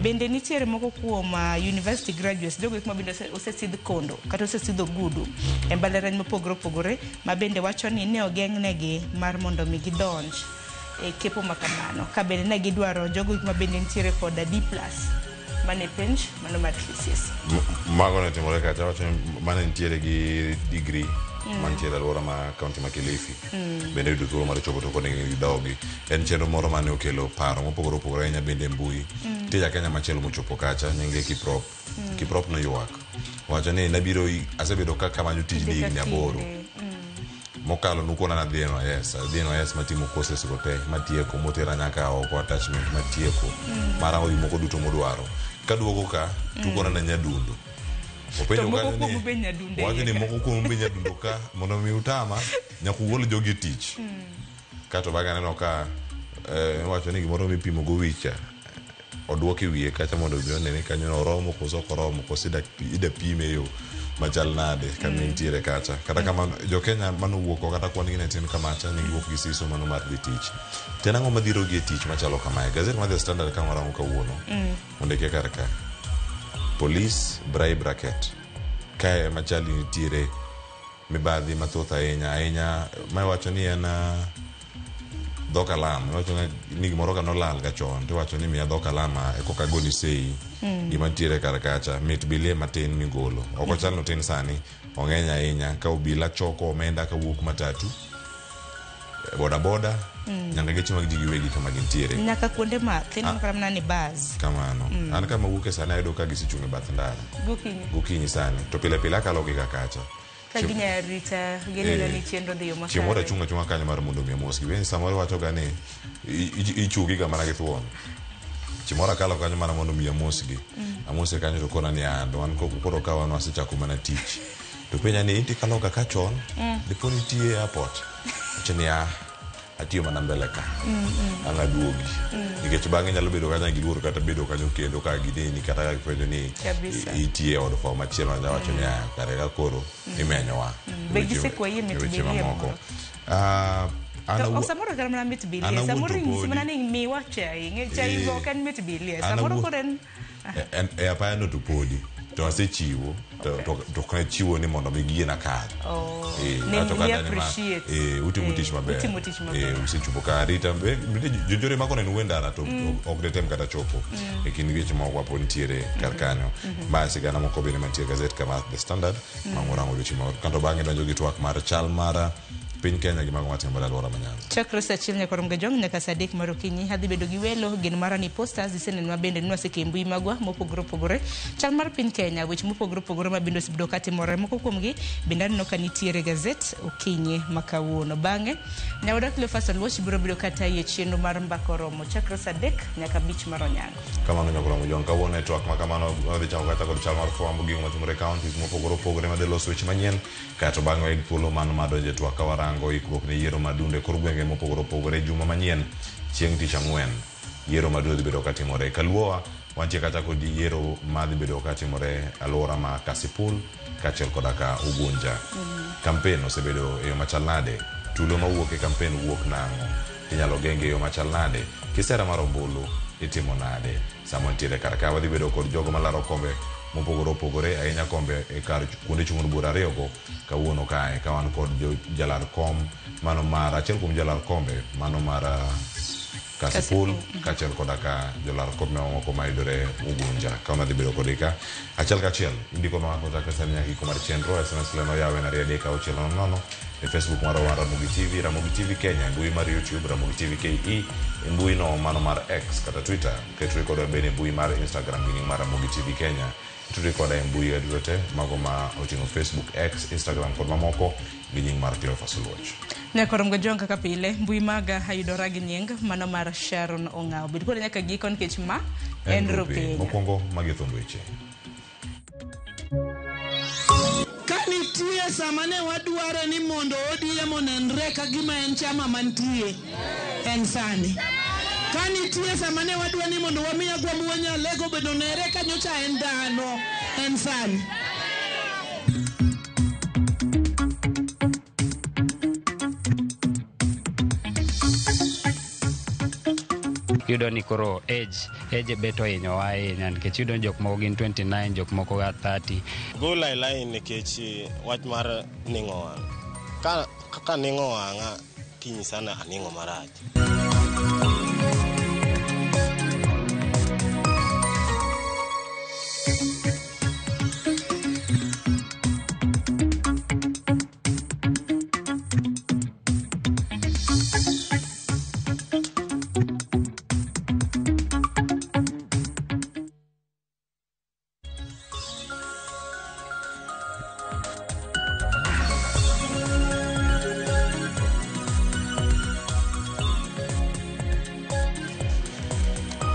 Bende nitiere moko kuom university graduates, jogo eko ma bende osesidh kondo kata osesidho ogudu e mbalariany mopogore opogore, ma bende wacho ni ne ogeng'negi mar mondo mi gidonj e kepo ma kamano, ka bende ne gidwaro jogo ma bende nitiere koda D plus mane penj mano mar KCSE. Mago ne timore kacha, wacho ni mane nitiere gi degree mantiere e alwora ma kaunti ma Kilifi bende yudo thuolo mar chopo to koni gidhogi. En chenro moro mane okelo paro mopogore opogore ahinya bende e mbui. Nitie ja Kenya machielo mochopo kacha nyinge Kiprop. Kiprop noywak. Owacho ni nabiro asebedo ka kamanyo tij Kinde ka higni 8. kinde. Mokalo nukona nadhi NYS, adhi NYS matimo courses go te, matieko, motera nyaka oko attachment matieko. Marango gik moko duto modwaro. Kaduogo ka, tukona na nyadundo. Openjo To moko kanyo ni- kuomu be nyadundo e Owacho iye ni ka. moko kuomu be nyadundo ka, mondo mi utama, nyaka ugol jogi e tich. Kato bang'e aneno ka iwacho ni gimoro mipimo go wicha oduok e wiye kacha mondo obi one ni kanyo oromo koso ok oromo koso ida pime e yo machal nade kama entiere kacha. Kata kamano jo Kenya manowuok oko kata kwan gi ne tin kamacha ne giwuok gi siso mano mar dhi tich. To en ang'o madhirogi e tich machalo kamae? Gazet mar The Standard ka warango kawuono ondike kar ka. Police bribe racket. Kae ema chali nitiere mibadhi mathoth ahinya ahinya ma iwacho ni en dho kalam iwacho ni gimoro ka nolal ga chon to iwacho ni miya dho kalam e koka agoni sei gima nitiere kar kacha mit bilie matin migolo ok ochal notin sani ong'eny ahinya ka obila choko omenda kawuok matatu boda boda nyaka geche mag ji giwegi kama gintiere Nyaka kuonde math ineno kata mana ni bas kamano an kama wuoke sani ayudo ka gisechung' e bath ndara gokinyi gokinyi sani to pile pile akalo gi ga kacha ka ginya rita gineno ni chenro dhi yo Chieng' moro makare. achung' achung'a kanyo mar mondo mi amosgi. Be samoro iwacho ga ni ichugi ga mana gi thuon. Chieng' moro akalo kanyo mana mondo mi amosgi. Amose kanyo to kona ni an wan koro ka wan wasechako mana tich. To penja ni inti kalo ga ka chon? Dipo ni itiyo e airport? Awacho ni ah, atiyo mana mbele ka. Ang' aduogi. Nikech bang'e nyalo bedo kata giluor kata bedo kanyo kendo ka gineni kata ka gipenjo ni Kabisa. itiyo e od fwambo machielo anya wacho ni ah, kare ka koro imenyowa. Be Weche- gisekwayi e mit weche bilie mamoko. moro? Ah, an To awuo- samoro kata mana mit an bilie awuon samoro to inyisi podi. mana ni miwa chai ng'e chai Eh. go ok en mit bilie An samoro awuon- koro en E apaya no to podi to asechiwo to ok nachiwo ni mondo mi giyiena kar. Oh, Eh, awacho ni kata ni ma- appreciate. eh, utimo Eh, tich maber. utimo tich maber. Eh, usechopo ka arita jonjore mako neno ndara to ok detem kata chopo e kind weche moko wapo nitiere kar kanyo. Ma sigana moko bende mantie e gazet kama The Standard mang'o rango odiochieng' ma kanto bang'e donjo gi twak mar chal mar piny Kenya gi mago matimore e alwora ma Nyanza. Chakre saa achiel nyaka rom gajong' nyaka saa 3 mar okinyi adhi bedo gi welo gin mara ni posters isenenwa bende nwaseke e mbui magwa mopogore opogore chal mar piny Kenya weche mopogore opogore ma bende osebedo katimore moko kuomgi bende aneno ka nitiere gazet okinyi ma kawuono bang'e nyaoda Cleophas Oluoch biro bedo katayi e chenro mar mbaka oromo chakre saa 3 nyaka 5 mar onyango. Kamano nyakora Mojong, kawuono e twak ma kamano wadhi chako kata kod chal mar fwambo gigo matimore e counties mopogore opogore madhi loso weche manyien kaeto bang'e wayud thuolo mano mar donjo e twak ka warango ikruok ne yiero madundo e kor gwenge mopogore opogore juma manyien chieng' tich ang'wen yiero madundo dhi bedo katimore kaluowa wantie kata kod yiero madhi bedo katimore alwora ma Kasipul kaachiel koda ka Ugunja. Kampen osebedo e yo machal nade? Tulo mawuok e kampen wuok nang'o? Inyalo genge e yo machal nade? Kisera mar ombulu itimo nade? Sama wantiere kar ka wadhi bedo kod jogo malaro kombe mopogore opogore ahinya kombe e kar kuonde chung' od bura ariyogo kawuono kae ka wan kod jalar kom mano mar achiel kuom jolar kombe mano mar Kasipul kaachiel koda ka jolar kombe mamoko mayudore Ugunja ka wadhi bedo kodgi ka achiel kachiel indikonwa kochakre sani nyaka giko mar chenro SMS line oyaw en 23600 e Facebook marwa mar Ramogi TV, Ramogi TV Kenya, e mbui mar YouTube Ramogi TV KE, e mbui no mano mar X kata Twitter, ketri kodwa bende e mbui mar Instagram gi nying mar Ramogi TV Kenya. Tudri koda e mbui duto te mago ma oting'o Facebook, X, Instagram kod mamoko gi nying mar Cleophas Oluoch. Nyakorom Gajwang' kaka pile, mbui maga ayudora gi nying mano mar Sharon Ong'awo. Bed koda nyaka giko nikech ma en Rupiny. Mokwongo magi thund weche. Ka nitie sama ne wadwaro ni mondo ODM onenre ka gima en chama mantie, en sani. Ka nitie sama ne wadwa ni mondo wami Agwambo Nyalego bende onere ka nyocha en dhano, en sani. Iyudo ni koro age bet ohinyowa ahinya nikech iyudo ni jok moko gin 29, jok moko ga 30. Gola e line nikech wach mar ning'o wang'. Kaka ning'o wang'a tinyisa ni aning'o marach.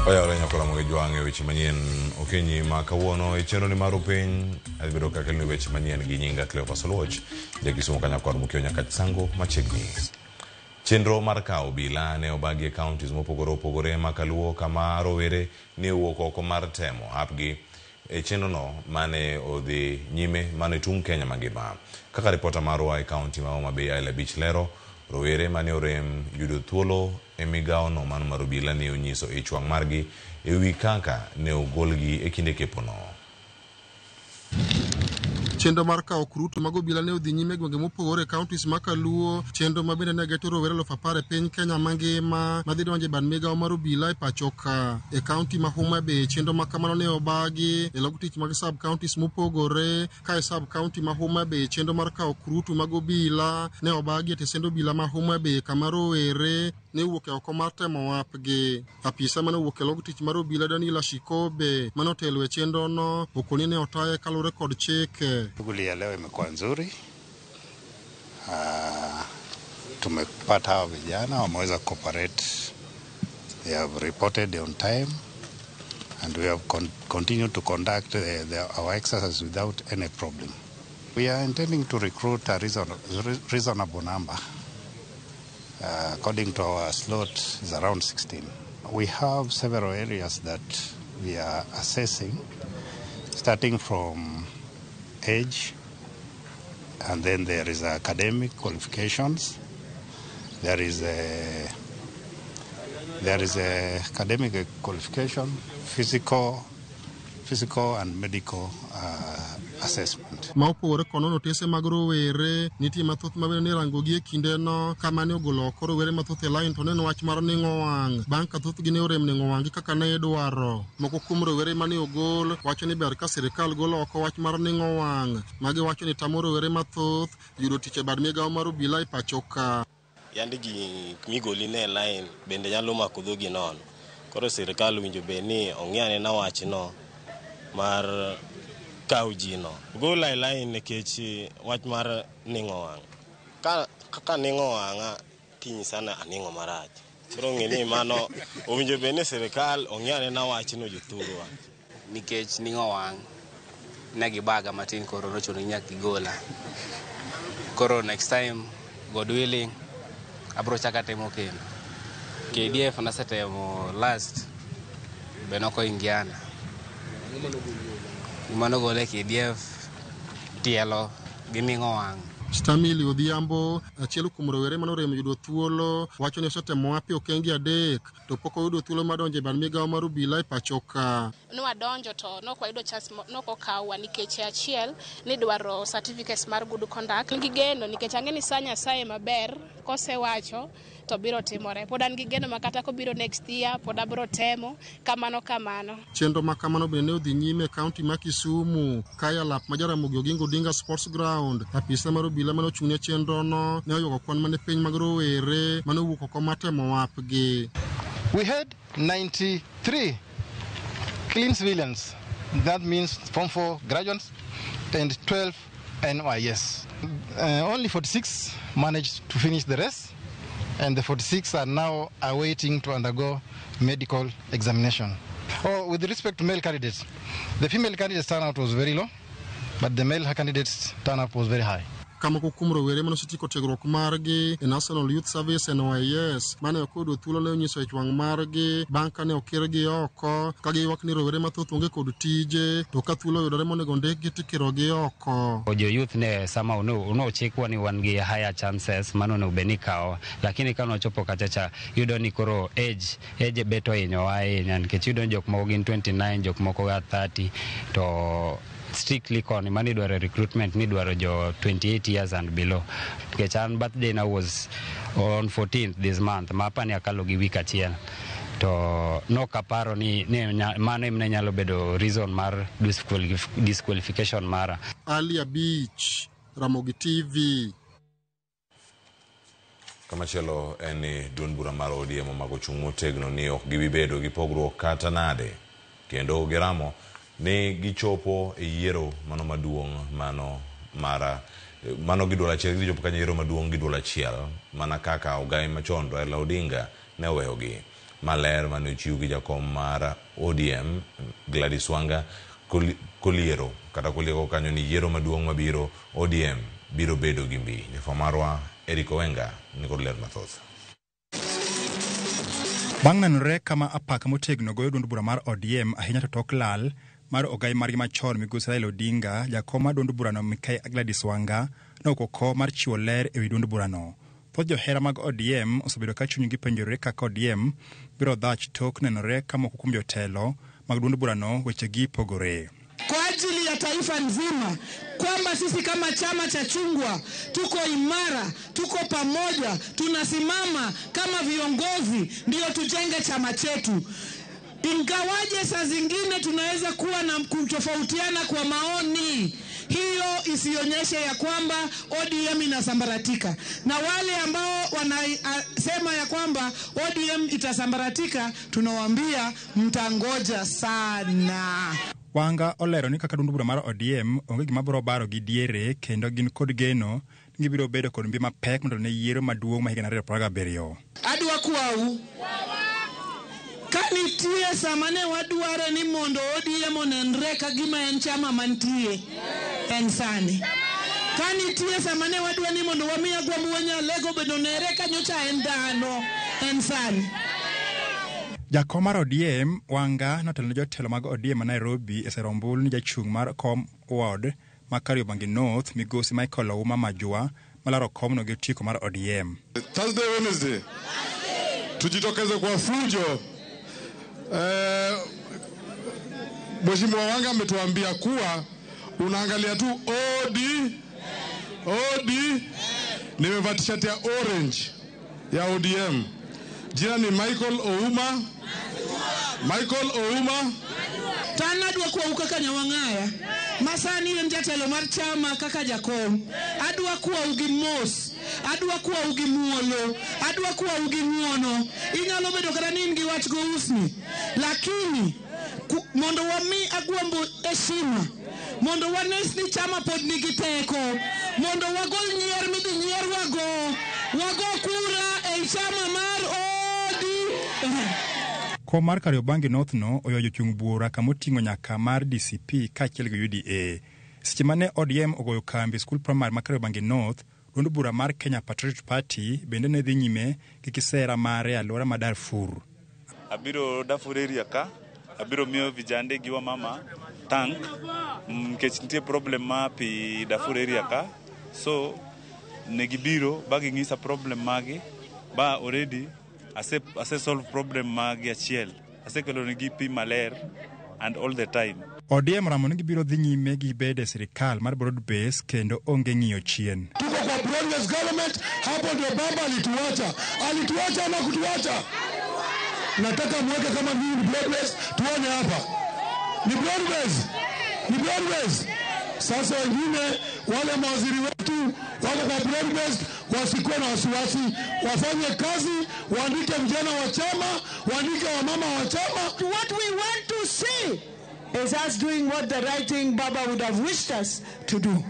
Oyawore nyakora mogi jwang' e weche manyien okinyi ma kawuono e chenro ni mar piny adhi bedo ka keloni weche manyien gi nyinga Cleophas Oluoch ja Kisumu kanyakwar Mukio Nyakach Sango machiegni. Chenro mar kawo obila ne obagi e counties mopogore opogore ma kaluo kama rowere ne owuok oko mar temo hapgi e chenrono mane odhi nyime mane tung' Kenya mangima. Kaka ripota marwa e county ma Homa Bay Ayla Beach lero, rowere mane orem yudo thuolo e migawono mano mar obila ne onyiso ich wang' margi e wi kaka ne ogolgi e kinde kepono. Chenro mar kawo kurutu mag obila ne odhi nyime e gwenge mopogore e counties ma Kaluo, chenro ma bende ne geto rowere 10,000 e piny Kenya mangima madhi donjo e bad migawo mar obila e pacho ka. E county ma Homa Bay, chenro ma kamano ne obagi e log tich mag sub counties mopogore, ka e sub county ma Homa Bay chenro mar kawo kurutu mag obila ne obagi e tesend obila ma Homa Bay kama rowere ne owuok e oko mar temo wapgi. Apisa mane owuok e log tich mar obila Daniel Ashikobe mane otelo e chenrono okoni ne otaye kaluwore kod chike. Shughuli ya leo imekuwa nzuri. Tumepata hawa vijana wameweza cooperate. They have reported on time and we have continued to conduct our exercise without any problem. We are intending to recruit a reasonable number. According to our slot, is around 16. We have several areas that we are assessing, starting from age, and then there is academic qualifications. There is a academic qualification, physical and medical assessment. Ma opogore kod nono otese mag rowere, nitie mathoth ma bende nirango gi e kindeno kama ne ogolo oko rowere mathoth e line to neno wach mar ning'o wang' bang' ka thothgi ne orem ning'o wang' gi kaka ne idwaro. Moko kuom rowere mane ogol wacho ni ber ka sirikal golo oko wach mar ning'o wang' ma giwacho ni tamo rowere mathoth yudo tich e bad migawo mar obila e pacho ka. Yandi ji migoli ne line bende nyalo mako dhogi nono. Koro sirikal owinjo bed ni ong'i anena wachno mar kawo ji no. Gola e line nikech wach mar ning'o wang'. Kaka ning'o wang'a tinyisa ni aning'o marach. Koro ng'e ni mano owinjo bed ni sirikal ong'i anena wachno jothurwa. Nikech ning'o wang' ne gibaga matin koro nochuno ni nyaka gigola. Koro next time, God willing, abro chaka temo kendo. KDF nasetemo last be nokoingiana. Gima nogole KDF tielo gi ning'o wang'. Stamili Odhiambo, achiel kuom rowere mane orem yudo thuolo, wacho ni osetemo hapi okenge 3 to pok oyudo thuolo mar donjo e bad migawo mar obila e pacho ka. Nwadonjo to nok wayudo chance, nok okawwa nikech achiel nidwaro certificates mar good conduct. Gi geno nikech ang'e ni sa Nyasaye maber kosewacho to biro timore. Pod an gi geno ma kata kobiro next year pod abiro temo kamano kamano. Chenro ma kamano bende ne odhi nyime e county ma Kisumu ka e alap ma Jaramogi Oginga Odinga Sports Ground. Apisa mar obila mane ochung' ne chenrono ne oyuago kwan mane piny mag rowere mane owuok oko mar temo wapgi. We had 93 clean civilians, that means Form 4 graduates, and 12 NYS. Only 46 managed to finish the rest, and the 46 are now awaiting to undergo medical examination. Oh, with respect to male candidates, the female candidates turnout was very low, but the male candidates turnout was very high. Ka moko kuom rowere mane osetieko tiegruok margi e National Youth Service NYS mane ok oyudo thuolo ne onyiso ich wang' margi bang' kane okirgi oko ka giywak ni rowere mathoth onge kod tije to ka thuolo oyudore monego ndikgi tikirogi oko. Jo youth ne sama unochikwa ni wan gi higher chances mano onego bed ni ikawowa, lakini ka nochopo kacha cha iyudo ni koro age bet ohinyowa ahinya nikech iyudo ni jok moko gin 29, jok moko ga 30, to strictly koni mano idwaro recruitment ni idwaro jo 28 years and below, nikech an birthday na was on 14th this month ma apani akalo gi week achiel, to nokaparo ni mano ema ne nyalo bedo reason mar disqualification mara. Ali Abich, Ramogi TV. Kamachielo en ni duond bura mar ODM omako chung' motegno ni ok gibi bedo gi pogruok kata nade, kendo giramo ni gichopo e yiero mano maduong' mano mara mano gi duol achiel, gichopo kanyo yiero maduong' gi duol achiel mana kaka ogai machon Raila Odinga ne oweyogi. Maler mane ochiw gi jakom mar ODM Gladys Wanga koliero kata kolieko kanyo ni yiero maduong' mabiro ODM biro bedo gi mbi. Jafwambo marwa Eric Owenga nikod ler mathoth. Bang' nenore kama apaka motegno goyo duond bura mar ODM ahinya to tok lal mar ogai margi machon migosi Raila Odinga, jakom mar duond burano Mikai Gladys Wanga nowuok mar chiwo ler ewi duond burano. Thoth johera mag ODM osebedo ka chunygi penjore kaka ODM biro dhach tok nenore ka moko kuom jotelo mag duond burano wechegi pogore. Kwa ajili ya taifa nzima kwamba sisi kama chama cha chungwa tuko imara, tuko pamoja, tunasimama kama viongozi ndio tujenge chama chetu. Ingawaje saa zingine tunaweza kuwa na kutofautiana kwa maoni, hiyo isionyeshe ya kwamba ODM inasambaratika. Na wale ambao wanasema ya kwamba ODM itasambaratika, tunawaambia mtangoja sana. Wanga olero ni kaka duond bura mar ODM onge gima biro baro gi diere kendo gin kod geno ni gibiro bedo kod mbi mapek mondo ne yiero maduong' ma higa 2027. Adwa kwau, ka nitie sama ne wadware ni mondo ODM onenre ka gima en chama mantie, en sani. Ka nitie sama ne wadwa ni mondo wami Agwambo Nyalego bedo nere ka nyocha en dhano, en sani. Jakom mar ODM Wanga notelo ne jotelo mag ODM ma Nairobi e sero ombulu ni jachung' mar kom ward ma Kariobangi North migosi Michael Ouma Majua malaro komno gi otiko mar ODM. Thursday, Wednesday tujitokeze kwa fujo. Mheshimiwa Wanga ametuambia kuwa unaangalia tu OD OD. Nimevaa t-shirt ya orange ya ODM. Jina ni Michael Ouma. Michael Ouma. To an adwa kwau kaka Nyawang'aya ma sani en jatelo mar chama kaka jakom. Adwa kwau gi mos, adwa kwau gi muolo, adwa kwau gi ng'uono. Inyalo bedo kata ni in gi wach go usni, lakini mondo wami Agwambo heshima, mondo wanes ni chama pod nigi teko, mondo wagol nyier midhi nyierwago, wago kura ei chama mar ODM. Kom mar Kariobangi North no oyo jochung' bura kamoting'o nyaka mar DCP kaachiel gi UDA. Seche mane ODM ogoyo kambi e skul primary ma Kariobangi North, duond bura mar Kenya Patriotic Party bende ne dhi nyime gi kisera mare e alwora ma Darfur. Abiro Darfur area ka, abiro miyo vijande gi wamama tank nikech nitie problem ma pi Darfur area ka. So ne gibiro ba ging'isa problem magi ba already ase solve problem magi achiel. Asekelo negi pi maler and all the time. ODM ramo ni gibiro dhi nyime gi bedo e sirikal mar broad base kendo onge ng'iyo chien. Tuko kwa broad base government, hapo ndio baba alituacha. Alituacha ama kutuacha? Nataka muweke kama mimi ni broad base, tuone hapa. Ni broad base. Ni broad base. Sasa wengine wale mawaziri wetu wako kwa broad base, wasikuwe na wasiwasi, wafanye kazi, waandike vijana wa chama, waandike wamama wa chama. What we want to see is us doing what the right thing Baba would have wished us to do.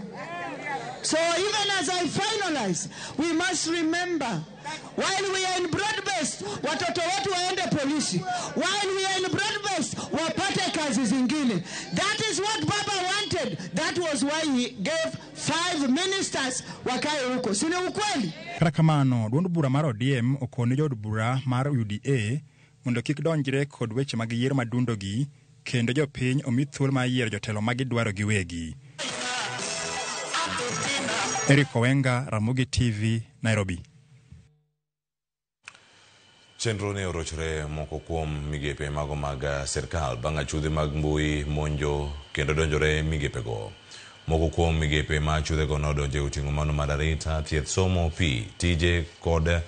So even as I finalize, we must remember, while we are in broad-based, watoto wetu waende polisi. While we are in broad-based, wapate kazi zingine. ingine. That is what Baba wanted. That was why he gave 5 ministers wakae huko. Si ni ukweli? Kata kamano, duond bura mar ODM okone jood bura mar UDA mondo kik donjre kod weche mag yiero madundogi kendo jopiny omi thuolo mar yiero jotelo ma gidwaro giwegi. Eric Owenga, Ramogi TV, Nairobi. Chenro ne orochore moko kuom migepe mago mag sirkal bang' achudhe mag mbui monjo kendo donjore migepego. Moko kuom migepe ma achudhego nodonje oting'o mano mar arita, thieth, somo, pi, tije kod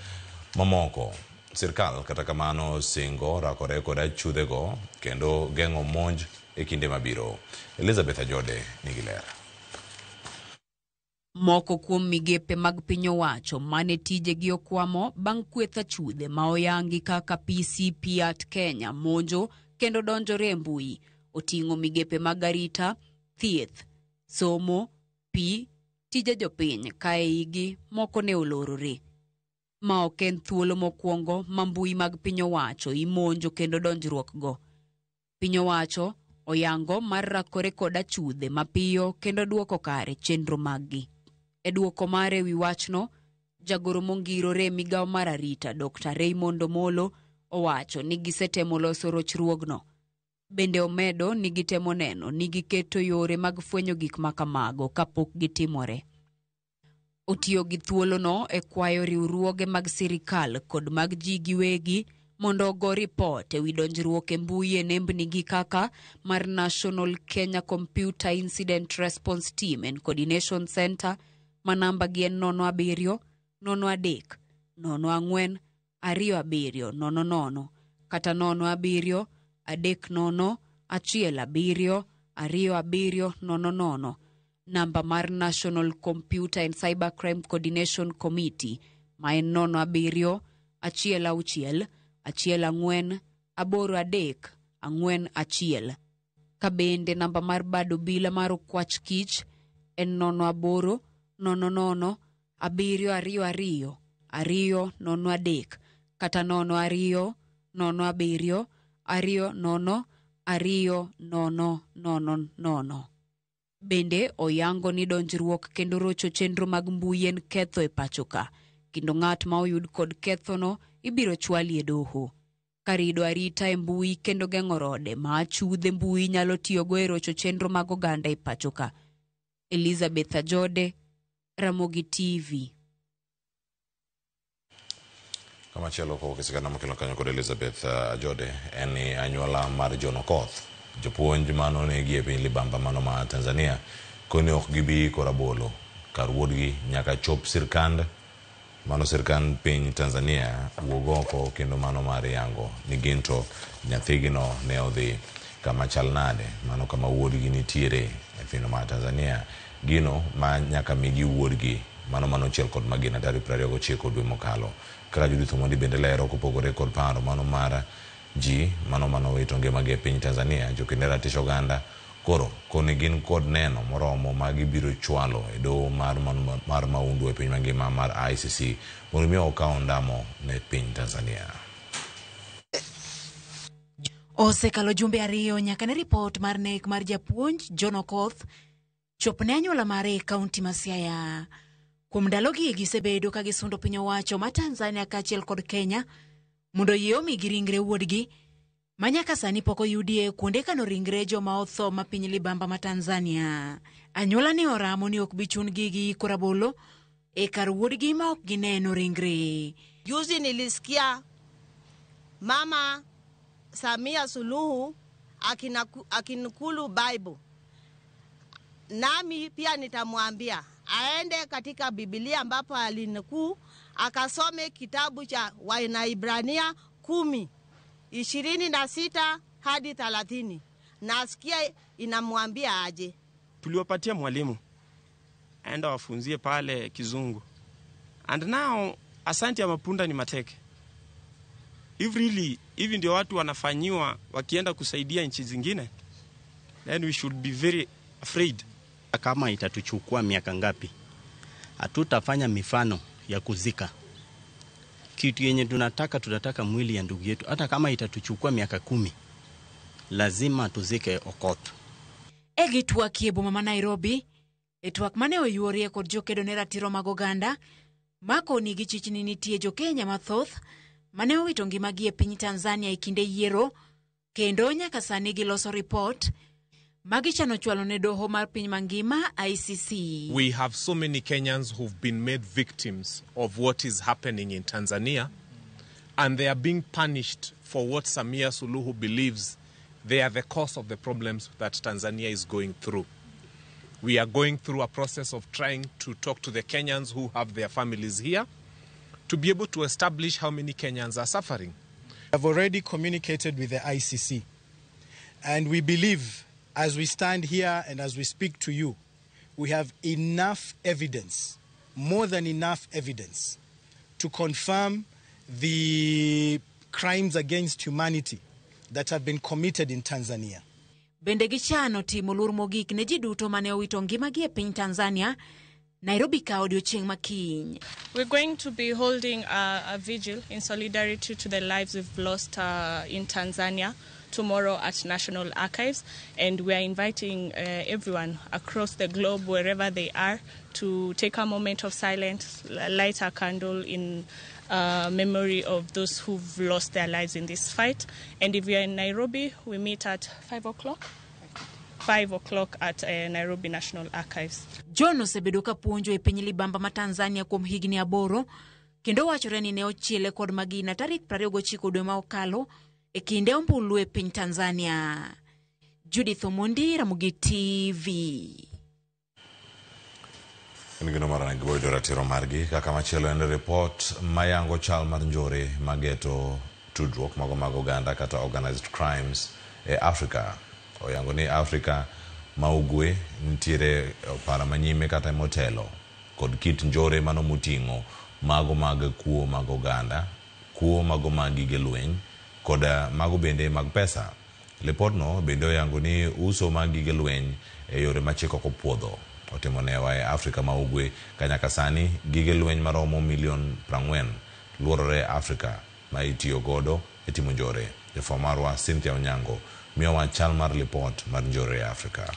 mamoko. Sirkal kata kamano singo rakore kod achudhego kendo geng'o monj e kinde mabiro. Elizabeth Ajode nigi ler. Moko kuom migepe mag piny owacho mane tijegi okwamo bang' kweth achudhe ma oyangi kaka PCP at Kenya monjo kendo donjore e mbui oting'o migepe mag arita, thieth, somo, pi, tije jopiny ka e igi moko ne olorore. Ma ok en thuolo mokwongo ma mbui mag piny owacho imonjo kendo donjruok go. Piny owacho oyango mar rakore kod achudhe mapiyo kendo duoko kare chenro maggi. E duoko mare wi wachno, jagoro mongirore e migawo mar arita Dr. Raymond Omolo owacho ni gisetemo loso rochruogno. Bende omedo ni gitemo neno ni giketo yore mag fwenyo gik ma kamago kapok gitimore. Otiyo gi thuolono e kwayo riwruoge mag sirikal kod mag ji giwegi mondo ogo ripot ewi donjruok e mbui e nembnigi kaka mar National Kenya Computer Incident Response Team and Coordination Center ma namba gi en 07 03 04 27 00 kata 07 30 17 27 00. Namba mar National Computer and Cybercrime Coordination Committee ma en 07 16 14 83 41. Ka bende namba mar bad obila mar Okwach Kich en 08 00 722 203 kata 02 07 20 20 00. Bende oyango ni donjruok kendo rocho chenro mag mbui en ketho e pacho ka, kendo ng'at ma oyud kod kethono ibiro chwali e doho. Karido arita e mbui kendo geng'o rode ma achudhe mbui nyalo tiyogo e rocho chenro mag oganda e pacho ka. Elizabeth Ajode, Ramogi TV. Kamachielo kowuok e sigana mokelo kanyo kod Elizabeth Ajode en ni anyuola mar John Okoth, jopuonj manonegi e piny Libamba mano ma Tanzania, koni ok gibi iko rabolo kar wuodgi nyaka chop sirkand mano sirkand piny Tanzania wuog oko kendo mano mar yango ni gin to nyathigino ne odhi kama chal nade, mano kama wuodgi nitiere e pinyno mar Tanzania, gino ma nyaka migi wuodgi mano manochiel kod magina tarik 29 dwe mokalo. Kaka Judith Omondi bende lero kopogore kod paro mano mar ji mano manowito ngimagi e piny Tanzania, jokende ratich oganda koro koni gin kod neno moromo ma gibiro chwalo e doho mar maundu e piny mangima mar ICC mondo mi okaw ondamo ne piny Tanzania. Osekalo jumbe 2 nyaka ne ripot mar nek mar japuonj John Okoth chop ne anyuola mare e kaunti ma Siaya. Kuom ndalogi gisebedo ka gisundo piny owacho ma Tanzania kaachiel kod Kenya mondo oyie omigi ringre wuodgi ma nyaka sani pok oyudie kuonde kano ringre joma otho ma piny Libamba ma Tanzania. Anyuola ne oramo ni ok bi chun-gi gi iko rabolo e kar wuodgi ma ok gineno ringre. Juzi nilisikia Mama Samia Suluhu akinukulu Bible. Nami pia nitamwambia aende katika Biblia ambapo alinukuu akasome kitabu cha Waebrania 10 26 hadi 30. Nasikia inamwambia aje. Tuliwapatia mwalimu aenda wafunzie pale Kizungu. And now asante ya mapunda ni mateke. If really hivi ndio watu wanafanyiwa wakienda kusaidia nchi zingine, then we should be very afraid. Kama itatuchukua miaka ngapi, hatutafanya mifano ya kuzika. Kitu yenye tunataka mwili ya ndugu yetu, hata kama itatuchukua miaka 10, Lazima tuzike Okoth. E gitwakie boma ma Nairobi, e twak mane oyuorie kod jokedo ne ratiro mag oganda, makoni gi chich ni nitie jo-Kenya mathoth mane owito ngimagi e piny Tanzania e kinde yiero, kendo nyaka sani giloso ripot ma gichano chwalo ne doho mar piny mangima ICC. We have so many Kenyans who've been made victims of what is happening in Tanzania, and they are being punished for what Samia Suluhu believes they are the cause of the problems that Tanzania is going through. We are going through a process of trying to talk to the Kenyans who have their families here to be able to establish how many Kenyans are suffering. I've already communicated with the ICC, and we believe as we stand here and as we speak to you, we have enough evidence, more than enough evidence, to confirm the crimes against humanity that have been committed in Tanzania. Bende gichano timo luor mogik ne ji duto mane owito ngimagi e piny Tanzania, Nairobi ka odiochieng' ma kiny. We're going to be holding a vigil in solidarity to the lives we've lost in Tanzania tomorrow at National Archives, and we are inviting everyone across the globe, wherever they are, to take a moment of silence, light a candle in memory of those who've lost their lives in this fight. And if we are in Nairobi, we meet at 5 o'clock. 5 o'clock at Nairobi National Archives. John osebedo ka puonjo e piny libamba ma Tanzania kuom higni 8, kendo wachore ni ne ochiele kod magina tarik 29 dwe ma okalo e kinde ombulu e piny Tanzania. Judith Omondi, Ramogi TV. En gino mar rangi boyudo ratiro margi. Kaka machielo en report mayango chal mar njore mageto tudruok mago mag oganda kata organized crimes e Afrika. Oyango ni Afrika ma ugwe nitiere opara manyime kata motelo kod kit njore mano moting'o mago mag kuo mag oganda, kuo mago mag gige lweny kod mago bende mag pesa. Lipodno bende oyango ni uso mag gige lweny e yore ma chik ok opuodho otimo newa e Afrika ma ugwe ka nyaka sani gige lweny maromo milion 40 luorore e Afrika ma itiyo godo e timo njore. Jafwambo marwa Cynthia Onyango miyowa chal mar lipot mar njore e Afrika.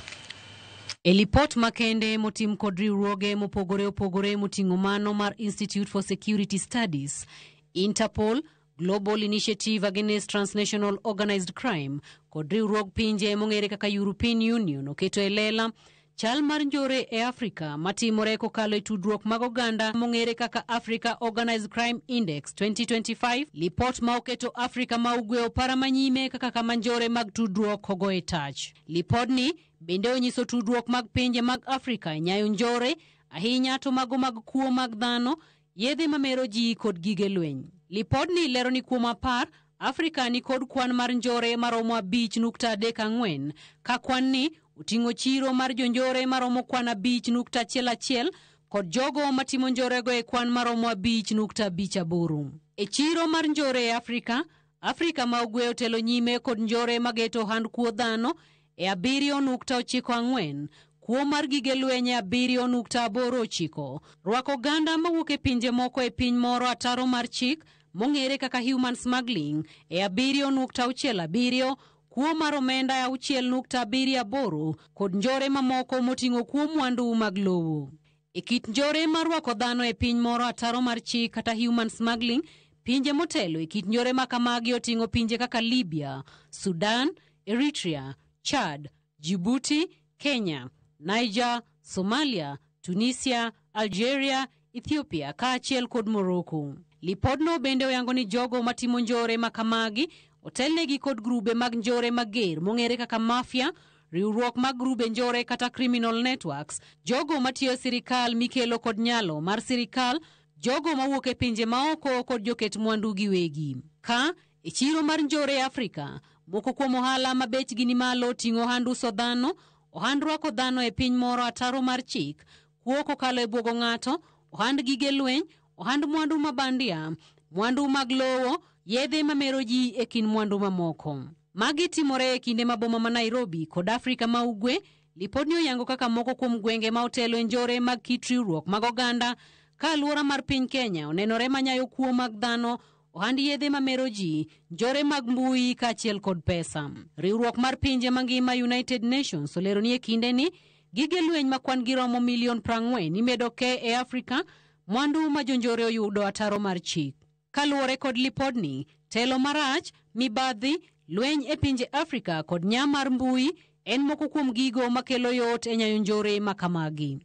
E lipot makende motim kod riwruoge mopogore opogore moting'o mano mar Institute for Security Studies, Interpol, Global Initiative Against Transnational Organized Crime kod riwruog pinje mong'ere kaka European Union oketo e lela chal mar njore e Afrika matimore kokalo e tudruok mag oganda mong'ere kaka Africa Organized Crime Index 2025. Lipot ma oketo Afrika ma ugwe opara manyime kaka kama njore mag tudruok ogoye tach. Lipodni bende onyiso tudruok mag pinje mag Afrika e nyayo njore, ahinya to mago mag kuo mag dhano, yedhe mamero ji kod gige lweny. Lipodni lero ni kuom 10, Afrika ni kod kwan mar njore maromo 5.34, ka kwan ni oting'o chiro mar jonjore maromo kwan 5.11 kod jogo matimo njorego e kwan maromo 5.58. E chiro mar njore e Afrika, Afrika ma ugwe otelo nyime kod njore mageto ohand kuo dhano e 7.94, kuo mar gige lweny e 7.89, rwako oganda mawuok e pinje moko e piny moro ataro mar chik mong'ere kaka human smuggling e 7.67, kuo mar omenda 6.78 kod njore mamoko moting'o kuo mwandu mag lowo. E kit njore mar rwako dhano e piny moro ataro mar chik kata human smuggling, pinje motelo e kit njore makamagi oting'o pinje kaka Libya, Sudan, Eritrea, Chad, Djibouti, Kenya, Niger, Somalia, Tunisia, Algeria, Ethiopia kaachiel kod Morocco. Lipodno bende oyango ni jogo matimo njore makamagi otelnegi kod grube mag njore mager mong'ere kaka mafia, riwruok mag grube njore kata criminal networks, jogo matiyo e sirikal mikelo kod nyalo mar sirikal, jogo mawuok e pinje maoko kod joket mwandu giwegi. Ka e chiro mar njore e Afrika, moko kuom ohala ma bechgi ni malo ting'o ohand uso dhano, ohand rwako dhano e piny moro ataro mar chik, kuo kokalo e buogo ng'ato, ohand gige lweny, ohand mwandu mabandia, mwandu mag lowo, yedhe mamero ji e kind mwandu mamoko. Magi timore e kinde ma boma ma Nairobi kod Afrika ma ugwe. Lipodni oyango kaka moko kuom gwenge ma otelo e njore mag kit riwruok mag oganda ka aluora mar piny Kenya onenore manyayo kuo mag dhano, ohand yedhe mamero ji, njore mag mbui kaachiel kod pesa. Riwruok mar pinje mangima United Nations olero ni e kindeni gige lweny ma kwan gi romo milion 40 imedo ke e Afrika, mwandu ma jonjore oyudo ataro mar chik. Kaluwore kod lipodni, telo marach, mibadhi, lweny e pinje Afrika kod nya mar mbui en moko kuom gigo makelo yot e nyayo njore makamagi.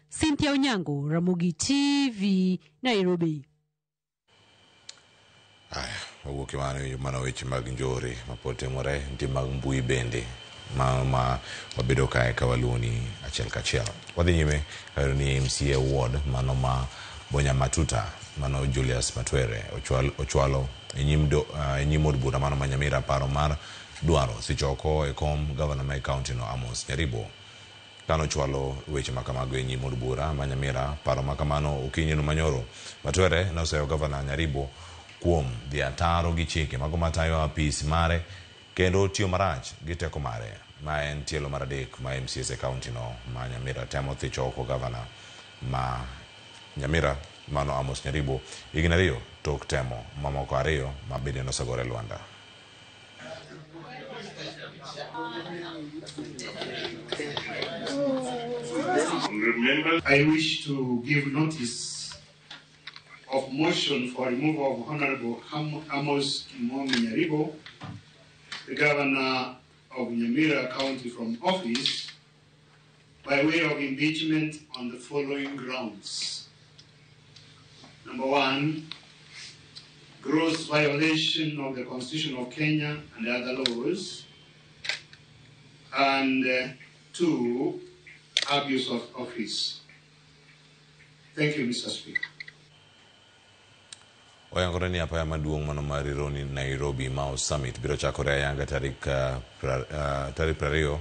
Cynthia Onyango, Ramogi TV, Nairobi. Aya, wawuok e mano weche mag njore mapod timore, nitie mag mbui bende ma wabedo kae ka waluwoni achiel kachiel. Wadhi nyime kayudo ni MCA ward mano ma Bonyamatuta mano Julius Matwere ochwalo e nyim od bura mano ma Nyamira paro mar dwaro thicho oko e kom gavana ma e kaunti no Amos Nyaribo. Kano chwalo weche makamago e nyim od bura ma Nyamira, paro makamano okinyi no manyoro. Matwere noseyo gavana Nyaribo kuom dhi ataro gi chike mago matayo apis mare kendo tiyo marach gi teko mare. Ma en tielo mar adek ma MCAs e kaunti no ma Nyamira temo thicho oko gavana ma Nyamira mano Amos Nyaribo higni 2 tok temo mamoko 2 ma bende nosegore lwanda. I wish to give notice of motion for removal of Honorable Amos Kimomi Nyaribo, the governor of Nyamira County, from office by way of impeachment on the following grounds. Number 1, gross violation of the Constitution of Kenya and other laws. And 2, abuse of office. Thank you, Mr. Speaker. Oyangore ni apaya maduong' mano mar Rironi Nairobi Mau Summit biro chakore ayanga tarik 28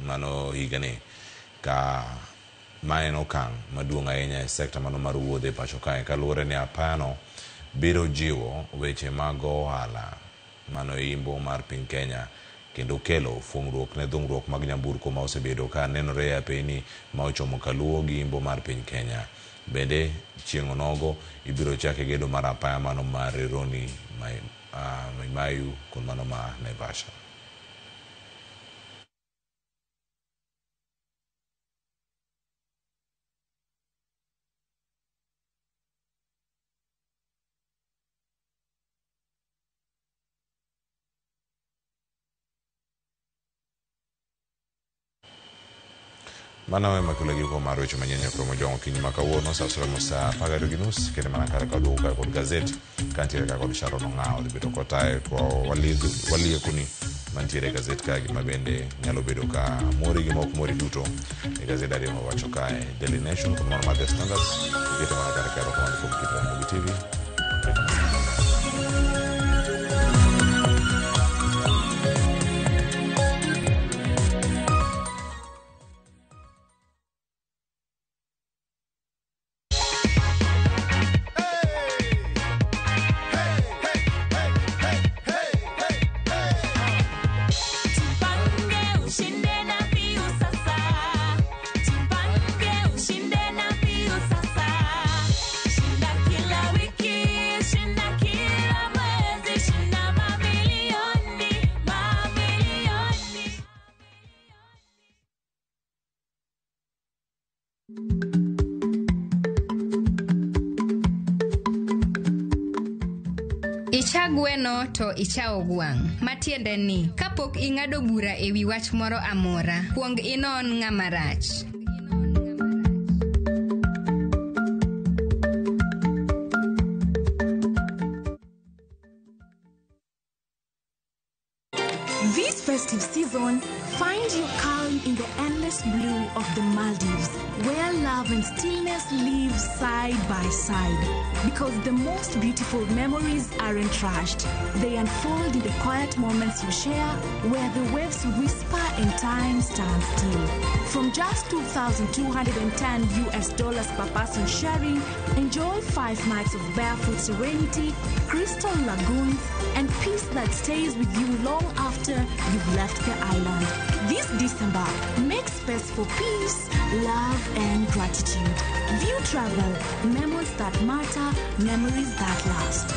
mano higani, ka ma en okang' maduong' ahinya e sekta mano mar wuodhe pacho kae, kaluwore ni apayano biro jiwo weche mag ohala mano imbo mar piny Kenya kendo kelo fungruok ne dhungruok mag nyamburko ma osebedo ka nenore e apeyni ma ochomo kaluwo gi imbo mar piny Kenya. Bende chieng' onogo ibiro chake gedo mar apaya mano mar Rironi Maimayu kod mano ma Naivasha. Mano ema kelo giko mar weche manyien e promo jong'o okinyi ma kawuono sa oromo sa 12:30 kendo mana kare ka duogo kae kod gazet kantiere ka kod Sharon Ong'awo dhi bedo kotaye to waliekoni mantiere e gazet kae gima bende nyalo bedo ka mori gi ma ok mori duto e gazet ariyo mawacho kae Daily Nation kod mano mar The Standard. Iketo mana kare kae rokamano kuom kit Ramogi TV. Icha gweno to ichawo gwang'. Matiende ni, kapok ing'ado bura e wi wach moro amora, kuong inon ng'ama rach. This festive season, find your calm in the endless blue of the Maldives, where love and stillness live side by side. Because the most beautiful memories aren't rushed. They unfold in the quiet moments you share, where the waves whisper and time stands still. From just $2,210 per person sharing, enjoy 5 nights of barefoot serenity, crystal lagoons, and peace that stays with you long after you've left the island. This December, make space for peace, love, and gratitude. View Travel, memories that matter, memories that last.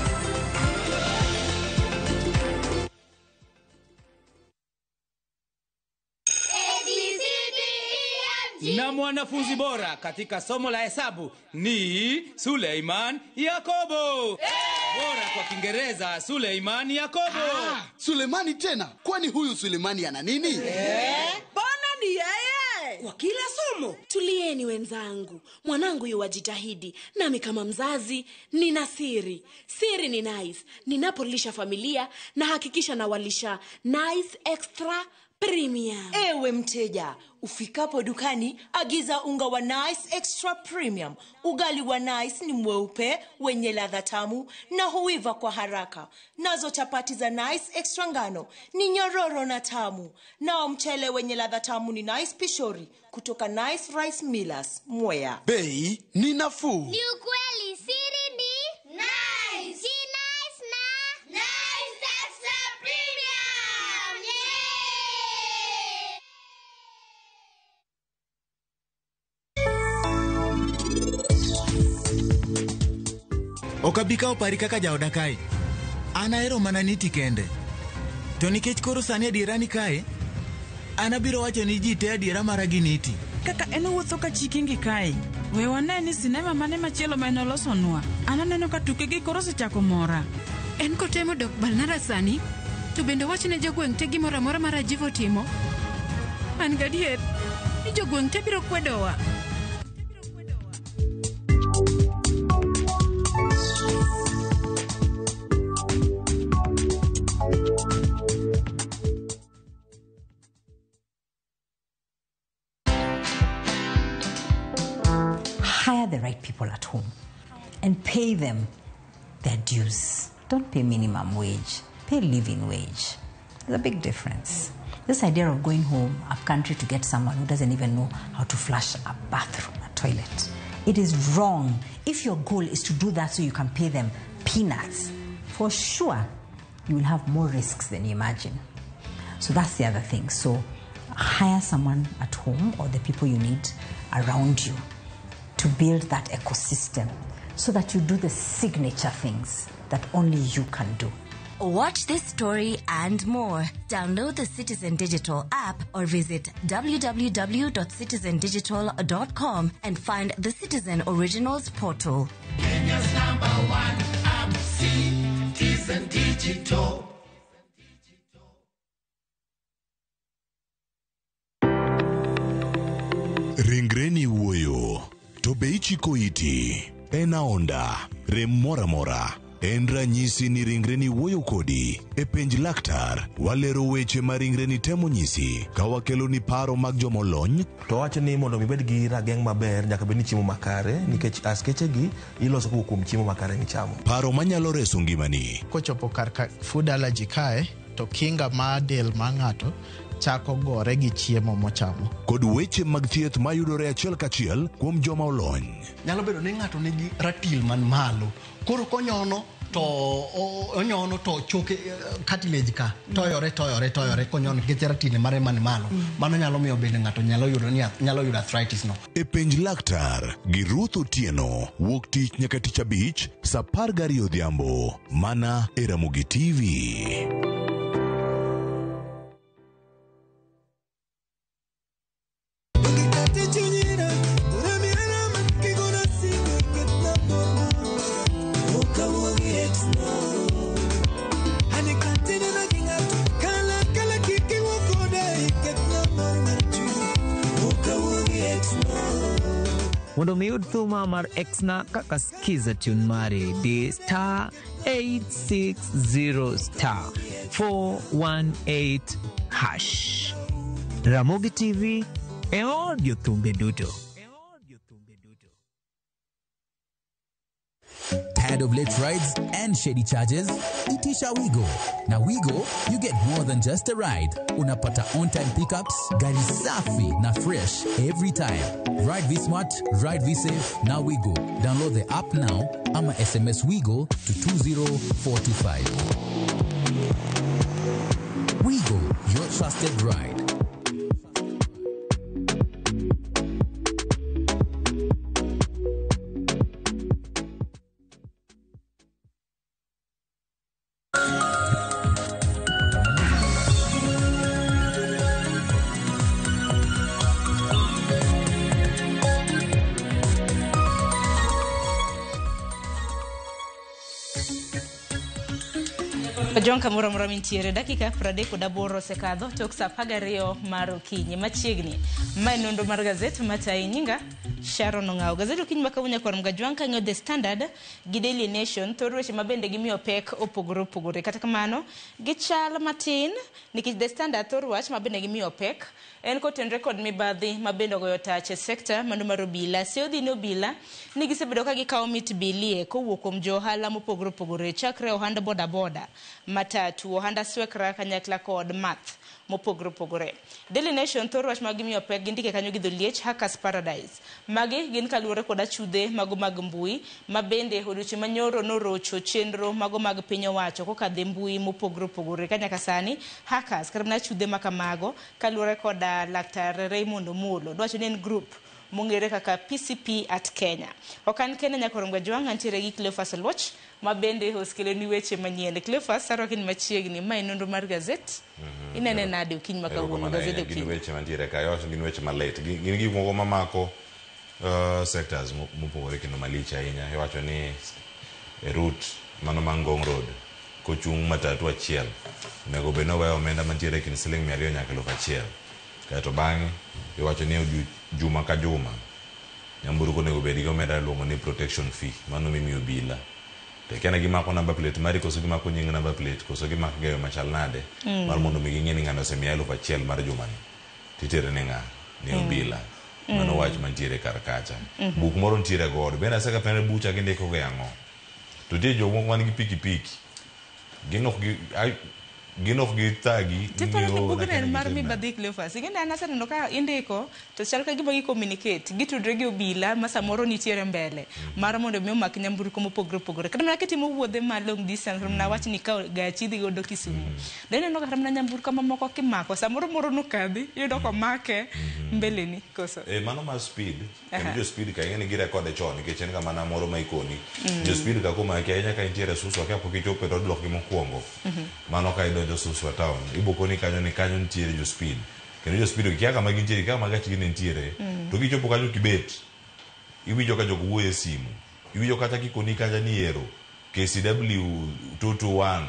Na mwanafunzi bora katika somo la hesabu ni Suleiman Yakobo. Bora kwa Kiingereza Suleiman Yakobo. Sulemani tena? Kwani huyu Sulemani ana nini? Mbona ni yeye? Kwa kila somo. Tulieni wenzangu, mwanangu yuwajitahidi, nami kama mzazi nina siri. Siri ni Nice. Ninapolisha familia na hakikisha nawalisha Nice Extra Premium. Ewe mteja, ufikapo dukani agiza unga wa Nice Extra Premium. Ugali wa Nice ni mweupe, wenye ladha tamu na huiva kwa haraka. Nazo chapati za Nice Extra ngano ni nyororo na tamu. Nao mchele wenye ladha tamu ni Nice Pishori kutoka Nice Rice Millers, Mwea. Bei ni nafuu. Ni ukweli, siri ni Nice. Si Nice na Nice Extra Premium. Yeah! Ok abi kawo pari kaka jaoda kae. An ahero mana niti kende. To nikech koro sani adiera ni kae, an abiro wacho ni ji te adiera mara gi niti. Kaka en owuotho ka chikingi kae, we wane ni sinema mane machielo ma en olosonwa. An aneno ka tukegi koro osechako mora. En kotemo dok Balnara sani, to bende wach ne jogweng' te gimoro amora ma Rajiv otimo. An gadier ni jogweng' te biro kwedowa. Hire the right people at home and pay them their dues. Don't pay minimum wage, pay living wage. There's a big difference. This idea of going home up country to get someone who doesn't even know how to flush a bathroom, a toilet, it is wrong. If your goal is to do that so you can pay them peanuts, for sure you will have more risks than you imagine. So that's the other thing. So hire someone at home or the people you need around you to build that ecosystem so that you do the signature things that only you can do. Watch this story and more. Download the Citizen Digital app or visit www.citizendigital.com and find the Citizen Originals portal. Kenya's number one app, Citizen Digital. Ringreni wuoyo, to be ichiko iti? En aonda, rem moro amora. En ranyisi ni ringreni wuoyo kodi. E penj laktar, walero weche ma ringreni temo nyisi ka wakeloni paro mag jomolony. To wacho ni mondo mi ibed gi rageng' maber nyaka bed ni chiemo makare nikech askeche gi iloso kowuok kuom chiemo makare michamo. Paro manyalo reso ngimani. Kochopo kar ka food allergy kae, to kinga mar del mar ng'ato chako gore gi chiemo mochamo. Kod weche mag thieth mayudore achiel kachiel kuom joma olony. Nyalo bedo ni ng'ato nigi ratil man malo, koro konyono to onyono to choke cartilage ka toyore toyore toyore konyono nikech ratil mare man malo. Mano nyalo miyo bende ng'ato nyalo yudo ni nyalo yudo arthritis no. E penj laktar gi Ruth Otieno wuok tich nyaka tich abich saa 12 odhiambo mana e Ramogi TV. Mondo mi yud thuma mar Exna kaka skiza tune mari di star 860 star 418 hash. Ramogi TV e od jothumbe duto. Tired of late rides and shady charges? Itisha Wigo. Now Wigo, you get more than just a ride. Unapata on-time pickups, gari safi na fresh every time. Ride V-Smart, ride V-Safe, now Wigo. Download the app now ama SMS Wigo to 20425. Wigo, your trusted ride. Ojwang' kamoro amora mintiere dakika 38 osekadho tok sa 12 mar okinyi machiegni. Ma en nonro mar gazet matayi nyinga Sharon Ong'awo. Gazet okinyi ma kawuono nyakwar Mgajwang' kang'iyo The Standard gi Daily Nation thor weche ma bende gimiyo pek opogore opogore. Kata kamano gichal matin nikech The Standard thor wach ma bende gimiyo pek en kotenore kod mibadhi ma bende ogoyo tach e sekta mano mar obila. Seodhi ne obila ni gisebedo ka gikawo mit bilie kowuok kuom jo ohala mopogore opogore chakre ohand bodaboda, matatu, ohand aswekra kanyakla kod math mopogore opogore. Daily Nation thor wach ma gimiyo pek gindike kanyo gi dholiech Hackers Paradise. Magi gin kaluwore kod achudhe mago mag mbui ma bende odiochieng' manyoro norocho chenro mago mag piny owacho kokadho e mbui mopogore opogore. Ka nyaka sani hackers kata mana achudhe ma kamago kaluwore kod laktar Raymond Omolo dwacho ni en group mong'ere kaka PCP at Kenya. Ok an kende nyakor Mgajwang' antiere gi Cleophas Oluoch ma bende osekeloni weche manyien. Cleophas arwaki ni machiegni ma en nonro mar gazet. Inene nade okinyi ma kawuono Erokamano gazet ahinya. Gin okinyi? weche mantiere ka iwacho gin weche malit. Gin gin gik moko mamako sectors mopogore kendo malich ahinya. Iwacho ni e route mano mar Ngong Road kochung' matatu achiel onego bed ni oweyo omenda mantiere e kind siling 200 nyaka 1000. Kaeto bang'e iwacho ni juma ka juma nyamburko onego bed gi omenda iluongo ni protection fee mano mimiyo obila. To ikia ni gimako number plate mari koso gimako nying number plate koso gimako e yo machal nade mar mondo mi ging'e ni ng'ani osemiya 1000 mar jumani titere ne ng'a ne obila. Mano wach mantiere kar kacha. Buk moro nitiere godo. Bende aseka penjo bucha gindiko gi ang'o. To nitie jok moko man gi pikipiki. Gin ok gi gin ok githagi Tiparo ni ni bugno en mar gitim nade. mibadhi Cleophas. Ing'e ni an aseneno ka indiko to chal ka gima gi communicate gitudre gi obila ma samoro nitiere mbele mar mondo mi omak nyamburko mopogore opogore. Kata mana kitimo wuodhe ma long distance kata mana wach ni ikawo gachi idhi godo Kisumu. De ineno kata mana nyamburko mamoko kimako samoro moro nokadhi iyudo komake mbeleni koso. Mano mar speed kendo jo speed ka ing'e ni girekode chon nikech en ga mana moro ma ikoni. Jo speed ka komaki ahinya ka intiere Suswa kapok ichopo e roadblock gi mokwongo. Mano ka idonjo Suswa town ibokoni kanyo ni kanyo nitiere jo speed. Kendo jo speed kia kama gintiere kia kama gachgi ne nitiere. To kichopo kanyo kibet iwinjo ka jogo wuoyo e simu. Iwinjo kata kikoni kacha ni ero KCW 221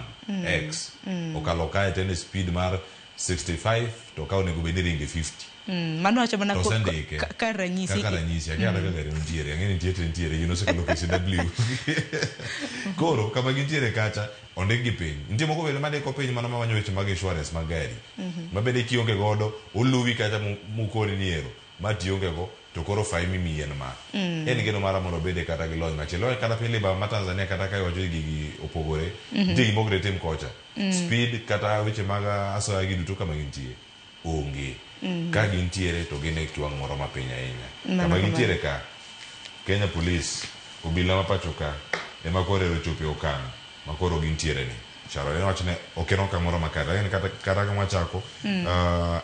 X okalo kae to en e speed mar 65 to ka onego bed ni ringe 50. Mano wacho mana To osendike. ka ranyisi. Kaka ranyisi, akia kata ka gari nitiere, ang'e ni nitie to nitiere, gino osekelo KCW. Koro kama gintiere kacha, ondik gi piny. Nitie moko bende mandiko piny mana mamanyo weche mag insurance mag gari. Ma bende kionge godo, oluwi kacha mukoni ni ero, ma tionge go, to koro fai mimiyi en ma. En geno mara mondo obede kata gi lony machielo. Kata piny liba ma Tanzania kata ka iwacho ni gigi opogore, nitie gima ok detim kocha. Speed kata weche mag asoya gi duto kama gintie onge. Ka gintiere to gin e kiwango moro mapiny ahinya. Mano Kama kamano. gintiere ka, Kenya Police, obila ma pacho ka, ema koro ero ochopo e okang' ma koro gintiere ni. Sharon en wach ni ok en okang' moro makare. Lakini kata kata kama wachako,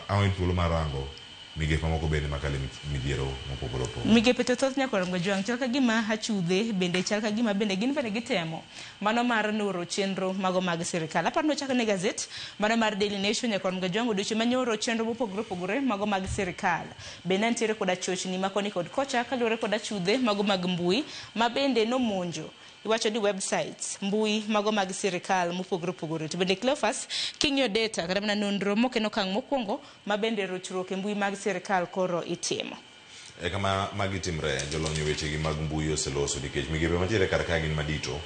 aonge thuolo mar rango migepe mamoko bende makale midhiero mopogore opogore. Migepe to thoth nyakwar Mgajwang' chal ka gima achudhe bende chal ka gima bende gin bende gitemo mano mar nuro chenro mago mag sirikal. Aparo ni wachako ne gazet mano mar Daily Nation nyakwar Mgajwang' odiochieng' manyoro chenro mopogore opogore mago mag sirikal. Bende nitiere koda chochni ma koni kod kocha kaluwore kod achudhe mago mag mbui ma bende nomonjo iwacho ni websites mbui mago mag sirikal mopogore opogore. To bende Cleophas king'iyo data kata mana nonro mokeno okang' mokwongo ma bende rochruok e mbui mag sirikal koro itimo. E kama magi timre, jolony e wechegi mag mbui oseloso nikech migepe mantiere kar ka gin madito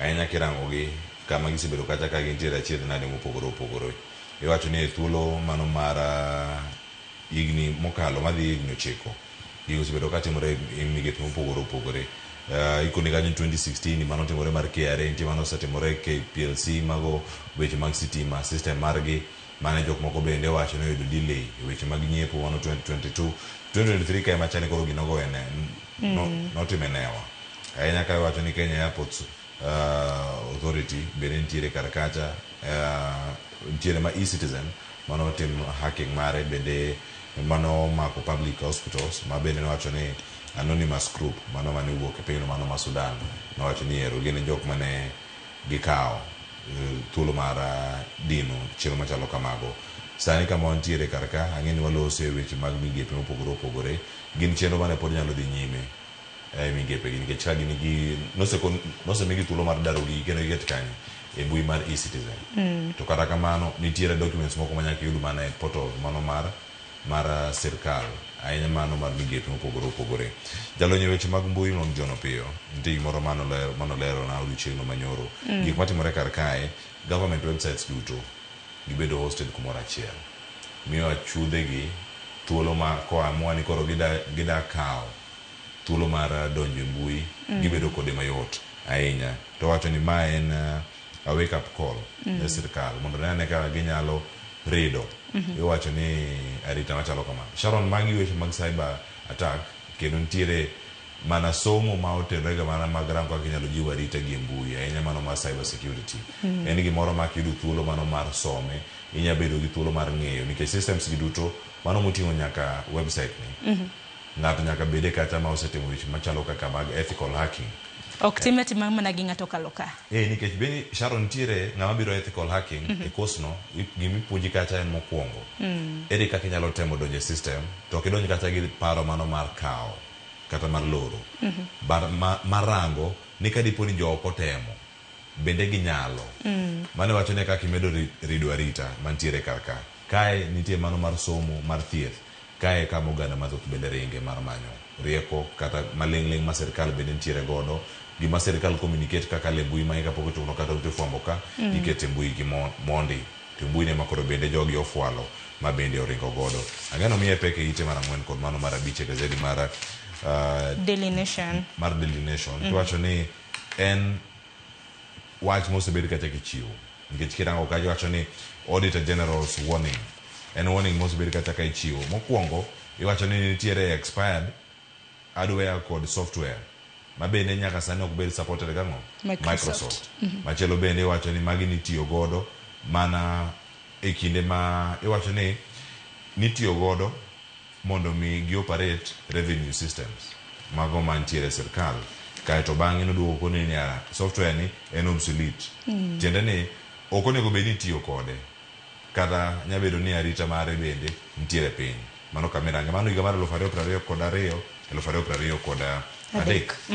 ahinya kirango gi kama gisebedo kacha ka gintiere achiedh nade mopogore opogore. Iwacho ni e thuolo mano mar higni mokalo madhi higni 9 gigo osebedo katimore e migepe mopogore opogore. Ikoni kanyo 2016 mano timore mar KRA, nitie mano osetimore KPLC mago weche mag sitima, system margi mane jok moko bende wacho ni oyudo delay e weche mag nyiepo mano 2022 2023 ka ema chani koro gino goyo ne notime newa ahinya ka iwacho ni Kenya Airports Authority bende nitiere kar kacha nitiere ma e-citizen mano otim hacking mare bende mano mako public hospitals ma bende nowacho ni anonymous group mano mane owuok e pinyno mano ma Sudan nowacho ni ero gin jok mane gikawo thuolo mar dino chenro machalo kamago. Sani kama wantiere kar ka ang'e ni waloso e weche mag migepe mopogore opogore gin chenro mane pod nyalo dhi nyime e migepe gi nikech ka gin gi nosemigi thuolo mar daro gigi kendo giket kanyo. e mbui mar eCitizen. To kata kamano nitiere documents moko ma nyaka iyud mana e portal mano mar sirkal, ahinya mano mar migepe mopogore opogore. Jalony e weche mag mbui Mon John Opiyo, nitie gimoro manolero na odiochieng'no manyoro. Gik matimore kar kae, government websites duto gibedo hosted kumoro achiel. Miyo achudhe gi thuolo ma koamua ni koro gida kawo thuolo mar donjo e mbui, gibedo kode mayot ahinya. To wacho ni ma en a wake up call ne sirkal mondo ne ane kaka ginyalo rido. Iwacho ni arita machalo kama. Sharon, magi weche mag cyber attack kendo nitiere mana somo ma otenore ga mana mag rango kaka inyalo jiw arita gi e mbui, ahinya mano mar cyber security. En gimoro ma kiyudo thuolo mano mar some, inya bedo gi thuolo mar ng'eyo nikech systems gi duto mano moting'o nyaka website ni. Ng'ato nyaka bede kata ma osetimo weche machalo kaka mag ethical hacking. Ok time atima mana gi ng'ato kalo ka. Nikech bende Sharon nitiere ng'ama biro ethical hacking e course no, gimipuonji kacha en mokwongo. Ere kaka inyalo temo donjo e system, to ok idonj kata gi paro mano mar kawo kata mar loro. Marango ni ka dipo ni jo oko temo, bende ginyalo. Mano wacho ni kaka imedo rido arita mantiere kar ka. Kae nitie mano mar somo mar thieth. Kae kama oganda mathoth bende ringe mar manyo rieko kata maling'ling' ma sirkal bende nitiere godo. Gima sirkal communicate kaka le mbui ma kapok ochopo kata ute fwambo ka, ikete mbui gi mondi. To mbui ne ma koro bende jogi ofwalo ma bende oringo godo. Ang'eno miye pek e ite mar 4 kod mano mar 5 e gazeti mar Daily Nation. Mar Daily Nation. Tiwacho ni en wach mosebed kacha kichiwo. Nikech kirango kacha iwacho ni Auditor General's warning. En warning mosebed kacha ka ichiwo. Mokwongo iwacho ni nitiere expired hardware kod software ma bende nyaka sani ok bed supported gang'o? Microsoft. Machielo bende iwacho ni magi nitiyo godo mana e kinde ma iwacho ni nitiyo godo mondo mi gi operate revenue systems mago mantiere e sirkal. Kaeto bang'e noduogo koni ni software ni en obsolete. Tiende ni ok onego bed ni itiyo kode. Kata nyabedo ni arita mare bende nitiere piny. Mano kamirange. Mano higa mar 2022, 2023.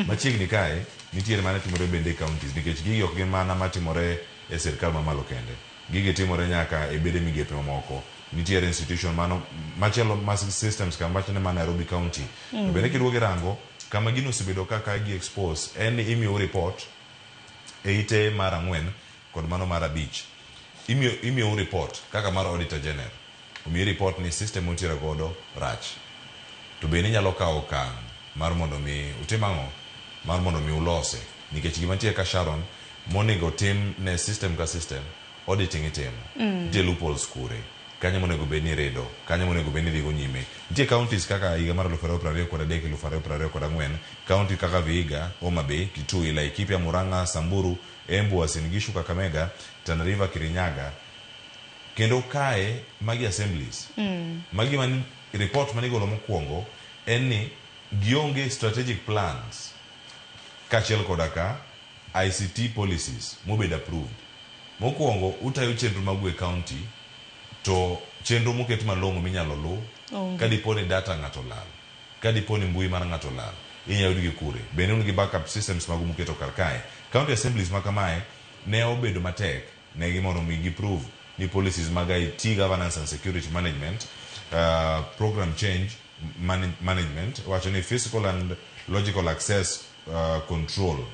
Machiegni kae nitiere mane timore bende e counties nikech gigi ok gin mana matimore e sirkal mamalo kende. Gigi timore nyaka e bede migepe mamoko. Nitiere institution mano machielo ma systems kama wachne ma Nairobi County. To bende kiduogo irango kama gino osebedo kaka gi expose en ni imiyo report e ite mar 4 kod mano mar 5. Imiyo report kaka mar Auditor General. Omiyi report ni system motiere godo rach. To bende inyalo kawo okang' mar mondo mi utim ang'o? Mar mondo mi ulose. Nikech gima nitie ka Sharon monego tim ne system ka system auditing itimo. Nitie loopholes kure. Kanyo monego bed ni rido, kanyo monego bed ni dhigo nyime. Nitie counties kaka higa mar 2023 2024, county kaka Vihiga, Homa Bay, Kitui, Laikipia, Murang'a, Samburu, Embu, Uasin Gishu, Kakamega, Tana River, Kirinyaga. Kendo kae magi assemblies. Magi man report manigolo mokwongo en ni gionge strategic plans kaachiel koda ka ICT policies mobedo approved. Mokwongo utayo chenro magu e county to chenro moket malong'o minyalo luw ka dipo ni data ng'ato lal, ka dipo ni mbui mar ng'ato lal, inyalo yudgi kure. Bende un gi backup systems magu muketo kar kae. County assemblies ma kamae ne obedo matek negi mondo mi gi prove ni policies mag IT governance and security management, program change management, wacho ni physical and logical access control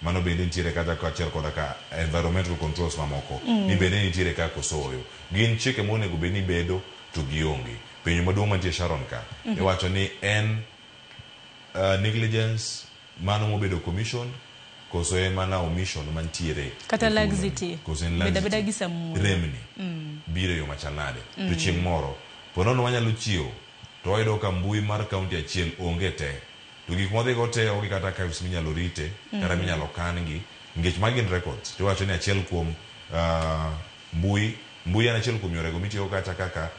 mano bende nitiere kata kaachiel koda ka environmental controls mamoko ni bende nitiere ka kosoyo. Gin chike monego bed ni bedo to gionge. Penjo maduong' mantie Sharon ka, iwacho ni en negligence mano mobedo commission koso en mana omission mantiere kata laxity, koso en beda beda gi samuoyo remni biro e yo machal nade. To chieng' moro ponono wanyalo chiewo to wayudo ka mbui mar county achiel onge te, to gik modhigo te onge kata archives minyalo rite kata minyalo kan gi nikech magi gin records. Tiwacho ni achiel kuom mbui en achiel kuom yorego mitiyogo kata kaka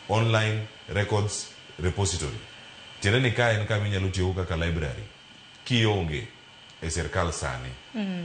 online records repository. Tiende ni ka en kama inyalo tiyogo kaka library kionge e sirkal sani.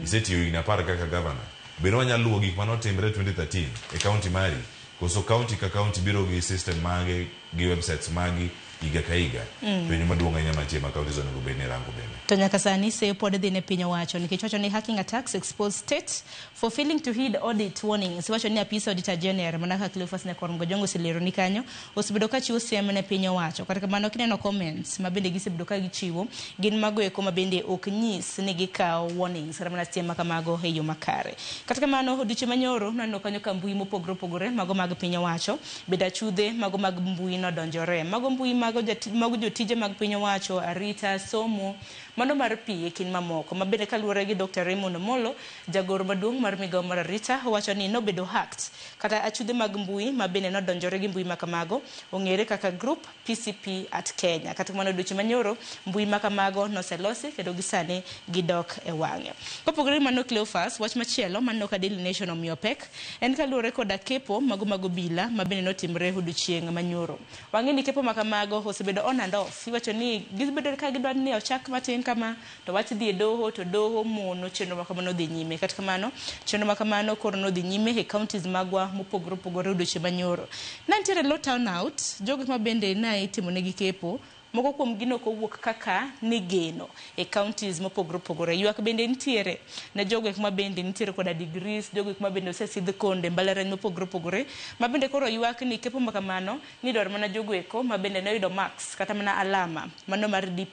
Isetiyo higni 10 kaka governor. Bende wanyalo luwo gik manotimre 2013 e county mari, koso county ka county biro gi system mage gi websites magi higa ka higa. Penjo maduong' ahinya mantie ma counties onego bed ni rango bende. To nyaka sani seyo pod dhi ne piny owacho nikech wacho ni hacking attacks expose state for failing to heed audit warnings. Wacho ni apisa Auditor General mana kaka Cleophas Nyakwar Mgojongo oselero ni kanyo osebedo ka chiwo siem ne piny owacho. Kata kamano kineno comments ma bende gisebedo ka gichiwo gin mago eko ma bende ok nyis ni gikawo warnings kata mana siem ma kamago e yo makare. Kata kamano odiochieng' manyoro naneno kanyo ka mbui mopogore opogore mago mag piny owacho bende achudhe mago mag mbui nodonjore. Mago mbui mago jotije mag piny owacho, arita, somo, mano mar pi e kind mamoko. Ma bende kaluwore gi Dr. Raymond Omolo, jagoro maduong' mar migawo mar arita, owacho ni nobedo hacked kata achudhe mag mbui ma bende nodonjore gi mbui ma kamago ong'ere kaka Group PCP at Kenya. Kata kamano odiochieng' manyoro mbui ma kamago noselosi kendo gisani gidok e wang'e. Kopogore gi mano Cleophas, wach machielo maneno ka Daily Nation omiyo pek en kaluwore koda kepo mago mag obila ma bende notimre odiochieng' manyoro. Wang'e ni kepo ma kamago osebedo on and off. Iwacho ni gibedo ka gidwa ni ochak matin kama to wach dhi e doho to doho mono chenro ma kamano dhi nyime. Kata kamano chenro ma kamano koro nodhi nyime e counties magwa mopogore opogore odiochieng' manyoro. Ne nitiere low turnout, jogo ma bende ne itimonegi kepo moko kuom gi nok owuok kaka nigeno e counties mopogore opogore. Ywak bende nitiere ne jogo eko ma bende nitiere koda degrees, jogo eko ma bende osesidh konde mbalariany mopogore opogore, ma bende koro ywak ni kepo ma kamano ni idwaro mana jogo eko ma bende noyudo marks kata mana alama mano mar D+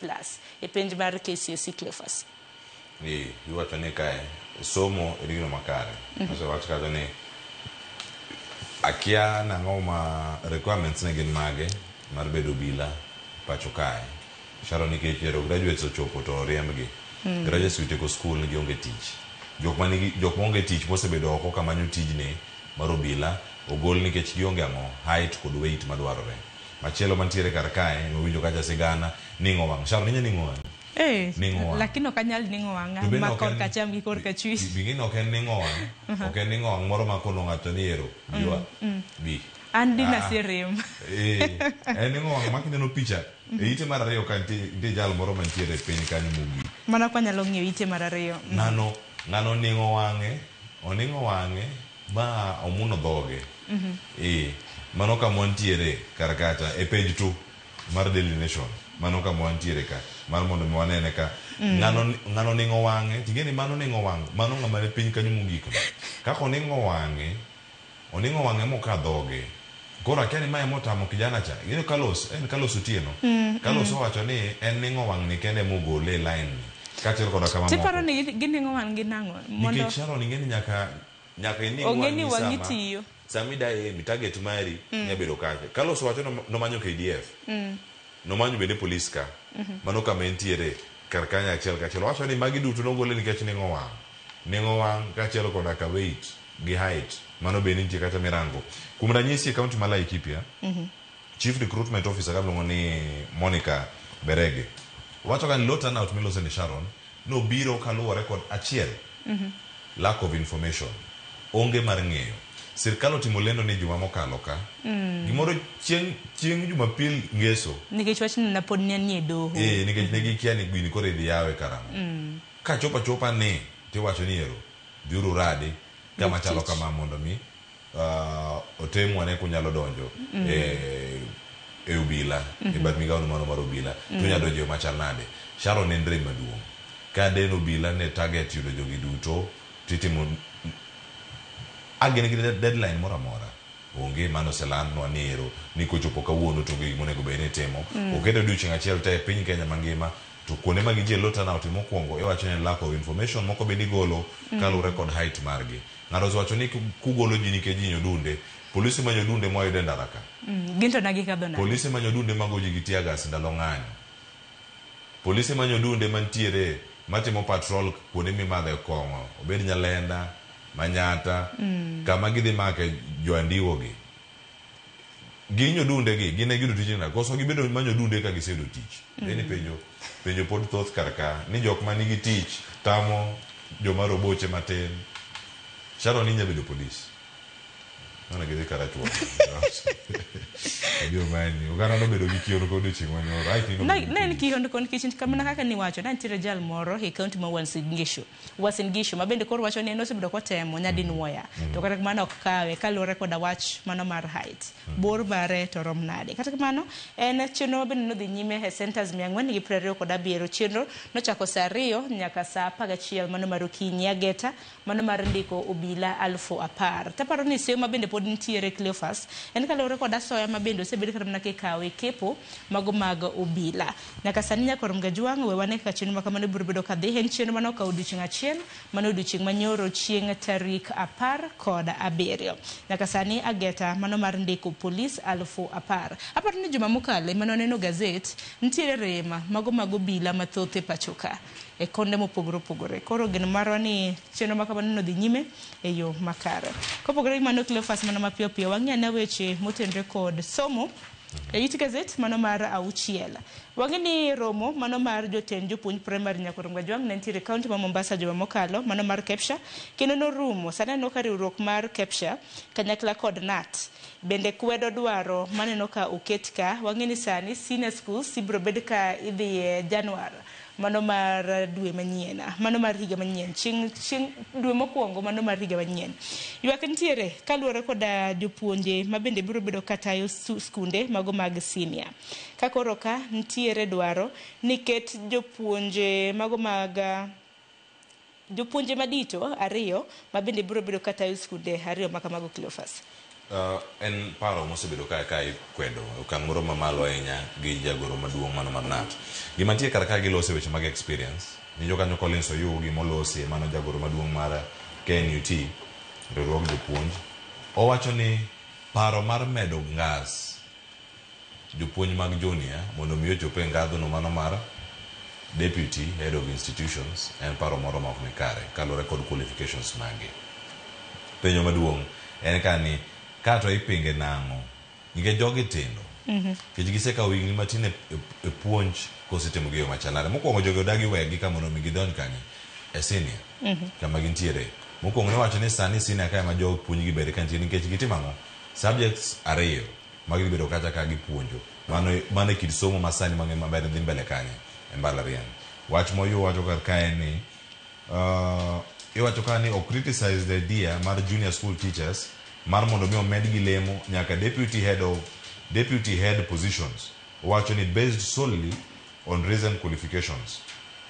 e penj mar KCSE Cleophas. Iwacho ni kae somo en gino makare. Osewach kacha ni akia nang'o ma requirements ne gin mage mar bedo obila pacho kae. Sharon nikech ero graduates ochopo to oriembgi. Graduates otieko school gionge tich. Jok manigi jok maonge tich mosebedo oko kamanyo tijni mar obila ogol nikech gionge ang'o height kod weight madwarore. Machielo mantiere kar kae mowinjo kacha sigana ning'o wang'. Sharon inya ning'o wang'? Ning'o wang'. Lakini ok anyal ning'o wang'a To bende ma ok korka acham gi korka achwich. Bing'e ni ok en ning'o wang'. Ok en ning'o wang' moro ma kono ng'ato ni ero biwa bi. An dina serem. En ning'o wang' ma kineno picha e ite mar ariyo ka nitie jal moro mantiere e piny kanyo mogik. Mana kwa nyalo ng'iyo ite mar ariyo. Ng'ano ning'o wang'e, oning'o wang'e ma omuno dhoge. Mano kama wantiere kar kacha e page 2 mar Daily Nation. Mano kama wantiere ka mar mondo mi wanene ka ng'ano ning'o wang'e ting'e ni mano ning'o wang' mano ng'ama ni piny kanyo mogik no. Kaka oning'o wang'e, oning'o wang'e moka dhoge. Koro akia ni mae motamo kijana cha. Ing'eyo Carlos, en Carlos Otieno. Carlos owacho ni en ning'o wang' ni kende mogole e line ni. Kaachiel koda kama moko. Tiparo ni gining'o wang' gi nang'o? Mondo Nikech Sharon ing'e ni nyaka ining Ong'e ni wang'i wang'i sama tiyo. Sama idaye e target mari nya bedo kacha. Carlos owacho nomanyo KDF. Nomanyo bende polis ka. Mano kama entiere kar kanyo achiel kachiel. Owacho ni magi duto nogole nikech ning'o wang'. Ning'o wang' kaachiel koda ka weight gi height. Mano bende nitie kata mirango. Kuom ranyisi e county ma Laikipia, Chief Recruitment Officer kaluongo ni Monica Berege wacho ka ni low turnout milose ni Sharon nobiro kaluwore kod achiel lack of information, onge mar ng'eyo. Sirkal otimo lendo ni juma mokalo ka gimoro chieng' Jumapil ngeso Nikech wachno ne pod ne nie doho. Nikech ne gikia ni gini koro idhi yawe karang'o. Ka chopo achopa ni tiwacho ni ero dhiuru radi kama chalo kama mondo mi otemwa ne kunyalo donjo e obila e bath migawo mano mar obila to unyalo donjo e machal nade. Sharon en rem maduong'. Ka den obila ne target yudo jogi duto titimo agene gi deadline moro amora. Onge mano oselandnwa ni ero ni kochopo kawuono to onge gima onego bed ni itimo. Oketo odiochieng' achiel te e piny Kenya mangima to kuonde ma gintie low turnout mokwongo iwacho ni lack of information moko bende igolo kaluwore kod height margi. Ng'ato osewacho ni kugolo ji nikech ji nyodunde, polise ma nyodunde mwayudo e ndara ka. Gin to ne gikadho nade? Polise ma nyodunde mago ji gi tear gas ndalo ng'anyo. Polise ma nyodunde mantiere matimo patrol kuonde mimadhe kong'o, obed Nyalenda, Manyata, kama gidhi make joandiwo gi. Gi nyodunde gi, gin e giyudo tich nade? Koso gibedo ma nyodunde ka giseyudo tich? Eni penjo pod thoth kar ka ni jok manigi tich tamo joma roboche matin. Sharon inya bedo polis. Mana gidhi karachuoth. Obiro manyi. Oganda nobedo gi kiondko odiochieng' manyoro. Ai, tino Ne ne en kihondko nikech kamano kaka niwacho ne nitiere jal moro e kaunti ma Uasin Gishu Uasin Gishu ma bende koro wacho ni en osebedo kotemo nyadinwoya to kata kamano ok kawe kaluwore koda wach mano mar height bor mare to rom nade. Kata kamano en chenro ma bende nodhi nyime e centers 427 chenro nochako saa 2 nyaka saa 11 mano mar okinyi ageta mano mar ndiko obila 10,000. Taparo ni seyo ma bende pod nitiere Cleophas en kaluwore kod asoya ma bende osebed kata mana kikawo e kepo mago mag obila. Nyaka sani nyakor Mgajwang' we wane kaka chenro ma kamano biro bedo kadhi. En chenro mane okawo odiochieng' achiel mano odiochieng' manyoro chieng' tarik 17. Nyaka sani ageta mano mar ndiko polis 10,000. Aparo ni juma mokalo ema ne waneno gazet nitiere rem mago mag obila mathoth e pacho ka e konde mopogore opogore. Koro geno marwa ni chenro ma kamano nodhi nyime e yo makare. Kopogore gi mano Cleophas mana mapiyo piyo wang'i ane weche motenore kod somo e it gazet mano mar 6. Wang'e ni romo mano mar jotend jopuonj primary Nyakoro Mgajwang' ne nitiere e kaunti ma Mombasa juma mokalo mano mar KEPSHA kendo norumo. Sani aneno ka riwruok mar KEPSHA kanyakla kod KNUT bende kwedo dwaro maneno ka oket ka. Wang'e ni sani senior schools ibiro bed ka idhiye Januar mano mar dwe manyien mano mar higa manyien chieng' dwe mokwongo mano mar higa manyien. Ywak nitiere kaluwore koda jopuonje ma bende biro bedo katayo skunde mago mag senior. Ka koro ka nitiere dwaro ni ket jopuonje mago mag jopuonje madito 2 ma bende biro bedo katayo skunde 2 makamago Cleophas. En paro mosebedo ka ikwedo okang' moro mamalo ahinya gi jagoro maduong' mano mar KNUT. Gima nitie kar ka gilose weche mag experience. Winjo kanyo Collins Oyugi molosi mano jagoro maduong' mar KNUT, riwruog jopuonj. Owacho ni paro mar medo ngas jopuonj mag junior mondo mi ochop e ngadhno mano mar deputy head of institutions en paro moro ma ok ni kare kaluwore kod qualifications mage. Penjo maduong' en ka ni ka to ipinge nang'o nikech jogi tindo nikech gisekawo higni matin e puonj kosetimo gi yo machal nade. Mokwongo jogi odagi wegi ka mondo mi gidonj kanye e senior kama gintiere. Mokwongo niwacho ni sani senior ka ema jopuonj gi ber ka nitie nikech gitimo ang'o? Subjects 2 ma gidhi bedo kacha ka gipuonjo. Mano e kit somo masani mang'eny maber dhi mbele kanye e mbalariany. Wach moyuo wacho kar kae ni iwacho ka ni ok criticize the idea mar junior school teachers mar mondo mi omedgi lemo nyaka deputy head positions. Owacho ni based solely on recent qualifications.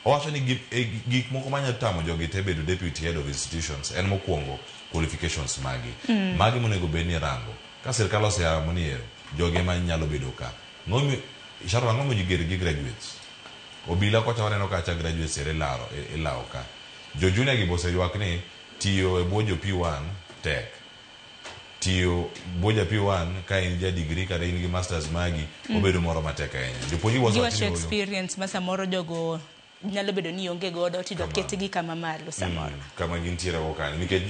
Owacho ni gik moko manyalo tamo jogi te bedo deputy head of institutions en mokwongo qualifications magi. Magi monego bed ni rango. Ka sirkal oseamo ni ero, jogi ema nyalo bedo ka. Sharon, ang'o momiyo ji gi graduates? Obila kocha waneno kacha graduates ere ilawo ka. Jo junior gi bose ywak ni tiyo e bwo jo P1 tek. Tiyo bwo ja P1 ka in ja degree kata in gi masters magi obedo moro matek ahinya. Jopuonj gi bose wacho Giwacho ni oyo. experience ma samoro jogo nyalo bedo ni onge godo to ketgi kama malo samoro. Kama gintiere go kanyo nikech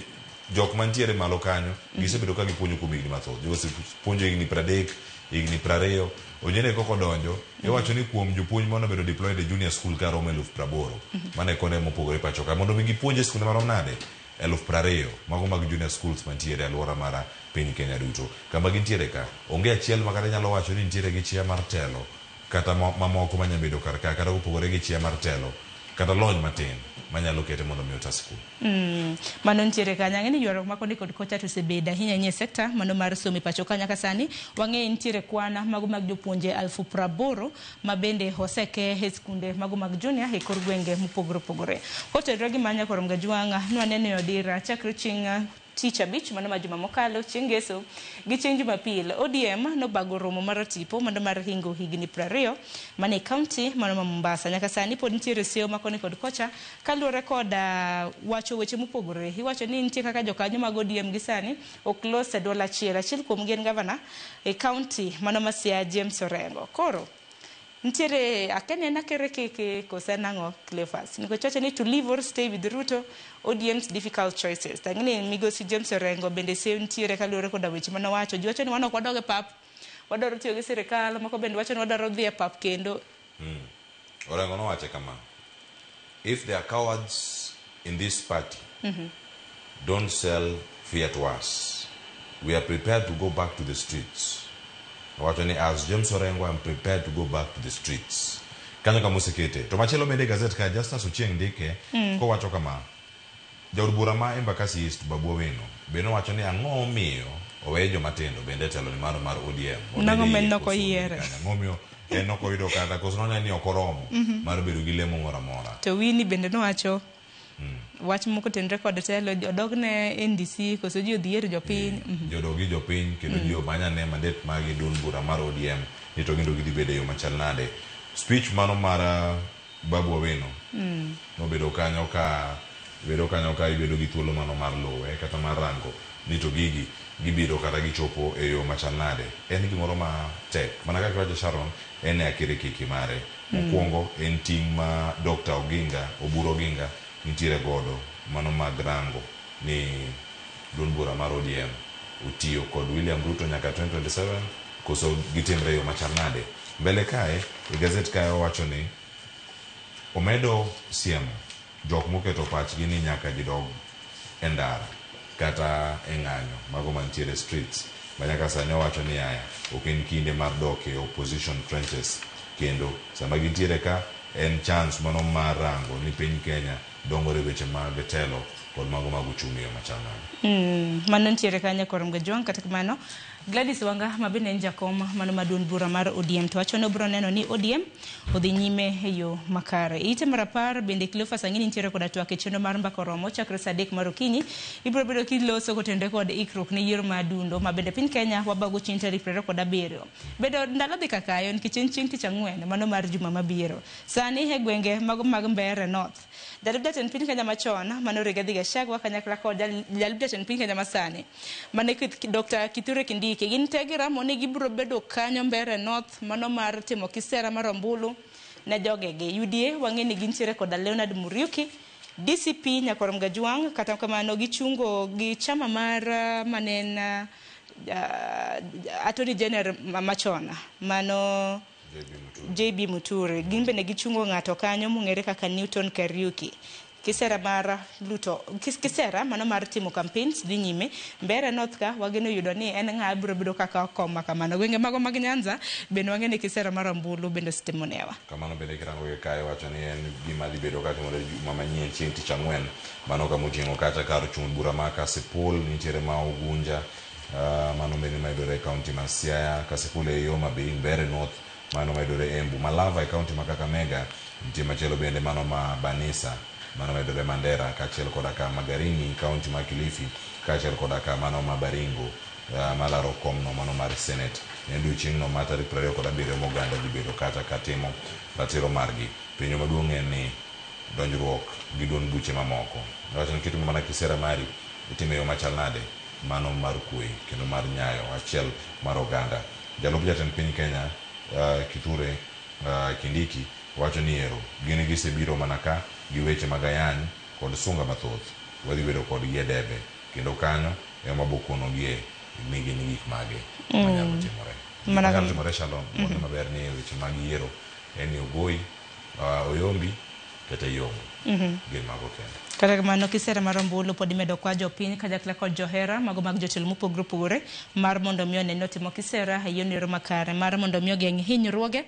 jok mantiere malo kanyo gisebedo ka gipuonjo kuom higni mathoth. Jogo osepuonjo higni 30, higni 20. Ojende koko donjo, iwacho ni kuom jopuonj mane obedo deployed e junior school ka romo 80,000. Mano e konde mopogore pacho ka. Mondo mi gipuonj e skunde marom nade? 20,000 mago mag junior schools mantiere e alwora mar piny Kenya duto. Kama gintiere ka, onge achiel ma kata nyalo wacho ni nitiere gi chia mar telo kata mamoko manyalo bedo kar ka kata kopogore gi chia mar telo kata lony matin manyalo kete mondo mi ota skul. Mano nitiere kanyo. Ang'e ni ywaruok ma koni kod kocha to osebedo ahinya ahinya e sekta mano mar somo e pacho ka nyaka sani. Wang'eyo nitiere kwan mago mag jopuonje 80,000 ma bende oseke e skunde mago mag junior e kor gwenge mopogore opogore. Kotenore gi manya koro Mgajwang' nwaneno e odira chakre chieng' tich abich mano ma juma mokalo chieng' ngeso gi chieng' jumapil ODM nobago romo mar tipo mano mar hingo higni 20 mane kaunti mano ma Mombasa. Nyaka sani pod nitiere seyo ma koni kod kocha kaluwore kod wacho weche mopogore. Iwacho ni nitie kaka jokanyo mag ODM gi sani ok los e duol achiel. Achiel kuom gi en gavana e kaunti mano ma Siaya James Orengo. Koro nitiere akia en akere keke koso en ang'o Cleophas. Nikech wacho ni to live or stay with Ruto, ODM's difficult choices. Tang'e ni migosi James Orengo bende seyo nitiere kaluwore koda weche manowacho. Ji wacho ni wan ok wadog e pap, wadwaro tiyo gi sirikal, moko bende wacho ni wadwaro dhi e pap kendo. Orengo nowacho kama, if there are cowards in this party, don't sell fear to us. We are prepared to go back to the streets. Owacho ni as James Orengo I'm prepared to go back to the streets. Kanyo kama osekete. To machielo bende e gazet ka Justus Ochieng ndike kowacho kama. Jaod bura ma Embakasi East Babu Owino be nowacho ni ang'o momiyo owe joma tindo bende e telo ni mar ODM. Nang'o Wabende ma en yie nok koso oyiere? kanyo. Ang'o momiyo en ok oyudo kata koso noneno ni ok oromo mar bedo gi lemo moro amora. To Winnie bende nowacho wach moko tenre kod telo odog ne NDC koso ji odhi ir jopiny. Jodog gi jopiny kendo ji omany ane mandate mag duond bura mar ODM ni to gin to gidhi bedo e yo machal nade. Speech mano mar Babu Owino nobedo kanyo ka bedo kanyo ka ibedo gi thuolo mano mar luwe kata mar rango ni to gigi gibiro kata gichopo e yo machal nade. En gimoro ma tek. Mana kaka iwacho Sharon, en e akirikiki mare. Mokwongo en ting' ma Dr. Oginga, Oburu Oginga nitiere godo mano mag rango ni duond bura mar ODM otiyo kod William Ruto nyaka 2027 koso gitimre e yo machal nade. Mbele kae, e gazet kae owacho ni omedo siemo jok moketo pachgi ni nyaka gidog e ndara kata e ng'anyo mago mantiere streets ma nyaka sani owacho ni aya ok en kinde mar dok e opposition trenches kendo sama gintiere ka en chance mano mar rango ni piny Kenya dongore weche mag telo kod mago mag uchumi e yo machal nade. Mano nitiere kanyo kor Mgajwang' kata kamano Gladys Wanga ma bende en jakom mano ma duond bura mar ODM to wacho ni obiro neno ni ODM odhi nyime e yo makare. Ite mar 10 bende Cleophas Ang'ini nitiere koda twak e chenro mar mbaka oromo chakre saa 3 mar okinyi ibiro bedo kiloso kotenore kod ikruok ne yiero mar dundo ma bende piny Kenya wabago chieng' tarik 27. Bedo ndalo dhi kakayo nikech en chieng' tich ang'wen mano mar juma mabiro. Sani e gwenge mago mag Mbeere North. Jalup jatend piny Kenya machon mano Rigathi Gachagua kanyakla kod jalup jatend piny Kenya masani mane Dr. Kithure Kindiki gin te giramo ni gibiro bedo kanyo Mbeere North mano mar timo kisera mar ombulu ne jogegi. UDA wang'e ni gintiere koda Leonard Muriuki, DCP Nyakwar Mgajwang' kata kamano gichungo gi chama mar manen Attorney General machon mano JB Muturi. Gin bende gichungo ng'ato kanyo mong'ere kaka Newton Kariuki. Kisera mar luto kisera mano mar timo campaigns dhi nyime. Mbeere North ka wageno yudo ni en ng'a biro bedo kaka kom kamano. Gwenge mago mag Nyanza bende wang'e ni kisera mar ombulu bende osetimo newa. Kamano bende kirango gi kae wacho ni en gima dhi bedo katimore juma manyien chieng' tich ang'wen. Mano kama oting'o kata kar chung' bura ma Kasipul nitiere ma Ugunja, mano bende mayudore e kaunti ma Siaya, Kasipul e Homa Bay, Mbeere North mano mayudore Embu, Malava e kaunti ma Kakamega, nitie machielo bende mano ma Banisa mano mayudore Mandera kaachiel koda ka Magarini kaunti ma Kilifi kaachiel koda ka mano ma Baringo malaro komno mano mar Senate. En odiochieng'no ma tarik 27 moganda dhi bedo kata ka timo ratiro margi. Penjo maduong' en ni donjruok gi duond buche mamoko. Wacho ni kitimo mana kisera mari itime yo machal nade mano mar kwe kendo mar nyayo achiel mar oganda. Jalup jatend piny Kenya Kithure Kindiki wacho ni ero gin gisebiro mana ka gi weche mag ayany kod sunga mathoth. Wadhi bedo kodgi e debe kendo kanyo ema bokonogie ni gin gik mage manyalo timore. Manyalo timore Shalom, wang'e maber ni weche mag yiero en ni ogoyi, oyombi kata iyombo. Gin mago kende. Kata kamano kisera mar ombulu pod imedo kwa jopiny kanyakla kod johera mago mag jotelo mopogore opogore mar mondo mi one ni otimo kisera e yorno makare mar mondo mi ogeng' hinyruoge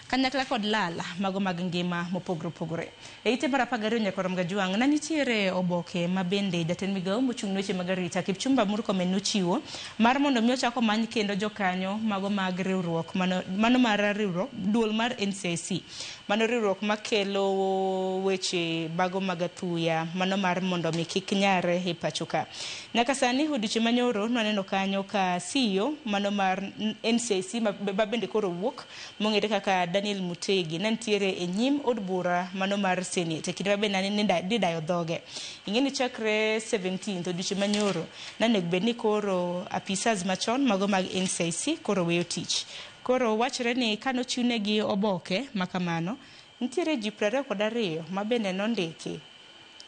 kanyakla kod lal mago mag ngima mopogore opogore. E ite mar 12 Nyakwar Mgajwang' ne nitiere oboke ma bende jatend migawo mochung' ne weche mag arita Kipchumba Murkomen nochiwo mar mondo mi ochak omany kendo jokanyo mago mag riwruok mano mar riwruok duol mar NCIC mano riwruok makelo weche mago mag athuya mano mar mondo mi kik nyare e pacho ka. Nyaka sani odiochieng' manyoro nwaneno kanyo ka CEO mano mar NCIC ma bende koro wuok mong'ere kaka Daniel Mutegi ne nitiere e nyim od bura mano mar Senate e kinde ma bende nidayo dhoge. Ing'e ni chakre 17th odiochieng' manyoro nanego bed ni koro apisas machon mago mag NCIC koro weyo tich. Koro wachre ni kanochiwnegi oboke makamano nitiere ji 22 ma bende nondiki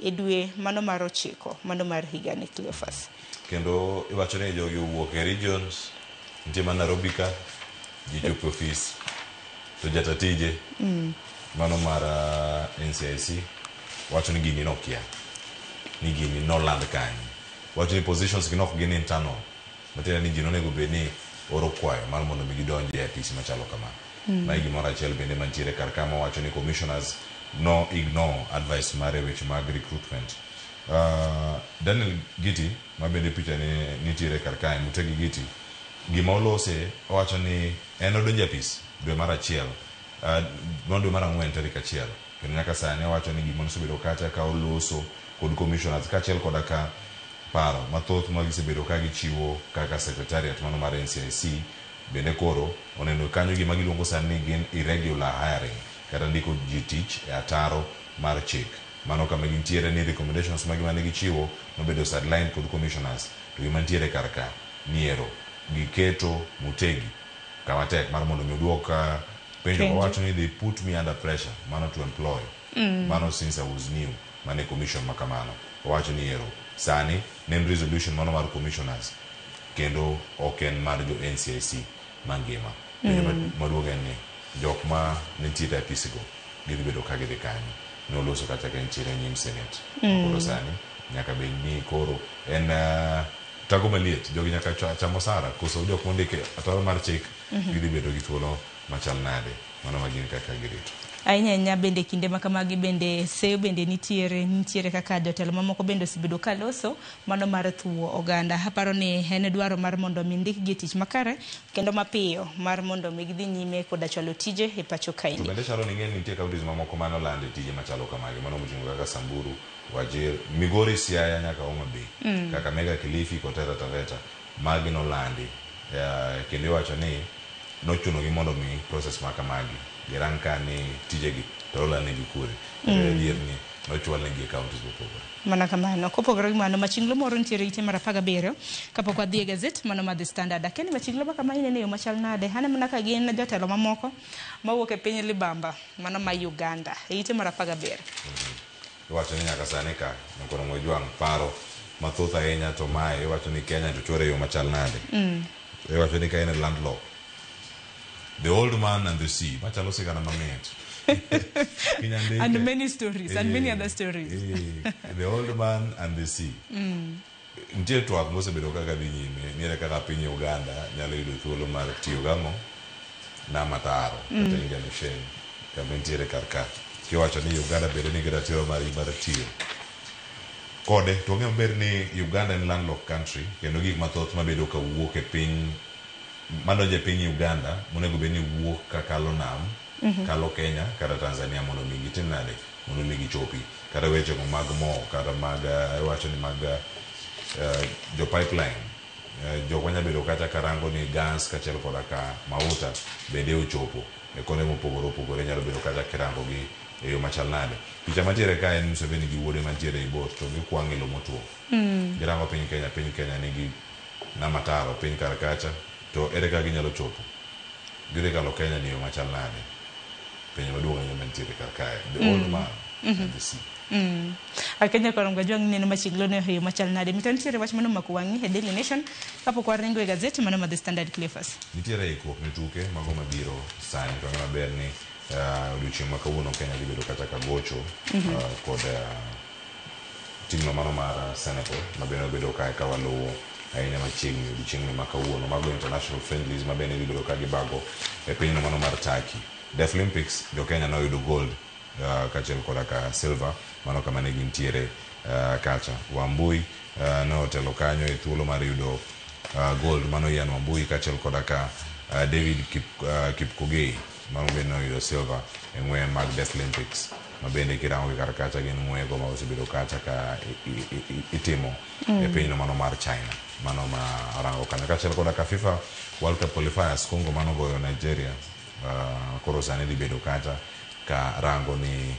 e dwe mano mar 9 mano mar higani Cleophas. Kendo iwacho ni jogi owuok e regions, nitie ma Nairobi ka, ji chopo e ofis to jata tije mano mar NCIC wacho ni gini nokia, ni gini noland kanye. Wacho ni positions gi nok gin internal, matiende ni ji nonego bed ni oro kwayo mar mondo mi gidonj e apisi machalo kama. Ma e gimoro achiel bende mantiere kar ka mawacho ni commissioners no ignore advice mare weche mag recruitment. Daniel Giti ma bende picha ne nitiere kar kae, Mutegi Giti, gima olose owacho ni en odonjo e apis dwe mar achiel, dwe mar ang'wen tarik 1, kendo nyaka sani owacho ni gima nosebedo kacha ka oloso kod commissioners kaachiel koda ka paro mathoth ma gisebedo ka gichiwo kaka secretariat mano mar NCIC. Bende koro oneno kanyo gima giluongo sani ni gin irregular hiring kata ndiko ji tich e ataro mar chik. Mano kama gintiere ni recommendations magi mane gichiwo nobedo sidelined kod commissioners, to gima nitiere kar ka niero giketo Mutegi kama tek mar mondo mi oduok penjo. Penjo. Owacho ni they put me under pressure mano to employ mano since I was new mane commission makamano. Owacho ni ero sani ne en resolution mano mar commissioners kendo ok en mar jo NCIC mangima. Penjo maduong' en ni jok ma nitiere e apisigo gidhi bedo ka gidhi kanyo. Noloso kata ka entiere e nyim senate. Koro sani nyaka bed ni koro en tago maliet, jogi nyaka cham osara koso jok mondike ataro mar chik gidhi bedo gi thuolo machal nade? Mano ma gin kaka girito. Ahinya ahinya bende kinde ma kamagi bende seyo bende nitiere kaka jotelo mamoko bende osebedo ka loso mano mar thuo oganda. Aparo ni en dwaro mar mondo mi ndikgi e tich makare kendo mapiyo mar mondo mi gidhi nyime koda chwalo tije e pacho To kaendi. bende chalo ni ing'e ni nitie counties mamoko mane olando tije machalo kamagi, mano moting'o kaka Samburu, Wajir, Migori, Siaya nyaka Homa Bay, Kakamega, Kilifi kod Taita Taveta, magi nolandi. Kendo iwacho ni nochunogi mondo mi process ma kamagi girang ka ni tijegi to olandnegi kure. Adier ni nochwalnegi e counties mopogore. Mana kamano. Kopogore gi mano, machinglo moro nitiere ite mar 17 kapok wadhi e gazet mano mar The Standard. Akia ni machinglo ma kama ineno e yo machal nade? Aneno mana ka gin jotelo mamoko mawuok e piny Libamba mano ma Uganda e ite mar 17. Iwacho ni nyaka sani ka Nyakwar Mojwang' paro mathoth ahinya, to mae iwacho ni Kenya to chwere e yo machal nade? Iwacho ni ka en e landlocked. The Old Man and the Sea, machalo sigana mamit. Kinyandike. And many stories, and many other stories. The Old Man and the Sea. Nitie twak mosebedo kaka dhi nyime ni ere kaka piny Uganda nyalo yudo thuolo mar tiyo gang'o nam ataro kata Indian Ocean kama entiere kar ka. Kiwacho ni Uganda bende nigi ratiro mar tiyo kode, to wang'eyo maber ni Uganda en landlocked country kendo gik mathoth mabedo ka wuok e piny madonjo e piny Uganda monego bed ni wuok ka kalo nam, kalo Kenya kata Tanzania mondo mi gitim nade, mondo mi gichopi kata weche go mag mo kata mag iwacho ni mag jo pipeline, jok manya bedo kata karango ni gas kaachiel koda ka mauta bende ochopo e konde mopogore opogore, nyalo bedo kata kirango gi e yo machal nade. Picha mantiere ka en Museveni gi wuode mantiere ei boat to gikwang' e lo motwo. Girango piny Kenya, piny Kenya nigi nam ataro piny kar kacha, to ere kaka ginyalo chopo? Gidhi kalo Kenya ni yo machal nade? Penjo maduong' ahinya mantiere kar kae. The Old Man and the Sea. Akenya koro ngajwang' neno machiglo ne yo machal nade. Mito nitiere wach mano mako wang'i e Daily Nation kapok waringo e gazet mano mar The Standard Cleophas. Nitiere ikruok ne tuke mago mabiro sani, to wang'eyo maber ni odiochieng' ma kawuono Kenya dhi bedo kata ka gocho kod timno mano mar Senegal ma bende wabedo kae ka waluwo ahinya machiegni odiochieng'ni ma kawuono. Mago international friendlies ma bende dhi bedo ka gibago e pinyno mano mar Turkey. Deaflympics, jo Kenya noyudo gold kaachiel koda ka silver, mano kama ne gintiere kacha. Wambui notelo kanyo e thuolo mar yudo gold, mano Ian Wambui kaachiel koda ka David Kipkogei mano bende noyudo silver e ng'weye mag Deaflympics ma bende kirango gi kar kacha gin ng'weyego ma osebedo kacha ka itimo e pinyno mano mar China, mano ma arango kanyo kaachiel koda ka FIFA World Cup qualifiers, Congo mano goyo Nigeria, koro sani dhi bedo kacha ka rango ni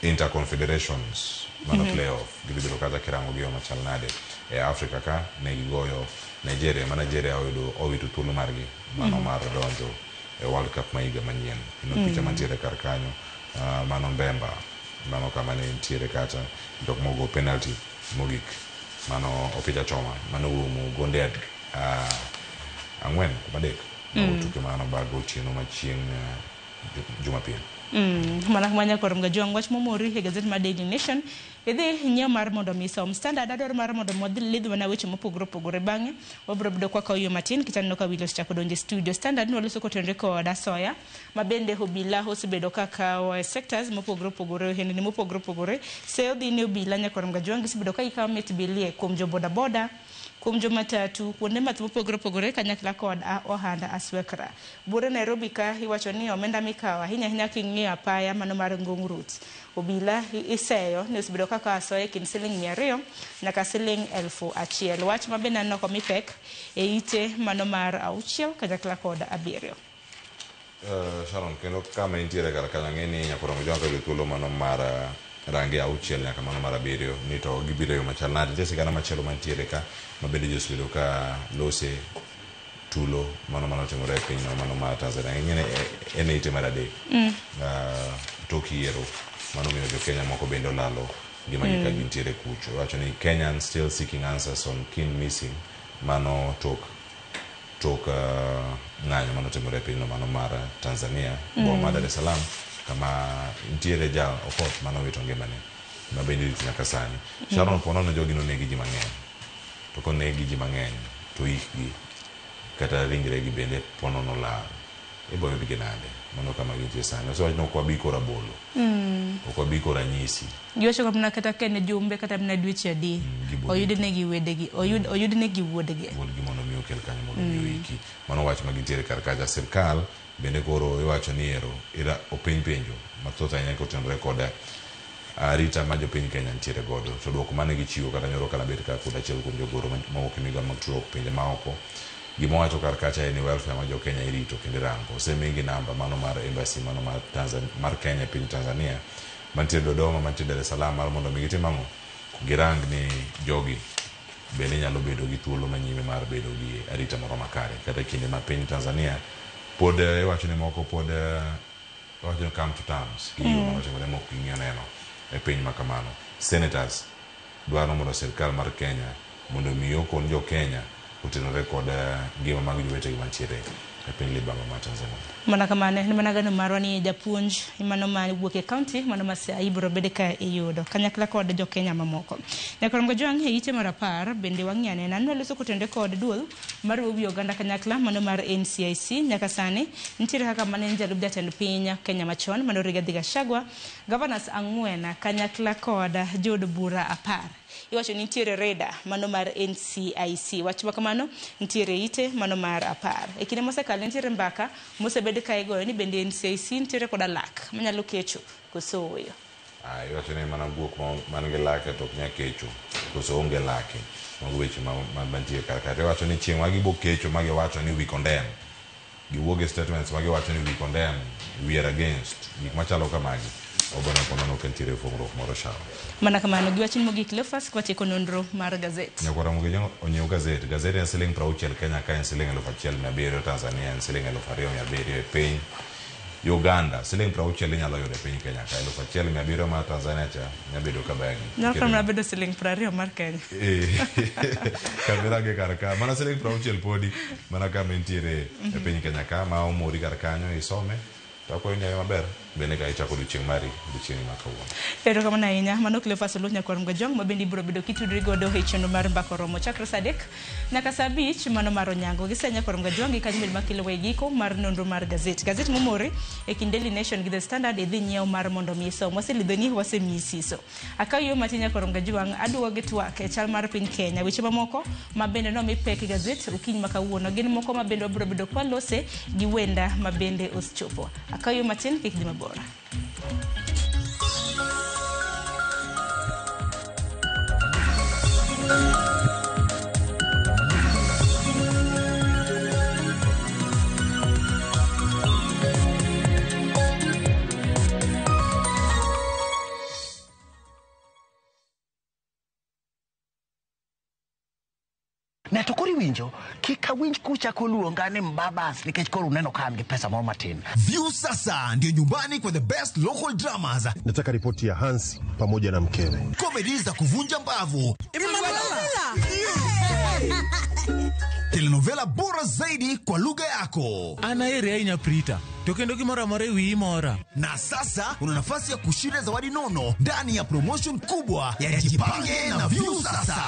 Interconfederations mano playoff gidhi bedo kacha kirango gi yo machal nade e Africa ka ne gigoyo Nigeria ma Nigeria oyudo owito thuolo margi mano mar donjo e World Cup ma higa manyien. Kendo picha mantiere kar kanyo, mano Mbemba, mano kama ne nitiere kacha jok mogo penalty mogik, mano opich achoma mano uomo gonde 4 kuom 3 mago tuke mano bago otieno ma chieng' Jumapil. Mana manya kor mga wach momori e gazet mar Daily Nation idhi nyiew mar mondo mi som Standard adwaro mar mondo modhi lidh mana weche mopogore opogore bang'e wabiro bedo kwa kawo yo matin kitaneno ka Willis chako donjo e studio. Standard noloso kotenore kod asoya ma bende obila osebedo ka kawo e sectors mopogore opogore, ohendni mopogore opogore. Seyo dhi ne obila nyakor Mgajwang' gisebedo ka gikawo mit bilie kuom jo boda boda, kuom jomatatu, kuonde math mopogore opogore kanyakla kod ohand aswekra. Buore Nairobi ka iwacho ni omenda mikawo ahinya ahinya king'iyo apaya mano mar Ngong Route, obila iseyo ni osebedo kaka asoya e kind siling 200 nyaka siling 1000. Wach ma bende aneno komi pek e ite mano mar 6 kanyakla kod 7. Sharon, kendo kama intiere kar kanyo ang'e ni nyakoro Mgajwang' ka thuolo mano mar range 6 nyaka mano mar 7 ni to gibiro yo machal nade. Nitie sigana machielo mantiere ka ma bende ji osebedo ka lose tulo mano manotimore e pinyno mano mar Tanzania. Ing'e ni en e ite mar 3 tok yiero mano miyo jo Kenya moko bende olalo ngimagi ka gintiere kucho. Iwacho ni Kenyans still seeking answers on kin missing mano tok ng'anyo manotimore e pinyno mano mar Tanzania, boma mar Dar es Salaam, kama nitiere ja Okoth manowito ngimane ma bende irito nyaka sani. Sharon, po nono jogi nonegi ji mang'eny, to konegi ji mang'eny to ikgi kata ringregi bende po nono lal, ibo yudgi nade? Mano kama gintie sani. Osewach ni ok wabi koro rabolo, ok wabi koro ranyisi. Giwacho mana kata ka en jumbe kata mana dweche adi, oyudnegi wedegi, oyudnegi wuodgi. Wuodgi mondo mi okel kanyo mondo mi oiki. Mano wach ma gintiere kar kacha. Sirkal bende koro iwacho ni ero openj penjo mathoth ahinya kotenore kod arita ma jopiny Kenya nitiere godo. To duoko mane gichiwo kata nyoro kana bet ka kod achiel kuom jogoro mawuok e migao mag tudruok pinje maoko, gima owacho kar kacha en ni welfare ma jo Kenya irito kendo irango. Osemigi namba mano mar embassy mano mar Tanzania, mar Kenya e piny Tanzania mantiere Dodoma, mantiere Dar es Salaam, mar mondo mi gitim ang'o? Girang ni jogi bende nyalo bedo gi thuolo manyime mar bedo gi arita moro makare. Kata e kinde ma piny Tanzania pod iwacho ni moko pod iwacho ni come to terms gi gigo manotimore mok ging'iyo neno e piny ma kamano. Senators dwaro mondo sirkal mar Kenya mondo mi okon jo Kenya otenore kod ngima mag jowetegi mantiere e piny libamba mar Tanzania. Mana kamano, en mana geno marwa ni japuonj mano ma wuok e county mano ma Siaya ibiro bed ka iyudo kanyakla kod jo Kenya mamoko. Nyakor Mgajwang' e ite mar 10 bende wang'i anena nwaloso kotenore kod duol mar wi oganda kanyakla mano mar NCIC. Nyaka sani nitiere kaka mane en jalup jatend piny Kenya machon mano Rigathi Gachagua, governors 4 kanyakla kod jood bura 10. Iwacho ni nitiere reda mano mar NCIC. Wach ma kamano nitiere ite mano mar 10. E kinde mosekalo nitiere mbaka mosebed ka igoyo ni bende NCIC nitiere koda lak manyalo kecho koso ooyo. Iwacho ni mana guok man gi lake to ok nyal kecho koso onge lake. Mago weche mantie kar kae. Iwacho ni chieng' ma gibo kecho ma giwacho ni we condemn, giwuok e statements ma giwacho ni we condemn, we are against gik machalo kamagi. Obono ponono ka nitiere fungruok moro Sharon. Mana kamano giwacho ni mogik Cleophas kwatieko nonro mar gazet. Nyakwara Mugijang onyiew gazet. Gazet en siling 60 Kenya ka en siling 1700 Tanzania en siling 2700 e piny Uganda. Siling 60 inyalo yudo e piny Kenya ka 1700 mar Tanzania cha nyalo bedo ka bagi. Nyalo mana bedo siling 20 mar Kenya. Kamera kar ka mana siling 60 podi mana kama entiere e piny Kenya ka ma omori kar kanyo isome. To akwayo ni maber bende ka ichako odiochieng' mari odiochieng' ma kawuono. Erokamano ahinya. Mano Cleophas Oluoch nyakwar Mgajwang' ma bende ibiro bedo kitudri godo e chenro mar Mbaka Oromo chakre saa 3 nyaka saa 5 mano mar Onyango. Gi saa nyakwar Mgajwang' gi kanyo bende makelo e giko mar nonro mar gazet. Gazet momore e kind Daily Nation gi The Standard idhi nyiew mar mondo mi isom. Waselidhoni, wasemiyi siso. Akaw yo matin nyakwar Mgajwang' aduogo gi twak e chal mar piny Kenya. Weche mamoko ma bende nomi pek e gazet okinyi ma kawuono gin moko ma bende wabiro bedo kwalose gi wenda ma bende osechopo. Akaw yo matin kik dhi mabor. Ne to koro iwinjo kik awinj kuchako luonga ni mbabas nikech koro uneno ka an gi pesa moro matin. View sasa ndio nyumbani kwa the best local dramas. Nataka ripoti ya Hansi pamoja na mkewe. Comedy za kuvunja mbavu. Telenovela bora zaidi kwa lugha yako. An aheri ahinya Prita, to kendo gimoro amora e wiyi mora. Na sasa una nafasi ya kushinda zawadi nono ndani ya promotion kubwa ya Jipange na Viusasa.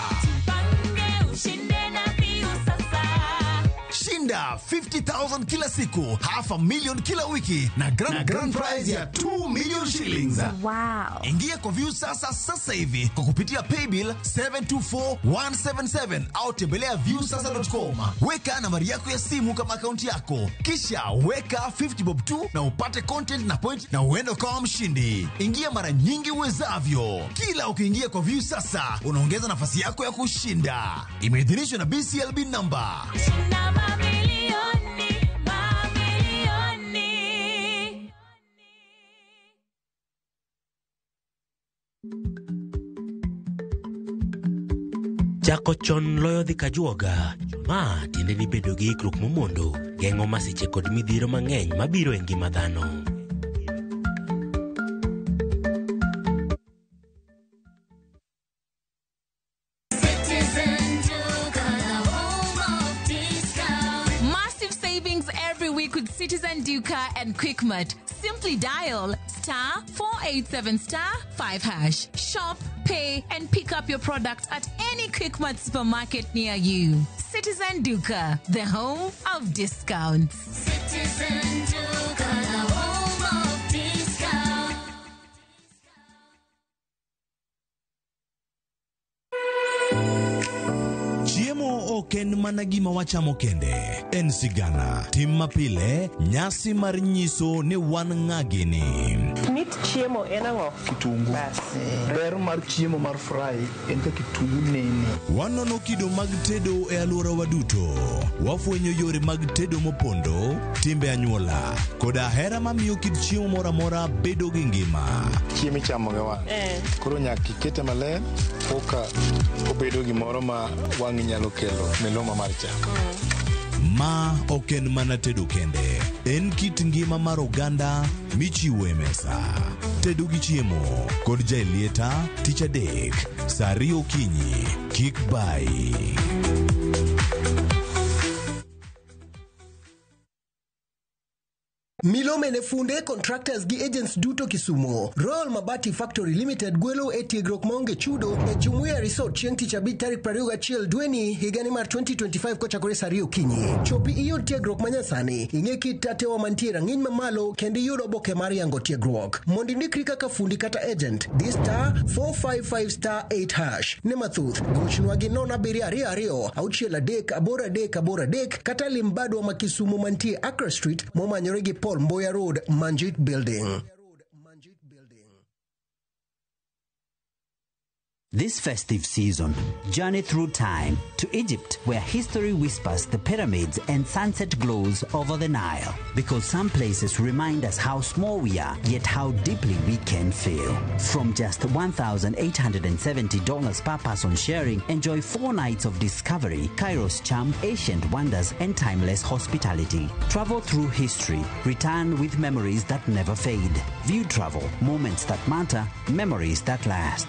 Shinda 50,000 kila siku, half a million kila wiki na grand prize ya 2 million shillings. Wow. Ingia kwa Viusasa sasa hivi kwa kupitia paybill 724177 au tembelea viusasa.com. Weka nambari yako ya simu kama akaunti yako, kisha weka 50 bob tu na upate content na point na uende ukawa mshindi. Ingia mara nyingi uwezavyo. Kila ukiingia kwa Viusasa unaongeza nafasi yako ya kushinda. Imeidhinishwa na BCLB number. Chako chon loyo dhi kajuoga. Ma tiende ni bedo gi ikruok momondo geng'o masiche kod midhiero mang'eny mabiro e ngima dhano. Massive savings every week with Citizen Duka and Quickmart. Simply dial *487*5#. Shop, pay, and pick up your product at any Quickmart supermarket near you. Citizen Duka, the home of discounts. Citizen Duka, the home of discount. Chiemo ok en mana gima wachamo kende, en sigana, tim mapile, nyasi mar nyiso ni wan ng'a gini. Mit chiemo en ang'o? Kitungu. Ber mar chiemo mar fry en ka kitungu nene. Wanono kido mag tedo e alworawa duto. Wafwenyo yore mag tedo mopondo, timbe anyuola, koda hera mamiyo kit chiemo moro amora bedo gi ngima. Chiemo ichamo gi wang'. Koro nyaka ikete maler koka obedo gimoro ma wang'i nyalo kelo miluma mar chak. Ma ok en mana tedo kende, en kit ngima mar oganda michiwo e mesa. Tedo gi chiemo kod Jaelieta tich adek saa 2 okinyi. Kik bai. Milome ne funde, contractors gi agents duto Kisumu. Royal Mabati Factory Limited gwelo e tiegruok maonge chudo e Jumuiya Resort chieng' tich abich tarik 21 dweni higani mar 2025 kochakore saa 2 okinyi. Chopi iyud tiegruok manyasani, ing'e kit tatewa mantie rang'iny mamalo kendo iyud oboke mar yango tiegruok. Mondo indikri kaka fundi kata agent, di *455*8# Ne mathoth, gochnwa gi 0722 638 83 kata lim badwa ma Kisumu mantie Accra Street momanyore gi Paul Mboya Road, Manjit Building. This festive season, journey through time to Egypt, where history whispers the pyramids and sunset glows over the Nile. Because some places remind us how small we are, yet how deeply we can feel. From just $1,870 per person sharing, enjoy 4 nights of discovery, Cairo's charm, ancient wonders, and timeless hospitality. Travel through history, return with memories that never fade. View travel, moments that matter, memories that last.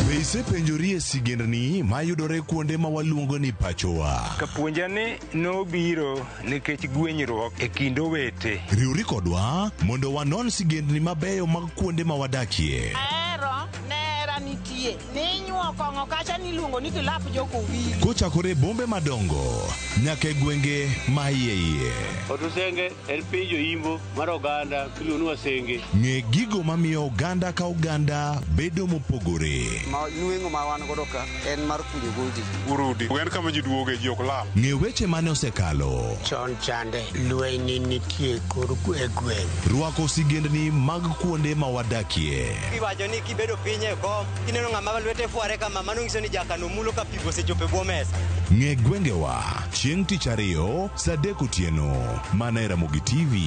Be isepenjori e sigendni mayudore kuonde ma waluongo ni pachowa? Kapuonja ni nobiro nikech gwenyruok e kind owete. Riwri kodwa mondo wanon sigendni mabeyo mag kuonde ma wadakie. Ahero nera nitie ninyuo kong'o kacha niluongo ni kilap jokowili. Kochakore e bombe madongo nyaka e gwenge ma iye iye. Otusenge en piny joimbo mar oganda miluongo ni Wasenge. Ng'e gigo mamiyo oganda ka oganda bedo mopogore. Ma nweng'o ma wan godo ka en mar kunyo goji. Urudi en kama ji duoge ji ok lal. Ng'e weche mane osekalo. Chon chande lweny nitie kor e gweng'. Rwako sigendni mag kuonde ma wadakie. Iwacho ni kibedo piny e kom kineno ng'ama lwete fware kama mano nyiso ni jakano mulo ka pi osechopo e bwo mesa. Ng'e gwengewa chieng' tich ariyo saa 3 otieno mana e Ramogi TV.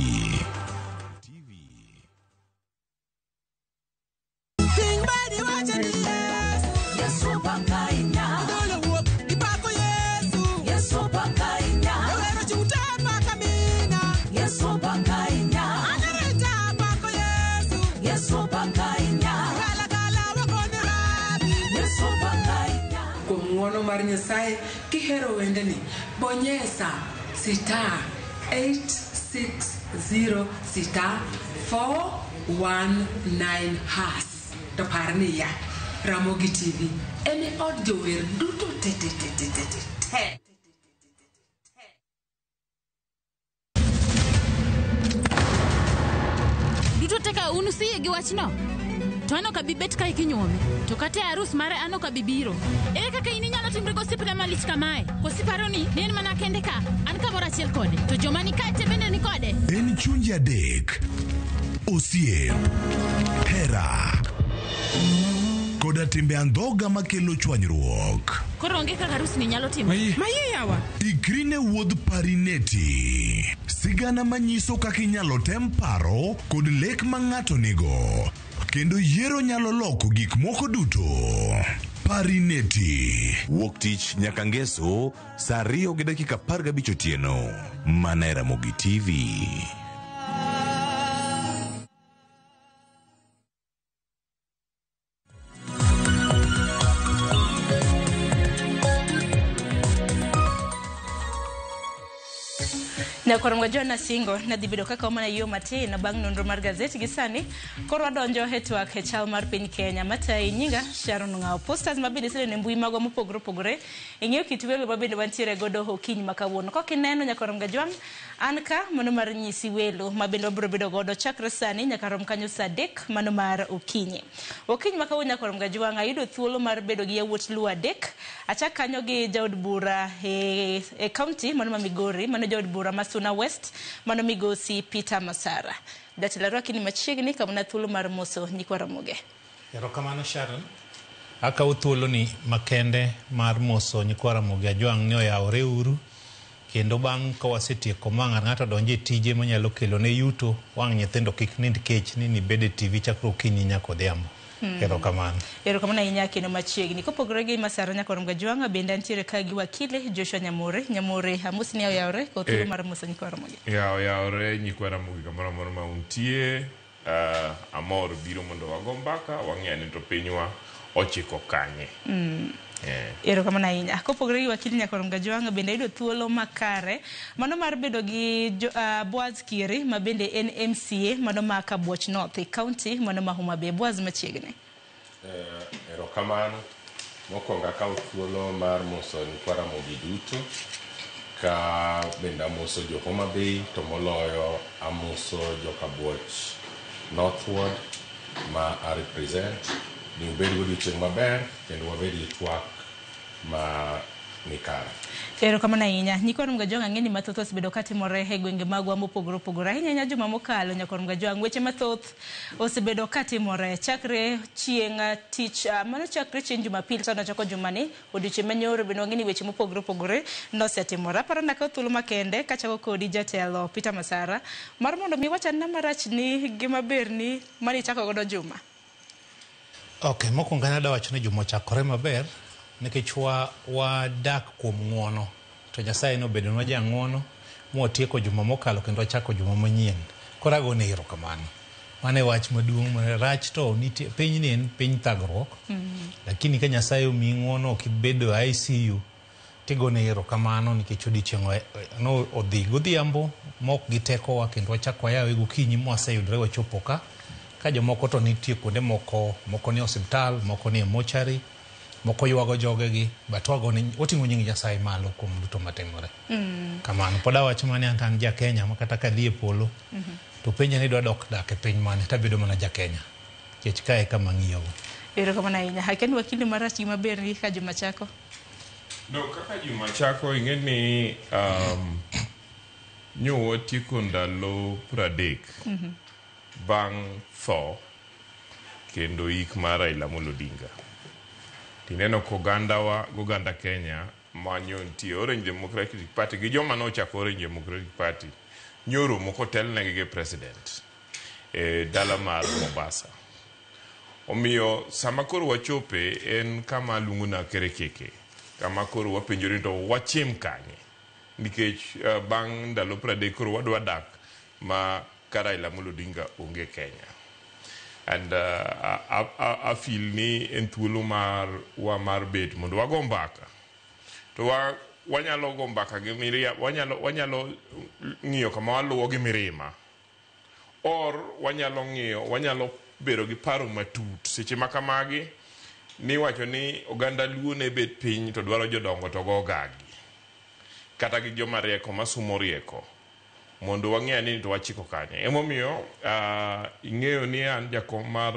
Ng'wono mar Nyasaye kihero wendeni, bonyesa star 860 star 419 hash. To par niya, Ramogi TV en e od jower duto te te te te te te te. Duto te ka un usiyie gi wachno? To an ok abi bet kae kinyuome. To kata e arus mare an ok abi biro. Ere kaka in inyalo timri gosiepna malich kamae? Koso iparo ni ne en mana kende ka? An kamoro achiel kode. To joma ni kae te bende ni kode. En chunje adek, osiep, hera, koda timbe andhoga makelo chwanyruok. Koro onge kaka arusni nyalo timore. Maye yawa. Ikri ne wuodh Parineti, sigana manyiso kaka inyalo tem paro kod lek ma ng'ato nigo, kendo yiero nyalo loko gik moko duto. Parineti. Wuok tich nyaka ngeso saa 2:15 otieno mana e Ramogi TV. Nyakwar John Asingo nadhi bedo kaka omana yo matin bang' nonro mar gazet gi sani koro wadonjo e twak e chal mar piny Kenya matayi nyinga Sharon Ng'awo. Posters mabende iseneno e mbui magwa mopogore opogore ing'eyo kit welo mabende wantiere godo okinyi ma kawuono. Kok ineno Nyakwar Jwang' an ka mano mar nyisi welo mabende wabiro bedo godo chakre sani nyaka rom kanyo saa 3 mano mar okinyi. Okinyi ma kawuono Nyakwar Jwang' ayudo thuolo mar bedo gi yawuot Luo adek. Achak kanyo gi jaod bura e county mano ma Migori, mano jaod bura ma Suna West, mano migosi Peter Masara. Jatelo arwaki ni machiegni kamana thuolo mar moso nyikwa Ramogi. Erokamano Sharon. Akawo thuoloni makende mar moso nyikwa Ramogi Ajwang' ni oyawore uru kendo bang' ka wasetieko ma ng'ato donjo e tije manyalo kelo ne yuto wang' nyithindo kik nind kech ni nibed e TV chakre okinyi nyaka odhiambo. Erokamano. Erokamano ahinya kendo machiegni. Kopogore gi Masara Nyakwar Jwang' bende antiere ka gi wakili Joshua Nyamore. Nyamore amosi ni oyawore kod thuolo mar moso nyikwa Ramogi. Oyawore nyikwa Ramogi kamoro amora ma untie. Amor biro mondo wago mbaka wang'e ni to pinywa ochiko kanye. Erokamano ahinya. Kopogore gi wakili Nyakwar Jwang' bende ayudo thuolo makare mano mar bedo gi Boaz Kiri ma bende en MCA mano ma Kabuoch North e county mano ma Homa Bay. Boaz machiegni. Erokamano. Mokwongo akawo thuolo mar moso nyikwa Ramogi duto ka bende amoso jo Homa Bay to moloyo amoso jo Kabuoch North Ward ma a represent ni ubed godiochieng' maber kendo wabed gi twak ma nikare. Erokamano ahinya. Nyikwa Ramogi Ajwang' ang'e ni mathoth osebedo katimore e gwenge magwa mopogore opogore. Ahinya ahinya juma mokalo Nyakwar Jwang' weche mathoth osebedo katimore chakre chieng' tich mano chakre chieng' Jumapil to nochako jumani odiochieng' manyoro bende wang'e ni weche mopogore opogore nosetimore. Aparo ni akawo thuolo makende kachako kodi jatelo Peter Masara mar mondo mi wachana marach ni gi maber ni mane ichako godo juma. Ok, mokwongo an adwa wacho ni juma ochakore maber nikech wadak kuom ng'uono to Nyasaye nobedonwa jang'uono mwatieko juma mokalo kendo wachako juma manyien. Koro agone erokamano. Mano e wach maduong' rach to nitie pinyni en piny thagruok. Lakini ka Nyasaye omiyi ng'uono ok ibedo e ICU tigone erokamano nikech odiochieng' no odhi godhiambo mok gi tekowa kendo wachako wayawe gokinyi mwaseyudore wachopo ka. Ka jomoko to nitie kuonde moko, moko ni osiptal, moko ni e mochari, moko ywago jogegi, but wating'o nying Nyasaye malo kuom duto matimore. Kamano. Pod awacho mana ni an to an ja Kenya ma kata kadhi e polo to penja ni idwa dok dak e piny mane tabedo mana ja Kenya. Nikech kae e kama ang'iyogo. Erokamano ahinya. Akia ni wakili marach gi maber ni kaka juma chako. No, kaka juma chako ing'e ni nyo watieko ndalo 30 bang' tho kendo ik mar Raila Amolo Odinga. Tineno kogandawa goganda Kenya manyo nitie Orange Democratic Party gi joma nochako Orange Democratic Party nyoro moko telnegi gi president e dala mar Mombasa. Omiyo sama koro wachope en kama luongo na kerekeke, kama koro wapenjore to wachim kanye nikech bang' ndalo 30 koro wadwa dak ma ka Raila Amolo Odinga onge Kenya. And I feel ni en thuolo mar wa mar bet mondo wago mbaka. To wa, wanyalo go mbaka gi miria, wanyalo, wanyalo ng'iyo kama waluwo gi mirima. Or wanyalo ng'iyo, wanyalo bedo gi paro matut. Seche ma kamagi, niwacho ni oganda Luo ne bet piny to dwaro jodongo to go gagi. Kata gi joma rieko masumo rieko. Mondo wang'e ni to wachiko kanye. Emomiyo ing'eyo ni an jakom mar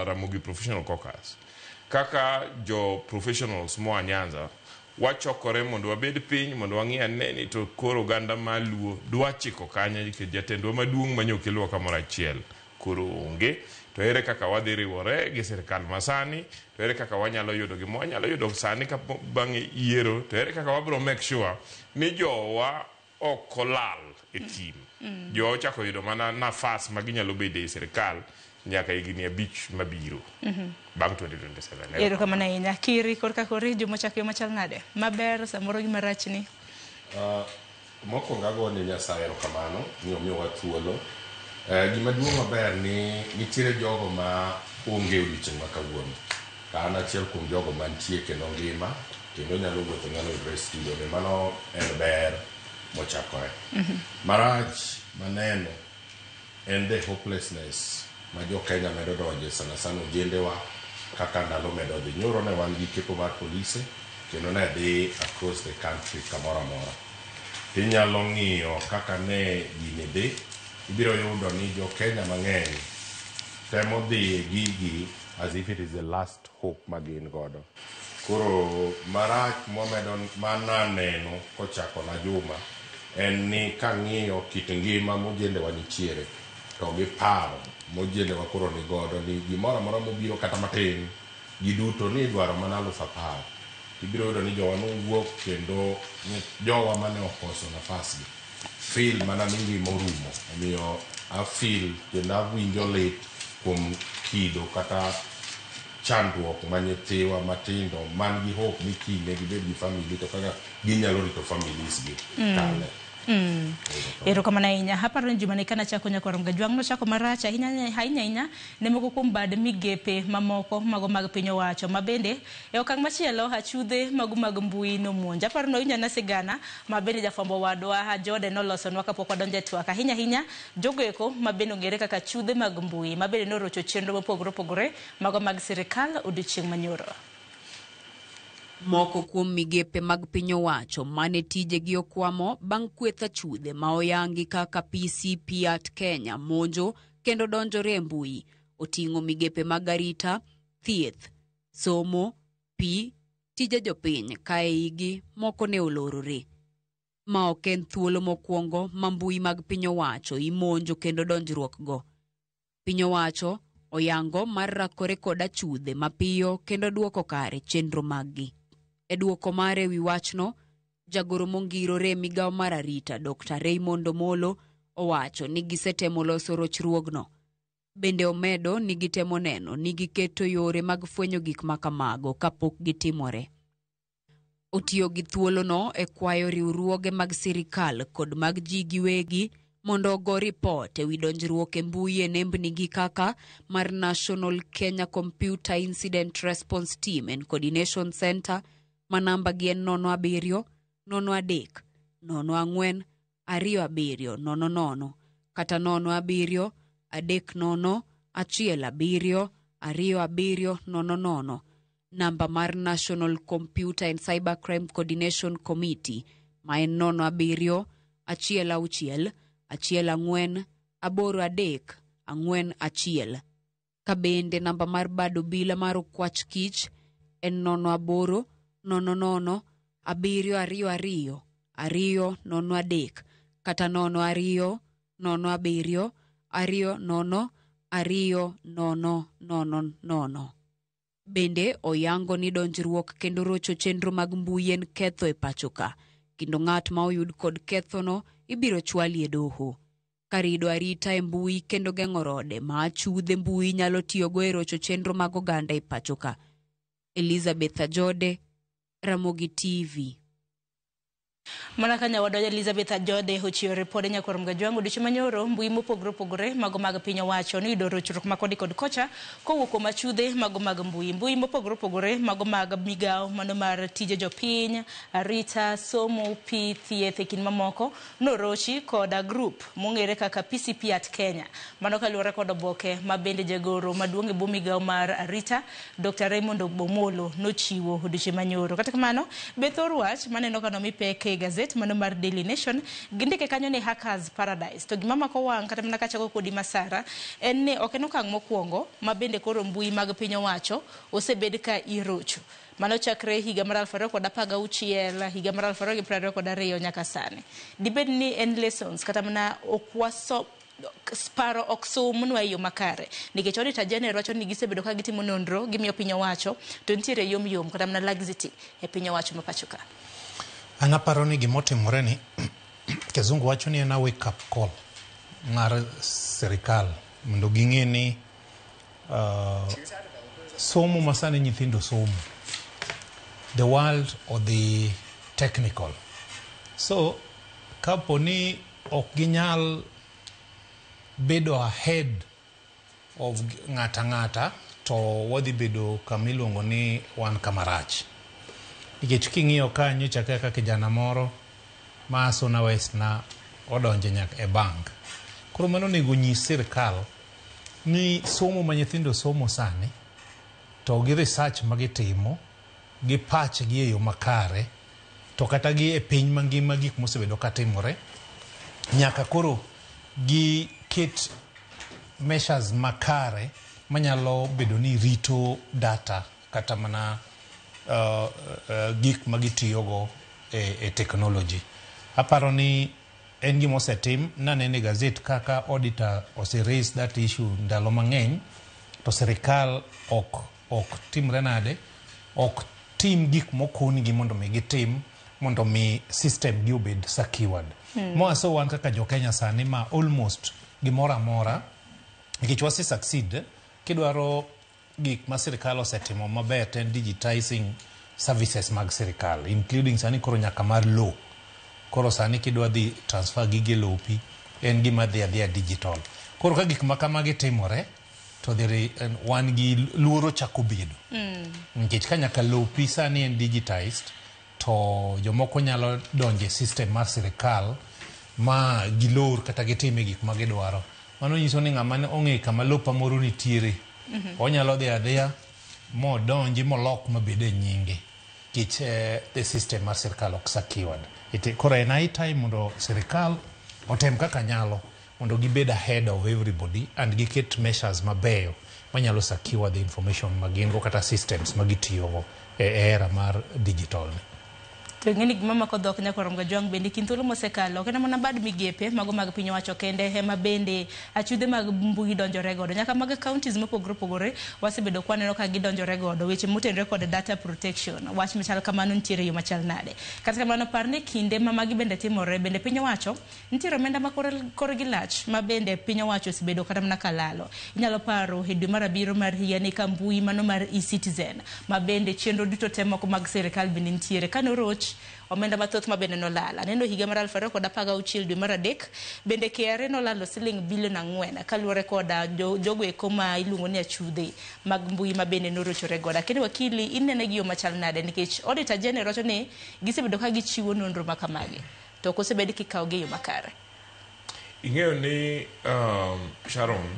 Ramogi Professional Caucus. Kaka jo professionals moa Nyanza, wachokore mondo wabed piny mondo wang'i ane ni to koro oganda ma Luo dwa chiko kanye nikech jatendwa maduong' manyokelwa kamoro achiel koro onge. To ere kaka wadhi riwore gi sirikal masani, to ere kaka wanyalo yudo gima wanyalo yudo sani ka bang' yiero, to ere kaka wabiro make sure ni jowa ok olal e thim. Jowa ochako yudo mana nafas ma ginyalo bede e sirikal nyaka higni 5 mabiro bang' 2027. Erokamano ahinya. Kiri korka kori juma ochako yo machal nade? Maber samoro gi marach ni? Mokwongo ago ne Nyasaye erokamano ni omiyowa thuolo. Gima duong' maber ni nitiere jogo ma onge odiochieng' ma kawuono. To an achiel kuom jogo mantie kendo ngima kendo nyalo wuotho nyalo yudore e studio ni mano en ber mochakore. Marach maneno en the hopelessness ma jo Kenya medo donje sana sana ojendewa kaka ndalo medo dhi. Nyoro ne wan gi kepo mar polise kendo ne dhi across the country kamoro amora. Tinyalo ng'iyo kaka ne gini dhi, ibiro yudo ni jo Kenya mang'eny temo dhi e gigi as if it is the last hope ma gin godo. Koro marach mwamedo mananeno kochako na juma en ni kang'iyo kit ngima mojendewa nitiere to gi paro mojendewa koro ni godo ni gimoro amora mobiro kata matin giduto ni idwaro mana 10,000. Ibiro yudo ni jowa nowuok kendo jowa mane okoso nafas gi feel mana ni ngima orumo. Omiyo a feel kendo awinjo lit kuom kido kata chandruok ma nyithiwa matindo man gi hope ni kiny ne gibed gi family to kaka ginyalo rito families gi kale. Erokamano ahinya. Aparo ni juma ni kana chako nyakwar Mgajwang' nochako marach ahinya ahinya ahinya ne moko kuom bad migepe mamoko mago mag piny owacho ma bende e okang' machielo achudhe mago mag mbui nomonjo. Aparo ni wawinjo ane sigana ma bende jafwambo wadwa Jode nolosonwa kapok wadonjo e twak. Ahinya ahinya jogo eko ma bende ong'ere kaka achudhe mag mbui ma bende norocho chenro mopogore opogore mago mag sirikal odiochieng' manyoro. Moko kuom migepe mag piny owacho mane tijegi okwamo bang' kweth achudhe ma oyangi kaka PCP at Kenya monjo kendo donjore e mbui oting'o migepe mag arita, thieth, somo, pi, tije jopiny ka e igi moko ne olorore. Ma ok en thuolo mokwongo ma mbui mag piny owacho imonjo kendo donjruok go. Piny owacho oyango mar rakore kod achudhe mapiyo kendo duoko kare chenro maggi. E duoko mare ewi wachno, jagoro mongirore e migawo mar arita Dr. Raymond Omolo owacho ni gisetemo loso rochruogno. Bende omedo ni gitemo neno ni giketo yore mag fwenyo gik ma kamago kapok gitimore. Otiyo gi thuolono e kwayo riwruoge mag sirikal kod mag ji giwegi mondo ogo ripot ewi donjruok e mbui e nembnigi kaka mar National Kenya Computer Incident Response Team and Coordination Center ma namba gi en 07 03 04 27 00 kata 07 30 17 27 00. Namba mar National Computer and Cybercrime Coordination Committee ma en 07 16 14 83 41. Ka bende namba mar bad obila mar Okwach Kich en 08 00 722 203 kata 02 07 20 2 0 0 0. Bende oyango ni donjruok kendo rocho chenro mag mbui en ketho e pacho ka, kendo ng'at ma oyud kod kethono ibiro chwali e doho. Karido arita e mbui kendo geng'o rode ma achudhe mbui nyalo tiyogo e rocho chenro mag oganda e pacho ka. Elizabeth Ajode, Ramogi TV. Mana ka nyawadwa Elizabeth Ajode ochiwo ripode nyakwar Mgajwang' odiochieng' manyoro mbui mopogore opogore mago mag piny owacho noyudo rochruok ma koni kod kocha kowuok kuom achudhe mago mag mbui. Mbui mopogore opogore mago mag migawo mano mar tije jopiny, arita, somo, pi, thieth e kind mamoko norochi koda group mong'ere kaka PCP at Kenya. Mano kaluwore kod oboke ma bende jagoro maduong' e bwo migawo mar arita Dr. Raymond Omolo nochiwo odiochieng' manyoro. Kata kamano, be thor wach maneno ka nomi pek e gazet mano mar Daily Nation gindike kanyo ni Hackers Paradise. To gima mako wang' kata mana kachako kodi Masara en ni ok en okang' mokwongo ma bende koro mbui mag piny owacho osebed ka irocho. Mano chakre higa mar 2016, higa mar 2022 nyaka sani. Dibed ni en lessons kata mana ok waso paro ok sumnwa e yo makare nikech Auditor General wacho ni gisebedo ka gitimo nonro gimiyo piny owacho to nitiere yom yom kata mana laxity e piny owacho ma pacho ka. An aparo ni gimotimore ni kizungu wacho ni en a wake up call mar sirikal mondo ging'e ni somo masani nyithindo somo the world odhi technical so kapo ni ok ginyal bedo ahead of ng'ata ng'ata to wadhi bedo kama iluongo ni wan kama rach nikech king'iyo ka nyocha kaka kijana moro ma Suna West na odonjo nyaka e bank. Koro mano onego nyis sirikal ni somo ma nyithindo somo sani to gi research ma gitimo gi pachgi e yo makare to kata gi e piny mangima gik mosebedo katimore nyaka koro giket measures makare manyalo bedo ni rito data kata mana gik ma gitiyogo e technology. Aparo ni en gima osetim, naneno e gazet kaka auditor ose raise that issue ndalo mang'eny to sirikal ok timre nade, ok tim gik mokon-gi mondo mi gitim mondo mi system gi obed secured. Moaso wan kaka jo Kenya sani ma almost gimoro amora nikech wase succeed kidwaro gik ma sirikal osetimo maber to en digitizing services mag sirikal including sani koro nyaka mar law. Koro sani kidwa dhi transfer gige lopi en gima dhi adhiya digital. Koro ka gik ma kamagi timore to there wan gi luoro chako bedo. Nikech ka nyaka lopi sani en digitized to jomoko nyalo donjo e system mar sirikal ma gilor kata gitime gik ma gidwaro. Mano nyiso ni ng'ama ong'e kama lopa moro nitiere onyalo dhi adhiya modonji molok mabed e nyinge nikech the system mar sirikal ok secured. Koro en high time mondo sirikal otem kaka nyalo mondo gibed ahead of everybody and giket measures mabeyo manyalo secure the information ma gin go kata systems ma gitiyogo e era mar digital ni. To ing'e ni gima mako dhok nyakwar Mgajwang' bende kind thuolo mosekalo ok en mana bad migepe mago mag piny owacho kende ema bende achudhe mag mbui donjore godo nyaka mag counties mopogore opogore wasebedo kwaneno ka gidonjore godo weche motenore kod data protection wach machal kamano nitiere yo machal nade kata kamano par ni kinde ma magi bende timore bende piny owacho nitiere omenda ma korgi lach ma bende piny owacho osebedo kata mana kalalo inyalo paro e dwe mar abiriyo mar higani ka mbui mano mar e-citizen ma bende chenro duto te moko mag sirikal bende nitiere kane oroch omenda mathoth ma bende nolal. Aneno higa mar 2016 dwe mar 3 bende KRA nolalo siling bilion 4 kaluwore koda jogo eko ma iluongo ni achudhe mag mbui ma bende norochore godo. Akeni wakili inene gi yo machal nade nikech Auditor General wacho ni gisebedo ka gichiwo nonro ma kamagi to ok osebed kikawogi e yo makare. Ing'eyo ni Sharon,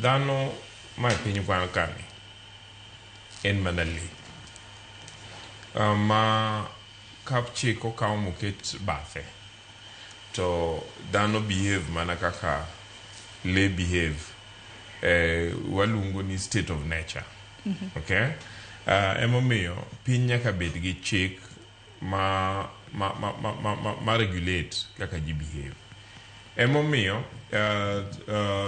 dhano ma e piny kani en mana lee ma ka chik okaw moket bathe to dhano behave mana kaka lee behave waluongo ni state of nature. Okay? Emomiyo piny nyaka bed gi chik ma regulate kaka ji behave. Emomiyo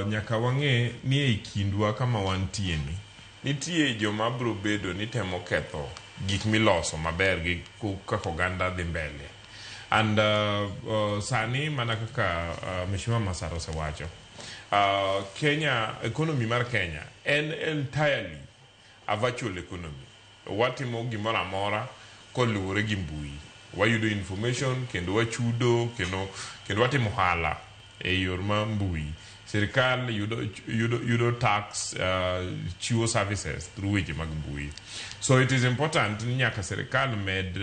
nyaka wang'e ni ei kindwa kama wantie ni nitie joma biro bedo ni temo ketho gik miloso maber gi kaka oganda dhi mbele. And sani mana kaka Mheshimiwa Masara osewacho, Kenya, economy mar Kenya en entirely a virtual economy. Watimo gimoro amora koluwore gi mbui. Wayudo information kendo wachudo kendo kendo watimo ohala e yor mar mbui. Sirikal yudo, yudo, yudo tax chiwo services through weche mag mbui. So it is important ni nyaka sirikal med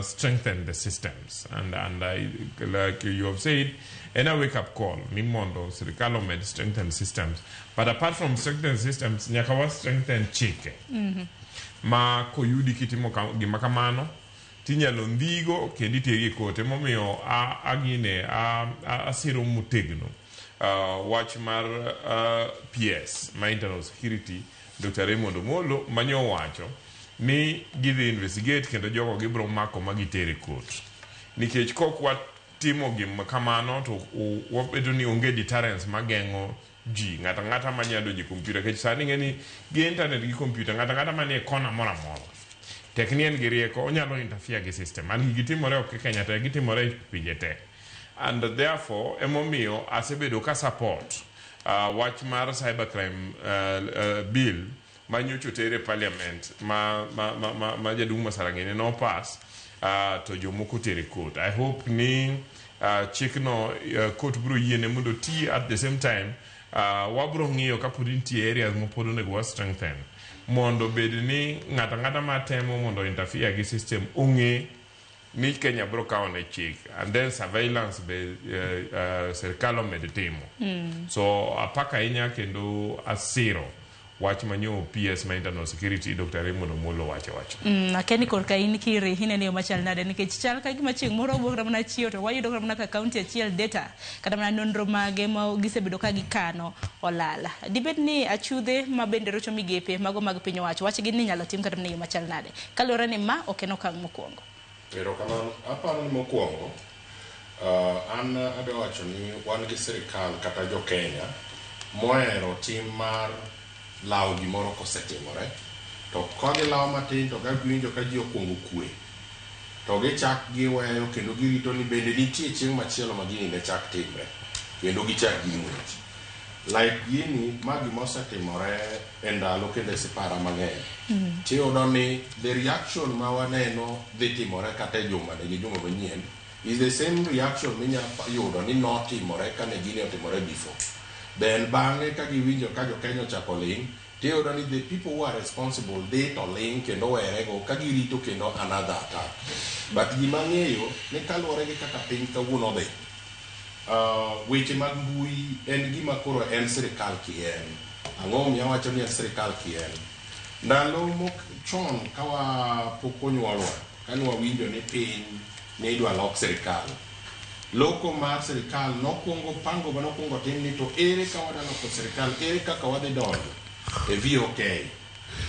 strengthen the systems and I, like you have said, en a wake up call ni mondo sirikal omed strengthen systems. But apart from strengthen systems, nyaka wa strengthen chike ma koyudi kitimo gima kamano tinyalo ndhigo kendo iteri e court. Emomiyo agine asiro motegno wach mar PS ma internal security Dr. Raymond Omolo manyo owacho ni gidhi investigate kendo jogo gibiro mako ma gitere court nikech kok watimo gima kamano to wabedo ni onge deterrence mageng'o ji ng'ato ang'ata manyalo donjo e kompyuta nikech sani ing'e ni gi internet gi kompyuta ng'ato ang'ata manie kona moro amora tek ni en gi rieko onyalo interfere gi system and gigi timore ok e Kenya te gitimore e pinje te and therefore emomiyo asebedo ka support wach mar cybercrime bill ma nyocha oter e parliament ma, ma, ma, ma, ma jaduong' Masarang'ene nopass to jomoko otere court. I hope ni chikno court biro yiene mondo oti at the same time wabro ng'iyo kapod nitie areas mapod onego wa strengthen mondo bed ni ng'ato ang'ata matemo mondo interfere gi system ong'e ni Kenya biro kawo ne chik and then surveillance be sirkal omed timo. So apako ahinya kendo asiro wach manyo PS ma internal security Dr. Raymond Omolo wacho wacho. Akia ni korka in kiri inene yo machal nade nikech chal ka gima chieng' moro wawuok kata mana chiewo to wayudo kata mana ka kaunti achiel data kata mana nonro mage ma gisebedo ka gikano olal. Dibed ni achudhe ma bende rocho migepe mago mag piny owacho wachgi ni inyalo tim kata mana e yo machal nade kaluwore ni ma ok en okang' mokwongo. Erokamano. Aparo ni mokwongo, an adwa wacho ni wan gi sirikal kata jo Kenya mohero tim mar lawo gimoro kosetimore. To ka gilawo matin to ka giwinjo ka ji okuongo kwe, to gichak giweyo kendo girito ni bende nitie chieng' machielo ma gini ne chak timre. Kendo gichak gimuoch. Like gini, ma gima osetimore e ndalo kendo e sipara mang'eny. Tiyudo ni the reaction ma waneno dhi timore kata e juma ni gi juma manyien is the same reaction minya yudo ni notimore kane gini otimore before. Then bang'e ka giwinjo ka jo Kenya ochako ling', tiyudo ni the people who are responsible dhi to ling' kendo werego ka girito kendo another attack. But gima ang'eyo ni kaluwore gi kaka piny kawuono dhi, weche mag mbui en gima koro en sirikal kien. Ang'o momiyo awacho ni en sirikal kien? Ndalo mok chon ka wa pok onyuolwa, kane wawinjo ni piny ne idwa lok sirikal. Loko mar sirikal nokwongo pango manokwongo tim ni to ere ka wadwa loko sirikal, ere kaka wadhi donjo e VOK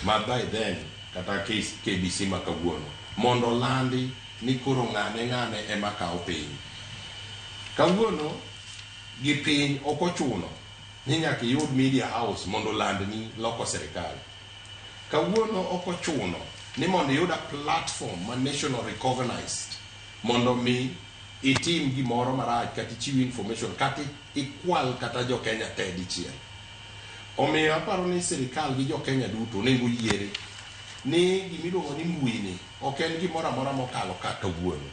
ma by then kata KBC ma kawuono mondo landi ni koro ng'ane ng'ane ema kawo piny. Kawuono gi piny ok ochuno ni nyaka iyud media house mondo olandni loko sirikal. Kawuono ok ochuno ni mondo iyud a platform ma national recognized mondo mi itim gimoro marach kata ichiw information kata ikwal kata jo Kenya te dichiel. Omiyo aparo ni sirikal gi jo Kenya duto onego yiere ni gimiluongo ni mbui ni ok en gimoro amora mokalo ka kawuono.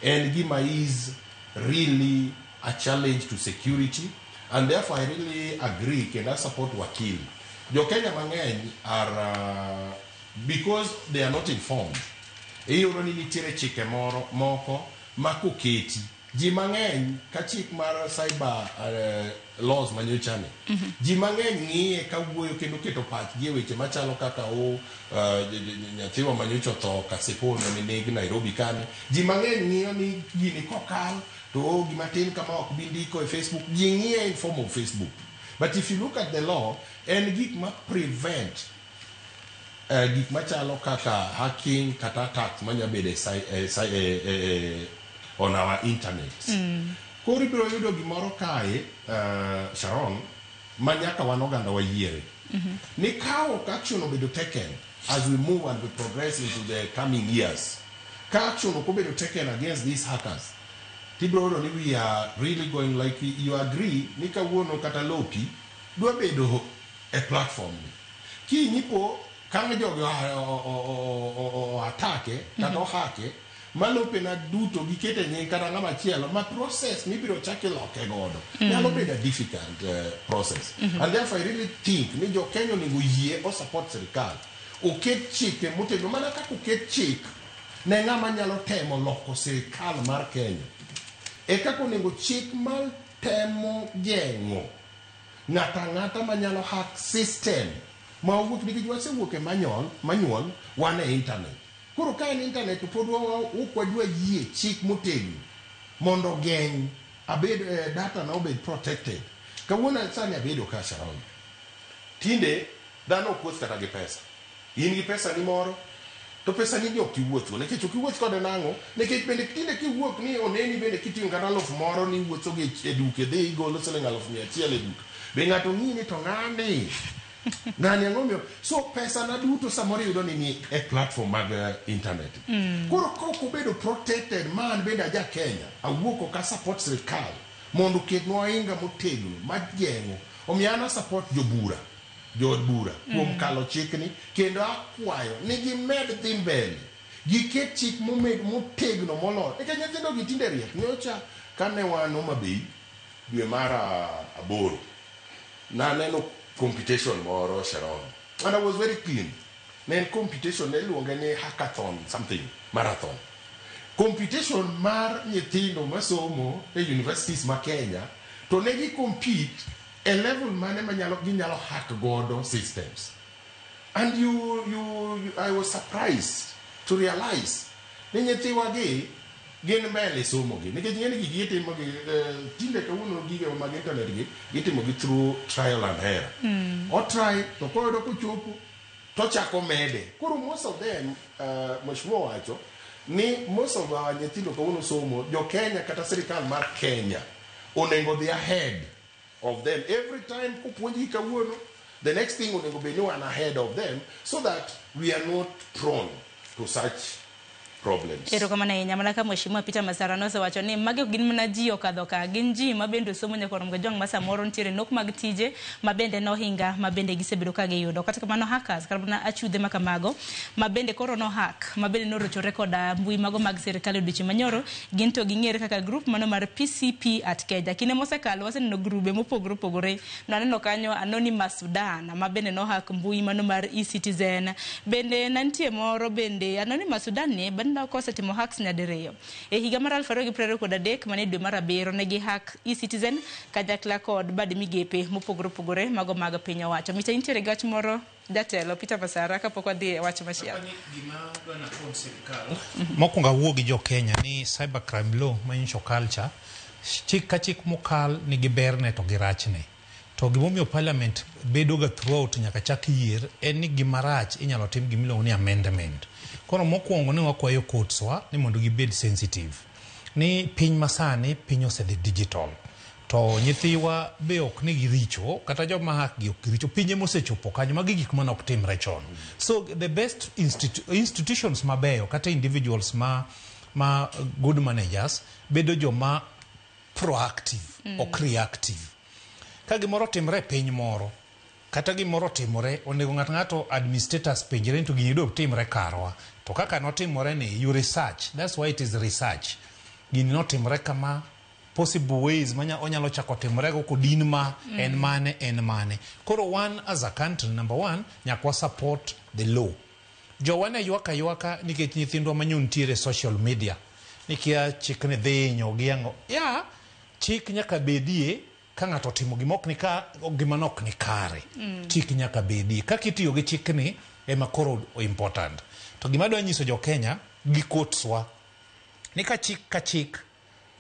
En gima is really a challenge to security and therefore I really agree kendo I support wakili. Jo Kenya mang'eny are because they are not informed. Iyudo ni nitiere chike moro moko ma koketi ji mang'eny ka chik mar cyber laws manyocha ni ji mang'eny ng'iye ka wuoyo kendo keto pachgi e weche machalo kaka o nyathiwa manyocha otho Kasipul maneneg Nairobi kane ji mang'eny ng'iyo ni gini kokal to o gima tin kama ok bi ndiko e Facebook ji ng'iye in form of Facebook but if you look at the law en gik ma prevent gik machalo kaka hacking kata attacks manya bedo e, e, e, e, on our internet. Koro ibiro yudo gimoro kae Sharon ma nyaka wan oganda wayiere ni ka ok action obedo taken as we move and we progress into the coming years ka action ok obedo taken against these hackers tibiro yudo ni we are really going like you agree ni kawuono kata lopi dwa bedo e platform ni kiny ipo kang' jogi o atake kata ohake Ma lopena duto giketo e nying kata ng'ama chielo ma process mibiro chak iloke godo nyalo bedo a difficult process. And therefore I really think ni jo Kenya onego yie o support sirikal oket chike motegno mana kaka oket chik ne ng'ama nyalo temo loko sirikal mar Kenya e kaka onego chik mar temo geng'o ng'ato ang'ata manyalo hack system ma owuok nikech wasewuok e manual wan e internet. Koro ka en internet to pod ok wadwa yie chik motegno mondo ogeng' abed data na obed protected. Kawuono sani abedo ka Sharon. Tinde dhano ok wuoth kata gi pesa. In gi pesa ni moro to pesa ni ok iwuothgo nikech ok iwuoth kode nang'o nikech bende tinde kiwuok ni oneni bende kiting'o kata 1000 ni iwuotho gi e duka idhi igolo siling 100,000 e duka be ng'ato ng'iyi ni to ng'ani ng'ani ang'o miyo so pesa na duto samoro iyudo ni ni e platform mag internet. Koro kok obedo protected ma an bende aja Kenya awuok ok a support sirikal mondo oketnwa ohinga motegno mageng'o omiyo an a support jobura jood bura kuom kalo chikni kendo akwayo ni gimed dhi mbele giket chik momed motegno moloyo nikech nyithindo gi tinde riek. Nyocha kane wan Homa Bay dwe mar 8 naneno competition moro Sharon and I was very keen. Ne en competition ne iluonge ni hackathon something marathon competition mar nyithindo masomo e universities ma Kenya to ne gi compete e level mane manyalo ginyalo hack godo systems and you I was surprised to realize ni nyithiwa gi gin mbele e somo gi nikech ing'e ni gigi gitimo gi tinde kawuono gige mag internet gi gitimo gi through trial and error. O try to koyudo kochopo tochako mede. Koro most of them mheshimiwa wacho ni most of our nyithindo kawuono somo jo Kenya kata sirikal mar Kenya onego dhi ahead of them every time kopuonjgi kawuono the next thing onego bed ni wan ahead of them so that we are not prone to such problems. Erokamano ahinya mana ka Mheshimiwa Peter Masara nosewacho ni magi ok gin mana ji okadho ka gin ji ma bende osomo nyaka oromo ga jong ma samoro nitiere nok mag tije ma bende nohinga ma bende gisebedo ka giyudo. Kata kamano hackers kata mana achudhe ma kamago ma bende koro no hack ma bende norochore koda mbui mago mag sirikal e odiochieng' manyoro gin to ging'ere kaka group mano mar PCP at Kenya. Kinde mosekalo waseneno grube mopogore opogore. Naneno kanyo Anonymous Sudan ma bende no hack mbui mano mar eCitizen. Bende nantie moro bende Anonymous Sudan ni bende kosetimo hacks nyadiriyo. E higa mar 2023 mane dwe mar 7 ne gi hack eCitizen kanyakla kod bad migepe mopogore opogore mago mag piny owacho. Micha intiere gi wach moro jatelo Peter Masara kapok wadhi e wach machielo. Mokwongo awuo gi jo Kenya ni cybercrime law manyiso culture chik ka chik mokal nigi berne to gi rachne. To gimomiyo parliament bedo ga throughout nyaka chak yier en ni gima rach inyalo tim gimiluongo ni amendment. Koro mokwongo ne wakwayo courts wa ni mondo gibed sensitive. Ni piny masani piny osedhi digital. To nyithiwa be ok ni giricho kata joma hack gi ok giricho pinye mosechopo kanyo magi gik mane ok timre chon. So the best institutions mabeyo kata individuals ma good managers bedo joma proactive ok reactive. Ka gimoro timre e piny moro kata gimoro timore onego ng'ato administrators penjre ni to gini dog timre karwa to kaka notimore ni you research, that's why it is research. Gini notimore kama possible ways manya onyalo chako timore go kodin ma en mane en mane. Koro one as a country number one nyaka wa support the law. Jowa ne ywak aywaka nikech nyithindwa manyo nitiere social media nikia chik ni dhi hinyo gi ang'o. Ya chik nyaka bedie ka ng'ato otimo gima ok ni ka gima nok ni kare. Chik nyaka bedie. Kaka itiyo gi chikni ema koro important. To gima adwa nyiso jo Kenya gi courts wa ni ka chik ka chik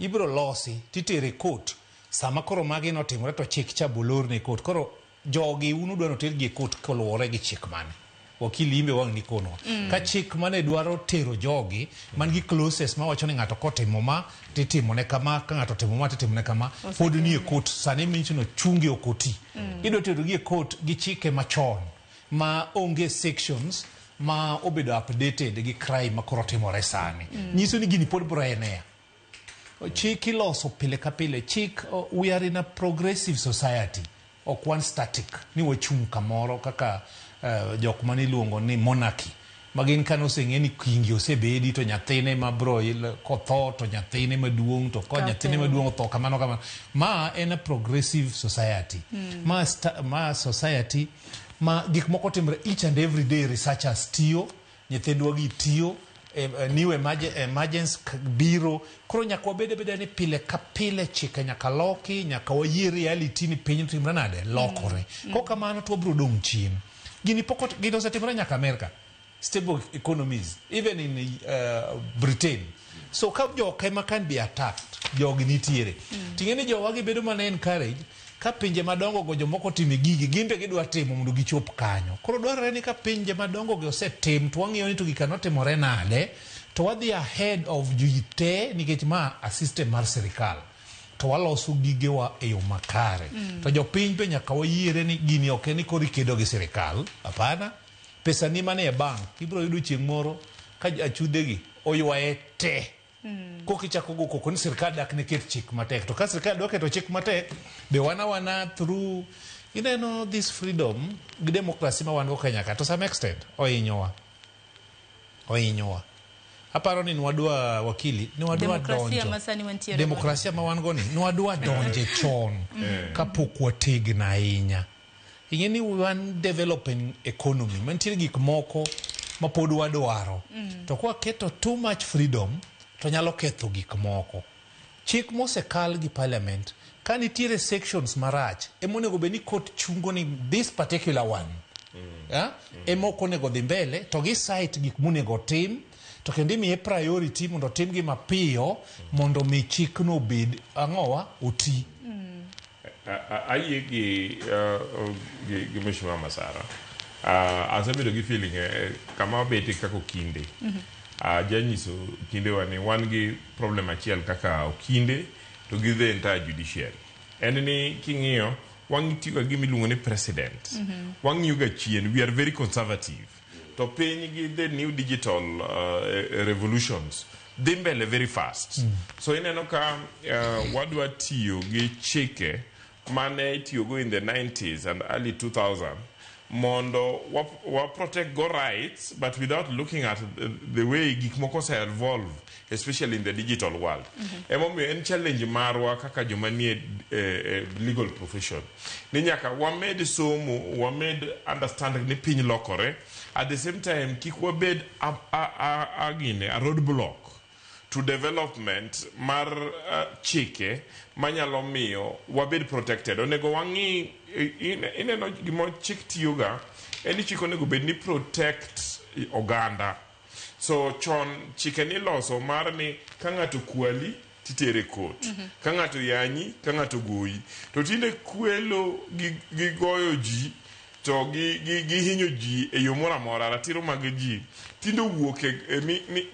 ibiro losi titere court sama koro magi notimore to chik cha bolorne court. Koro jogi un udwa notergi e court koluwore gi chik mane? Wakili imbe wang' nikonwa. Ka chik mane dwaro tero jogi man gi clauses mawacho ni ng'ato kotimo ma titimone kama ka ng'ato otimo ma titimone kama pod nie court sani mincho no chungi ok oti. Idwa terogi e court gi chike machon ma onge sections ma obedo updated gi crime ma koro timore sani. Nyiso ni gini pod biro enea. Chik iloso pile ka pile. Chik, we are in a progressive society. Ok wan static. Ni wachung' kamoro kaka jok mane iluongo ni monarchy. Ma gin kane oseng'e ni Kingi osebedi to nyathine ma bro kotho to nyathine maduong' to ko nyathine maduong' otho kamano kamano. Ma en a progressive society. Ma society ma gik moko timre each and every day, researchers tiyo, nyithindwa gi tiyo, new emergence biro. Koro nyaka wabed abeda ni pile ka pile chike nyaka loki, nyaka wayie reality ni piny timre nade, lokore. Kok kamano to wabiro dong' chien. Gini pok gini osetimore nyaka America, stable economies, even in Britain. So ka joka ema can be attacked, jogi nitiere. Ting'e ni jowa gibedo mana encourage ka pinje madongo go jomoko time gigi, gin be gidwa timo mondo gichop kanyo. Koro dwarore ni ka pinje madongo gi osetim to wang'iyo ni to gika notimore nade, to wadhi ahead of ji te, nikech ma a system mar sirikal to waloso gigewa e yo makare. To jopiny be nyaka wayiere ni gini ok en ni koro ikedo gi sirikal, hapana. Pesa ni manie bank ibiro yudo chieng' moro ka achudhegi oywaye te. Koka ichako go koko ni sirikal dak ne ket chik matek, to ka sirikal dwa keto chik matek be wana through ineno this freedom gi democracy ma wan go Kenya ka, to some extent ohinyowa. Aparo ni nwadwa wakili ni wadwa Demokrasia donjo ma sani wantiere. Demokrasia ma wan go ni nwadwa donje chon kapok wategno ahinya. Ing'e ni wan developing economy mantiere gik moko ma pod wadwaro. To kwaketo too much freedom to nyalo ketho gik moko. Chik mosekal gi parliament ka nitiere sections marach emonego bed ni court chungo ni this particular one ema ok onego dhi mbele, to gi cite gik monego tim, to kendo imiye priority mondo otimgi mapiyo mondo mi chikno obed ang'owa oti. Ayie gi Mheshimiwa Masara. Asebedo gi feeling kama wabete kaka okinde. Ajanyiso okindewa ni wan gi problem achiel kaka okinde to gi the entire judiciary. En ni king'iyo wang'iyo ga gima iluongo ni precedent. Wang'iyo ga chien, we are very conservative. To piny gi the new digital revolutions dhi mbele very fast. So ineno ka wadwa tiyo gi chike mane itiyogo in the 90s and early 2000 mondo wa protect go rights, but without looking at the way gik moko ose evolve, especially in the digital world. Emomiyo en challenge marwa kaka joma nie legal profession ni nyaka wamed somo, wamed understanding ni piny lokore. At the same time kik wabed a roadblock to development mar chike manyalo miyo wabed protected. Onego wang'i ineno gima chik tiyoga en ni chik onego bed ni protect oganda. So chon chike niloso mar ni ka ng'ato kwali titere court, ka ng'ato yanyi, ka ng'ato goyi. To tinde kwelo gi goyo ji to gi hinyo ji e yo moro amora, ratiro mag ji tinde owuok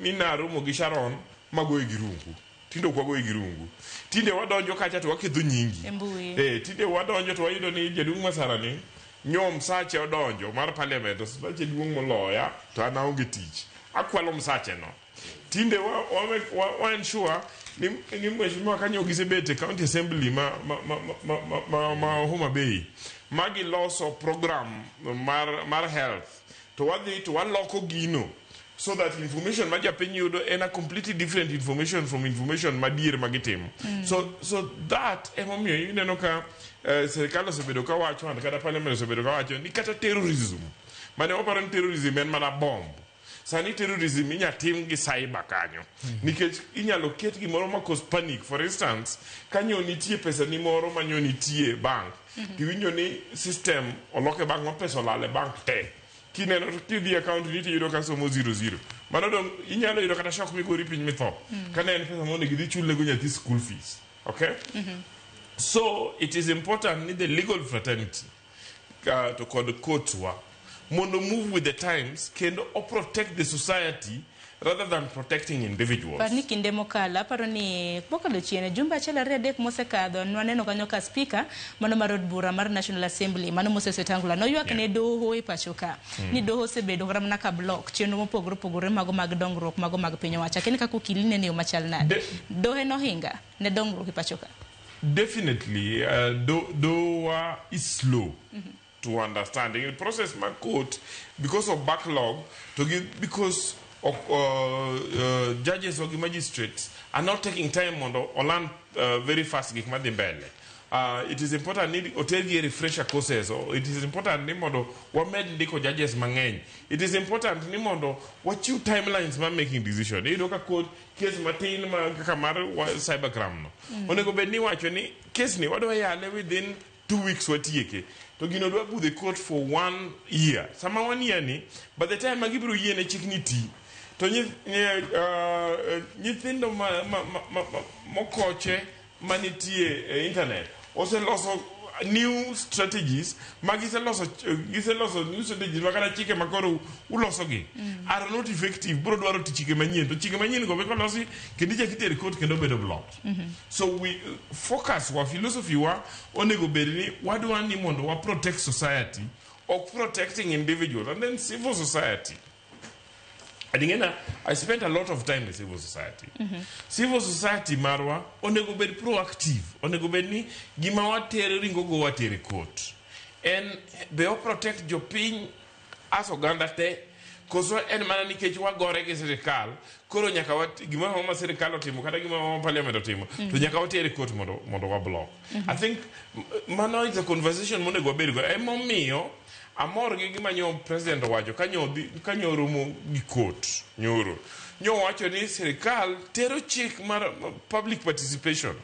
ni naromo gi Sharon magoye gi rungu. Tinde ok wagoye gi rungu. Tinde wadonjo kacha to waketho nyingi. Tinde wadonjo to wayudo ni jaduong' Masara ni nyo msache odonjo mar parliament, msache duong' moloya to an aonge tich. Akwalo msache no. Tinde wa ensure ni mheshimiwa kanyo gisebet e county assembly ma Homa Bay ma giloso program mar health, to wadhi to waloko gino so that information ma japiny yudo en a completely different information from information madier ma gitimo. So that emomiyo ineno ka sirikal osebedo ka wacho and kata parliament osebedo ka wacho ni kata terrorism mane waparo ni terrorism en mana bomb, sani terrorism inya tim gi cyber kanyo, nikech inyalo ket gimoro ma cause panic. For instance, kanyo nitie pesa ni moro manyo nitie bank, tiwinjo ni system olok e bank ma pesa olal e bank te, kineno kidhi account ni tiyudo ka somo 00, mano dong inyalo yudo kata shock migori piny mitho kane en pesa monego idhi chulnego nyathi school fees. Okay, so it is important ni the legal fraternity to kod courts wa mondo move with the times kendo o protect the society rather than protecting individuals. Par ni kinde mokalo, aparo ni mokalo chien jumbe 1 2 3 mosekadho, nwaneno kanyo ka speaker mano mar od bura mar National Assembly mano Moses Wetangula noywak ne doho e pacho ka ni doho osebedo kata mana ka block chenro mopogore opogore mago mag dongruok mago mag piny owacho. Akia ni kaka okili nene yo machal nade, dohe nohinga ne dongruok e pacho ka? Definitely, dowa is slow. to understand. In process mar court, because of backlog, to give, because of, judges or magistrates are not taking time mondo oland very fast gik madhi mbele. It is important ni otergi e refresher courses. Or it is important ni mondo wamed ndiko judges mang'eny. It is important ni mondo wachiw timelines mar making decision. Iyudo ka court case matin ma kaka mar cybercrime no. Onego bed ni iwacho ni case ni wadwa yale within 2 weeks watieke. To gino dwa budho e court for one year. Sama one year ni, by the time ma gibiro yiene chik ni ti, to nyithindo ma mokoche manitie e internet oseloso new strategies ma giseloso new strategies ma kata chike ma koro ulosogi are not effective. Biro dwaro ti chike manyien, to chike manyien go be kolosi kendo ichak itero e court kendo bedo blocked. So we focus wa, philosophy wa onego bed ni wadwa ni mondo wa protect society, ok protecting individuals. And then civil society. Adingena, I spent a lot of time in civil society. Civil society marwa onego bed proactive. Onego bed ni gima watere ringo go watere court. En be o protect jopiny as oganda te, koso en mana nikech wagore gi sirikal koro nyaka wat, gimoro ma sirikal otimo kata gimoro ma parliament otimo to nyaka watere court mondo wa block. I think mano is a conversation monego wabed go. Emomiyo amor gi gima nyo president owacho kanyo romo gi court nyoro. Nyo wacho ni sirikal tero chik mar public participation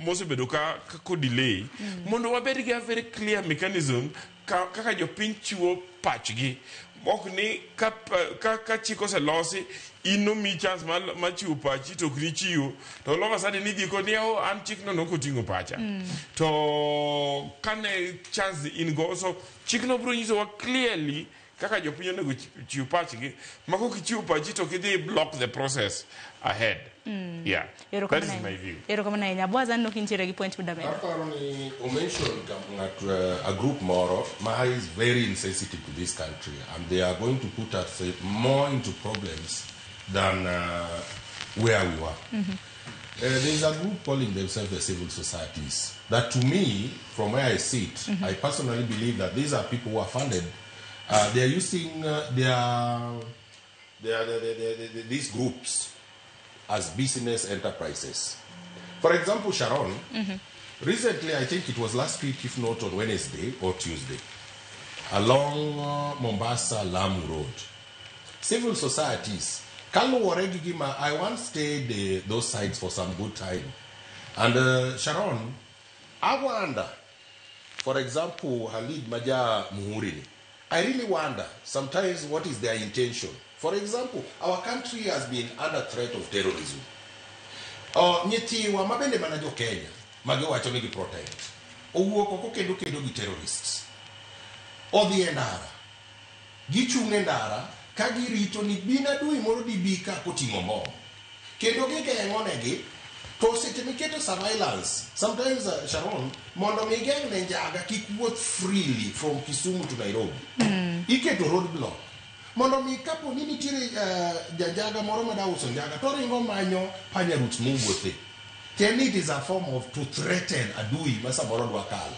mosebedo ka ko delay mondo wabed gi a very clear mechanism kaka jopiny chiwo pachgi, ok ni ka chik oselosi in nomiyi chance mar chiwo pachi to ok nichiwo, to all of a sudden idhi koni, "Oh, an chikno nok oting'o pacha." To kane chance in go, so chikno biro nyisowa clearly kaka jopiny onego chiw pachgi, ma kok ichiwo pachi to kidhi block the process ahead. Yeah, that is my view. Erokamano ahinya. Boaz, aneno kintiere gi point midamedo. Aparo ni omention ng'at a group moro ma is very insensitive to this country, and they are going to put us more into problems than where we were. There is a group calling themselves the civil societies. That to me, from where I sit, I personally believe that these are people who are funded. They are using these groups as business enterprises. For example, Sharon, recently, I think it was last week, if not on Wednesday or Tuesday, along Mombasa Lamu Road, civil societies, kaluwore gi gima, I once stayed those sides for some good time. And Sharon, I wonder, for example, Halid Maja Muhurini, I really wonder sometimes what is their intention. For example, our country has been under threat of terrorism. Nyithiwa mabende mana jo Kenya magiwacho ni gi protect owuok oko kendo kedo gi terrorists, odhi e ndara, gichung' e ndara ka girito ni bin adui moro dibi ka koting'o mbom kendo gigeng'o negi. To seche miketo surveillance sometimes, Sharon, mondo mi geng' ne njaga kik wuoth freely from Kisumu to Nairobi, iketo roadblock mondo mi kapo ni nitiere janjaga moro mada uso njaga to ringo manyo panya routes mowuothe. Then it is a form of to threaten adui ma samoro dwa kalo.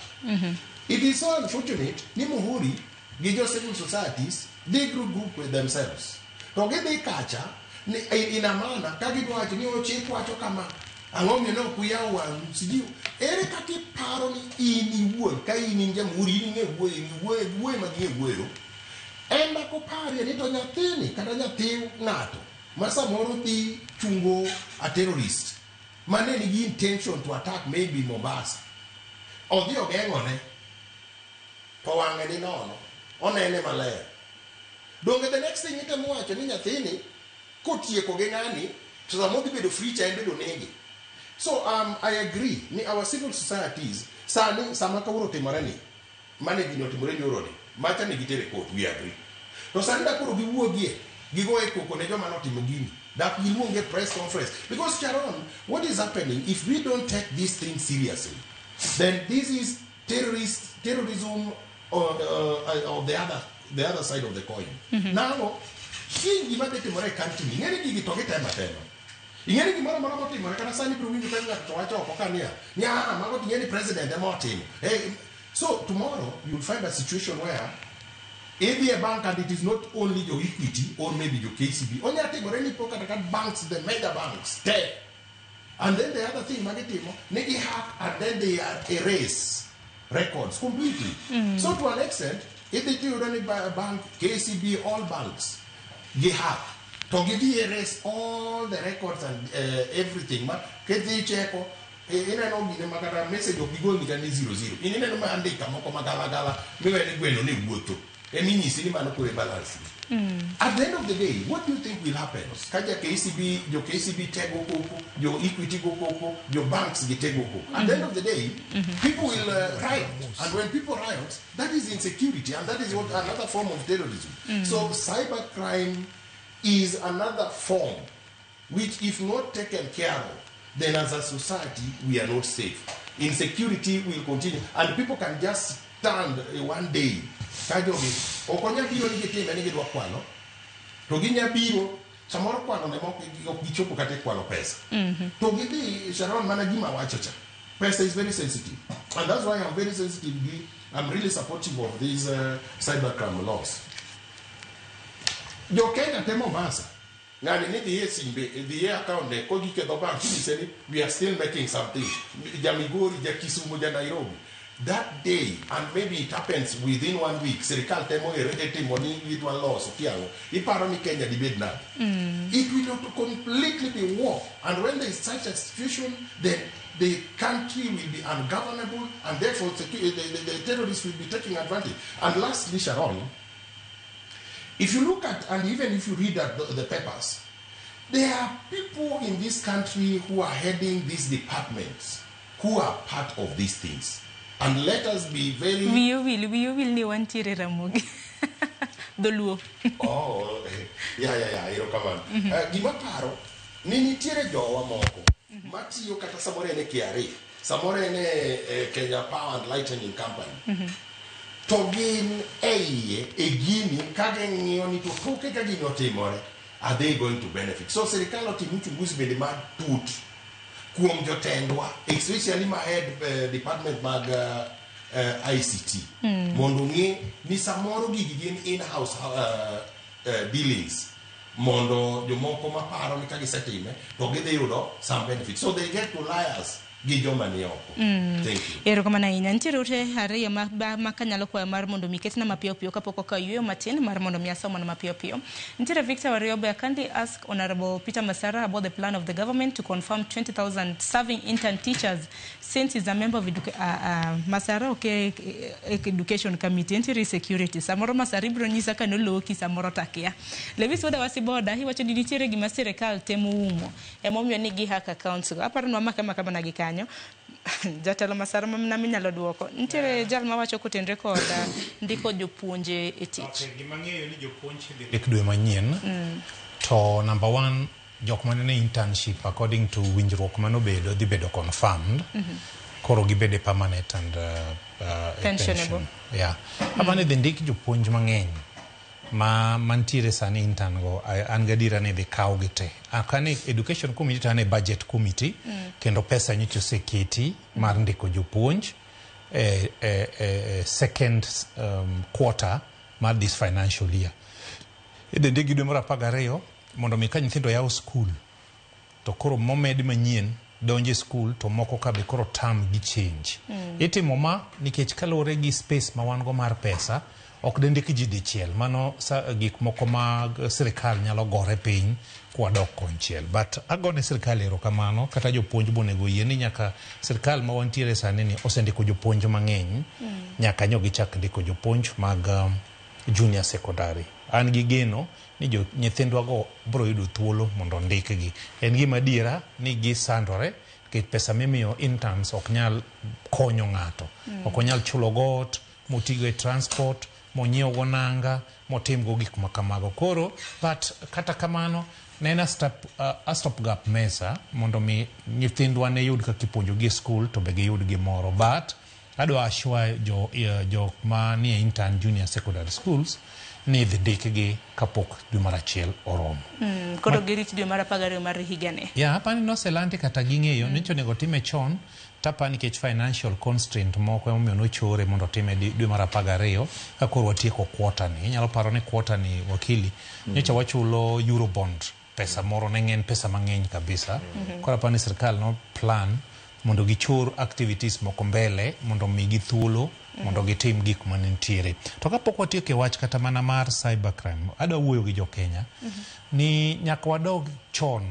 It is so unfortunate ni Muhuri gi jo civil societies they group with themselves to gidhi kacha ni ina maana ka gidwa wacho ni ochik wacho kama, ang'o miyo ne ok uyawo wang'u? Sijui ere kaka iparo ni in iwuon ka in in jamhuri, in ing'e wuoyo, in wuoyo wuoyo ma ging'e wuoyo en dak oparie ni to nyathini kata nyathi ng'ato ma samoro dhi chungo a terrorist mane nigi intention to attack maybe Mombasa, odhi ogeng'one to wang'e ni nono onene maler. Donge the next thing itemo wacho ni nyathini kotieko gi ng'ani to sama odhi bedo free cha en bedo nege. So I agree ni our civil societies sani sama kawuono otimore ni mane gini otimore nyoro ni macha ne gitere court, we agree. To sani da koro giwuogie gigoye koko ne joma notimo gini, dak giluonge press conference, because Sharon, what is happening, if we don't take this thing seriously, then this is terrorism or the other side of the coin. Now kiny gima dhi timore e country ni, ng'eni gigi to gitemo atema. Ing'e ni gimoro amora motimore kata sani ibiro winjo ka ng'ato to wacho oko ka niya, ni ah, mago to ing'e ni president ema otimo. Eh, so tomorrow you'll find a situation where idhi e bank and it is not only jo Equity or maybe jo KCB. Onya timore ni po kata ka banks, the mega banks te. And then the other thing magitimo, ni gi hack and then they are erase records completely. So to an extent, idhi tiyudo ni bank, KCB, all banks, gi hack. To gidhi erase all the records and everything. Ma kidhi cheko, ineno gine ma kata message ok gigol ni kata ni 00. In ineno ma andika moko magalagala miwe ni gweno ne wuotho. Eminyisi ni mano koro e balance ni. At the end of the day, what do you think will happen? Ka ja KCB, jo KCB tego koko, jo Equity go koko, jo banks gi tego koko. At the end of the day, people will riot. And when people riot, that is insecurity, and that is what another form of terrorism. So cybercrime is another form which, if not taken care of, then as a society, we are not safe. Insecurity will continue, and people can just stand one day. Ka jogi ok onyal biro ni gitime ni gidwa kwalo, to ginya biro samoro kwalo ne mok ok gichopo kata e kwalo pesa. To gidhi Sharon mana gima wacho cha. Pesa is very sensitive. And that's why I'm very sensitive. I'm really supportive of these cybercrime laws. Jo Kenya te Mombasa. Ng'ani ni dhi e simbe, dhi e account ne, kogik e dho bank, inyise ni we are still making something. Ja Migori, ja Kisumu, ja Nairobi. That day, and maybe it happens within one week, sirikal temo e timo ni gidwa loso kiang'o. Iparo ni Kenya dibed nade? It will not completely be war. And when there is such a situation, then the country will be ungovernable, and therefore the terrorists will be taking advantage. And lastly, Sharon, if you look at, and even if you read at the papers, there are people in this country who are heading these departments who are part of these things. And let us be very... Wiyi owil ni wantiere Ramogi. Dholuo. Oh, yeah, erokamano. Gima paro, ni nitiere jowa moko matiyo kata samoro en e KRA, samoro en e Kenya Power and Lightning Company. To gin e iye, e gini, ka ging'iyo ni to toke ka gini otimore, are they going to benefit? So sirikal otim uchunguzi bende matut kuom jotendwa, especially ma head department mag ICT, mondo ong'e ni samoro gigi gin in-house dealings, mondo jomoko maparo ni ka gisetime to gidhi yudo some benefit. So they get to liars gi joma ni oko. Thank you. Erokamano ahinya. Nitiere ote ariyo ma kanyalo kwayo mar mondo mi ketna mapiyo piyo kapok okawo yueyo matin mar mondo mi asom mana mapiyo piyo. Nitiere Victor Wariobe, I kindly ask Honorable Peter Masara about the plan of the government to confirm 20,000 serving intern teachers since he's a member of Masara ok education committee. Nitiere security. Samoro Masara ibiro nyisa ka noloki samoro takia. Lewis Wuoda Wasiboda iwacho ni nitiere gima sirikal temo umo. Emomiyo ni gi hack accounts go. Aparo ni wamake maka mana gi kanyo. Jatelo Masara mana minyalo duoko. Nitiere jal mawacho kotenre kod ndiko jopuonje e tich. Okay, gima ng'eyo ni jopuonj idhi ndik dwe manyien. To number one, jok mane ne internship according to winjruok manobedo dhi bedo confirmed. Koro gibede permanent and Pensionable. pension. Yeah. Apani dhi ndik jopuonj mang'eny ma mantiere sani intern go an gadiera ni dhi kaw gi te. Akani education committee to an e budget committee kendo pesa nyocha oseketi mar ndiko jopuonj e second quarter mar this financial year. Idhi ndikgi dwe mar 12 mondo mi ka nyithindo yawo skul to koro momed manyien donjo e skul to moko ka be koro term gi change. Itimo ma nikech kaluwore gi space ma wan go mar pesa ok dendik ji dichiel mano sa, gik moko mag sirikal nyalo gore piny kwadok konchiel but agone sirikal erokamano kata jopuonj bonego yie ni nyaka sirikal ma wantiere sani ni osendiko jopuonj mang'eny nyaka nyo gichak ndiko jopuonj mag junior secondary an gi geno ni jo nyithindwa go biro yudo thuolo mondo ondikgi en gima adiera ni gisandore nikech pesa mimiyo interns ok nyal konyo ng'ato ok onyal chulo go ot motigo e transport monyiew go nanga motimgo gik ma kamago koro but kata kamano ne en a stop gap measure mondo mi nyithindwa ne yud kaka ipuonjogi e skul to be giyud gimoro but adwa assure jo jok ma nie intern junior secondary schools ni idhi ndikgi kapok dwe mar achiel oromo. Koro girit dwe mar 12 mar higani. Ya, apani noselandi kata ging'eyo ni onego time chon, tapa nikech financial constraint moko emomiyo nochore mondo otime dwe mar 12 ka koro watieko quarter ni. Inyalo paro ni quarter ni wakili, nyocha wachulo Eurobond pesa moro ne ng'en pesa mang'eny kabisa. Koro apani sirkal no plan mondo gichor activities moko mbele mondo migi thuolo mondo gitim gik manentiere. To kapok watieko e wach kata mana mar cybercrime, adwa wuoyo gi jo-Kenya ni nyaka wadog chon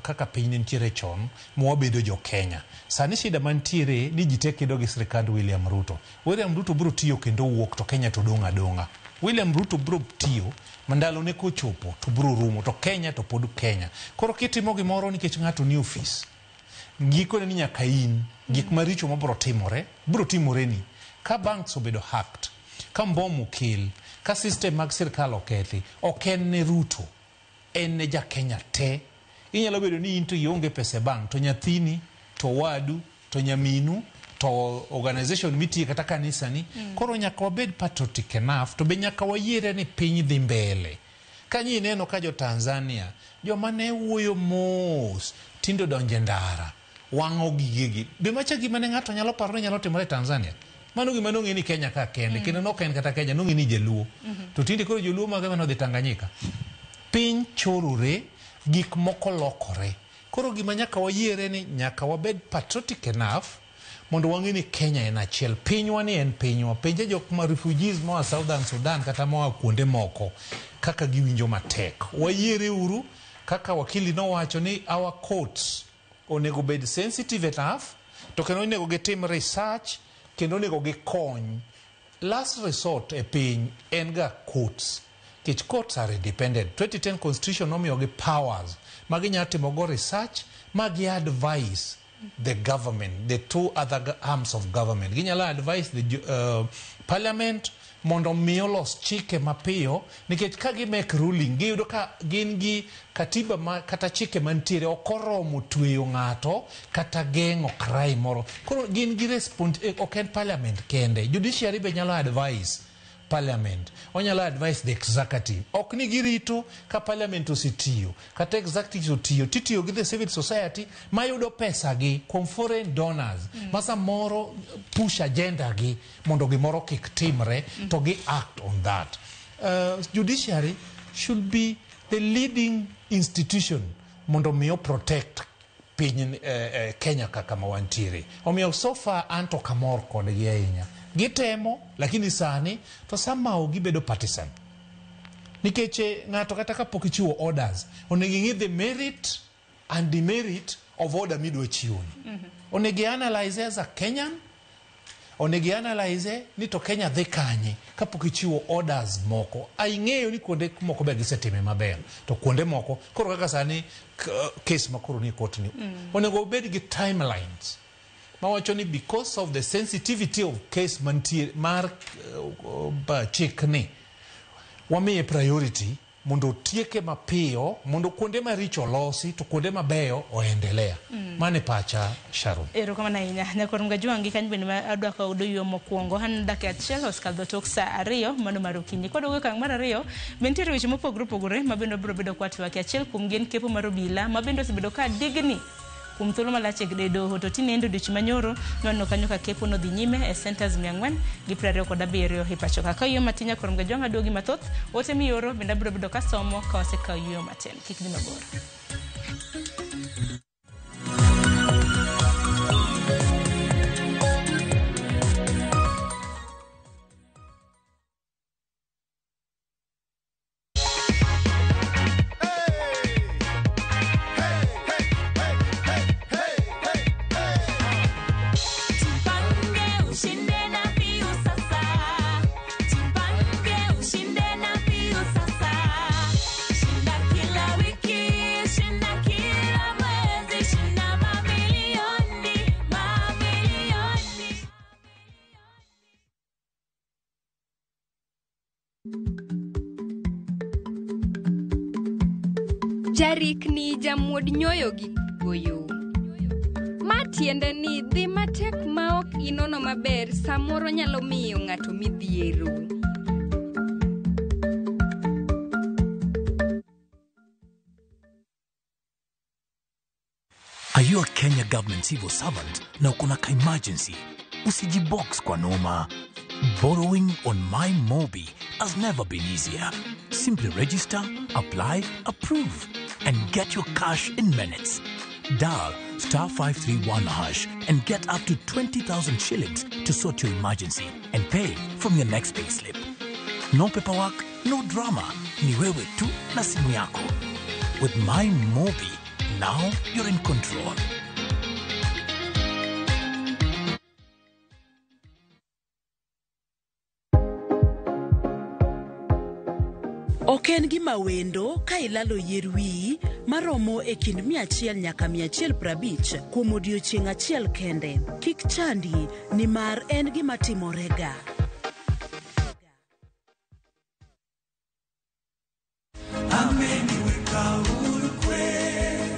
kaka piny ne nitiere chon mwabedo jo-Kenya. Sani shida mantiere ni ji te kedo gi sirkand William Ruto. William Ruto biro tiyo kendo wuok to Kenya to dong' adong'a. William Ruto biro tiyo ma ndalone kochopo to biro rumo to Kenya to pod Kenya. Koro kitimo gimoro nikech ng'ato ni ofis, gikone ni nyaka in gik maricho mabiro timore biro timoreni. Ka banks obedo hacked, ka mbom okel, ka system mag sirkal okethi, ok en ne Ruto, en ne ja Kenya te. Inyalo bedo ni in to ionge pesa e bank, to nyathini, to wadu, to nyaminu, to organization mitiye kata kanisani. Koro nyaka wabed patriotic enough, to be nyaka wayiere ni piny dhi mbele. Ka ineno ka jo Tanzania, joma ne wuoyo mos, tinde odonjo e ndara, wang'o gigegi. Be macha gima ne ng'ato nyalo paro ni nyalo timore e Tanzania? Mano gima nong'e ni Kenya ka kende, kendo nok en kata Kenya, nong'e ni Jaluo. To tinde koro Joluo mage mane odhi Tanganyika. Piny chorore, gik moko lokore. Koro gima nyaka wayiere ni nyaka wabed patriotic enough mondo wang'e ni Kenya en achiel. Pinywa ni en pinywa. Penje jok ma refugees moa Southern Sudan kata moa kuonde moko kaka giwinjo matek. Wayiere uru kaka wakili nowacho ni our courts onego bed sensitive enough to kendo onego gitim research kendo onego gikony. Last resort e piny en ga courts. Nikech courts are independent. 2010 constitution nomiyogi powers ma ginyalo timogo research ma gi advise the government, the two other arms of government. Ginyalo advise the parliament mondo mi olos chike mapiyo nikech ka gi make ruling giyudo ka gin gi katiba ma kata chike mantiere ok oromo tweyo ng'ato kata geng'o crime moro. Koro gin gi ok en parliament kende. Judiciary be nyalo advise parliament, onyalo advise the executive. Ok ni girito ka parliament osetiyo kata executive otiyo, titiyo gi the civil society mayudo pesa gi kuom foreign donors ma samoro push agenda gi mondo gimoro kik timre to gi act on that. Judiciary should be the leading institution mondo mi protect piny Kenya kaka ma wantiere. Omiyo so far an to kamor kodgi ahinya. Gitemo, lakini sani to somehow gibedo partisan. Nikech ng'ato kata kapok ichiwo orders, onego ing'i the merit and demerit of order midwa chiwoni. Onego i-analyze as a Kenyan, onego i-analyze ni to Kenya dhi kanye kapok ichiwo orders moko. Aing'eyo ni kuonde moko be gisetime maber, to kuonde moko, koro kaka sani case ma koro ni e court ni, onego obed gi timelines. Mawacho ni because of the sensitivity of case mantie mar chik ni, wamiye priority mondo otieke mapiyo mondo kuonde maricho olosi to kuonde mabeyo oendelea. Mane pacha, Sharon. Erokamano ahinya. Nyakor Mgajwangi kanyo bende adwa kawo doyo mokwongo. An dakika achiel osekadho tok sa 2 mano mar okinyi. Kwaduogo e okang' mar 2, be nitiere weche mopogore opogore ma bende wabiro bedo kwatwake. Achiel kuom gi en kepo mar obila ma bende osebedo ka digni kuom thuolo malach e doho. To tinende odiochieng' manyoro nwaneno kanyo ka kepo nodhi nyime e centers 427 e pacho ka. Ka yueyo matin Nyakor Mgajwang' aduogi mathoth, ote mioro bende abiro bedo kasomo ka wasekawo yueyo matin. Kik dhi mabor. Jarikni jamuod nyoyo gi goyo. Ma tiende ni dhi matek ma ok inono maber samoro nyalo miyo ng'ato midhiero. Are you a Kenya government civil servant na uko na ka emergency? Usijibox kwa noma. Borrowing on MyMobi has never been easier. Simply register, apply, approve, and get your cash in minutes. Dial star 531 hash and get up to 20,000 shillings to sort your emergency and pay from your next payslip. No paperwork, no drama. Ni wewe tu na simu yako. With MyMobi, now you're in control. Ok en gima wendo ka ilalo yier wiyi maromo e kind 100 nyaka 150 kuom odiechieng' achiel kende. Kik chandi nimar en gima timorega. Ameniweka huru kweli,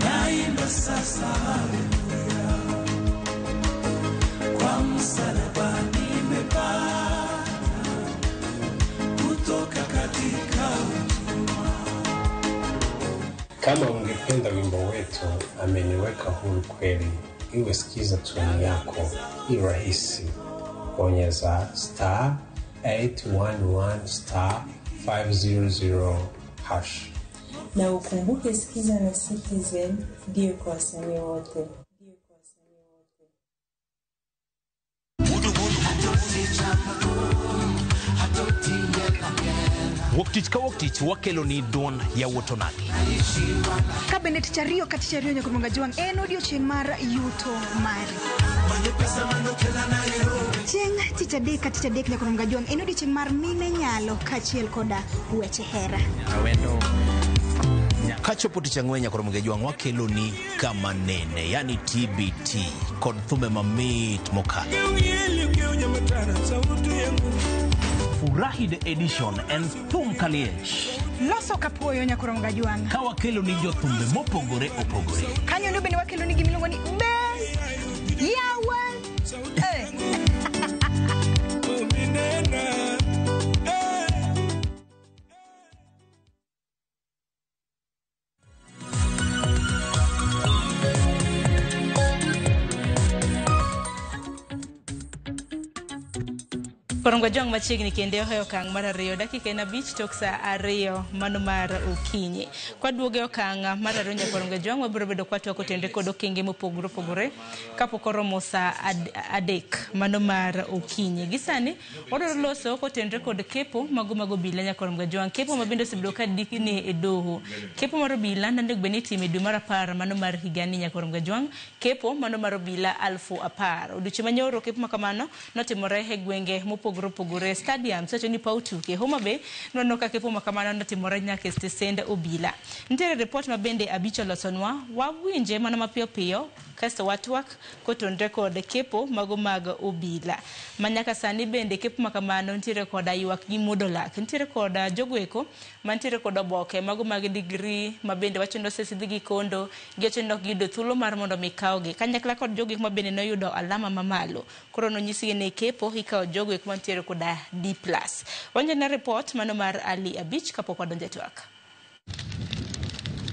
naimba sasa haleluya, kwa msalaba nimepata kutoka katika utumwa. Kama ungependa wimbo wetu Ameniweka Huru Kweli iwe sikiza tuni yako, ni rahisi. Bonyeza star 811 star 500 hash. Na ukumbuke Sikiza na Citizen ndiyo kwa wasanii wote. Wuok tich ka wuok tich wakelo ni duond yawuot onagi. Ka bende tich ariyo ka tich ariyo nyaka Rumonga Jwang' en odiochieng' mar yuto mari. Chieng' tich adek ka tich adek nyaka Rumonga Jwang' en odiochieng' mar mine nyalo kaachiel koda weche hera. Kachopo tich ang'wen nyaka Rumonga Jwang' wakelo ni kama nene, yani TBT kod thumbe mamit mokalo. Furahi the edition en thum kaliech. Loso kapuoyo nyaka Rumonga Jwang'. Ka wakelo ni jothumbe mopogore opogore. Kanyo ndo bende wakelo ni gimiluongo ni be yawa. Korongo Jwang' machiegni kendo e okang' mar 2 dakika en 5 tok saa 2 mano mar okinyi. Kwaduogo e okang' mar 2 nyaka Korongo Jwang' wabiro bedo kwatwako tenre kod okenge mopogore opogore kapok oromo saa 3 mano mar okinyi. Gi sani wadwaro loso kotenre kod kepo mago mag obila nyaka Korongo Jwang', kepo ma bende osebedo ka dikni e doho. Kepo mar obila nonego bed ni itimo e dwe mar 10 mano mar higani nyaka Korongo Jwang', kepo mano mar obila 10,000. Odiochieng' manyoro kepo ma kamano notimore e gwenge mopogore opogore, stadium sacho ni paw tuke Homa Bay nono ka kepo makamano notimore nyaka e stesend obila. Nitiere report ma bende abich olosonwa, wawinje mana mapiyo piyo kasto watwak kotenre kod kepo mago mag obila. Manyaka sani bende kepo makamano nitiere koda ywak gi muodo lak, nitiere koda jogo eko mantiere kod oboke mago mag degree ma bende wacho ni osesidh gi kondo, giwacho ni ok giyudo thuolo mar mondo mi kawgi kanyakla kod jogo eko ma bende noyudo alama mamalo. Koro nonyisgi ni kepo ikawo jogo eko mantiere koda D+. Wanjana report mano mar Ali Abich kapok wadonjo e twak.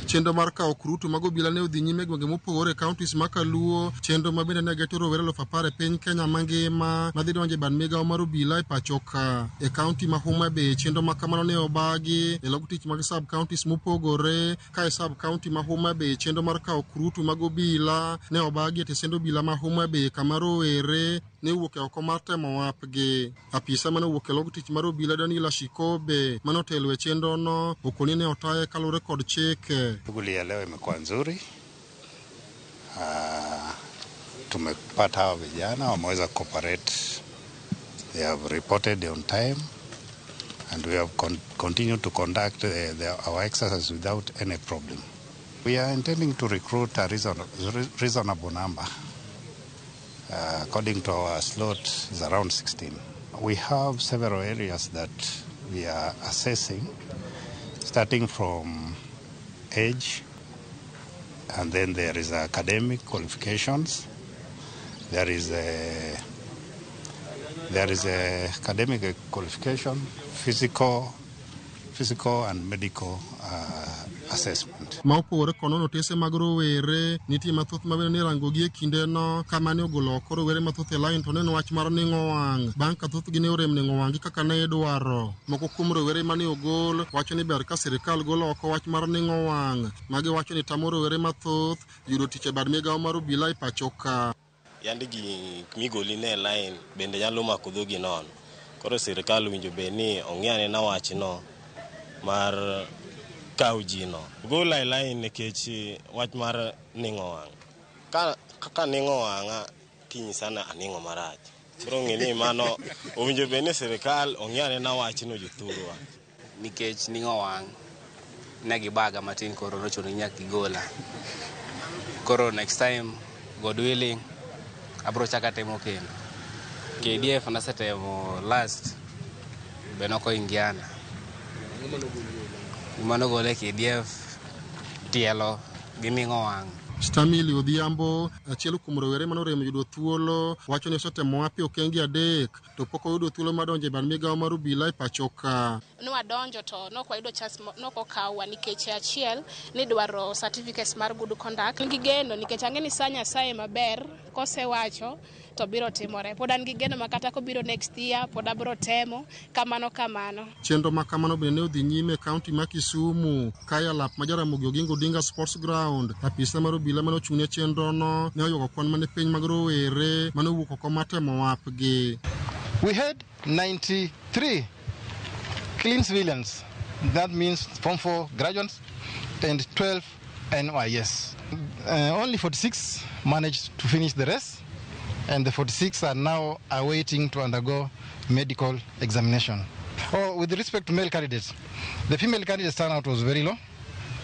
Chenro mar kawo kurutu mag obila ne odhi nyime e gwenge mopogore e counties ma Kaluo, chenro ma bende ne geto rowere 10,000 e piny Kenya mangima madhi donjo e bad migawo mar obila e pacho ka. E county ma Homa Bay, chenro ma kamano ne obagi e log tich mag sub counties mopogore, ka e sub county ma Homa Bay, chenro mar kawo kurutu mag obila ne obagi e tesend obila ma Homa Bay kama rowere ne owuok e oko mar temo wapgi. Apisa mane owuok e log tich mar obila Daniel Ashikobe mane otelo e chenro no okoni ne otaye kaluwore kod chike. Shughuli ya leo imekuwa nzuri. Tumepata hawa vijana wameweza cooperate. They have reported on time and we have continued to conduct our exercise without any problem. We are intending to recruit a reasonable number. According to our slot, is around 16. We have several areas that we are assessing, starting from age, and then there is academic qualifications. There is a academic qualification, physical and medical assessment. Ma opogore kod nono otese mag rowere, nitie mathoth ma bende nirango gi e kindeno kama ne ogolo oko rowere mathoth e lain to ne en wach mar ning'o wang' bang' ka thothgi ne orem ning'o wang'gi kaka ne idwaro. Moko kuom rowere mane ogol wacho ni ber ka sirikal golo oko wach mar ning'o wang' ma giwacho ni tamo rowere mathoth yudo tich e bad migawo mar obila e pacho ka. Yandi gi migoli ne line bende nyalo mako dhogi nono. Koro sirikal owinjo bed ni ong'i anena wachno mar kawo ji no. Gola e line nikech wach mar ning'o wang'. Kaka ning'o wang'a tinyisa ni aning'o marach. Koro ng'e ni mano owinjo bed ni sirikal ong'i anena wachno jothurwa. Nikech ning'o wang' ne gibaga matin koro nochuno ni nyaka gigola. Koro next time, God willing, abro chaka temo kendo. KDF nasetemo last, be nokoingiana. Gima nogole KDF, tielo gi ning'o wang'. Stamili Odhiambo, achiel kuom rowere mane orem yudo thuolo, wacho ni osetemo hapi okenge 3 to pok oyudo thuolo mar donjo e bad migawo mar obila e pacho ka. Nwadonjo to nok wayudo chance, nok okawwa nikech achiel nidwaro certificates mar good conduct. An gi geno nikech ang'e ni sa Nyasaye maber kosewacho to biro timore. Pod an gi geno ma kata kobiro next year pod abiro temo kamano kamano. Chenro ma kamano bende ne odhi nyime e kaunti ma Kisumu, ka e alap ma Jaramogi Oginga Odinga Sports Ground, apisa mar obila mane ochung' ne chenrono ne oywago kwan mane piny mag rowere mane owuok oko mar temo wapgi. We had 93 clean civilians, that means Form 4 graduates, and 12 NYS. Only 46 managed to finish the rest, and the 46 are now awaiting to undergo medical examination. Oh, with respect to male candidates, the female candidates' turnout was very low,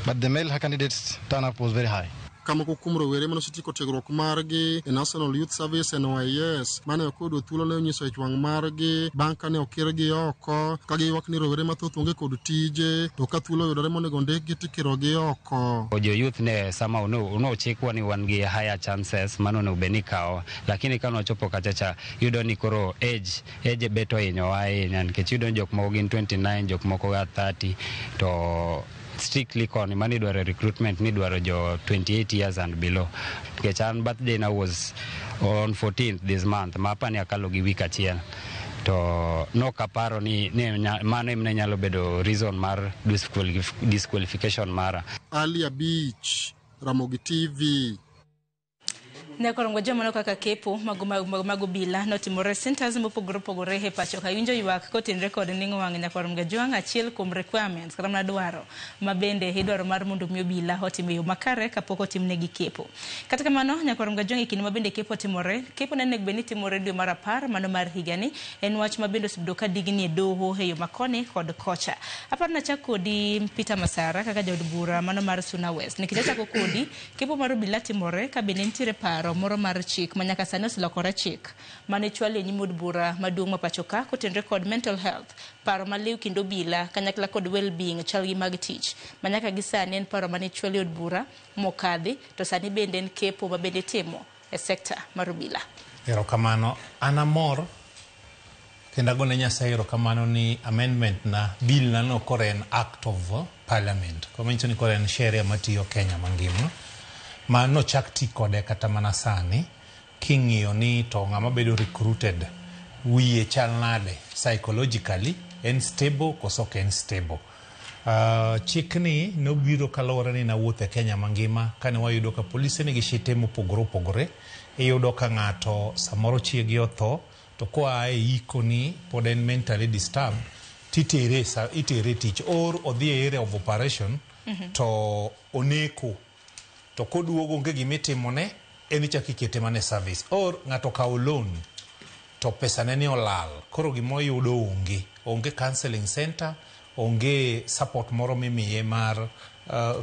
but the male candidates' turnout was very high. Ka moko kuom rowere mane osetieko tiegruok margi e National Youth Service NYS mane ok oyudo thuolo ne onyiso ich wang' margi bang' kane okirgi oko ka giywak ni rowere mathoth onge kod tije to ka thuolo oyudore monego ndikgi tikirogi oko. Jo youth ne sama unochikwa ni wan gi higher chances mano onego bed ni ikawo, lakini ka nochopo kacha cha yudo ni koro age bet ohinyowa ahinya nikech iyudo ni jok moko gin 29, jok moko ga 30 to strictly koni mane idwaro recruitment ni idwaro jo 28 years and below nikech an birthday na was on 14th this month ma apani akalo gi week achiel to nokaparo ni mano ema ne nyalo bedo reason mar disqualification mara. Ali Abich, Ramogi TV. Nyakorongo joma kaka kepo mag obila notimore centers mopogore opogore e pacho ka winjo ywak kotenore kod ning'o wang' Nyakorongo Jwang' achiel kuom requirements kata mana dwaro ma bende idwaro mar mondo mi obila otim e yo makare kapok otimnegi kepo. Kata kamano Nyakorongo Jwang' e kinde ma bende kepo timore, kepo ne onego bed ni timore dwe mar 10 mano mar higani en wach ma bende osebedo ka digni e doho e yo makoni kod kocha. Aparo nachak kodi Peter Masara kaka jaod bura mano mar Suna West nikech achako kodi kepo mar obila timore ka bende nitiere paro moro mar chik ma nyaka sani oselokore chik mane chwalo e nyim od bura maduong' ma pacho ka kotenore kod mental health, paro maliw kind obila kanyakla kod well-being chalgi mag tich ma nyaka gi sani en paro mane chwalo e od bura mokadhi to sani bende en kepo ma bende itimo e sekta mar obila. Erokamano, an amor kendo agone Nyasaye erokamano ni amendment na bill na no koro en act of parliament, komanyiso ni koro en sheria matiyo Kenya mangima ma nochak ti kode kata mana sani king'iyo ni to ng'ama bedo recruited wiye chal nade psychologically, en stable koso ok en stable. Chikni nobiro kaluwore ni nawuotho e Kenya mangima kane wayudo ka polise nigi shite mopogore opogore. Iyudo ka ng'ato samoro chiege otho to koa e iko ni pod en mentally disturbed titere itere tich or odhi e area of operation to oneko to koduogo onge gimitimone en ichako ikete mana e service or ng'ato okawo loan to pesane ni olal koro gimoyudo onge counseling center, onge support moro mimiye mar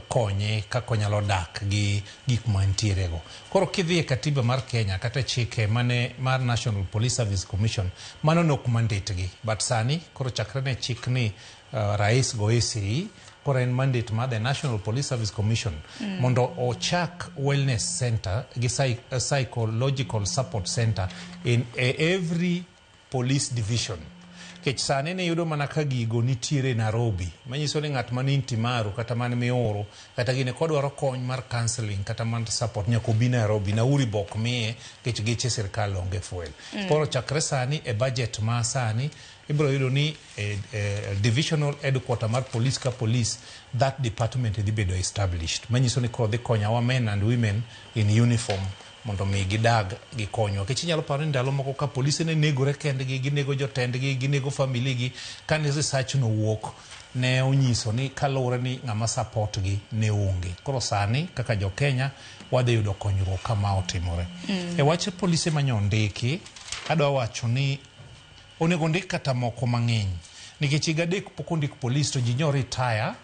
konye kaka onyalo dak gi gik mantiere go. Koro kidhi e katiba mar Kenya kata chike mane mar National Police Service Commission mano nok mandate gi, but sani koro chakre ne chik ni rais go sei koro en mandate mar the National Police Service Commission mondo ochak wellness center gi psychological support center in every police division. Nikech sani niyudo mana ka gigo nitiere Nairobi, manyiso ni ng'at man Ntimaru kata man Miuru kata gini kodwaro kony mar counseling kata mar support nyaka obi Nairobi. Nauri be ok miye nikech geche sirkal onge fuel. Koro chakre sani e budget ma sani ibiro yudo ni e divisional headquarter mar police ka police, that department dhi bedo established, manyiso ni koro dhi konyo our men and women in uniform mondo mi gidag gikonywa. Nikech inyalo paro ni ndalo moko ka polise ne negore kendgi, ginego jotendgi, ginego family gi, kane research nowuok ne onyiso ni kaluwore ni ng'ama support gi ne onge. Koro sani kaka jo Kenya wadhi yudo konyruok kama otimore. E wach polise manyondiki, adwa wacho ni onego ndik kata moko mang'eny nikech higa 3 pok ondik polis to ji nyo retire,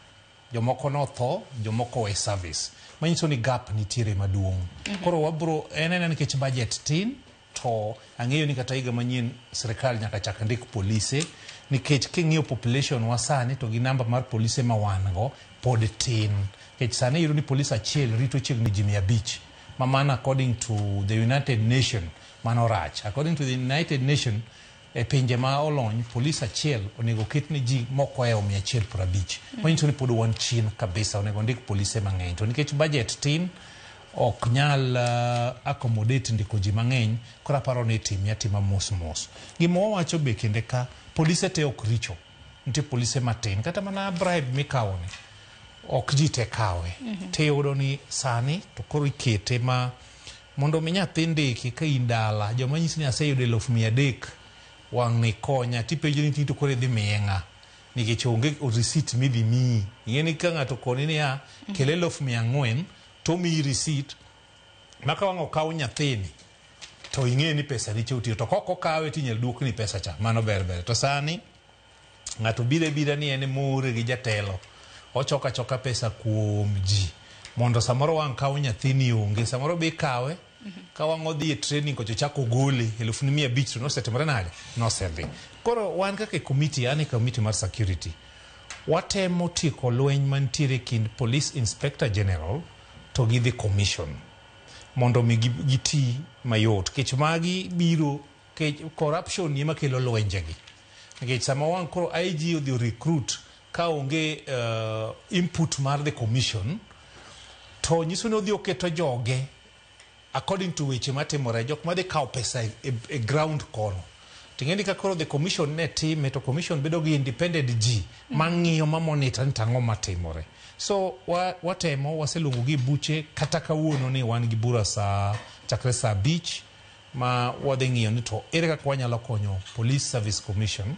jomoko notho, jomoko owe service, manyiso ni gap nitiere maduong'. Koro wabro en ena nikech budget tin, to ang'eyo ni kata higa manyien sirikal nyaka chak ndik polise nikech king'iyo population wa sani to gi namba mar polise ma wan go pod tin. Nikech sani iyudo ni polis achiel rito chiegni ji 500, ma mano according to the United Nation mano rach. According to the United Nation, e pinje ma olony, polis achiel onego ket ne ji mokohewo 150. Manyiso ni pod wan chien kabisa, onego ndik polise mang'eny. To nikech budget tin, ok nyal accommodate ndiko ji mang'eny, koro aparo ni itime atima mos mos. Gima wawacho be kinde ka, polise te ok richo. Nitie polise matin, kata mana bribe mikawo ni, ok ji te kawe. Tiyudo ni sani to koro ikete ma mondo mi nyathi ndiki ka in dala, joma nyisi ni aseyudo 300,000 wang' ni konya, tipenjo ni to koro idhi miye ng'a? Nikech onge receipt midhi miyi. Ing'e ni ka ng'ato koni niya, kel 4,000 to omiyi receipt, ma ka wang' okaw nyathini, to ing'e ni pesa ni cha otiyo. To kok okawe tinyalo duokni pesa cha, mano ber ber. To sani, ng'ato biro abira ni en moore gi jatelo, ochoko achoka pesa kuom ji, mondo samoro wang' kaw nyathini onge, samoro be ikawe, ka wang' odhi e training kocha chako ogole 500,000 to nosetimore nade? Nosedhi. Koro wan kaka e committee, an e committee mar security, watemo tieko lweny mantiere kind Police Inspector General to gi the commission mondo mi giti mayot. Nikech magi biro, nikech corruption ema kelo lwenjegi. Nikech sama wang' koro IG odhi recruit ka onge input mar the commission, to nyiso ni odhi oketo joge according to weche matimore, jok madhi kawo pesa e ground kono. Ting'e ni ka koro the commission ne time, to commission bedo gi independent ji mang'iyo, ma monitor ni tang'o matimore. So watemo, waseluongo gi buche, kata kawuono ni wan gi bura saa chakre saa 5 ma wadhi ng'iyo ni to ere kaka wanyalo konyo Police Service Commission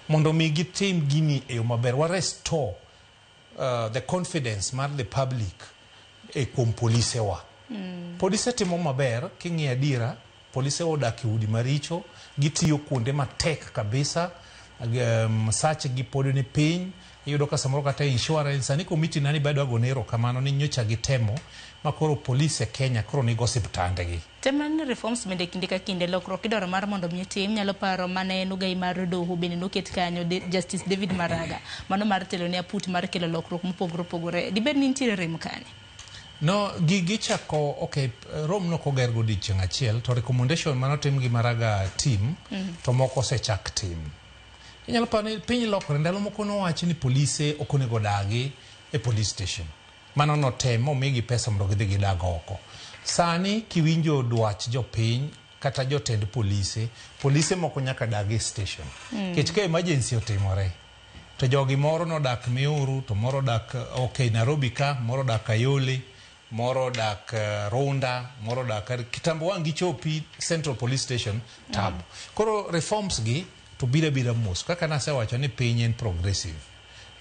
mondo mi gitim gini e yo maber, wa restore the confidence mar the public e kuom polise wa. Polise timo maber, king'iyo adiera, polise odak e udi maricho, gitiyo kuonde matek kabisa, sach gi pod ni piny, iyudo ka samoro kata insurance, sani komiti nani bado agone erokamano ni nyocha gitemo ma koro polise Kenya koro nigo osiptandegi. Tem ni reforms bende kinde ka kinde lokruok idwaro mar mondo mi otim. Nyalo paro mane en ogai mar doho bende noket kanyo Justice David Maraga, mano mar telo ne aput mar kelo lokruok mopogore opogore. Dibed ni nitiere rem kanye? No, gigi chako, okay, Rome nok oger godiochieng' achiel, to recommendation manotim gi Maraga team, to moko osechak tim. Inyalo paro ni piny lokore, ndalo moko nowachi ni polise ok onego dagi e police station. Mano notem momigi pesa mondo gidhi gidag oko. Sani kiwinjo dwach jopiny kata jotend polise, polise moko nyaka dag e station. Nikech ka emergency otimore, to jogi moro nodak Miuru, to moro odak okay, Nairobi ka, moro odak Kayole, moro odak Runda, moro odak kitambo wang' gichopi Central Police Station tabu. Koro reforms gi to biro abira mos. Kaka nasewacho ni piny en progressive.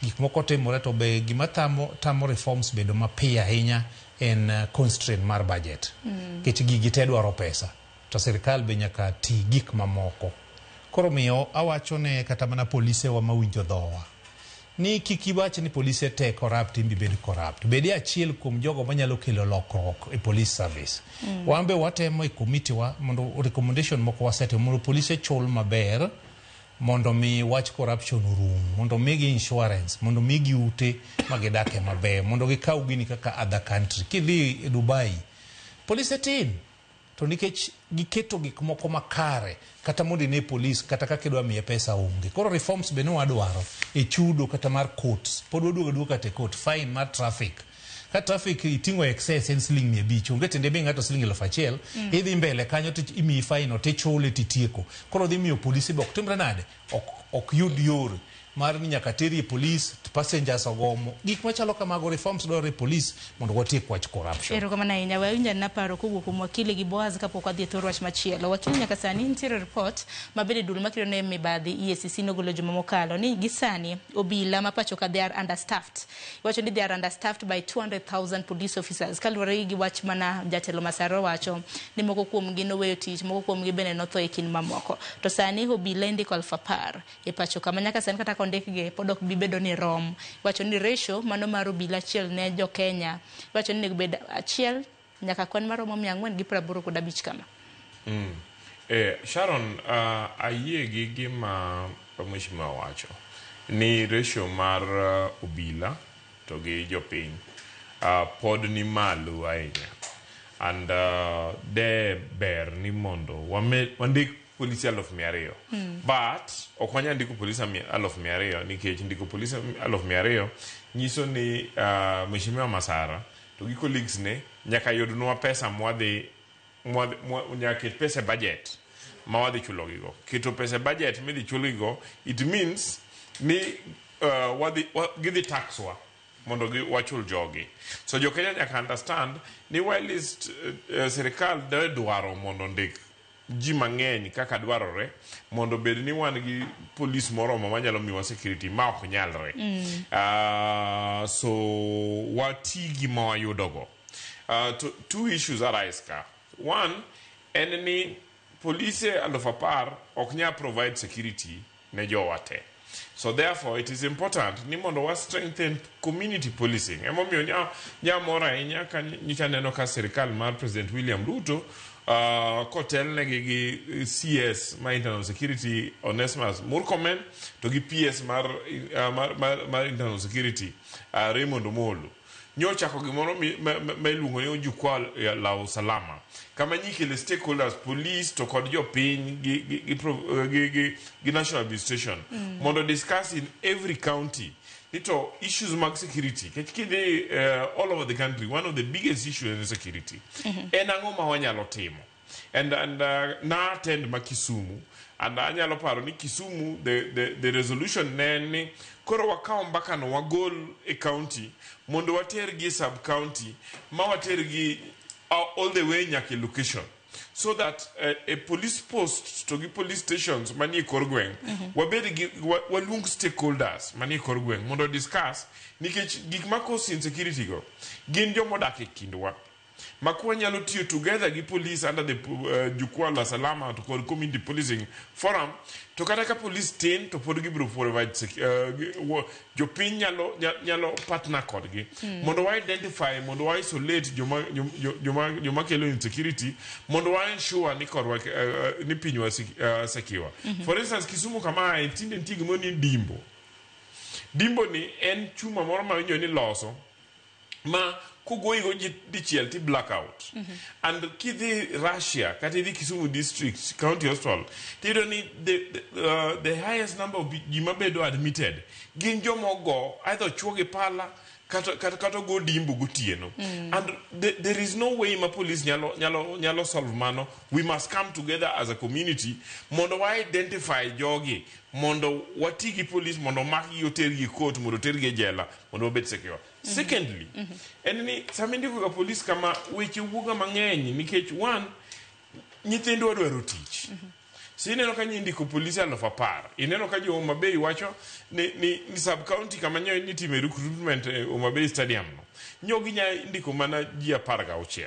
Gik moko timore to be gima tamo reforms bedo mapiyo ahinya en constraint mar budget. Nikech gigi te dwaro pesa. To sirikal be nyaka ti gik mamoko. Koro miyo awacho ne kata mana polise wa mawinjo dhowa ni kik iwach ni polise te corrupt, in bibed corrupt. Bedi achiel kuom jogo manyalo kelo lokruok e police service. Wan be watemo e committee wa mondo recommendation moko wasetimo mondo polise chul maber, mondo mi wach corruption orum, mondo migi insurance, mondo migi ute ma gidake maber, mondo gikaw gini kaka other country. Kidhi e Dubai, polise tin, to nikech Giketo gik moko makare kata mondo ine polis kata kaka idwa miye pesa onge. Koro reforms be ne wadwaro e chudo kata mar courts. Pod waduogo aduoga kata e court, fine mar traffic. Ka traffic iting'o excess en siling 500, onge tiende mi ng'ato siling 1000, idhi mbele kanyo to imiyi fine no tichule titieko. Koro dhi miyo polise be ok timre nade? Ok yud yor mar ni nyaka teri e polis, passengers ogomo. Gik machalo kamago reforms dwarore e polis mondo watiek wach corruption. Erokamano ahinya. We awinj anena paro kowuok kuom wakili gi Boaz kapok wadhi e thor wach machielo. Wakili nyaka sani nitiere report ma bende duol makedo ne mibadhi EACC nogolo juma mokalo ni gi sani obila ma pacho ka they are understaffed. Iwacho ni they are understaffed by 200,000 police officers kaluwore gi wach mana jatelo Masara owacho ni moko kuomgi noweyo tich, moko kuomgi bende notho e kind mamoko. To sani obila indiko 10,000 e pacho ka ma nyaka sani kata kondikgi pod ok bi bedo ni rom. Iwacho ni ratio mano mar obila achiel ne jo Kenya iwacho ni onego bed achiel nyaka kwan maromo 485 kama. Sharon, ayie gi gima mheshimiwa wacho ni ratio mar obila to gi jopiny pod ni malo ahinya and de ber ni mondo wandik polisi 200,000. But ok wanyal ndiko polisi 200,000 nikech ndiko polisi 200,000 nyiso ni mheshimiwa Masara to gi colleagues ne nyaka yudnwa pesa mwadhi nyaka ket pesa e budget ma wadhi chulogigo. Keto pesa e budget midhi chulgigo, it means ni gidhi tax wa mondo wachul jogi. So jo Kenya nyaka understand ni while sirikal de dwaro mondo ndik ji mang'eny kaka dwarore mondo bed ni wan gi polis moromo manyalo miwa security ma ok nyalre. So wati gi ma wayudogo. To, two issues arise ka. One, en ni polise 10,000 ok nyal provide security ne jowa te. So therefore it is important ni mondo wa strengthen community policing. Emomiyo nya mor ahinya ka nyocha neno ka sirikal mar President William Ruto kotelnegi gi CS ma Internal Security Onesmus Murkomen to gi PS mar Internal Security Raymond Omolo nyochako gimoro ma iluongo ni jukwaa la usalama kama nyikele stakeholders, police to kod jopiny gi national administration mondo discuss in every county ni to issues mag security kech kidhi all over the country, one of the biggest issues en security. En ang'o ma wanyalo timo? And na attend ma Kisumu and anyalo paro ni Kisumu the resolution ne en ni koro wakaw mbaka no wagol e county mondo water gi sub county ma water gi all the way nyaka e location so that a police post to gi police stations manie kor gweng' wabed gi waluong stakeholders manie kor gweng' mondo discuss nikech gik ma cause insecurity go gin jomodak e kindwa ma kwanyalo tiyo together gi police under the jukwaa la salama to kod community policing forum to kata ka police tin to pod gibiro provide jopiny nyalo partner kodgi mondo wa identify, mondo wa isolate joma kelo insecurity mondo wa ensure ni korwa ni pinywa secure. For instance, Kisumu kama tinde nitie gimoro ni dimbo. Dimbo ni en chuma moro ma winjo ni loso ma kogoyigo dichiel ti blackout. And kidhi Russia kata idhi Kisumu District County Hospital tiyudo ni the highest number of ji mabedo admitted gin joma ogo either ochuo gi pala kata ogo dimbo gotieno. And there is no way ma police nyalo solve mano. We must come together as a community mondo wa identify jogi mondo wati gi police mondo makgi otergi e court mondo otergi e jela mondo wabed secure. Secondly, en ni sama indiko ga police kama weche wuoga mang'eny nikech one nyithindwa dwaro tich. So ineno ka nyindiko polise 10,000, ineno ka jo Homa Bay wacho ni sub county kama nyo nitime recruitment e Homa Bay Stadium no nyo ginya ndiko mana ji 16,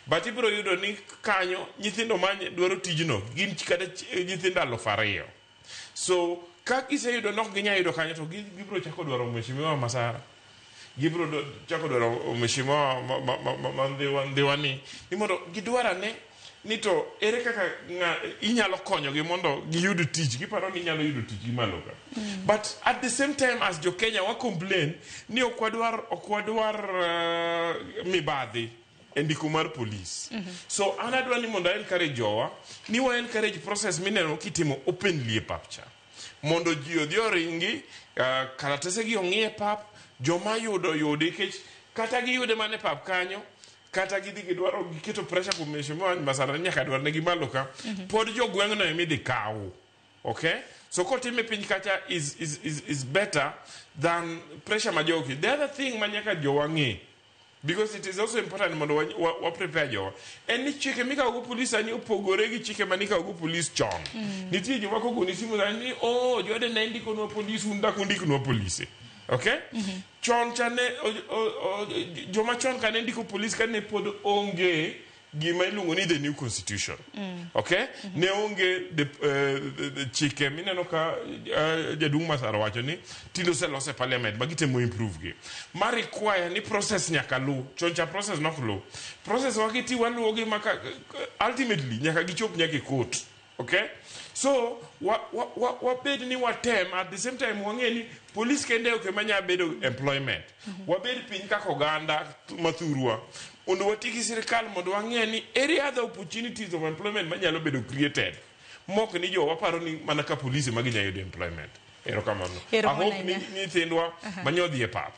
but ibiro yudo ni kanyo nyithindo ma dwaro tijno gin kata nyithindo 2,000. So ka giseyudo nok ginya yudo kanyo to gibiro chako dwaro mheshimiwa Masara, gibiro chako dwaro mheshimiwa ma Ndhiwa ni mondo gidwar ane ni to ere kaka inyalo konyogi mondo giyud tich. Giparo ni inyalo yudo tich gi malo ka. But at the same time, as jo Kenya wa complain ni ok wadwar mibadhi. e ndiko mar police. So an adwa ni mondo a encourage jowa ni wa encourage process mineno kitimo openly e pap cha. Mondo ji odhi oringi, kalatese gi ong'i e pap, joma yudo yudi nikech kata giyude mana e pap kanyo, kata gidhi gidwaro giketo pressure kuom mheshimiwa Masara ni nyaka dwarnegi malo ka, pod jogweng'no emidhi kaw. Okay? So kotime piny kacha is better than pressure ma jogi. The other thing ma nyaka jowa ng'e, because it is also important mondo wa prepare jowa, en ni chike mikawo go police sani opogore gi chike manikawo go police chon. Nitie joma kogoni simu sani ni oh jode ne ndikonwa police un dak undiknwa polise. Okay? Chon cha ne joma chon ka ne ndiko police ka ne pod onge gima iluongo ni the new constitution. Okay? Ne onge the chike mineno ka jaduong' Masara wacho ni tinde oselos e parliament ma gitemo improve gi. Ma require ni process nyaka lu. Chon cha process nok lu. Process wakiti waluwo gi maka ultimately nyaka gichop nyaka e court. Okay? So wabed ni watem at the same time wang'e ni police kende ok ema nya bedo employment. Wabed piny kaka oganda mathurwa mondo wati gi sirikal mondo wang'e ni ere other opportunities of employment manyalo bedo created. Mok ni jowa paro ni mana ka police ema ginya yudo employment. Erokamano. I hope ni nyithindwa manyodhi e pap,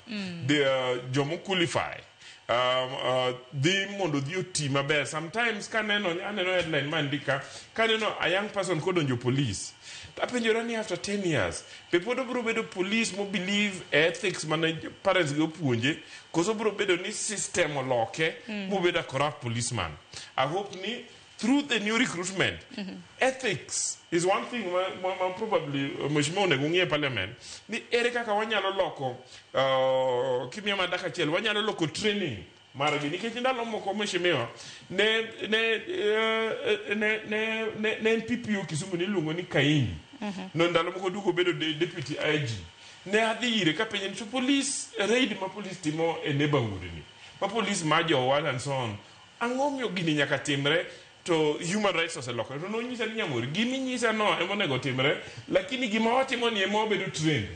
the jomo qualify dhi mondo dhi oti maber. Sometimes kaneno aneno headline mandika kaneno a young person kodonjo police tapenjora ni after 10 years be pod obiro bedo police mo believe ethics mane parents gi opuonje koso obiro bedo ni system oloke mobedo a corrupt policeman. I hope ni through the new recruitment ethics is one thing ma probably mheshimiwa onego ng'i e parliament ni ere kaka wanyalo loko kimiya mana dakika achiel wanyalo loko training margi nikech ndalo moko mheshimiwa ne en PPO Kisumu niluongo ni Kaini. No ndalo moko duogo bedo deputy IG. Ne adhi ire kapenje ni to police raid ma police timo e neighborhood ni ma police ma jowa and so on ang'o miyo gini nyaka timre to human rights oselokore to nonyisa ni Nyamori giminyisa no ema onego timre lakini gima watimo ni ema wabedo trained.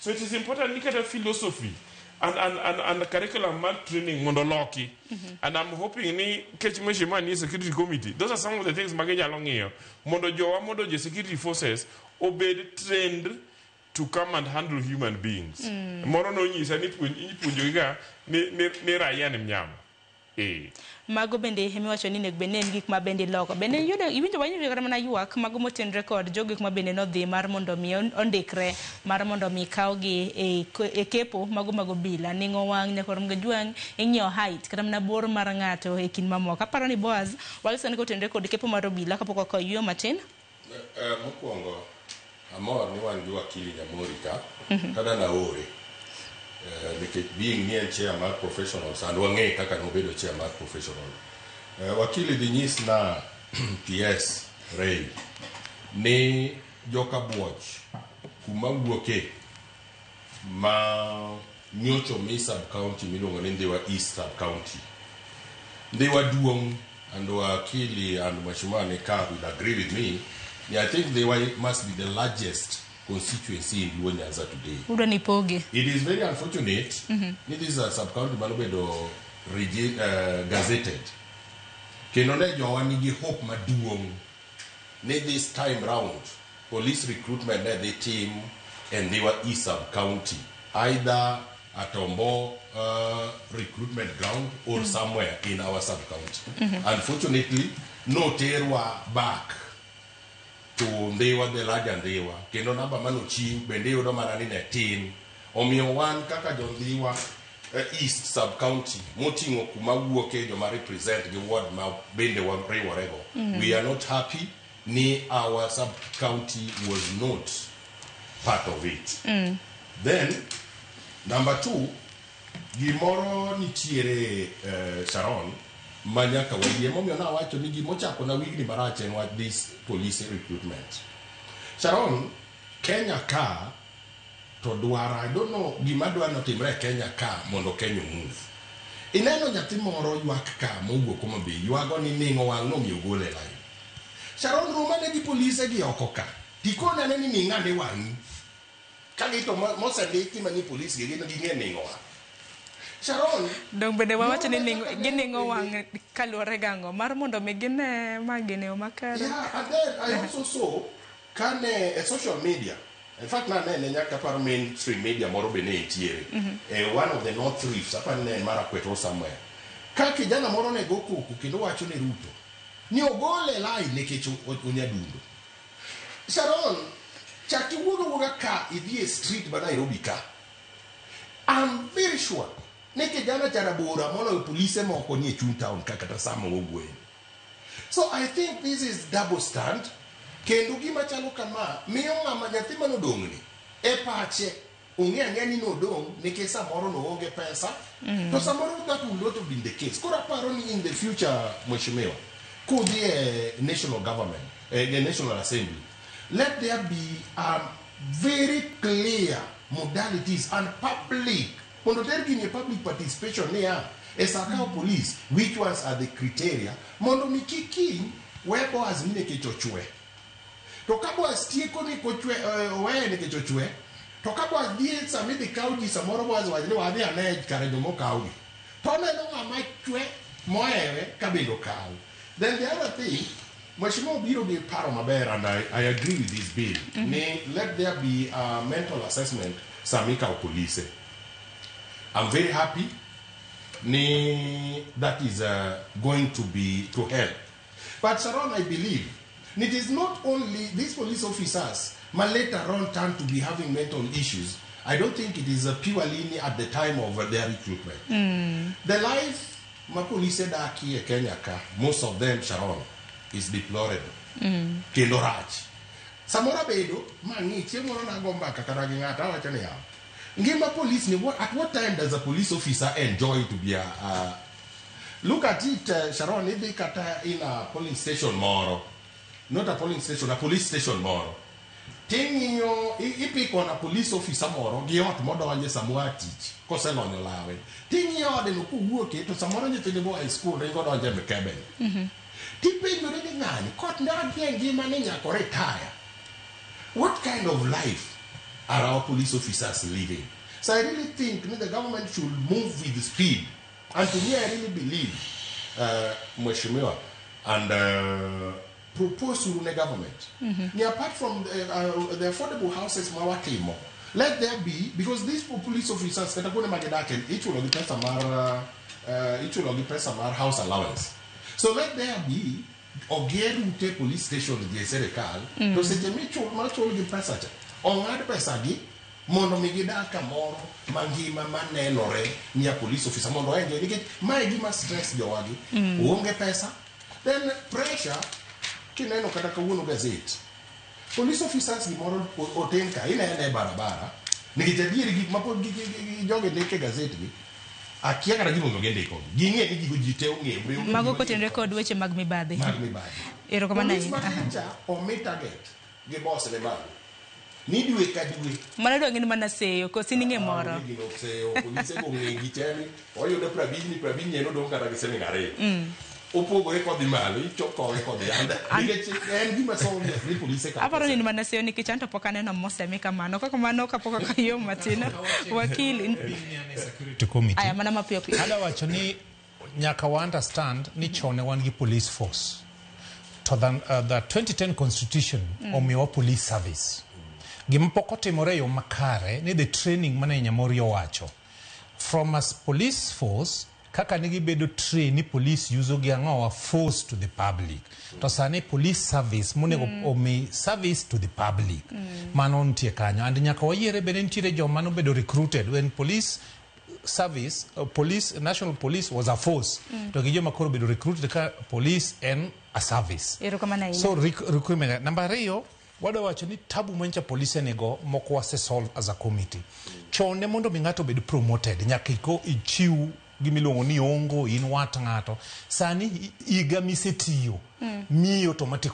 So it is important ni kata philosophy and curriculum mar training mondo loki. And I'm hoping ni kech mheshimiwa ni security committee, those are some of the things ma ginyalo ng'iyo mondo jowa mondo jo security forces obed trained to come and handle human beings. Moro nonyisa ni ipuonjogi ga ni raia ni mnyama. Mago bende emiwacho ni onego bed ni en gik ma bende iloko. Bende iyudo iwinjo wawinjo kata mana ywak mago motenore kod jogo ma bende nodhi mar mondo mi ondikre mar mondo mi kawgi e kepo mago mag obila. Ning'o wang' nyakor Mgajwang' ing'iyo height kata mana bor mar ng'ato e kind mamoko. Aparo ni Boaz walsani kotenore kod kepo mar obila kapok wakawo yueyo matin. Mokwongo amor ni wan gi wakili Nyamori ka tada naore nikech being ni en chair mar professionals and wang'e kaka nobedo chair mar professional. Wakili dhi nyis na PS Ray ni joka buoch kuma wuoke ma nyocho mi sub county miluongo ni Ndhiwa East sub county. Ndhiwa duong' and wakili and mheshimiwa Nika will agree with me. Yeah, I think Ndhiwa must be the largest constituency in Luo Nyanza today. Udwa ni poge. It is very unfortunate ni this is a sub-county manobedo gazetted. Kendo ne jowa nigi hope maduong' ni this time round police recruitment ne dhi tim e Ndhiwa East sub-county either at Ombo recruitment ground or somewhere in our sub-county. Unfortunately, noterwa back to Ndhiwa, the larger Ndhiwa, kendo namba manochiw bende iyudo mana ni ne tin. Omiyo wan kaka jo Ndhiwa East sub-county moting'o kuma wuoke joma represent gi ward ma bende wariworego. We are not happy ni our sub-county was not part of it. Then, number two, gimoro nitiere Sharon ma nyaka wayie momiyo nawacho ni gimochako na wigni marach en wach this police recruitment. Sharon, Kenya ka to dwaro, I don't know gima dwa notimre e Kenya ka mondo Kenya move. Ineno nyathi moro ywak ka mowuok Homa Bay, ywago ni ning'o wang' nomiyo ogole e line. Sharon romane gi polise gi oko ka. Tikone ni ning'ane wang'i. Ka gito mosendiki mani polis gi gin ging'e ning'o wang'. Sharon, Dong bende wawacho ni gining'o wang' kaluwore gang'o mar mondo mi gine ma gine yo makare. Yeah, and then I also saw kane e social media. In fact, nanene nyaka aparo mainstream media moro be ne nitiere. One of the North Rifts, aparo ni ne en Marakwet or somewhere. Ka kijana moro ne go koko kendo wacho ne Ruto ni ogole e line nikech onyadundo. Sharon, chak iwuog awuoga ka idhi e street ma Nairobi ka. I'm very sure ni kijana cha rabora moloyo polise moko nie chuny town ka kata sama wawuoye. So I think this is double stand. Kendo gima chalo kama miyo ng'ama nyathi manodong'ni e pache ong'e ang'eya ni nodong' nikech samoro noonge pesa. To samoro that will not have been the case. Koro aparo ni in the future, mheshimiwa, kudhi e national government, the National Assembly, let there be very clear modalities and public mondo ter gini e public participation niya e sa kawo police, which ones are the criteria mondo mi kik kiny we Boaz ni nikech ochwe, to ka Boaz tieko ni kochwe, oweye nikech ochwe, to ka Boaz dhi e sama idhi kaw ji, samoro Boaz wacho ni wadhi ane kare jomokawgi, to oneno ng'ama chwe mohewe ka bende okaw. Then the other thing, Mheshimiwa obiro gi paro maber, and I agree with this bill, ni let there be a mental assessment sama ikawo polise. I'm very happy ni that is going to be to help. But Sharon, I believe it is not only these police officers ma later on turn to be having mental issues. I don't think it is purely at the time of their recruitment. The life ma police dakie e Kenya ka, most of them, Sharon, is deplorable. Kendo rach. Samoro bedo mang'i chieng' moro nago mbaka kata gi ng'ato awacho niya, ngima police ni at what time does a police officer enjoy to be a look at it, Sharon, idhi kata in a polling station moro, not a polling station, a police station moro, ting'iyo ipiko na police officer moro gi ot modonje samoro tich koselonyo lawe, ting'iyo ode no kowuoke to samoro nyithinde moa e school ringo donje e mkebe ni. Tipenjori ni ng'ani kot dakie ngima ni nyaka retire. What kind of life are our police officers living? So I really think that the government should move with speed. And to me, I really believe, Mheshimiwa, and propose to the government. Ni apart from the affordable houses mawatimo, let there be, because these police officers, kata kuonde magidake, ichulo gi pesa mar, ichulo gi pesa mar house allowance. So let there be oger ute police station gi e sirikal, to seche michul machul gi pesa cha, ong'ad pesa gi mondo mi gidak kamoro mangima manenore ni a police officer mondo enjoy, nikech mae gima stress jowagi. Oonge pesa, then pressure. Kineno kata kawuono gazet, police officers gimoro oten ka inene e barabara, nikech adieri gik mapod jogi ndiko e gazet gi akia kata gimomiyo gindiko ging'e ni gigo ji te ong'eyo be onge Mago gima kotenore kod weche mag mibadhi. Mag mibadhi. Erokamano Police ahinya. matin cha omi target gi boss ne malo ni dwe ka dwe. Mano dong' in mana seyo, koso in ing'e moro? Gino seyo polise go ong'e gi te ni oyudo 50 ni 50 ni en odong' kata gi siling 2. Opogore kodhi malo ichokowe kodhi anda nikech en gima so obvious ni polise ka Aparo ni in mana seyo nikech anto pok aneno mosemi kamano. Kaka mano kapok akayo matin. Wakili. Security committee. Aya, mana mapiyo piyo. Ada wacho ni nyaka wa understand ni chon ne wan gi police force. To the 2010 constitution omiyowa police service. Gima pok otimore e yo makare ni the training mane Nyamori owacho. From a police force kaka ne gibedo train ni police use gi ang'owa force to the public. To sani police service monego omi service to the public. Mano nitie kanyo. And nyaka wayiere bende nitiere joma nobedo recruited when police service, police, national police was a force. To gi joma koro bedo recruited ka police en a service. Erokamano ahinya. So recruitment. Namba ariyo, wadwa wacho ni tabu manyicha polise nigo moko wase solve as a committee. Chon ne mondo mi ng'ato obed promoted, nyaka iko ichiw gimiluongo ni ongo, in wat ng'ato. Sani higa misetiyo, miyi automatic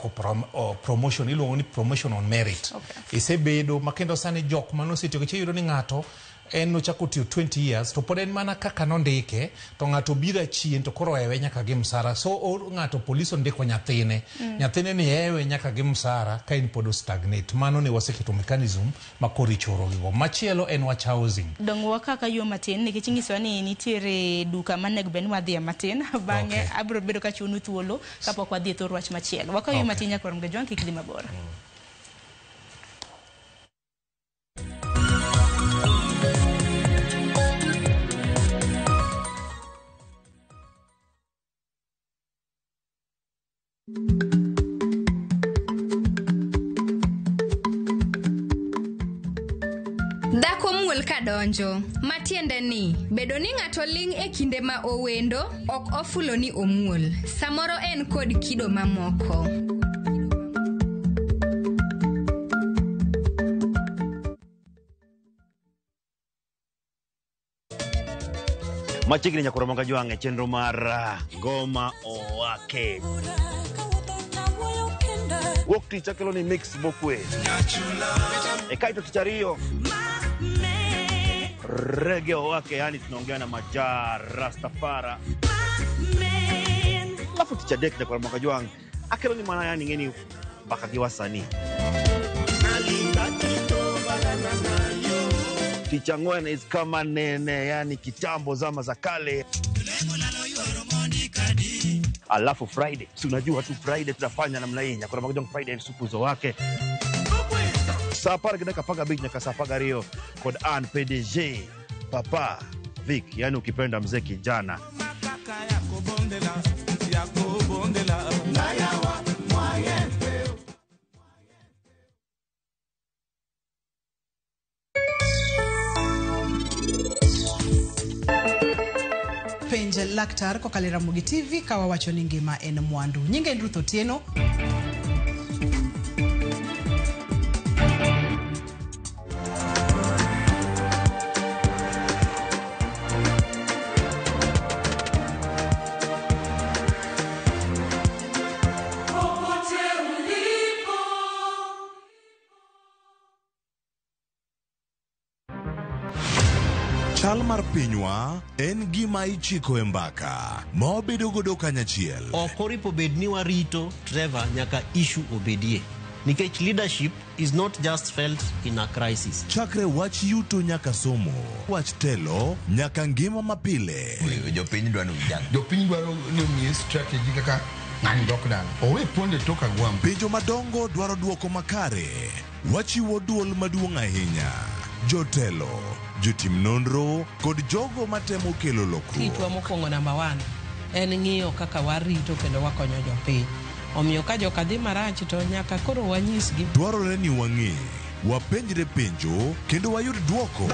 promotion, iluongo ni promotion on merit. Isebedo, ma kendo sani jok manosetiyo, nikech iyudo ni ng'ato En nochako tiyo 20 years to pod en mana kaka nondike, to ng'ato biro achien to koro ewe nyaka gi msara. So ng'ato polis ondiko nyathine. Nyathine ni ewe nyaka gi msara ka in pod stagnate. Mano ne waseketo mechanism ma koro ichoro gigo. Machielo en wach housing. Dongwa kaka yo matin nikech inyisowa ni nitiere duka manego bed ni wadhiye matin bang'e. Abiro bedo ka chunu thuolo kapok wadhi e thor wach machielo. Wakaw yo matin nyaka Ramogi Ajwang', kik dhi mabor. Dhako muol kadonjo, matiende ni bedo ni ng'ato ling' e kinde ma owendo ok ofulo ni omuol. Samoro en kod kido mamoko. Machiegni nyaka Ramogi Ajwang' e chenro mar Ngoma Owake. Wuok tich akelo ni mix mokwe. E kaito tich ariyo Reggae Owake, yani tunaongea na Maja Rastafara. Alafu tich adek nyaka Ramogi Ajwang' akelo ni mana yani ng'eni mbaka gi wasanii. Tich ang'wen is kama nene, yani kitambo zama za kale. Alafu Friday, si unajua tu Friday tunafanya namna hii, nyakora Majong Friday supuzo wake saa 10:15 nyaka saa 12 kod an PDG Papa Vic, yani ukipenda mzee kijana. Penj laktar kokalo e Ramogi TV ka wawacho ni ngima en mwandu. Nyinga en Ruth Otieno. Popote ulipo. Chal mar pinywa en gima ichiko e mbaka ma wabedo godo kanyachiel. Ok oripo bed ni warito Trevor nyaka issue obedie, nikech leadership is not just felt in a crisis. Chakre wach yuto nyaka somo, wach telo nyaka ngima mapile. Jopiny dwaro ni vijana. Jopiny dwaro ni omiye strategy kaka ng'ani dok dala. Owe ponde tok agwambo. Penjo madongo dwaro duoko makare. Wachiwo duol maduong' ahinya. Jotelo, jotim nonro kod jogo matemo kelo lokruok. Tijwa mokwongo namba 1 en ng'iyo kaka warito kendo wakonyo jopiny. Omiyo ka joka dhi marach to nyaka koro wanyisgi. Dwarore ni wang'e, wapenjre penjo kendo wayud duoko.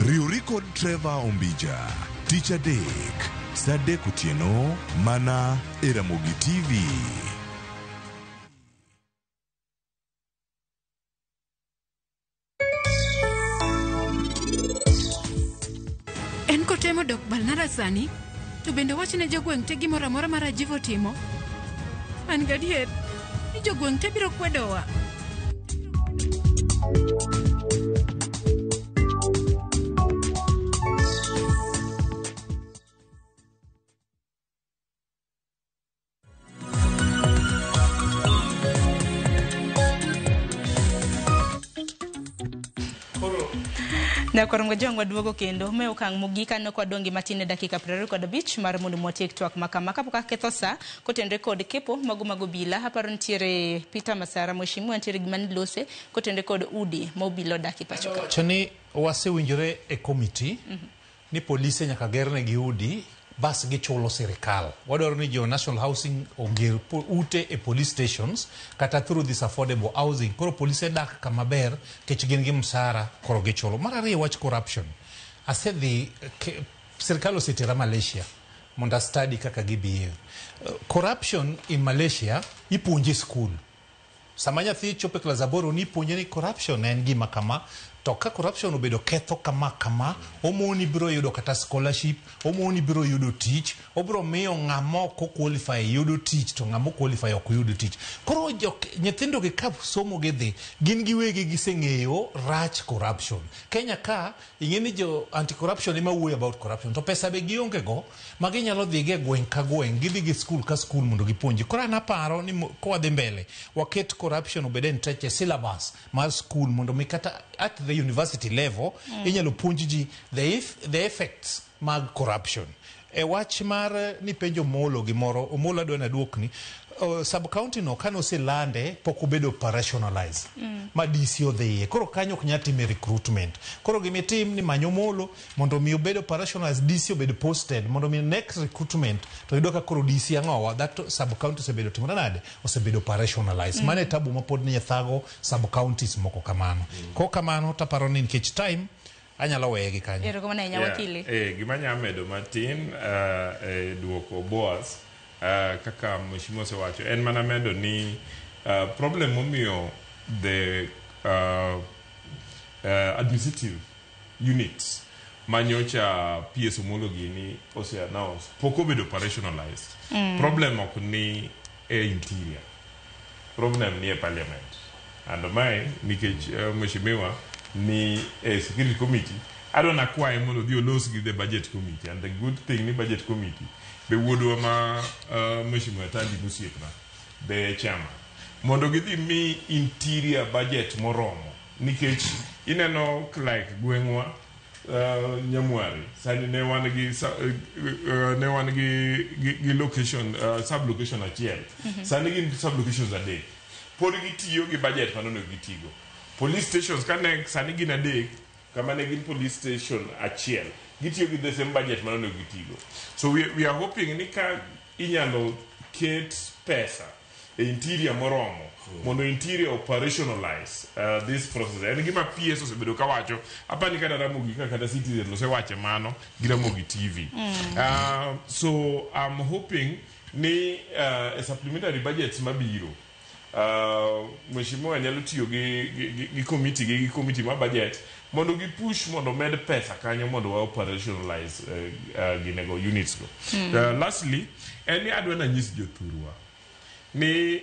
Riwri kod Trevor Ombija tich adek saa 3 otieno mana e Ramogi TV. En kotemo dok Balnara sani, to bende wach ne jogweng' te gimoro amora ma Rajiv otimo. An gadier ni jogweng' te biro kwedowa. Nyakorongo Jong waduogo kendo me okang' mogik aneno ka wadong' gi matin e dakika 25 mar mondo mwatiek twak makama kapok aketho sa kotenore kod kepo mago mag obila. Aparo nitiere Peter Masara mheshimiwa, nitiere gima nilose kotenore kod udi ma obila odak e pacho ka. Wacho ni wasewinjore e committee ni polise nyaka gerne udi bas gichulo sirikal. Wadwaro ni jo National Housing oger ute e police stations kata through this affordable housing. Koro polise dak kama ber kech gin gi msara koro gichulo. Mar ariyo, wach corruption. Asedhi sirikal osetera Malaysia mondo a study kaka gibehave. Corruption in Malaysia ipuonje school. Sama nyathi chopo e klas 8 ni ipuonje ni corruption en gima kama. To ka corruption obedo ketho kama kama, omoni biro yudo kata scholarship, omoni biro yudo tich, obiro miyo ng'ama ok qualify yudo tich to ng'ama qualify ok yudo tich. Koro jok, nyithindo gi ka somo gidhi, gin giwegi giseng'eyo rach corruption. Kenya ka, ing'e ni jo anti-corruption ema wuoyo about corruption, to pesa be gionge go, ma ginyalo dhi go e gweng' ka gweng', gidhi gi school ka school mondo gipuonji. Koro an aparo ni kowadhi mbele, waket corruption obed entrenched e syllabus mar school mondo mi kata at the university level inyalo puonj ji the effects mag corruption. E wach mar ni penjo Omolo gimoro, Omolo adwa naduokni, sub county no kane oselande pok obedo operationalized ma DC odhiye. Koro kanyo ok nyal time recruitment. Koro gimitim ni many Omolo mondo mi obed operationalized, DC obed posted mondo mi next recruitment to yudo ka koro DC ang'owa that sub county osebedo timore nade, osebedo operationalized. Mano e tabu ma pod nie thago sub counties moko kamano. Kok kamano taparo ni nikech time anyalo weye gi kanyo. Erokamano ahinya wakili. Gima anya medo matin e duoko Boaz, kaka mheshimiwa osewacho en mana medo ni problem momiyo the administrative units manyocha PS Omolo gini ose announce pok obedo operationalized. Problem ok ni e interior, problem ni e parliament, and mae nikech mheshimiwa ni e security committee, adwa nakwaye mondo odhi olos gi the budget committee, and the good thing ni budget committee be wuodwa ma mheshimiwa Tandi mosiepna be chairman, mondo gidhi mi interior budget moromo, nikech ineno like gweng'wa Nyamware sani ne wan gi ne wan gi location, sub location achiel. Sani gin sub locations adek, pod gitiyo gi budget mane onego gitigo. Police stations kane sani gin adek, kama ne gin police station achiel, gitiyo gi the same budget mane onego gitigo. So we are hoping ni ka inyalo ket pesa e interior moromo mondo interior operationalize this process. En gima PS osebedo kawacho, apani kata Ramogi ka kata Citizen osewache mano gi Ramogi TV. So I'm hoping ni e supplementary budgets mabiro, mheshimiwa nyalo tiyo gi committee gi committee ma budget mondo gi push mondo med pesa kanyo mondo wa operationalize ginego units go. Lastly, en ni adwa nanyis jothurwa ni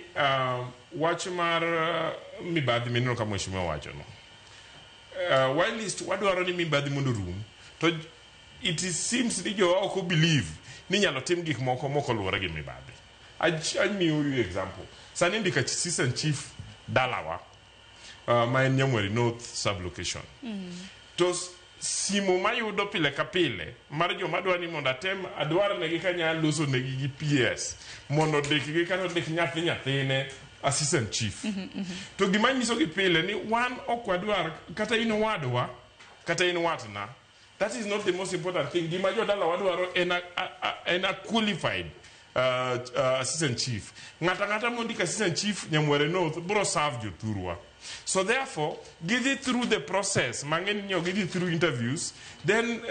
wach mar mibadhi mineno ka mheshimiwa wacho no, while list wadwaro ni mibadhi mondo rum, to it is seems ni jowa ok believe ni inyalo tim gik moko mok oluwore gi mibadhi. Amiyo you example, sani ndiko assistant chief dalawa, ma en Nyamweri North sub location, to simo mayudo pile ka pile mar joma dwa ni mondo atem adwar negi kanya loso negi gi PS mondo ondikgi kata ondik nyathi nyathine assistant chief. To gima nyisogi pile ni wan ok wadwar kata in owadwa kata in watna, that is not the most important thing. Gima jodala wadwaro en a qualified assistant chief. Ng'ata ng'ata mondik assistant chief Nyamwere North bro serve jothurwa. So therefore gidhi through the process mang'eny ni ok gidhi through interviews, then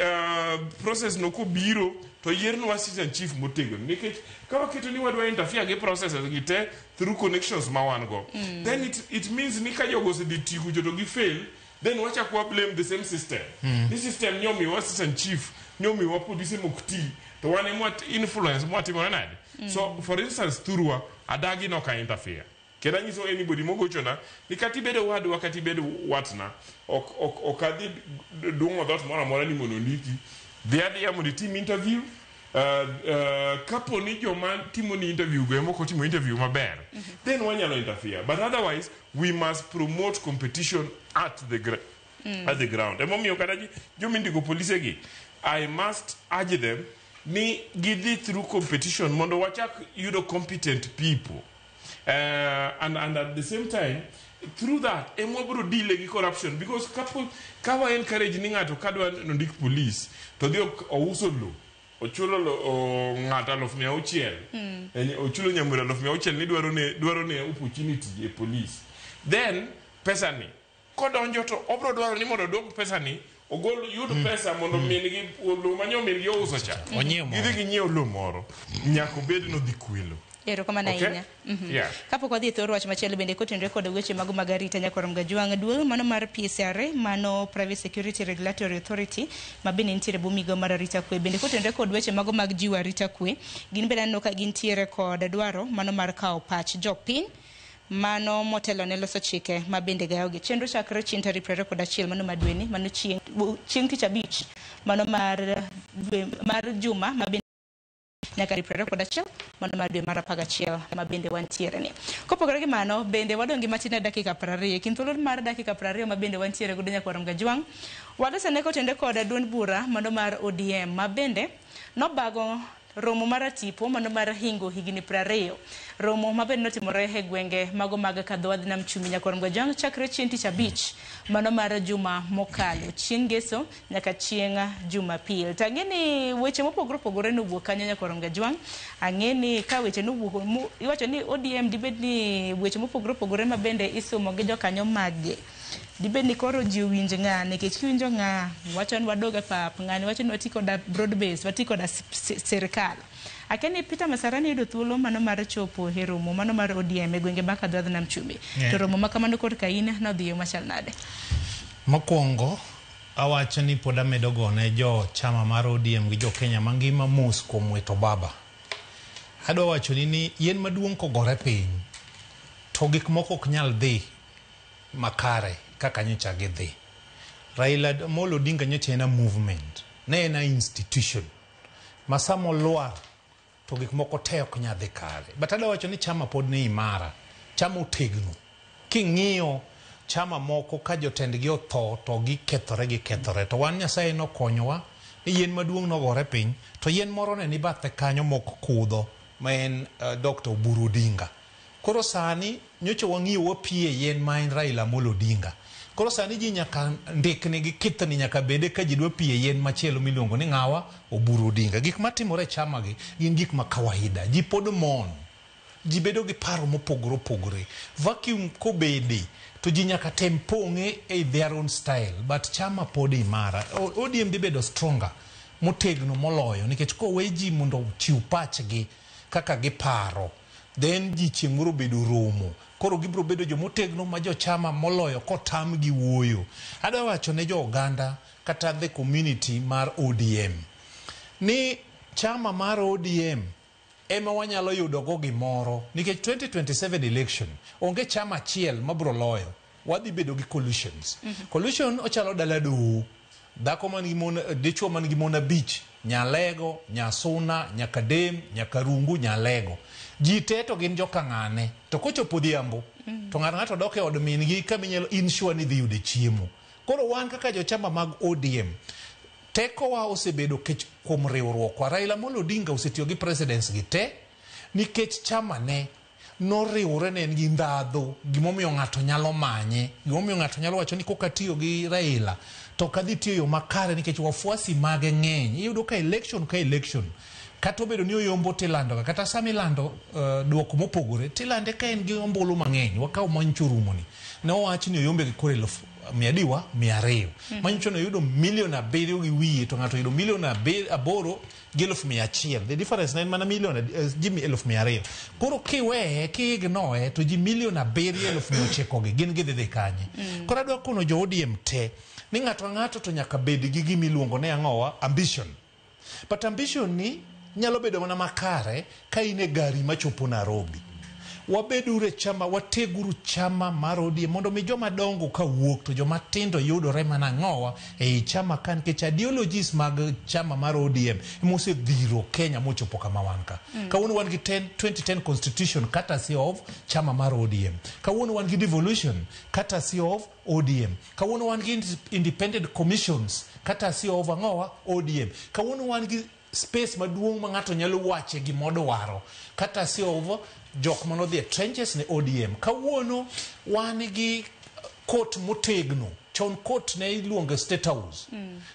process no kobiro to yiernwa assistant chief motegno, nikech ka waketo ni wadwa interfere gi processes gi te through connections ma wan go, then it means ni ka jogo osedhi tiyo kucho to gi fail, then wachak wa blame the same system ni system nyomiwa assistant chief, nyomiwa polise mok ti, to wan ema influence mwatimore nade. So for instance, thurwa adagi nok a interfere, kendo anyiso anybody mogochona ni kata ibedo wadwa kata ibedo watna, ok adhi dung'o dhot moro amora ni mondo ondiki. Dhi adhiya mondo itim interview. Kapo ni joma timo ni interview go ema ok otimo interview maber, then wanyalo interfere, but otherwise we must promote competition at the ground. Emomiyo kata jomindiko polise gi, I must urge them ni gidhi through competition mondo wachak yudo competent people, and at the same time through that ema wabiro deal gi corruption, because kapo ka wa encourage ni ng'ato kadwa nondik police to dhi ouso lo, ochulo ng'ato 600,000, ochulo nyamura 600,000 ni dwaro ne opportunity e police, then pesa ni kodonjo to obro dwaro ni mondo odwok pesa ni, ogol yud pesa mondo min gi lo manyo min gi ouso cha Onyiew moro. Gidhi ginyiew lo moro, nyaka obed nodhi kwelo. Erokamano Okay? ahinya. Yeah. Kapok wadhi e thor wach machielo bende kotenore kod weche mago mag arita nyakwar Mgajwang' duol mano mar PSRA mano Private Security Regulatory Authority ma bende nitiere bwo migawo mar arita kwe bende kotenore kod weche mago mag jiwo arita kwe gin bende aneno ka gintiere kod dwaro mano mar kawo pach jopiny mano motelo ne loso chike ma bende gayogi. Chenro chakre chieng' tarik 21 mano mar dweni mano chieng' chieng' tich abich mano mar dwe mar juma ma bende nyaka tarik 21 mano mar dwe mar 11 ma bende wantiere ni. Kopogore gi mano bende wadong' gi matin e dakika 20 kind thuolo mar dakika 20 ma bende wantiere godo nyakwar Mgajwang' walosene kotende kod duond bura mano mar ODM ma bende nobago romo mar tipo mano mar hingo higni 20 romo ma bende notimore e gwenge mago mag Kadhowadh Nam Chumbi nyakwar Mgajwang' chakre chieng' tich abich mano mar juma mokalo chieng' ngeso nyaka chieng' Jumapil. To ang'e ni weche mopogore opogore nowuok kanyo nyakwar Mgajwang'. Ang'e ni ka weche nowuok iwacho ni ODM dibed ni weche mopogore opogore ma bende isumo gi jokanyo maggi. Dibed ni koro ji owinj ng'a nikech kiwinjo ng'a wacho ni wadog e pap ng'ani wacho ni wati koda broad base wati koda sirikal. Akia ni Peter Masarani yudo thuolo mano mar chopo e romo mano mar ODM e gwenge mag Kadhowadh Nam Chumbi. To romo ma kamano korka in nodhi yo machal nade? Mokwongo awacho ni pod amedo gone jo chama mar ODM gi jo Kenya mangima mos kuom wito baba. Adwa wacho ni yien maduong' kogore piny to gik moko ok nyal dhi makare kaka nyocha gidhi. Raila Amolo Odinga nyocha en a movement, ne en a institution ma sama olwar to gik moko te ok nyal dhi kare. But adwa wacho ni chama pod ni imara, chama otegno. King'iyo chama moko ka jotendgi otho to gikethore. To wan Nyasaye nokonyowa ni yien maduong' nogore piny to yien moro ne ni bathe kanyo mok kudho ma en Dr. Oburu Odinga. Koro sani nyocha wang'iyo wapie yien ma en Raila Amolo Odinga. Koro sani ji nyaka ndikni gi kithni nyaka bede ka ji dwa pie yien machielo miluongo ni ng'awa Oburu Odinga. Gik matimore e chama gi gin gik ma kawaida. Ji pod mon. Ji bedo gi paro mopogore opogore. Vacuum kobede to ji nyaka tem pong'e e their own style. But chama pod imara. ODM dhi bedo stronger, motegno moloyo nikech kowe ji mondo ochiw pachgi kaka giparo. Then ji chieng' moro bedo romo. Koro gibiro bedo jomotegno ma jochama moloyo kotamgi wuoyo. Adwa wacho ne jo oganda kata the community mar ODM ni chama mar ODM ema wanyalo yudo go gimoro nikech 2027 election onge chama achiel mabiro loyo. Wadhi bedo gi coalitions. Coalition ochalo dala doho. Dhako man gi mon, dichuo man gi mon abich, Nyalego, Nyasuna, Nyakadem, Nyakarungu, Nyalego. Ji te to gin joka ng'ane. To kochopo odhiambo, to ng'ato ng'ato dok e od min gi kama inyalo insure ni dhi yude chiemo. Koro wan kaka jochama mag ODM, tekowa osebedo kech kuom riwruokwa. Raila Amolo Odinga osetiyo gi presidents gi te nikech chama ne noriwore ne en gi ndhadhu, gimomiyo ng'ato nyalo manye, gimomiyo ng'ato nyalo wacho ni koka atiyo gi Raila to ok adhi tiyo yo makare nikech wafuasi mage ng'eny. Iyudo ka election ka election kata obedo ni oyombo tilando ga kata sama ilando duoko mopogore tilande ka en gi ombulu mang'eny. Wakaw manyocha orumoni ne owach ni oyombe gi koro 200,200 manyocha ne oyudo 7.2 million to ng'ato oyudo 8.1 million. The difference ne en mana milion ji 200,000. Koro kiweye kiignoe to ji 7.9 million gi gin gidhi dhi kanye? Koro adwa kono jo ODM te ni ng'ato ang'ato to nyaka bed gi gima iluongo ni ang'owa ambition. But ambition ni nyalo bedo mana makare ka in e gari machopo Nairobi. Wabeduru e chama, wateguru chama mar ODM mondo mi joma dongo kawuok to joma tindo yudore mana ang'owa ei chama ka nikech ideologies mag chama mar ODM emosedhiro Kenya mochopo kama wan ka. Kawuono wan gi 2010 constitution courtesy of chama mar ODM. Kawuono wan gi devolution courtesy of ODM. Kawuono wan gi independent commissions courtesy of ang'owa ODM. Kawuono wan gi space maduong' ma ng'ato nyalo wache gimodwaro courtesy of jok manodhi e trenches ne ODM. Kawuono wan gi court motegno. Chon court ne iluongo State House.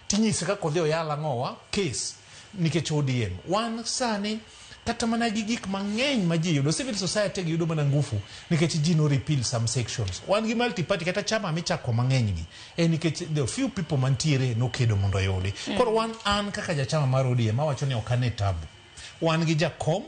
Tinyise kaka odhi oyal ang'owa case nikech ODM. Wan sani kata mana gi gik mang'eny ma ji yudo civil society gi yudo mana ngufu nikech ji no repeal some sections. Wan gi multi party kata chama michako mang'eny gi en nikech the few people mantiere nokedo mondo oyudi. Koro wan an kaka jachama mar ODM awacho ni ok ane tabu. Wan gi jakom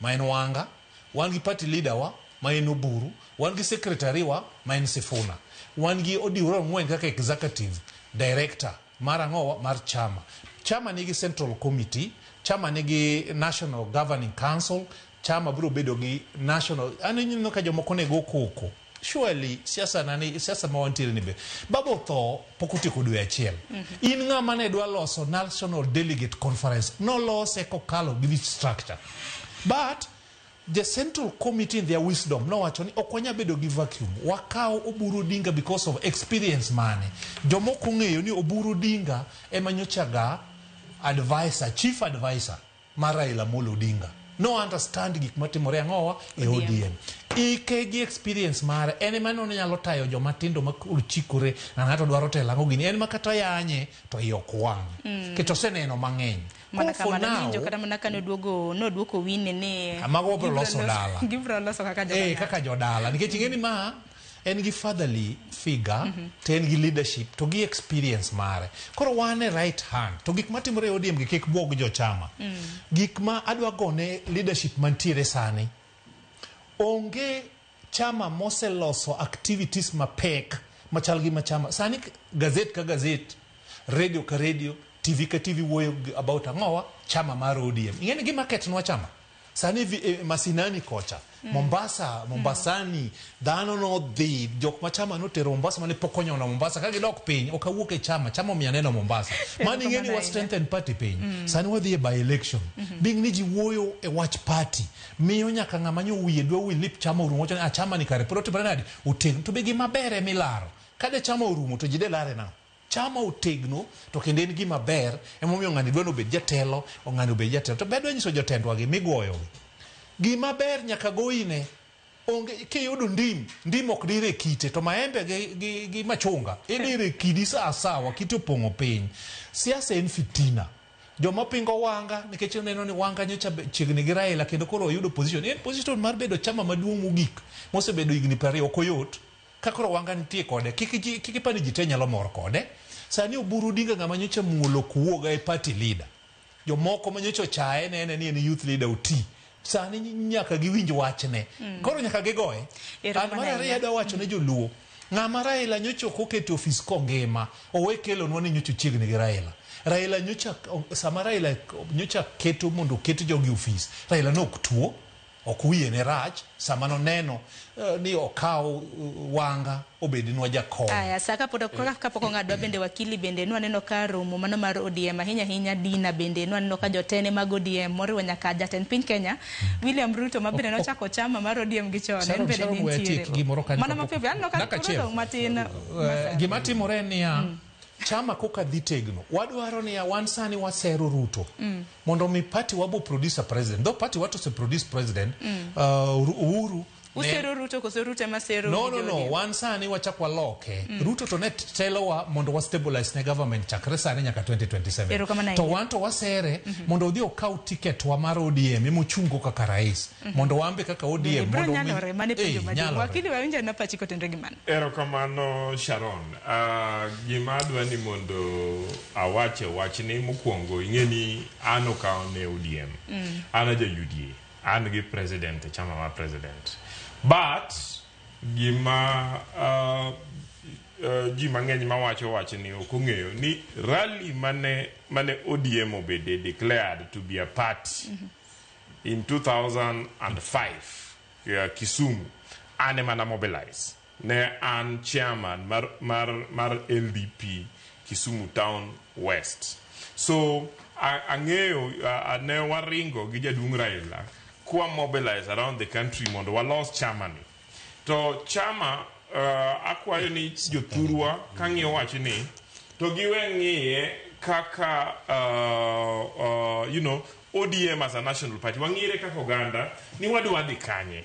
ma en Wanga. Wan gi party leader wa ma en Oburu, wan gi secretary wa ma en Sifuna, wan gi Odiwuor Ong'wen kaka executive director mar ang'owa mar chama. Chama nigi central committee, chama nigi national governing council, chama biro bedo gi national. An ineno ka jomoko ne go koko. Surely siasa nani siasa ma wantiere ni be. Baba otho pok otieko dwe achiel. In ng'ama ne dwa loso national delegate conference nolose kokalo gi this structure. But the central committee in their wisdom nowacho ni ok wanyal bedo gi vacuum. Wakaw Oburu Odinga because of experience mane. Jomoko ong'eyo ni Oburu Odinga ema nyocha ga advisor, chief advisor mar Raila Amolo Odinga. No understand gik matimore ang'owa e ODM. Ike gi experience mare en ema nonyalo tayo joma tindo ma koro chikore na ng'ato dwaro telo ang'o gini en ma kata yanye to iye ok wang'. Nikech oseneno mang'eny. Mana Koro for kamano now, winjo kata mana kane oduogo noduoko wine ni Mago wabiro loso dala. Gibiro loso kaka jodala. Eh, kaka jodala nikech ing'e ni ma en gi fatherly figure to en gi leadership to gi experience mare. Koro wan e right hand to gik matimore e ODM gi kik buog jochama. Gik ma adwa gone leadership mantiere sani onge chama moseloso activities mapek machal gi machama sani gazet ka gazet, radio ka radio, TV ka TV wuoyo about ang'owa chama mar ODM. Ing'e ni gima ketnwa chama sani masinani kocha Mombasa, Mombasani dhano nodhi jok ma chama notero Mombasa mane pok onyono Mombasa ka gidok piny ok awuok e chama chama omiya neno Mombasa. Mano ing'e ni wa strengthen party piny. Sani wadhi e by election. Being ni ji wuoyo e wach party miyo nyaka ng'ama nyo wiye dwa wil ni chama orumo wacho ni ah chama ni kare pod otimore nade otegno to be gima ber emilaro. Kade chama orumo to ji de lare nang'o? Chama otegno to kendo en gima ber emomiyo ng'ani dwa ni obed jatelo, ng'ani obed jatelo. To be adwa nyiso jotendwa gi migoyo gi. Gima ber nyaka goyine. Onge kiyudo ndim, ndim ok dir e kite to maembe gi machunga idiro e kidi sa asawa kite opong'o piny. Siasa en fitina. Joma pingo Wanga nikech oneno ni Wanga nyocha chiegni gi Raila kendo koro oyudo position. En position mar bedo chama maduong' mogik mosebedo higni 20 ok oyot. Ka koro Wanga nitie kode, kik ipar ni ji te nyalo mor kode. Sani Oburu Odinga ng'ama nyocha muol ok wuoga e party leader. Jomoko ma nyocha ochaye nene ni en youth leader oti. Sani nyaka giwinj wachne. Koro nyaka gigoye. An mar ariyo adwa wacho ne joluo. Ng'ama Raila nyocha ok oketo e ofis kongima, owe kelonwa ni nyocha ochiegni gi Raila. Raila nyocha, sama Raila nyocha keto mondo oket jogi e ofis, Raila ne ok tuo. Ok wiye ne rach sama noneno ni okaw Wanga obednwa jakom. Aya, sa kapod kapok ong'adwa bende wakili bende nwaneno ka romo mano mar ODM ahinya ahinya Dina bende nwaneno ka jotene mag ODM moriwo nyaka jatend piny Kenya William Ruto ma bende nochako chama mar ODM gi chon en bende Sharon, we nintiere. atiek gimoro kanyo Mana kapok- mapiyo piyo aneno ka Dakika achiel. koro matin. Gima timore en niya, chama koka dhi tegno, wadwaro niya wan sani wasero Ruto mondo mi party wa bo produce a president. Though party wa to produce president, Uhuru Usero Ruto koso Ruto ema sero No, wan sani wachak waloke. Ruto to ne telowa mondo wa stabilize ne government chakre sani nyaka 2027. Erokamano To ahinya. wan to wasere mondo odhi okaw ticket wa mar ODM emochungo kaka rais. Mondo wan be kaka ODM Biro mondo omi- nyalore mane penjo Eh, maduong'. nyalore. Wakili wawinjo na pachi kotenre gi mano. Erokamano Sharon. Gima adwa ni mondo awache wachni mokwongo ing'e ni an ok an e ODM. An a ja UDA. An gi president e chama mar president. But gima ji mang'eny mawacho wachni ok ong'eyo ni rally mane ODM obede declared to be a party in 2005 Kisumu an ema na mobilize ne an chairman mar LDP Kisumu Town West. So ang'eyo ne waringo gi jaduong' Raila kwa mobilize around the country mondo walos chama ni. To chama akwayo ni jothurwa kang'iyo wachni to giwe ng'iye kaka you know ODM as a national party wang'ire kaka oganda ni wadwa dhi kanye.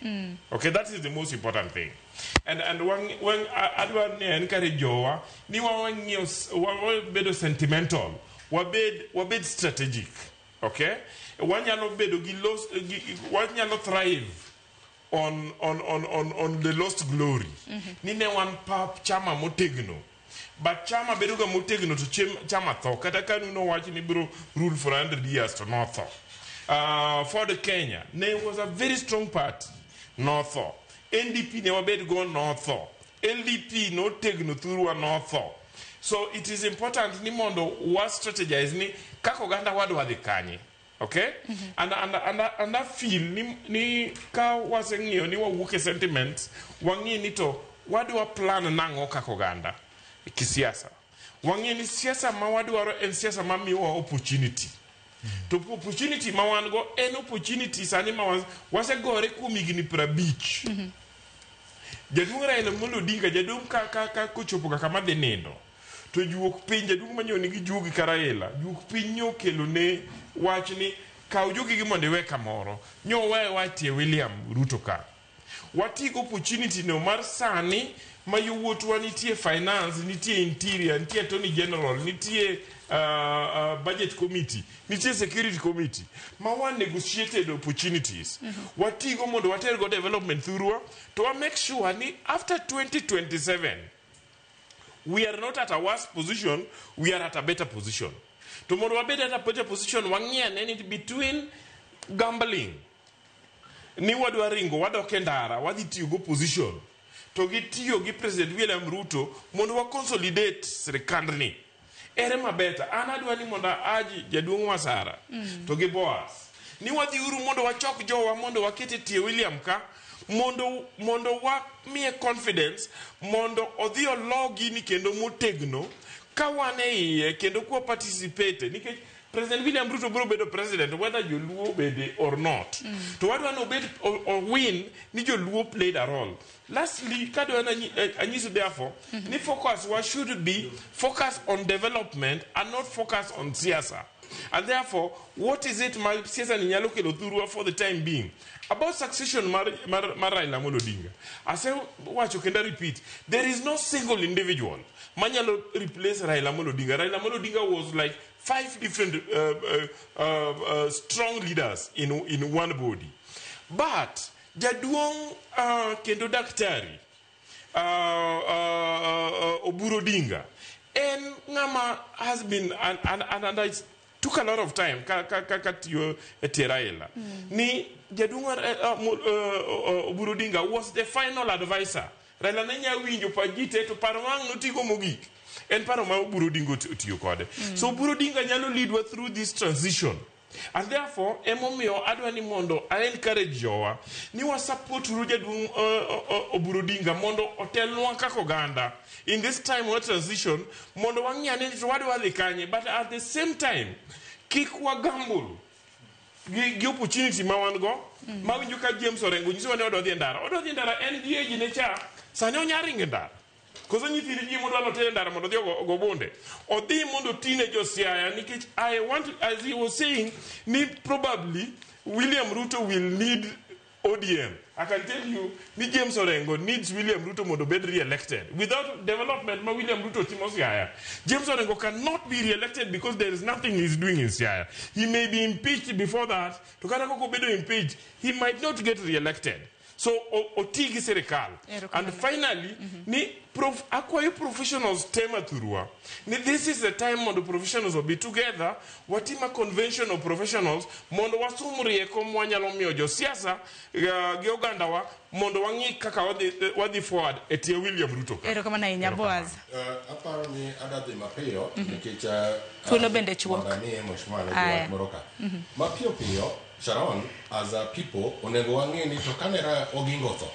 Okay, that is the most important thing. And wang adwa ni en kare jowa ni wang'iyo wabedo sentimental, wabed strategic. Okay, wanyalo bedo gi los, gi, wanyalo thrive on the lost glory. Ni ne wan pap chama motegno. But chama bedo ga motegno to chama tho. Kata kanu nowach ni biro rule for 100 years to notho. Ford Kenya ne was a very strong party. notho. NDP ne wabed go notho. LDP notegno thurwa notho. So it is important ni mondo wa strategize ni kaka oganda wadwa dhi kanye. Okay? And I feel ni ka waseng'iyo ni wawuok e sentiments, wang'i ni to wadwa plan nang'o kaka oganda kisiasa. Wang'i ni siasa ma wadwaro en siasa ma miyowa opportunity. To opportunity ma wan go en opportunity sani ma wasegore kuom higni 50. Jaduong' Raila Amolo Odinga, jaduong' ka kochopo ga kama dhi nindo, to juok piny, jaduong' manyo nigi juogi ka Raila, juok piny nyo kelo ne wach ni kaw jogi gi mondo iwe kamoro. Nyo we wach tie William Ruto ka. Wati gi opportunity no mar sani ma yowuotwa nitie finance, nitie interior, nitie attorney general, nitie budget committee, nitie security committee, ma wa negotiated opportunities. Watigo mondo water go development thurwa, to wa make sure ni after 2027 we are not at a worse position, we are at a better position. To mondo wabed at a better position, wang'i ane ni between gambling ni wadwa ringo wadok e ndara wadhi tiyo go position to gi tiyo gi President William Ruto mondo wa consolidate sirikandni ere mabeta. An adwa ni mondo aji jaduong' Wasara to gi Boaz ni wadhi uru mondo wachok jowa mondo waket e tie William ka mondo wamiye confidence mondo odhi olo gini kendo motegno ka wan e iye kendo kwa participate, nikech President William Ruto biro bedo president whether joluo obede or not. To wadwa ni obed o win ni joluo played a role. Lastly, kadwa anyisu therefore ni focus wa should be focus on development and not focus on siasa. And therefore, what is it ma siasa ni nyalo kelo thurwa for the time being? About succession mar Raila Amolo Odinga, ase wacho kendo repeat, there is no single individual manyalo replace Raila Amolo Odinga. Raila Amolo Odinga was like five different strong leaders in one body. But jaduong' kendo daktari Oburu Odinga en ng'ama has been and I took a lot of time ka tiyo e tie Raila ni jaduong' Oburu Odinga was the final advisor. Raila ne nya winjo pa ji te, to paro wang' notigo mogik en paro ma Oburu Odinga otiyo kode. So Oburu Odinga nyalo lead wa through this transition. And therefore, emomiyo adwa ni mondo I encourage jowa ni wa support uru jaduong' Oburu Odinga mondo otelnwa kaka oganda in this time of transition, mondo wang'i ane ni to wadwa dhi kanye. But at the same time, kik wa gamble gi opportunity ma wan go mawinjo ka James Orengo nyisowa ni odwa dhi e ndara, odwa dhi e ndara, en gi age ne cha sani onya ringo e ndara. Koso nyithind ji modwa noter e ndara mondo odhi ogo bunde, odhi mondo otine jo Siaya, nikech I want, as he was saying ni probably William Ruto will need ODM. I can tell you ni James Orengo needs William Ruto mondo obed re-elected. Without development ma William Ruto timo Siaya, James Orengo cannot be re-elected because there is nothing he's doing in Siaya. He may be impeached before that. To kata kok obedo impeached, he might not get re-elected. So oti gi sirikal. And finally, ni akwayo professionals tema thurwa. Ni this is the time mondo professionals will be together, watima convention of professionals mondo wasum rieko mwanyalo miyo josiasa gi ogandawa mondo wang'i kaka wadhi forward e tie William Ruto ka. Erokamano ahinya, Boaz. Aparo ni adwa dhi mapiyo nikech Thuolo bende chuok. mondo amiye mheshimiwa ne Aya. wach moro ka. Mapiyo piyo, Sharon, as a people, onego wang'e ni to kane Oginga otho,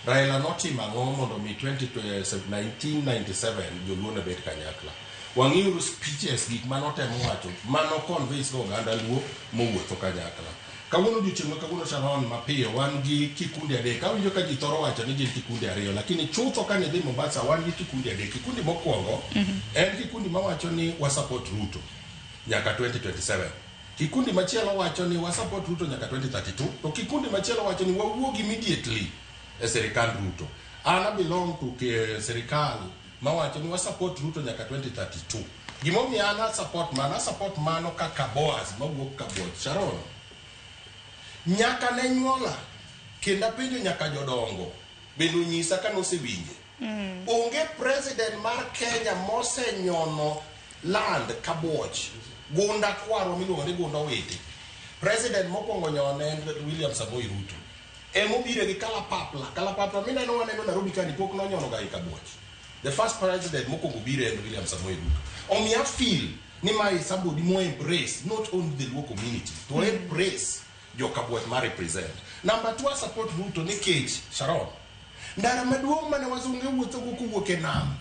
Raila notimo ang'o mondo mi 1997 joluo ne bed kanyakla. Wang'iuru speeches, gik manotemo wacho, mano convince go oganda luo mowuotho kanyakla. Kawuono, odiochieng' ma kawuono, Sharon, mapiyo, wan gi kikundi adek. Awinjo ka ji thoro wacho ni gin kikundi ariyo, lakini chutho kane idhi Mombasa wan gi kikundi adek. Kikundi mokwongo en kikundi mawacho ni wa support Ruto nyaka 2027. Kikundi machielo wacho ni wa support Ruto nyaka 2032. To kikundi machielo wacho ni wawuog immediately e sirikand Ruto. An a belong to sirikal mawacho ni wa support Ruto nyaka 2032. Gimomiyo an a support mano, a support mano kaka Boaz mawuok Kabuoch. Sharon, nyaka ne nyuola kendo apenjo nyaka jodongo bende onyisa ka nosewinje. Onge president mar Kenya mosenyono land Kabuoch gunda kwarwa miluongo ni gunda Owiti. President mokwongo nyone en William Samoei Ruto. Emobiro gi kalapapla. Kalapapla mineno waneno Nairobi ka ni pok nonyono ga i Kabuoch. The first president mokwongo biro en William Samoei Ruto. Omiyo a feel ni mae somebody mo embrace not only the Luo community to embrace jo Kabuoch ma represent. Number 2, I support Ruto nikech Sharon. Ndara maduong' mane wazunge wuothogo kowuok e nam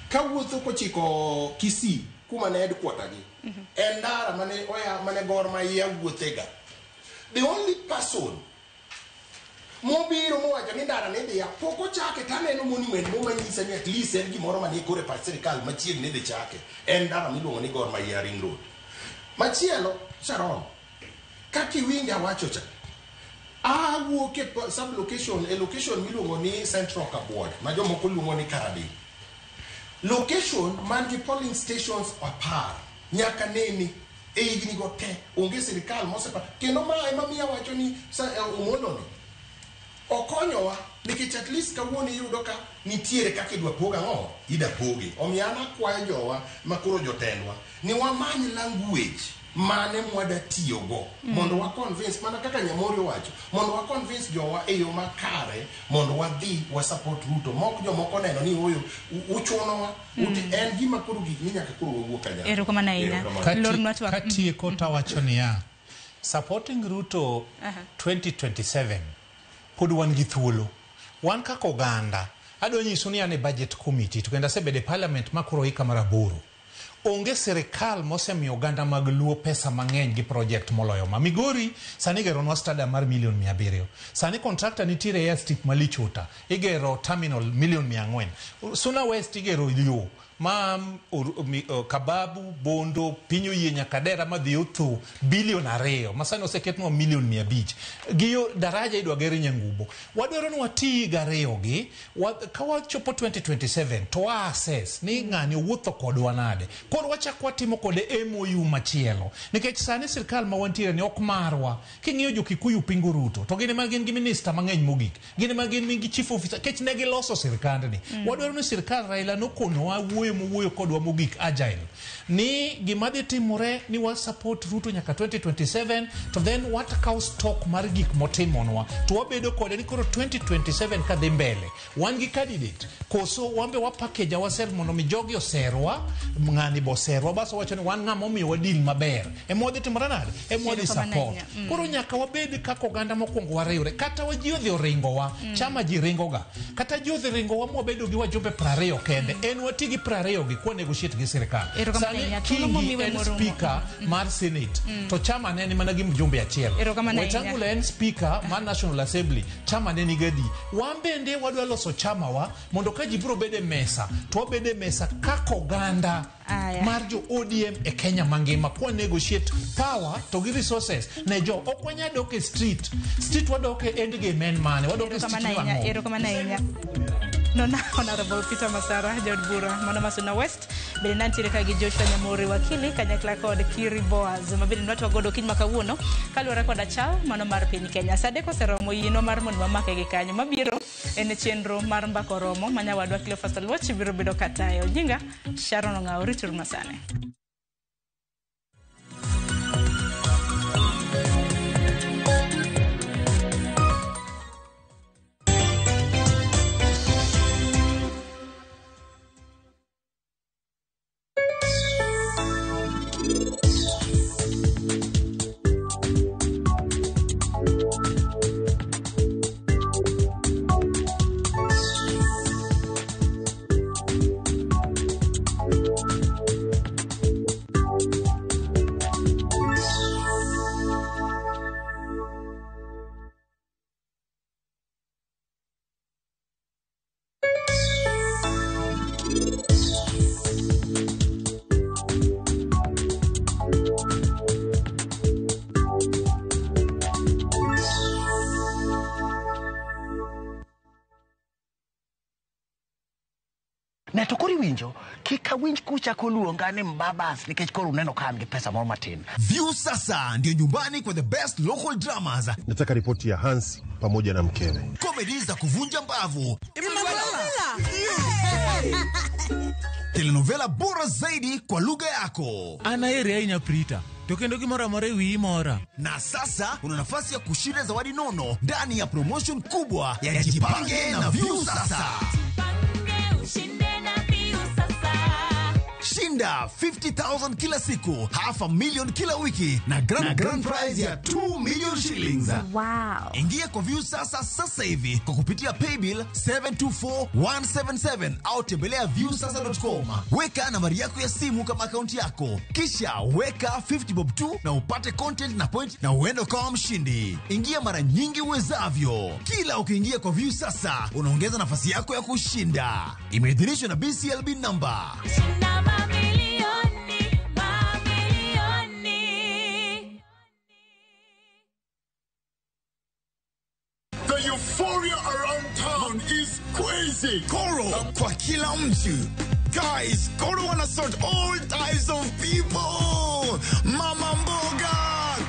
kawuotho kochiko Kisii kuma ne headquarter gi en ndara mane oya mane Gor Mahia wuothega. The only person mobiro mowacho ni ndara ni idhi ya pok ochake taneno monument mo manyisa ni at least en gimoro manie kore pach sirikal machiegni idhi chake en ndara miluongo ni Gor Mahia Ring Road. Machielo Sharon, kaka iwinja wacho cha awuok e sub location e location miluongo ni Central Kabuoch ma jomoko luongo ni Karadeng. Location man gi polling stations 10 nyaka nene e higni go te onge sirikal mosepa kendo ma ema miyo awacho ni Omolo ni okonyowa nikech at least kawuono iyudo ka nitiere kaka idwa pog ang'o ida poge. Omiyo an akwayo jowa makoro jotendwa ni wamany language mane mwada tiyogo mondo wa convince mana kaka Nyamori owacho mondo wa convince jowa e yo makare mondo wadhi wa support Ruto mok jomoko neno ni oyo uchunowa en gima koro gik ni nyaka koro wawuo kanyakla. Erokamano ahinya. Lornwa twak. Katieko tawacho niya, supporting Ruto 2027 pod wan gi thuolo. Wan kaka oganda, adwa nyisu ni an e budget committee to kendo asebedo e parliament ma koro hika mar 8. Onge sirikal mosemiyo oganda mag Luo pesa mang'eny gi project moloyo ma. Migori sani igeronwa stadium mar milion 700. Sani contractor nitiere e airstrip Malichota, igero terminal milion 400. Suna West igero yo ma Kababu, Bondo, piny oyie nyaka Dera madhi Otho bilion 2 ma sani oseketnwa milion 500. Gi yo daraja idwa ger Nyangubo. Wadwaro ni wati higa 2 gi ka wachopo 2027 to wa assess ni ng'ani owuotho kodwa nade. Koro wachak watimo kode MOU machielo. Nikech sani sirikal ma wantiere ni ok marwa. King'iyo jo Kikuyu pingo Ruto to gin ema gin gi minista mang'eny mogik. Gin ema gin gi chief officer nikech ne giloso sirikandni. Wadwaro ni sirikal Raila nokonowa wuoyo mowuoyo kodwa mogik agile ni gima dhi timore ni wa support Ruto nyaka 2027 to then watakawo stock mar gik motimonwa to wabedo kode ni koro 2027 kadhi mbele wan gi candidate koso wambe wa package ourselves mondo mi jogi oserwa ng'ani boserwa bas wacho ni wan ng'ama omiyo wa deal maber ema wadhi timore nade ema wadhi support. Koro nyaka wabed kaka oganda mokwongo wariwre kata ji odhi oringowa chama ji ringoga kata ji odhi ringowa mwabedo gi wajumbe 20 kende en wati gi 20 gi kwa negotiate gi sirikal. Sani Kingi en speaker mar Senate to chama ne ni mana gi mjumbe achiel. Wetangula en speaker mar National Assembly chama ne ni gadi. Wan bende wadwa loso chama wa mondo ka ji biro bedo e mesa to wabedo e mesa kaka oganda mar jo ODM e Kenya mangima kwa negotiate power to gi resources ne jo ok wanyal dok e street wadok e end game en mane wadok e street ni wang'o. Erokamano ahinya. Nona Honorable Peter Masara jaod bura mano Masuna West bende nantiere ka gi Joshua Nyamori wakili kanyakla kod Kiri Boaz ma bende nwatwa godo kiny ma kawuono kaluwore koda chal mano mar piny Kenya. Sa 3 oseromo yino mar mondo wamake gi kanyo mabiro en chenro mar mbako romo ma nyawadwa Cleophas Oluoch biro bedo katayo. Nyinga Sharon Ong'awo, rituru masane. Ne to koro iwinjo kik awinj kuchako luonga ni mbabas nikech koro uneno ka an gi pesa moro matin. View sasa ndio nyumbani kwa the best local dramas. Nataka ripoti ya Hans pamoja na mkewe. Comedy za kuvunja mbavu. Telenovela bora zaidi kwa lugha yako. Ana ere ahinya Prita. To kendo gimoro amora e wiyi mora. Na sasa una nafasi ya kushinda zawadi nono ndani ya promotion kubwa ya Jipange na Viusasa. Shinda 50,000 kila siku, 500,000 kila wiki na grand prize ya 2 million shillings. Wow. Ingia kwa Viusasa sasa hivi kwa kupitia paybill 724177 au tembelea viusasa.com. Weka nambari yako ya simu kama akaunti yako, kisha weka 50 bob tu na upate content na point na uende ukawa mshindi. Ingia mara nyingi uwezavyo. Kila ukiingia kwa Viusasa unaongeza nafasi yako ya kushinda. Imeidhinishwa na BCLB number. The euphoria around town is crazy. Koro kwa kila mtu. Guys, Koro wanna sort all types of people. Mama mboga,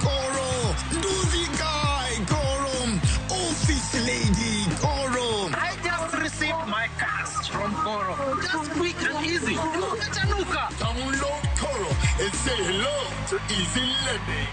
Koro. Nduthi guy, Koro. Office lady, Koro. I just received my cash from Koro. Just quick and easy. Nimechanuka. Download Koro and say hello to easy lending.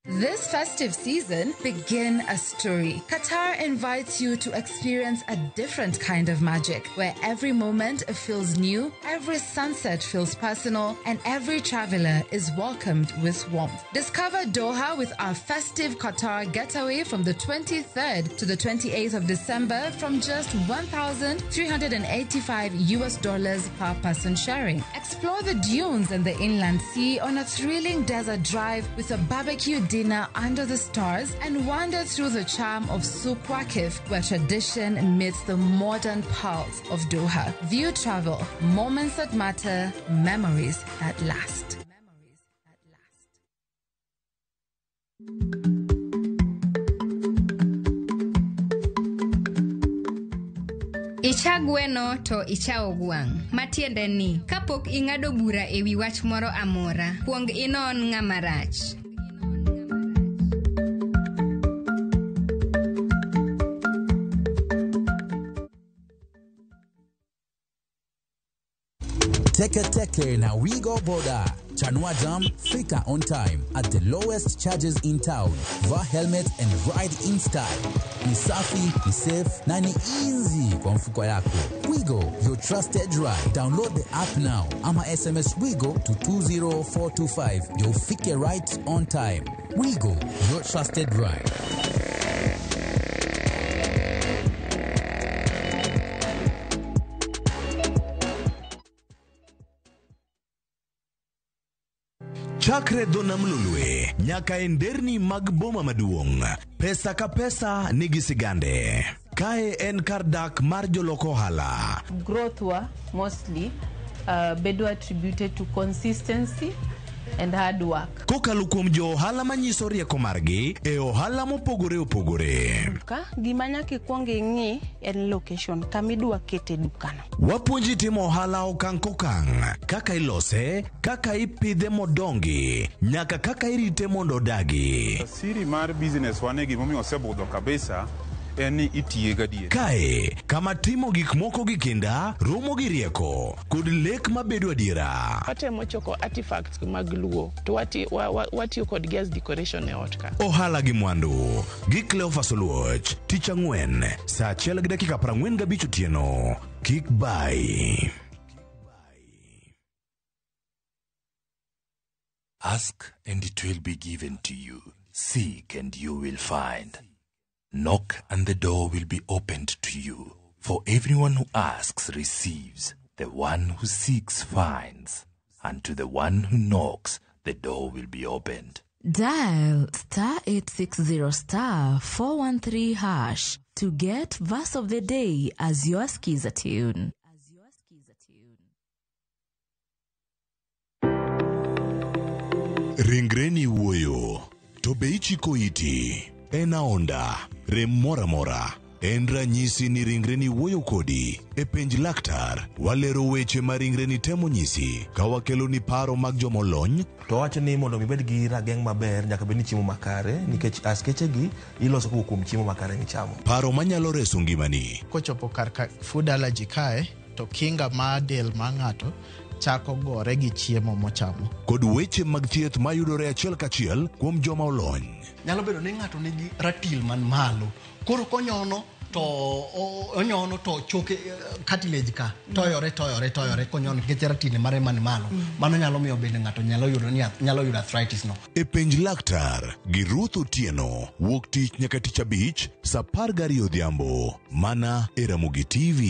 This festive season, begin a story. Qatar invites you to experience a different kind of magic, where every moment feels new, every sunset feels personal, and every traveler is welcomed with warmth. Discover Doha with our festive Qatar getaway from the 23rd to the 28th of December from just $1,385 per person sharing. Explore the dunes and the inland sea on a thrilling desert drive with a barbecue dinner under the stars and wander through the charm of Souk Waqif, where tradition meets the modern pulse of Doha. View travel, moments that matter, memories that last. Icha gweno to ichawo gwang'. Matiende ni, kapok ing'ado bura e wi wach moro amora, kuong inon ng'ama rach. Teke Teke na Wigo Boda. Chanua Jam, fika on time at the lowest charges in town. Vaa helmet and ride in style. Ni safi, ni safe na ni easy kwa mfuko yako. Wigo, your trusted ride. Download the app now ama SMS Wigo to 20425 ndio ufike right on time. Wigo, your trusted ride. Chakre dho nam Lolwe nyaka e nderni mag boma maduong', pesa ka pesa nigi sigande. Kae en kar dak mar jolok ohala. Growth wa mostly bedo attributed to consistency and hard work. Kokalo kuom jo ohala manyiso rieko margi e ohala mopogore opogore. Ka gima nyaka ikwong ing'i en location kama idwa kete dukano. Wapuonji timo ohala okang' kokang', kaka ilose, kaka ipidhe modongi, nyaka kaka irite mondo odagi. Siri mar business wane gimomiyo osebudho kabisa en ni itiye gadier. Kae kama timo gik moko gi kinda romo gi rieko kod lek mabedo adiera. Watemo choko artifacts mag Luo to watiyo kodgi as decoration e ot ka. Ohala gi mwandu gi Cleophas Oluoch, tich ang'wen saa 1:45 otieno. Kik bai. Ask and it will be given to you. Seek and you will find. Knock and the door will be opened to you. For everyone who asks receives, the one who seeks finds, and to the one who knocks the door will be opened. Dial star 860 star 413 hash to get verse of the day as your skiza tune. Ringreni wuoyo, to be ichiko iti? En aonda, rem moro amora. En ranyisi ni ringreni wuoyo kodi. E penj laktar, walero weche ma ringreni temo nyisi ka wakeloni paro mag jomolony. To wacho ni mondo mi ibed gi rageng' maber nyaka bed ni chiemo makare nikech askeche gi iloso kowuok kuom chiemo makare michamo. Paro manyalo reso ngimani. Kochopo kar ka food allergy kae to kinga mar del mar ng'ato chako gore gi chiemo mochamo. Kod weche mag thieth mayudore achiel kachiel kuom joma olony. Nyalo bedo ni ng'ato nigi ratil man malo, koro konyono to onyono to choke cartilage ka toyore toyore toyore konyono nikech ratil mare man malo. Mano nyalo miyo bende ng'ato nyalo yudo ni nyalo yudo arthritis no. E Penj Laktar gi Ruth Otieno wuok tich nyaka tich abich saa 12 odhiambo mana e Ramogi TV.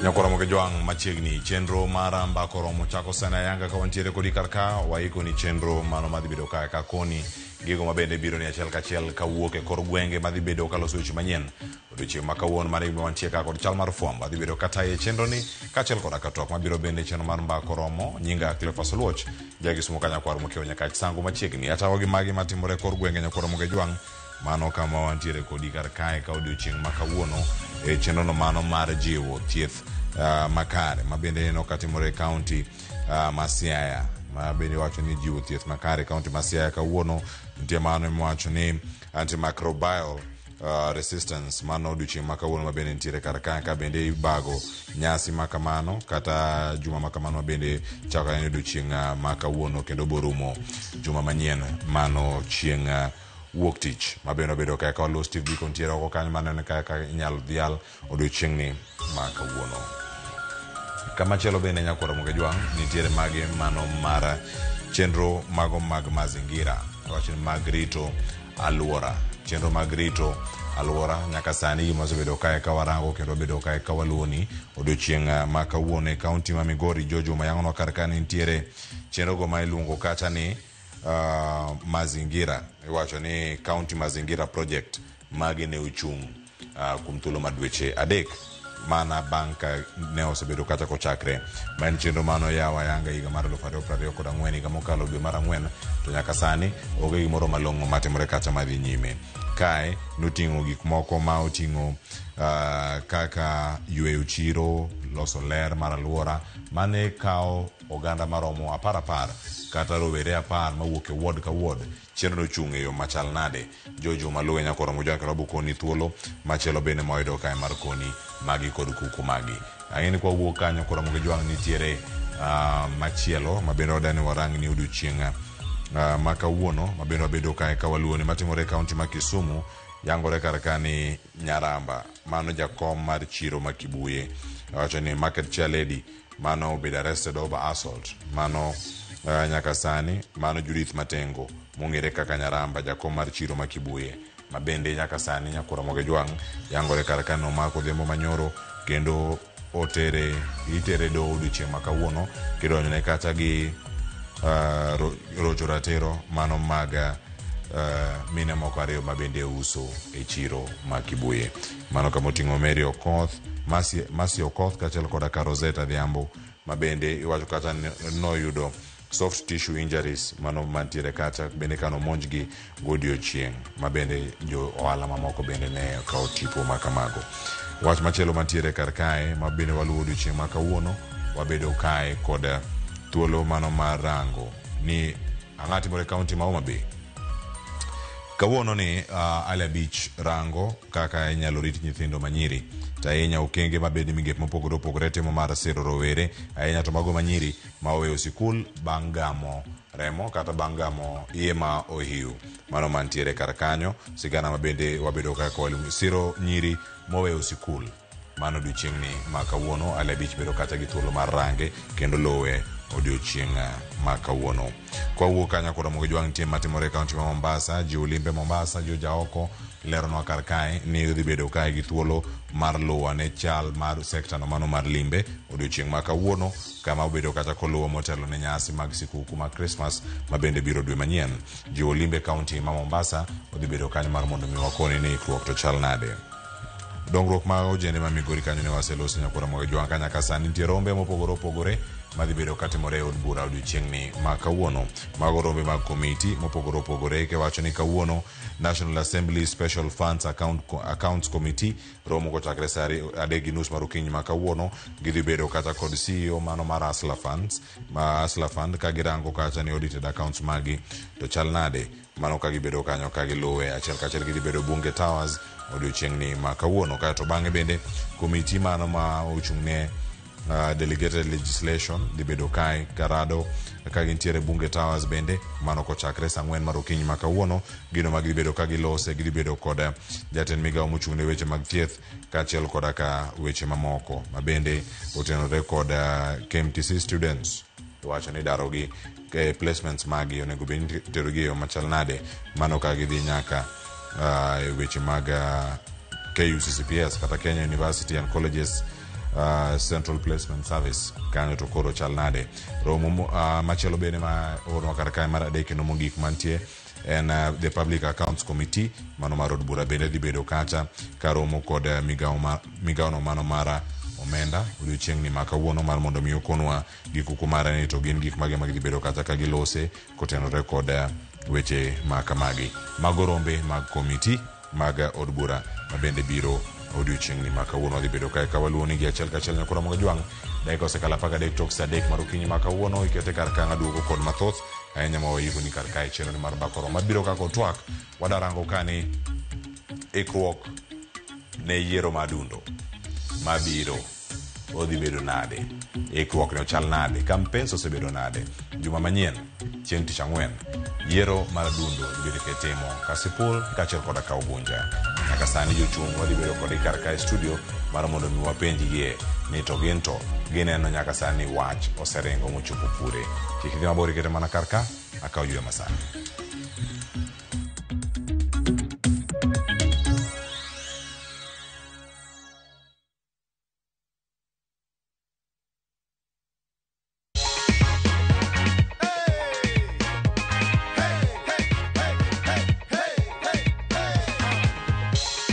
Nyakoromo ke jwang' machiegni chenro mar mbaka oromo chako sana yanga ka wantiere kodi kar ka waiko ni chenro mano madhi bedo kae ka koni gigo mabende biro ni achiel kachiel kawuok e kor gwenge madhi bedo kaloso weche manyien odiochieng' ma kawuono mar gima wantie ka kod chal mar fwambo adhi bedo kataye chenro ni kaachiel koda ka twak mabiro bende chenro mar mbaka oromo nyinga Cleophas Oluoch jagisumo kanyakwar mokiewo nyaka sango machiegni atago gi magi matimore e kor gwenge nyakoromo ke jwang' mano kama wantiere kodi kar kae ka odiochieng' ma kawuono e chenro no mano mar jiwo thieth makare ma bende neno katimore e kaunti ma Siaya ma bende wacho ni jiwo thieth makare kaunti ma Siaya kawuono nitie mano miwacho ni antimicrobial resistance mano odiochieng' ma kawuono ma bende nitiere kar kae ka bende ibago nyasi ma kamano kata juma ma kamano ma bende chakore ni odiochieng' ma kawuono kendo borumo juma manyien mano chieng' wuok tich ma bende obedo kae ka waluwo Steve Biko nitiere oko kanyo maneno kaka inyalo dhial odiochieng'ni ma kawuono. Kamachielo bende nyakwar Ramogi Jwang' nitiere magi mano mar chenro mago mag mazingira wacho ni mag rito aluora chenro mag rito aluora nyaka sani gima osebedo kae ka warango kendo obedo kae ka waluwo ni odiochieng' ma kawuono e kaunti ma Migori Jojo Mayangono kar ka nitiere chenro go ma iluongo kata ni mazingira iwacho ni County Mazingira Project magi ne ochung' kuom thuolo mar dweche 3 mana bang' ka ne osebedo kata kochakre ma en chenro mano yawa yanga higa mar 2024 higa mokalo dwe mar 4 to nyaka sani onge gimoro malong'o matimore kata madhi nyime kae noting'o gik moko ma oting'o kaka yweyo chiro loso ler mar aluora mane kawo oganda maromo 10 kata rowere 10 mawuok e ward ka ward chenro nochung' e yo machal nade Jojo maluwe nyakoromo jwang' kendo koni thuolo machielo bende moyudo kae mar koni magi kod kuku magi ang'e ni kwa wuok kanyo koromo gi jwang' nitiere machielo mabende wadani warang ni odiochieng' ma kawuono mabende wabedo kae ka waluwo ni matimore e kaunti ma Kisumu yangore kar ka ni Nyaramba mano jakom mar chiro ma Kibuye wacho ni market chair lady mano obedo arrested over assault mano nyaka sani mano Judith Matengo mong'ere kaka Nyaramba jakom mar chiro ma Kibuye ma bende nyaka sani nyakoromo gi jwang' yangore kar ka nomako odhiambo manyoro kendo otere itere doho odiochieng' ma kawuono kidonjone kata gi rocho ratiro mano mag mine moko 2 ma bende uso e chiro ma Kibuye mano kama oting'o Mary Okoth Masi Okoth kaachiel koda ka Rosetta Adhiambo ma bende iwacho kata noyudo soft tissue injuries mano mantiere kata bende kano monjgi godiochieng' ma bende jo ohala mamoko bende ne okawo tipo ma kamago. Wach machielo mantiere kar kae ma bende waluwo odiochieng' ma kawuono wabedo kae kod thuolo mano mar rango ni ang'o timore e kaunti ma Homa Bay. Kawuono ni Ali Abich rango kaka inyalo rit nyithindo manyiri to ahinya okenge mabende migepe mopogore opogore timo mar siro rowere ahinya to mago manyiri ma oweyo sikul bang' gamo remo kata bang' gamo iye ma ohiu mano mantiere kar kanyo sigana mabende wabedo kaka waluongo siro nyiri moweyo sikul mano odiochieng'ni ma kawuono Ali Abich bedo kata gi thuolo mar range kendo lowe odiochieng' ma kawuono. Kwa wuok kanyo kod Ramogi Jwang' nitie matimore e kaunti ma Mombasa, jiwo limbe Mombasa, Joja oko leronwa kar kae ni dhi bedo kae gi thuolo mar luwo ane chal mar sekta no mano mar limbe odiochieng' ma kawuono, kama obedo kata koluwo motelo ne nyasi mag sikuku mag Christmas ma bende biro dwe manyien. Jiwo limbe kaunti ma Mombasa odhi bedo kanyo mar mondo mi wakoni ni ikruok to chal nade. Dongruok mag ojende ma Migori kanyo ne waseloso nyakora Ramogi Jwang' ka nyaka sani nitie rombe mopogore opogore madhi bedo katimore e od bura odiochieng'ni ma kawuono. Mago rombe mag komiti mopogore opogore kiwacho ni kawuono National Assembly Special Funds Accounts Committee romo kochakre saa 3:30 mar okinyi ma kawuono. Gidhi bedo kata kod CEO mano mar Hustler Funds, ma Hustler Fund ka girango kacha ni audited accounts magi to chal nade. Mano ka gibedo kanyo ka giluwe achiel kachiel gidhi bedo Bunge Towers odiochieng'ni ma kawuono. Kaeto bang'e bende komiti mano ma ochung' ne delegated legislation dhi bedo kae karado ka gintiere Bunge Towers bende mano kochakre saa 4 mar okinyi ma kawuono. Gino ma gidhi bedo ka gilose gidhi bedo kod jatend migawo mochung' ne weche mag thieth kaachiel koda ka weche mamoko ma bende otenore kod KMTC students. Iwacho ni darogi placements magi onego bed ni iterogi e yo machal nade, mano ka gidhi nyaka e weche mag KUCCPS kata Kenya University and Colleges Central Placement Service kanyo to koro chal nade. Romo machielo bende ma oornwa kar kae mar adek kendo mogik mantie en the Public Accounts Committee mano mar od bura bende dhi bedo kacha karomo kod migawo no mano mar omenda odiochieng'ni ma kawuono mar mondo mi okonwa gi kuku mare ni to gin gik mage ma gidhi bedo kacha ka gilose kotenore kod weche ma kamagi. Mago rombe mag komiti mag od bura ma bende biro odiochieng'ni ma kawuono wadhi bedo kae ka waluwo nigi achiel kachiel. Nyakora Ramogi Jwang' dakika osekalo 13 tok saa 3 mar okinyi ma kawuono. Ikete kar ka aduogo kod mathoth ahinya ma waiko ni kar kae chenro ni mar mbaka oromo mabiro kaka otwak wadarango kani ikruok ne yiero ma adundo mabiro odhi bedo nade, ikruok ne ochal nade, campaigns osebedo nade. Juma manyien chieng' tich ang'wen yiero mar adundo dhi bedo kitimo Kasipul kaachiel koda ka Ugunja. Nyaka sani jochung' wadhi bedo kodgi kar kae studio mar mondo mi wapenjgie ni to gin to gineno nyaka sani wach oseringo mochopo kure. Kik idhi mabor, ikete mana kar ka akaw yweyo masani.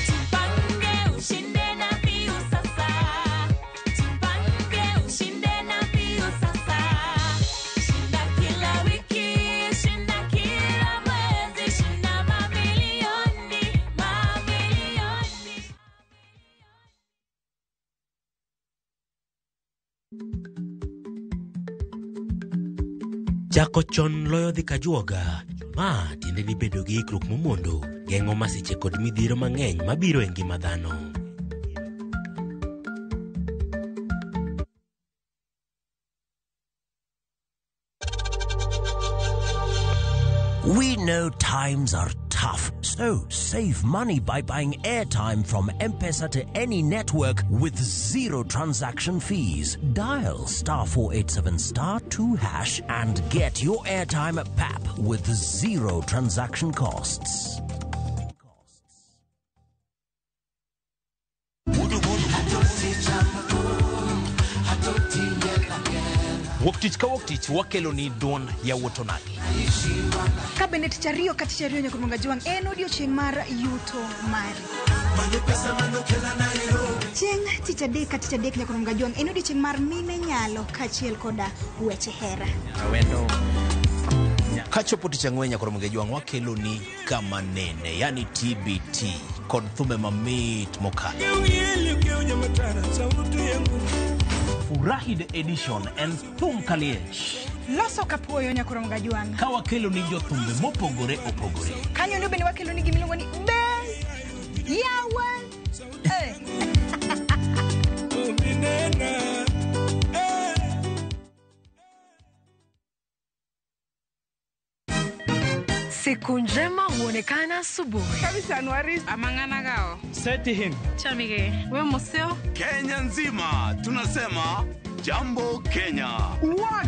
Jipange ushinde na Viusasa. Jipange ushinde na Viusasa. Shinda kila wiki, shinda kila mwezi, shinda mamilioni, mamilioni. Chako chon loyo dhi kajuoga. Ma tiende ni bedo gi ikruok momondo geng'o masiche kod midhiero mang'eny mabiro e ngima dhano. We know times are tough, so save money by buying airtime from M-Pesa to any network with zero transaction fees. Dial *487 *2# and get your airtime at PAP with zero transaction costs. Wuok tich ka wuok tich wakelo ni duond yawuot onagi. Ka bende tich ariyo ka tich ariyo nyaka Jwang' en odiochieng' mar yuto mari. Chieng' tich adek ka tich adek nyaka Jwang' en odiochieng' mar mine nyalo kaachiel koda weche hera. Kachopo tich ang'wen nyaka Ramogi Jwang' wakelo ni kama nene, yani TBT kod thumbe mamit mokalo. Furahi the edition en thum kaliech. Loso kapuoyo nyaka Jwang'. Ka wakelo ni jothumbe mopogore opogore. Kanyo ndo bende wakelo ni gimiluongo ni be yawa. Siku njema huonekana asubuhi. Kabisa Anuari amang'ana gao. Setihin. Chamige, we museo. Kenya nzima tunasema Jambo Kenya. Wax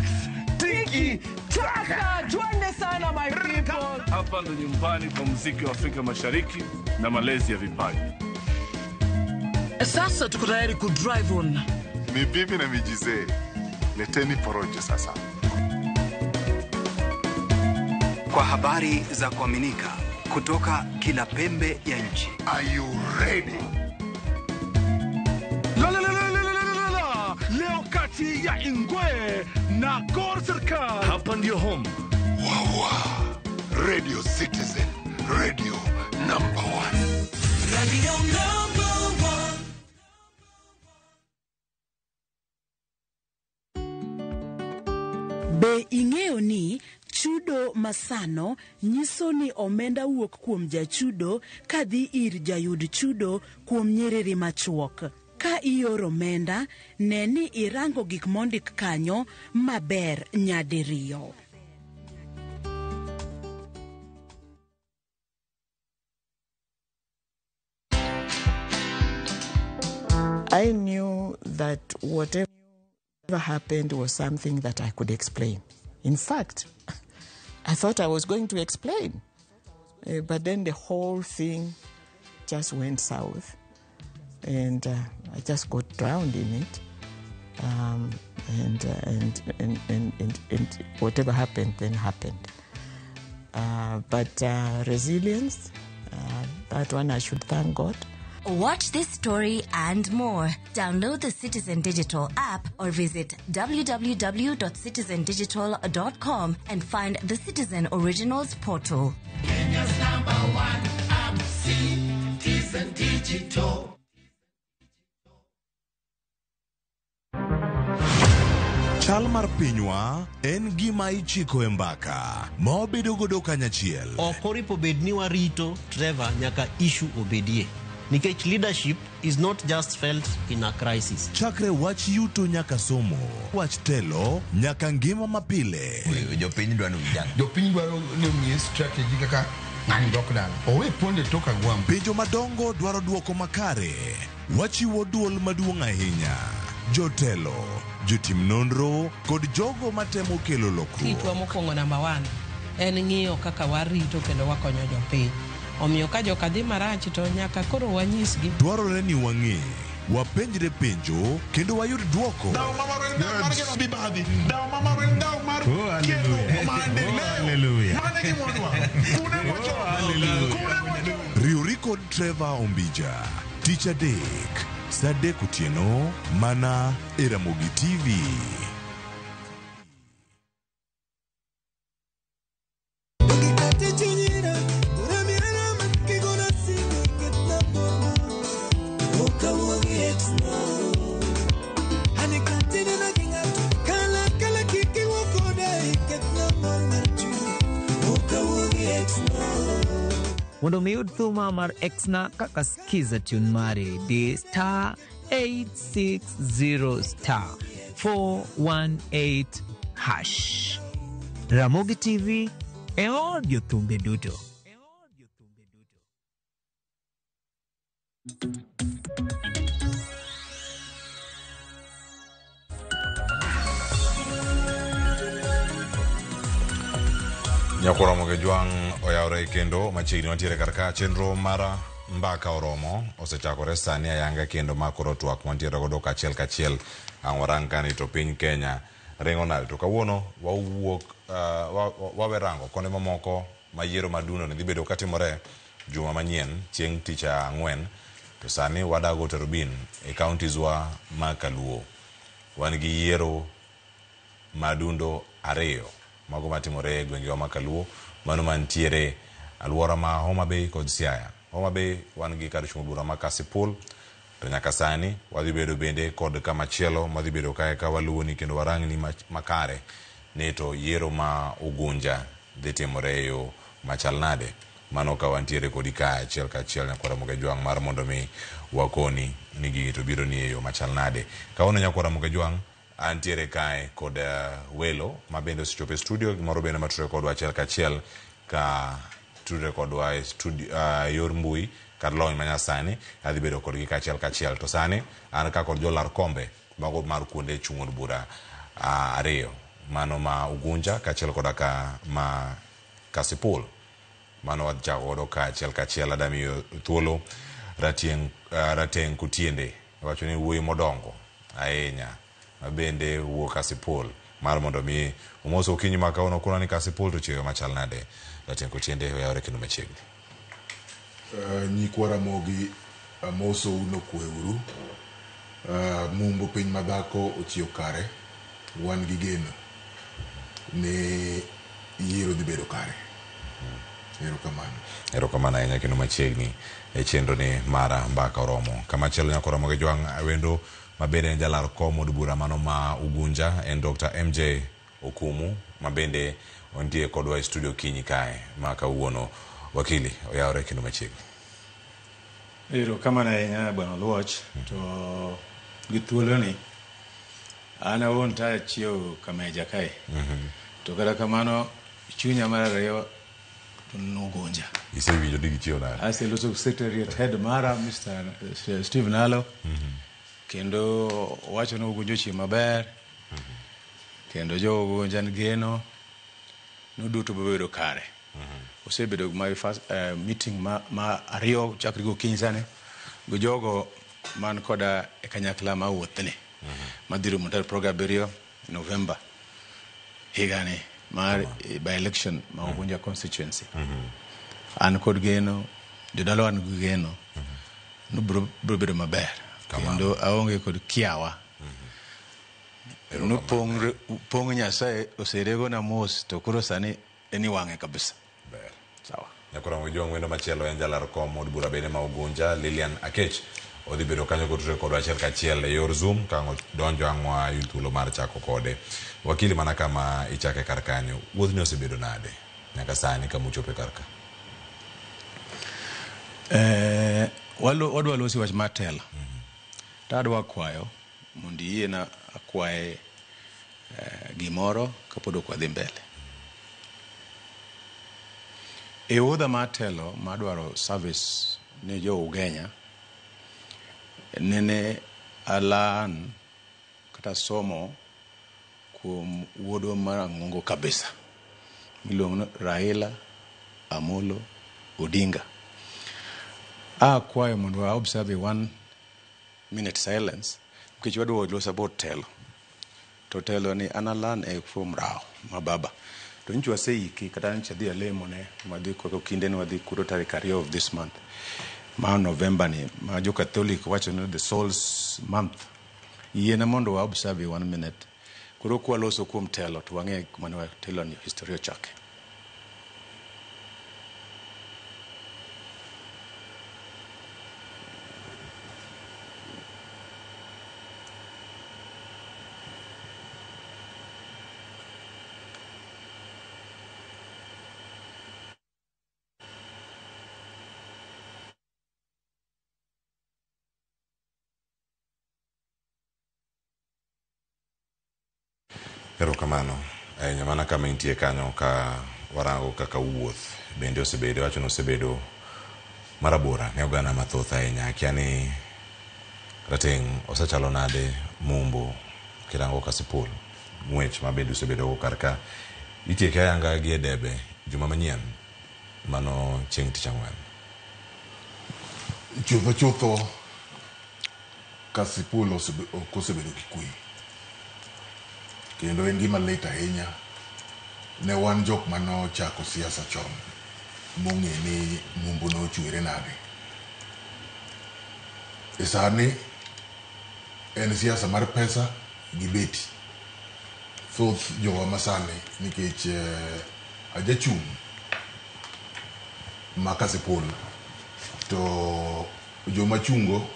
Tiki taka, twende sana my people. Hapa ndo nyumbani kwa muziki wa Afrika Mashariki na malezi ya vipaji. Sasa tuko tayari ku drive on. Ni bibi na mijizee, leteni porojo sasa. Kwa habari za kuaminika kutoka kila pembe ya nchi. Are you ready? La, la, la, la, la, la, la, la. Leo kati ya Ingwe na Gor Serikal. Hapa ndio home. Wawa. Radio Citizen, radio number 1. Radio number 1. Be ing'eyo ni chudo masano nyiso ni omenda wuok kuom jachudo kadhi ir jayud chudo kuom nyiriri machuok. Ka ioro omenda, ne ni irango gik mondik kanyo maber nyadiriyo. I knew that whatever happened was something that I could explain. In fact, I thought I was going to explain. But then the whole thing just went south. And I just got drowned in it. And whatever happened, then happened. But resilience, that one I should thank God. Watch this story and more. Download the Citizen Digital app or visit www.citizendigital.com and find the Citizen Originals portal. Kenya's number 1 app, Citizen Digital. Chal mar pinywa en gima ichiko e mbaka ma wabedo godo kanyachiel. Ok oripo bed ni warito Trevor nyaka issue obedie. Nikech leadership is not just felt in a crisis. Chakre wach yuto nyaka somo, wach telo nyaka ngima mapile. Jopiny dwaro vijana. Jopiny dwaro ni ong'e strategy kaka ng'ani dok dala. Owe ponde tok agwambo. Penjo madongo dwaro duoko makare. Wachiwo duol maduong' ahinya. Jotelo, jotim nonro kod jogo matemo kelo lokruok. Tijwa mokwongo namba 1 en ng'iyo kaka warito kendo wakonyo jopiny. Omiyo ka joka dhi marach to nyaka koro wanyisgi. Dwarore ni wang'e, wapenjre penjo kendo wayud duoko. Riwri kod Trevor Ombija, tich adek, saa 3 otieno, mana e Ramogi TV. Mondo mi yud thuma mar Exna kaka skiza tune mari di star 860 star 418 hash. Ramogi TV e od jothumbe duto. Nyakoro Mogejwang' oyawre kendo machiegni wantiere kar ka chenro mar mbaka oromo osechakore sani ayanga kendo ma koro twak wantiere godo kachiel kachiel ang' warang kani to piny Kenya ringo nade to kawuono wawuok wawe rango konde mamoko ma yiero madundo ne dhi bedo katimore juma manyien chieng' tich ang'wen to sani wadago Terubin e counties wa ma Kaluo wan gi yiero madundo ariyo mago matimore e gwengewa ma Kaluo mano mantiere alwora ma Homa Bay kod Siaya. Homa Bay wan gi kar chung' bura ma Kasipul to nyaka sani wadhi bedo bende kod kamachielo madhi bedo kae ka waluwoni kendo warangni makare ni to yiero ma Ugunja dhi timore e yo machal nade. Mano ka wantiere kodi kae achiel kachiel nyakwara Mogejwang' mar mondo mi wakoni ni gigi to biro ni e yo machal nade. Kawuono nyakwara Mogejwang' antiere kae kod welo ma bende osechopo e studio gimoro bende matudore kodwa achiel kachiel ka tudore kodwa e studio yor mbui kar lony manyasani adhi bedo kodgi kachiel kachiel to sani an ka kod jolar kombe mago mar kuonde chung' od bura ariyo mano ma Ugunja kaachiel koda ka ma Kasipul. Mano wadhi chako godo kaachiel kachiel. Adamiyo thuolo Rateng, Rateng Kutiende wacho ni wuoyi modongo ahinya mabende wuok Kasipul mar mondo mi omos okinyi ma kawuono koro ni Kasipul to chieyo machal nade. Rateng Kutiende oyawore kendo machiegni. Nyikwa Ramogi amosou nokweuru. Mumbo piny madhako ochiew kare. Wan gi geno ni yiero dhi bedo kare. Erokamano. Erokamano ahinya kendo machiegni e chenro ni mara mbaka oromo. Kamachielo nyaka oromo gi Jwang' Awendo mabende en jalar kom od bura mano ma Ugunja en Dr. MJ Okumu mabende ontie kodwa e studio kinyi kae ma kawuono. Wakili oyawore kendo machiegni. Erokamano ahinya bwana Oluoch to gi thuoloni an awuon to achiewo Kameja kae to kata kamano chunya mar ariyo to nogonja. Isewinjo ni gichiewo nade? Aseloso secretariat head mara Mr. Steve Nalo kendo owacho ni Ugunja ochiew maber kendo jo Ugunja geno ni duto biro bedo kare. Osebedo my first meeting ma ariyo chakre gokinyi sani gi jogo man koda e kanyakla ma wuothni madhi romo tarik 27 November higani mar by election ma Ugunja constituency. An kod geno, jodalawa nigi geno ni biro bedo maber kendo aonge kod kiawa no pong' Nyasaye oseregona mos to koro sani en iwang'e kabisa. Ber. Sawa. Nyakoro Jwang' wendo machielo en jalar kom od bura bende ma Ugunja Lilian Akech odhi bedo kanyo kotudore kodwa achiel kachiel e yor Zoom ka ang' donjo ang' wayud thuolo mar chako kode. Wakili mana kama ichake kar kanyo, wuodhni osebedo nade nyaka sani kama uchope kar ka? Wadwa losi wach mar telo. To adwa kwayo mondo iyiena akwaye gimoro kapod ok wadhi mbele. E wuodha mar telo madwaro service ne jo Ugenya, nene alan kata somo kuom wuodwa marang'ongo kabisa miluongo ni Raila Amolo Odinga. Akwayo mondo wa observe 1 minute silence nikech wadwa loso about telo. To telo ni an alan e from Rao ma baba. To nyocha waseiki kata nyocha adhi alemo ne wadhi koro kinde ni wadhi kuro tarik 2 of this month ma November ni ma jo Catholic wacho ni the Souls month. Yiena mondo wa observe 1 minute. Koro kwa loso kuom telo to wang'e kuma ne telo ni historia ochake. Erokamano ahinya mana kama intie kanyo ka warango kaka wuoth bende osebedo, wacho ni osebedo marabora ne oganda mathoth ahinya. Akia ni Rateng' osechalo nade Mumbo kirango Kasipul ng'wech ma bende osebedo go kar ka itieke ayanga gi e debe juma manyien mano chieng' tich ang'wen. Chutho chutho Kasipul ok osebedo gi kwe. Kendo en gima lit ahinya ne wan jok manochako siasa chon mong'e ni Mumbo nochwere nade. E sani en siasa mar pesa gi beti. Thoth jowa masani nikech ajachung' ma Kasipul to joma chungo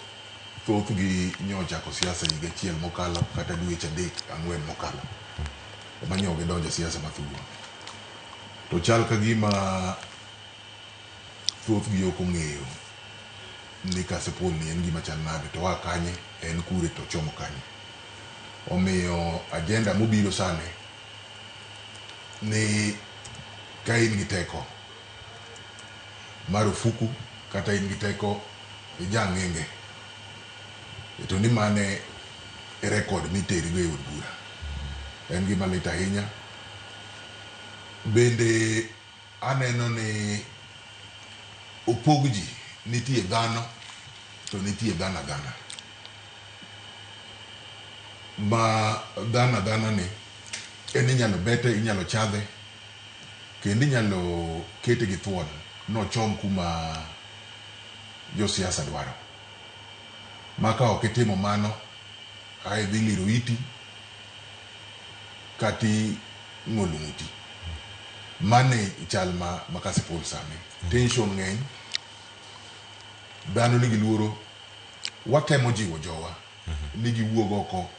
thothgi nyochako siasa higa achiel mokalo kata dweche 3 4 mokalo ema nyo gidonjo e siasa mathurwa. To chal ka gima thothgi ok ong'eyo ni Kasipul ni en gima chal nade to oa kanye, en kure to ochomo kanye. Omiyo agenda mobiro sani ni ka in gi teko mar ofuku kata in gi teko ijang'enge to ni mane e record miterigo e od bura. En gima lit ahinya. Bende aneno ni opog ji, nitie dhano to nitie dhano adhana. Ma dhano adhana ni en inyalo bete, inyalo chadhe, kendo inyalo kete gi thuon nochom kuma josiasa dwaro. Ma ka ok itimo mano, ae dhi liro iti kati ng'olo ng'uti. Mano e chal ma Kasipul sani. Tension ng'eny, dhano nigi luoro. Watemo jiwo jowa ni giwuog oko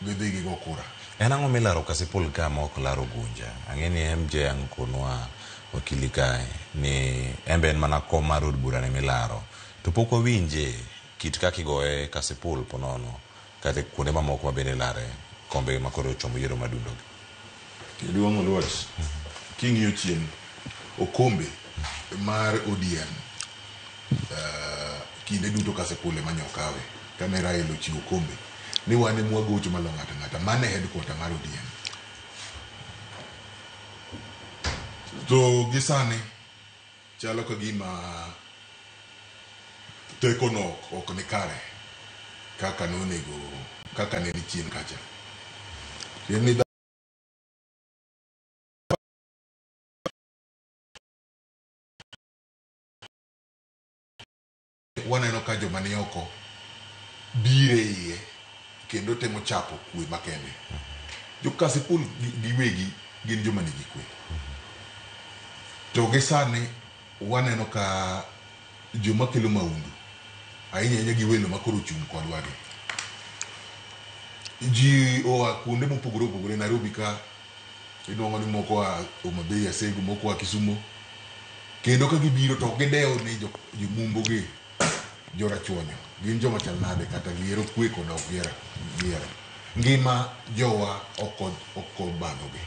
gidhi gigo kura. En ang'o milaro Kasipul ka ma ok laro Ugunja? Ang'e ni MJ ang' konwa wakili kae ni en be en mana kom mar od bura ni milaro. To pok wawinje kit kaka igoye Kasipul ponono kata kuonde mamoko ma bende ilare kombe ma koro ochomo yiero madundo gi. Jaduong' Oluoch, king'iyo chien okombe mar ODM kinde duto Kasipul ema nyokawe kane Raila ochiwo okombe ni wan ema wagocho malo ng'ato ang'ata. Mano e headquarter mar ODM. To gi sani chalo ka gima tekono ok ni kare kaka nonego kaka ne ni chien kacha. Tiende ni waneno ka joma ni oko biro e iye kendo temo chapo kwe makende. Jo Kasipul giwegi gin joma nigi kwe. To gi sani waneno ka joma kelo maundu ahinya ahinya gi welo makoro ochung' kodwa gi. Ji oa kuonde mopogore opogore Nairobi ka inuang'o ni moko oa Homa Bay, Asego, moko oa Kisumo. Kendo ka gibiro to ok gidewo ni jomumbo gi jorachuonyo gin joma chal nade kata gihero kwe kod ok gihero. Ngima jowa ok obadhogi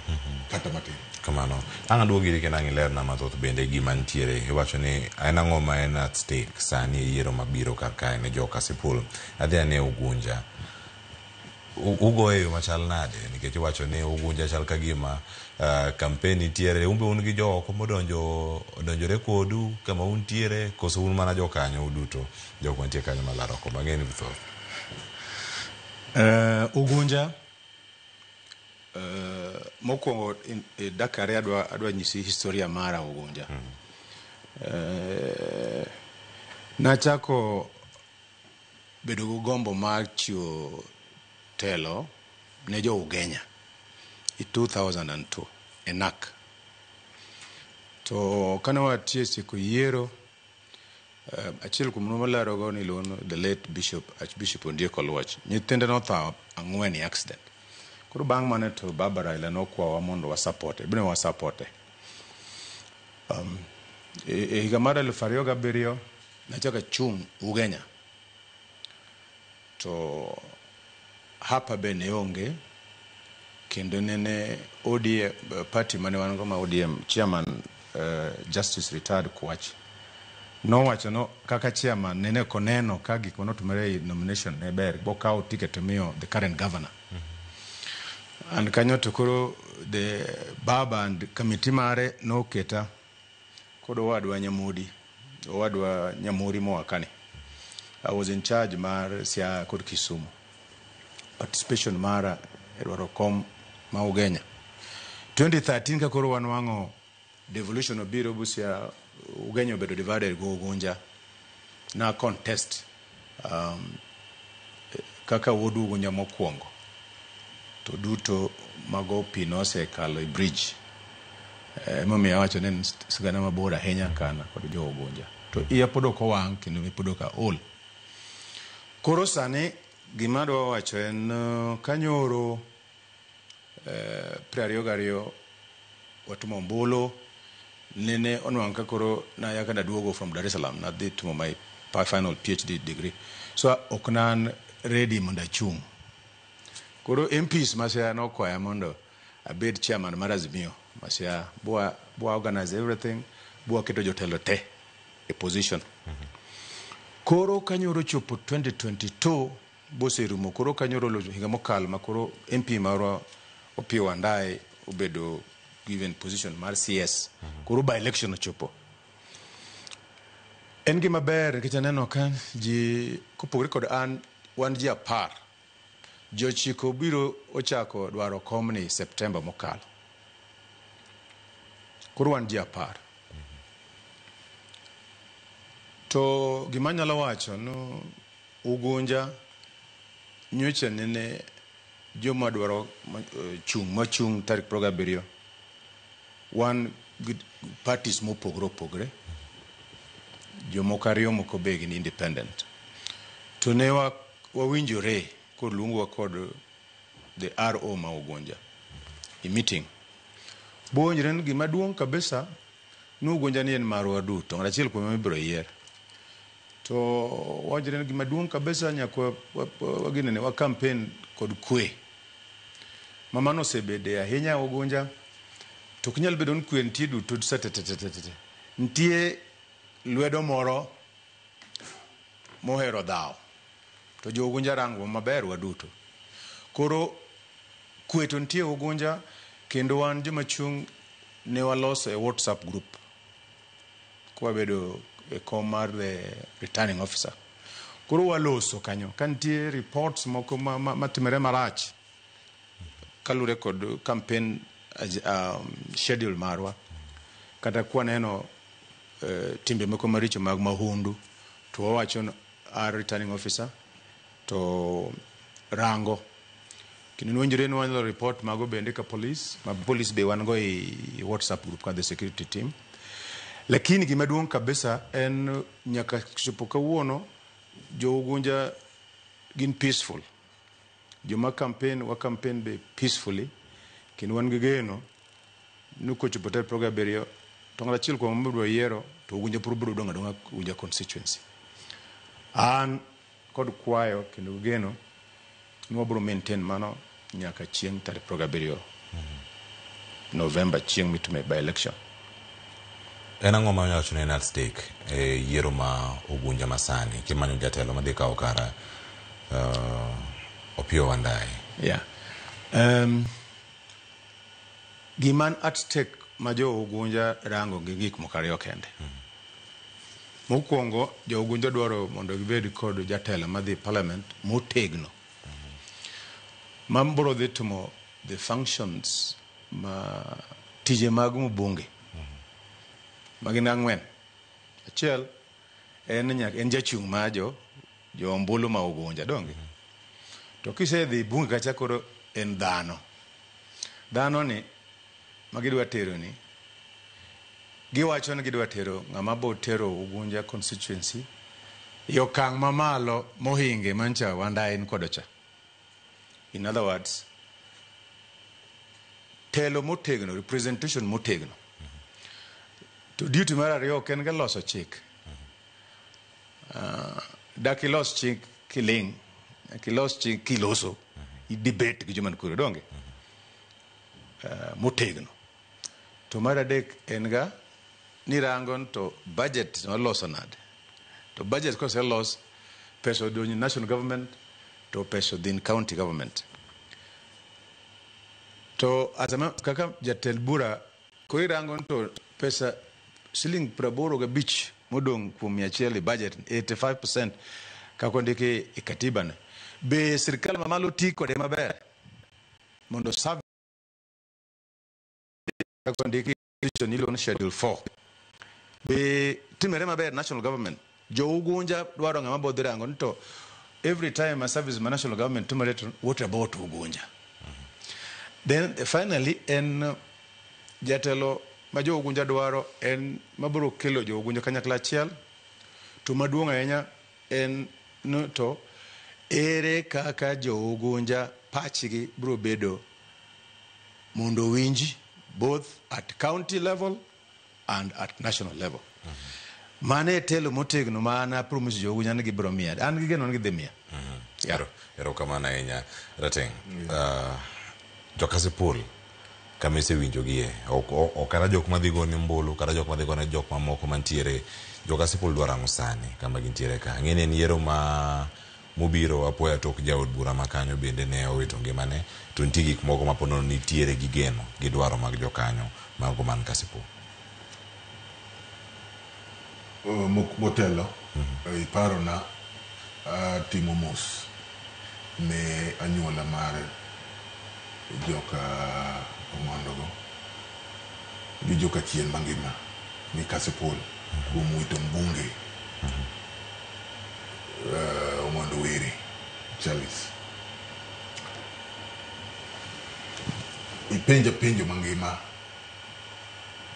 kata matin. Kamano. Ang' aduogi iri kendo ang' ilerna mathoth bende gima nitiere. Iwacho ni en ang'o ma en at stake sani e yiero mabiro kar kae ne jo Kasipul. Adhi ane Ugunja. Ugoye e yo machal nade? Nikech iwacho ni Ugunja chal ka gima campaign nitiere. Un be un gi jo oko modonjo odonjore kodu kama untiere koso un mana jokanyo uduto jok mantie kanyo malaro oko mang'e ni thoth. Ugunja mokwongo dakika ariyo adwa nyisi historia mara Ugunja. Nachako bedo gi gombo mar chiwo telo ne jo Ugenya i 2002 e NAC. To kane watie siko yiero, achiel kuom malaro go ni iluongo the late Bishop Archbishop Ondiek Oluoch. Nyithinde notho ang'wen e accident. Koro bang' mano to Baba Raila nokwawa mondo wasapote, bne wasapote. E higa mar 2007 nachako achung' Ugenya. To hapa be ne onge kendo nene ODM party mane wan go ma ODM chairman Justice retired Kwach nowacho no kaka chairman nene ok oneno ka gik manotimore e nomination ne ber bokawo ticket omiyo the current governor. And kanyo to koro the baba and committee mare noketa kod owadwa Nyamudi, owadwa Nyamuri moa kani. I was in charge mar Siaya kod Kisumu. Participation mara e dwaro kom ma Ugenya. 2013 ka koro wanwang'o devolution obiro Busia, Ugenya obedo divided go Ugunja. Na contest kaka wuod Ugunja mokwongo. To duto mago pi nosekalo e bridge. Emomiyo awacho ni en sigana mabor ahinya kana kod jo Ugunja. To iya pod ok owang' kendo pod ok aol. Koro sani gima adwa wacho en kanyoro 22 watimo ombulu nene onwang' ka koro naya ka naduogo from Dar es Salaam nadhi timo my final PhD degree. So ok nan ready mondo achung'. Koro MPs ma Siaya nokwaya mondo abed chairman mar Azimio ma Siaya bwa organize everything bwa keto jotelo te e position. Koro kanyoro chopo 2022 boserumo koro kanyoro locho higa mokalo ma koro MP marwa Opiyo Wandayi obedo given position mar CS. Koro by election ochopo. En gima ber nikech aneno ka ji kopogore kod an wan ji 10. Jochiko biro ochako dwaro komni September mokalo. Koro wan ji 10. To gima anyalo wacho no Ugunja nyocha nene joma dwaro chung' machung' tarik 27 wan gi parties mopogore opogore. Jomoko ariyo moko be gin independent. To ne wawinjore koluongwa kod the RO ma Ugunja e meeting. Bowinjore ni gima duong' kabisa ni Ugunja ni en marwa duto. Ng'at achiel kuom ibiro yier. To wawinjore ni gima duong' kabisa nyaka waginene wa campaign kod kwe. Ma mano osebede ahinya Ugunja. To ok nyal bedo ni kwe nitie duto sa te te te te te. Nitie lwedo moro mohero dhawo. To jo Ugunja rango maber waduto. Koro kwe to nitie Ugunja kendo wan joma chung' ne waloso e WhatsApp group. Kwabedo e kom mar the returning officer. Koro waloso kanyo. Ka nitie reports moko matimore marach kalure kod campaign schedule marwa. Kata kwaneno timbe moko maricho mag mahundu to wawacho ni our returning officer to rango. Kendo nwinjore ni wanyalo report mago bende ka police, ma police be wan go e WhatsApp group ka the security team. Lakini gima duong' kabisa en nyaka chopo kawuono jo Ugunja gin peaceful. Joma campaign wa campaign be peacefully kendo wan gi geno ni kochopo tarik 27 to ng'at achiel kuom mabiro yiero to Ugunja pod biro dong' adong'a Ugunja constituency. An kod kwayo kendo geno ni wabiro maintain mano nyaka chieng' tarik 27 November chieng' mitime by election. En ang'o ma wacho ni en at stake e yiero ma Ugunja masani kimanyo jatelo madhi kawo kara Opiyo Wandayi? Yeah. Gima at stake ma jo Ugunja rango gi gik moko ariyo kende. Mokwongo, jo Ugunja dwaro mondo gibed kod jatelo madhi parliament motegno. Ma biro dhi timo the functions ma tije mag mbunge. Ma gin ang'wen. Achiel en en jachung' mar jo ombulu ma Ugunja donge. To kisedhi bunge kacha koro en dhano. Dhano ni ma gidwa tero ni giwacho ni gidwa tero ng'ama bo tero Ugunja constituency e okang' mamalo mohinge mancha Wandayi ni kodo cha. In other words, telo motegno, representation motegno. To duty mar ariyo ok en ga loso chik. Dak ilos chik kiling', dak ilos chik kiloso, i debate gi joma ni kure donge? Motegno. To mar adek en ga ni rango to budget noloso nade. To budget koselos, pesa odonjo national government, to pesa odhi county government. To asama kaka jatend bura koro irango to pesa siling 85 modong' kuom 100 e budget 85% kaka ondiki e katiba ne. Be sirikal mamalo ti kode maber mondo serve kaka ondiki iluongo ni schedule 4. Be timore maber national government. Jo Ugunja dwaro ng'ama bo dhi rango ni to every time a service ma national government timore to what about Ugunja? Then finally en jatelo ma jo Ugunja dwaro en mabiro kelo jo Ugunja kanyakla achiel to maduong' ahinya en no to ere kaka jo Ugunja pachgi biro bedo mondo owinji both at county level and at national level. Mano e telo motegno ma an apromise jo Ugunja ni gibiro miya. An gi geno ni gidhi miya. Yeah. Erokamano ahinya Rateng'. Jokasipul kama isewinjogie ok kata jok madhi gone ombulu kata jok madhi gone jok mamoko mantiere Jokasipul dwaro ang'o sani kama gintiere ka? Ang'e ni en yiero ma mobiro apoya tok jaod bura ma kanyo bende ne owito ngimane, to nitie gik moko ma ponono nitiere gi geno gi dwaro mag jokanyo mago man Kasipul. Motelo iparona timo mos ne anyuola mar joka Ong'ondogo gi joka chien mangima ni Kasipul kuom wito mbunge Ong'ondo Were Charles. Ipenja penjo mangima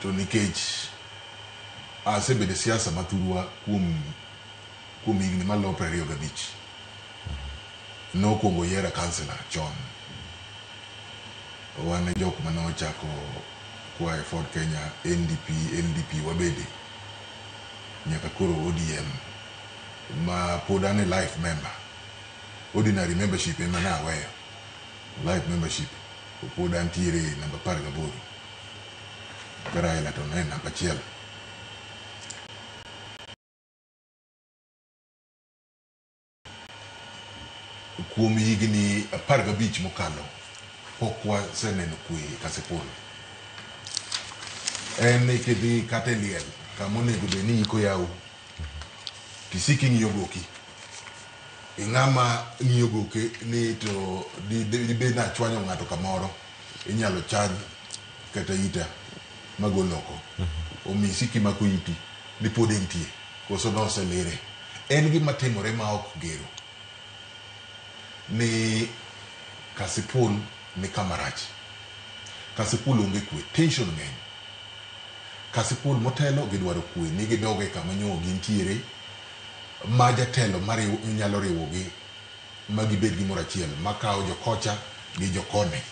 to nikech asebedo e siasa mathurwa kuom higni maloyo 25. Nokwongo yiera kansela chon. Wan e jok mane ochako kwa e Ford Kenya, NDP, LDP wabede nyaka koro ODM ma pod an e life member. Ordinary membership ema naweyo. Life membership pod antiere namba 18. Ka Raila to ne namba 1. Kuom higni 15 mokalo pok waseneno kwe Kasipul. En ni kidhi kata e liel kama onego bed ni iko yawu tisik ing'iyo goki. Ing'ama ng'iyo goke ni to dibed ni achwanyo ng'ato kamoro inyalo chany kata ita magol oko. Omiyo isik imako iti ni pod entie koso noselire. En gima timore ma ok gero ni Kasipul ni kama rach. Kasipul onge kwe, tension ng'eny. Kasipul motelo gidwaro kwe ni gidog e kama nyo gintiere ma jatelo nyalo riwogi ma gibed gimoro achiel makawo jokocha gi jokone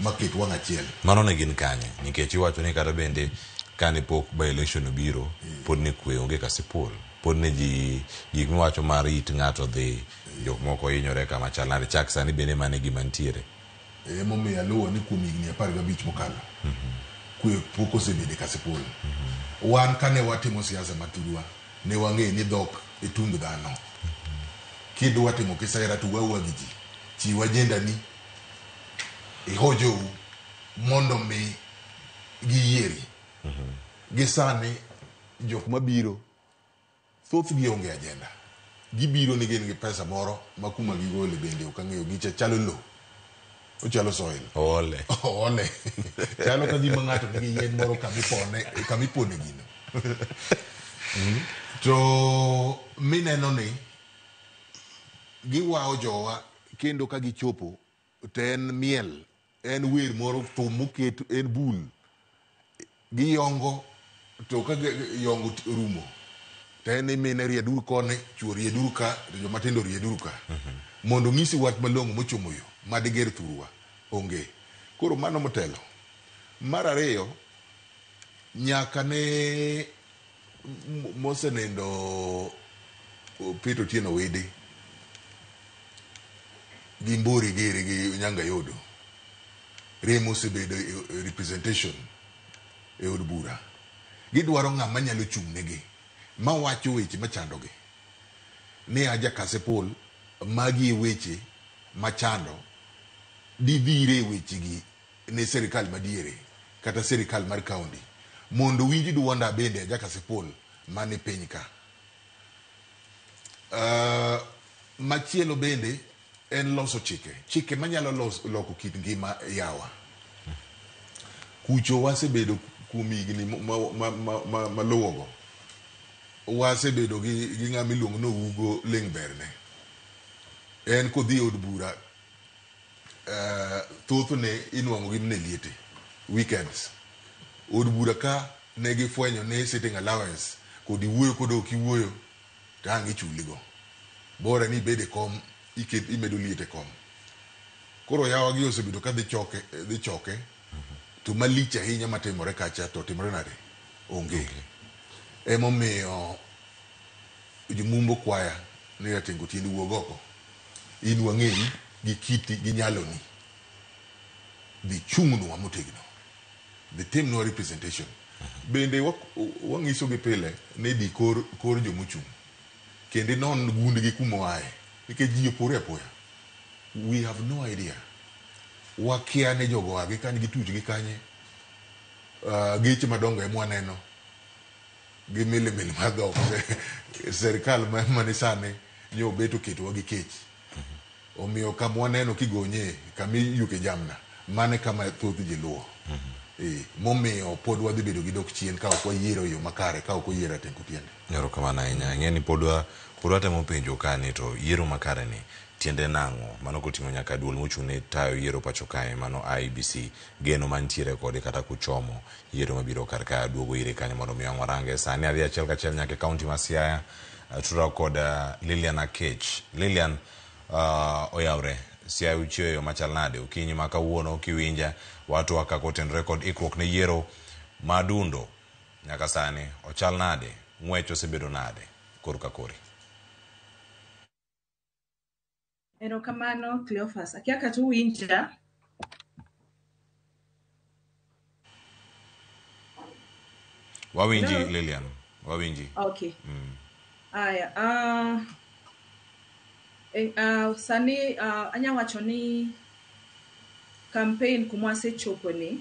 maket wang' achiel. Mano ne gin kanye? Nikech iwacho ni kata bende kane pok by election obiro pod ne kwe onge Kasipul. Pod ne ji gik miwacho mar it ng'ato dhi jok moko hinyore kama chal nade chak sani bende mano e gima nitiere. Emomiyo aluwo ni kuom higni 15 mokalo kwe pok osebedo e Kasipul. Wan kane watimo siasa mathurwa ne wang'eyo ni dhok e tung dhano. Kidwa timo kisera to wuo gi ji. Chiw agenda ni iho jou mondo mi giyieri. Gi sani jok mabiro thothgi onge agenda. Gibiro ni gin gi pesa moro ma kuma gigole bende ok ang'eyo gicha chalo lo. Ochalo soil. Oole. Oole. Chalo ka gima ng'ato nigi yien moro kamipone gino. To mineno ni giwao jowa kendo ka gichopo to en miel, en wer moro thum moket, en bul. Giyongo to ka yongo rumo to en ni mine rieduru koni, chuo rieduru ka, to joma tindo rieduru ka. Mondo ng'isi wach malong'o mochomo yo madiger thurwa onge. Koro mano motelo. Mar ariyo, nyaka ne mosenendo Peter Otieno Wede gi Mbori giri gi Nyanga Yodo, rem osebedo representation e od bura. Gidwaro ng'ama nyalo chung' negi, mawacho weche machandogi. Ni aja Kasipul, magi e weche machando, didhire wechegi ne sirikal madiere kata sirikal mar kaunti mondo winj duonda bende aja Kasipul mane piny ka. Machielo bende en loso chike, chike manyalo loko kit ngima yawa. Kucho wasebedo kuom higni maluwogo, wasebedo gi ng'ama iluongo ni Ougo Ling' Berne. En kodhi e od bura thothne inuang'o gi mne liete weekends. Od bura ka ne gifwenyo ni sitting allowance kod iwuoyo kod ok iwuoyo to ang' ichuligo. Bora ni ibed e kom imedo liet e kom. Koro yawa gi osebedo ka dhi choke to malich ahinya matimore kacha to timore nade? Onge. Emomiyo jomumbo kwaya ni Rateng' Otieno wuog oko. In wang'eyi gi kiti gi nyaloni. Dhi chung'nwa motegno. Dhi timnwa representation. Bende wang'isogi pile ni di kor jomochung'. Kendo inon gundgi kuma oaye. Nikech ji opore apoya. We have no idea. Wakia ne jogo oa gi kanye, gituch gi kanye. Geche madongo ema waneno. Gi milimili mag dhok. Serikal mani sani nyo obet oketowa gi kech. Omiyo kama waneno kigonye, kama iyuke jamna, mano e kama thoth ji luwo. Momiyo pod wadhi bedo gi dok chien ka ok wayiero e yo makare, ka ok oyiero Rateng' Kotiende. Erokamano ahinya. Ing'e ni pod watemo penjo ka ni to yiero makare ni tiende nang'o? Mano koting'o nyaka duol mochung' ne tayo yiero pacho kae, mano IEBC, geno mantiere kode kata kuchomo yiero mabiro kar kae. Aduogo ire kanyo mondo mi ang' warange. Sani adhi achiel kachiel nyaka e kaunti ma Siaya, atudra kod Lilian Akech. Lilian, oyawre. Siaya uchiewo e yo machal nade? Okinyi ma kawuono kiwinja, watwa kaka otenore kod ikruok ne yiero ma dundo nyaka sani ochal nade? Ng'wech osebedo nade korka kori? Erokamano Cleophas. Akia kata uwinja. Wawinji Lilian, wawinji. Okay. Aya, sani anya wacho ni campaign kuma wasechopo ni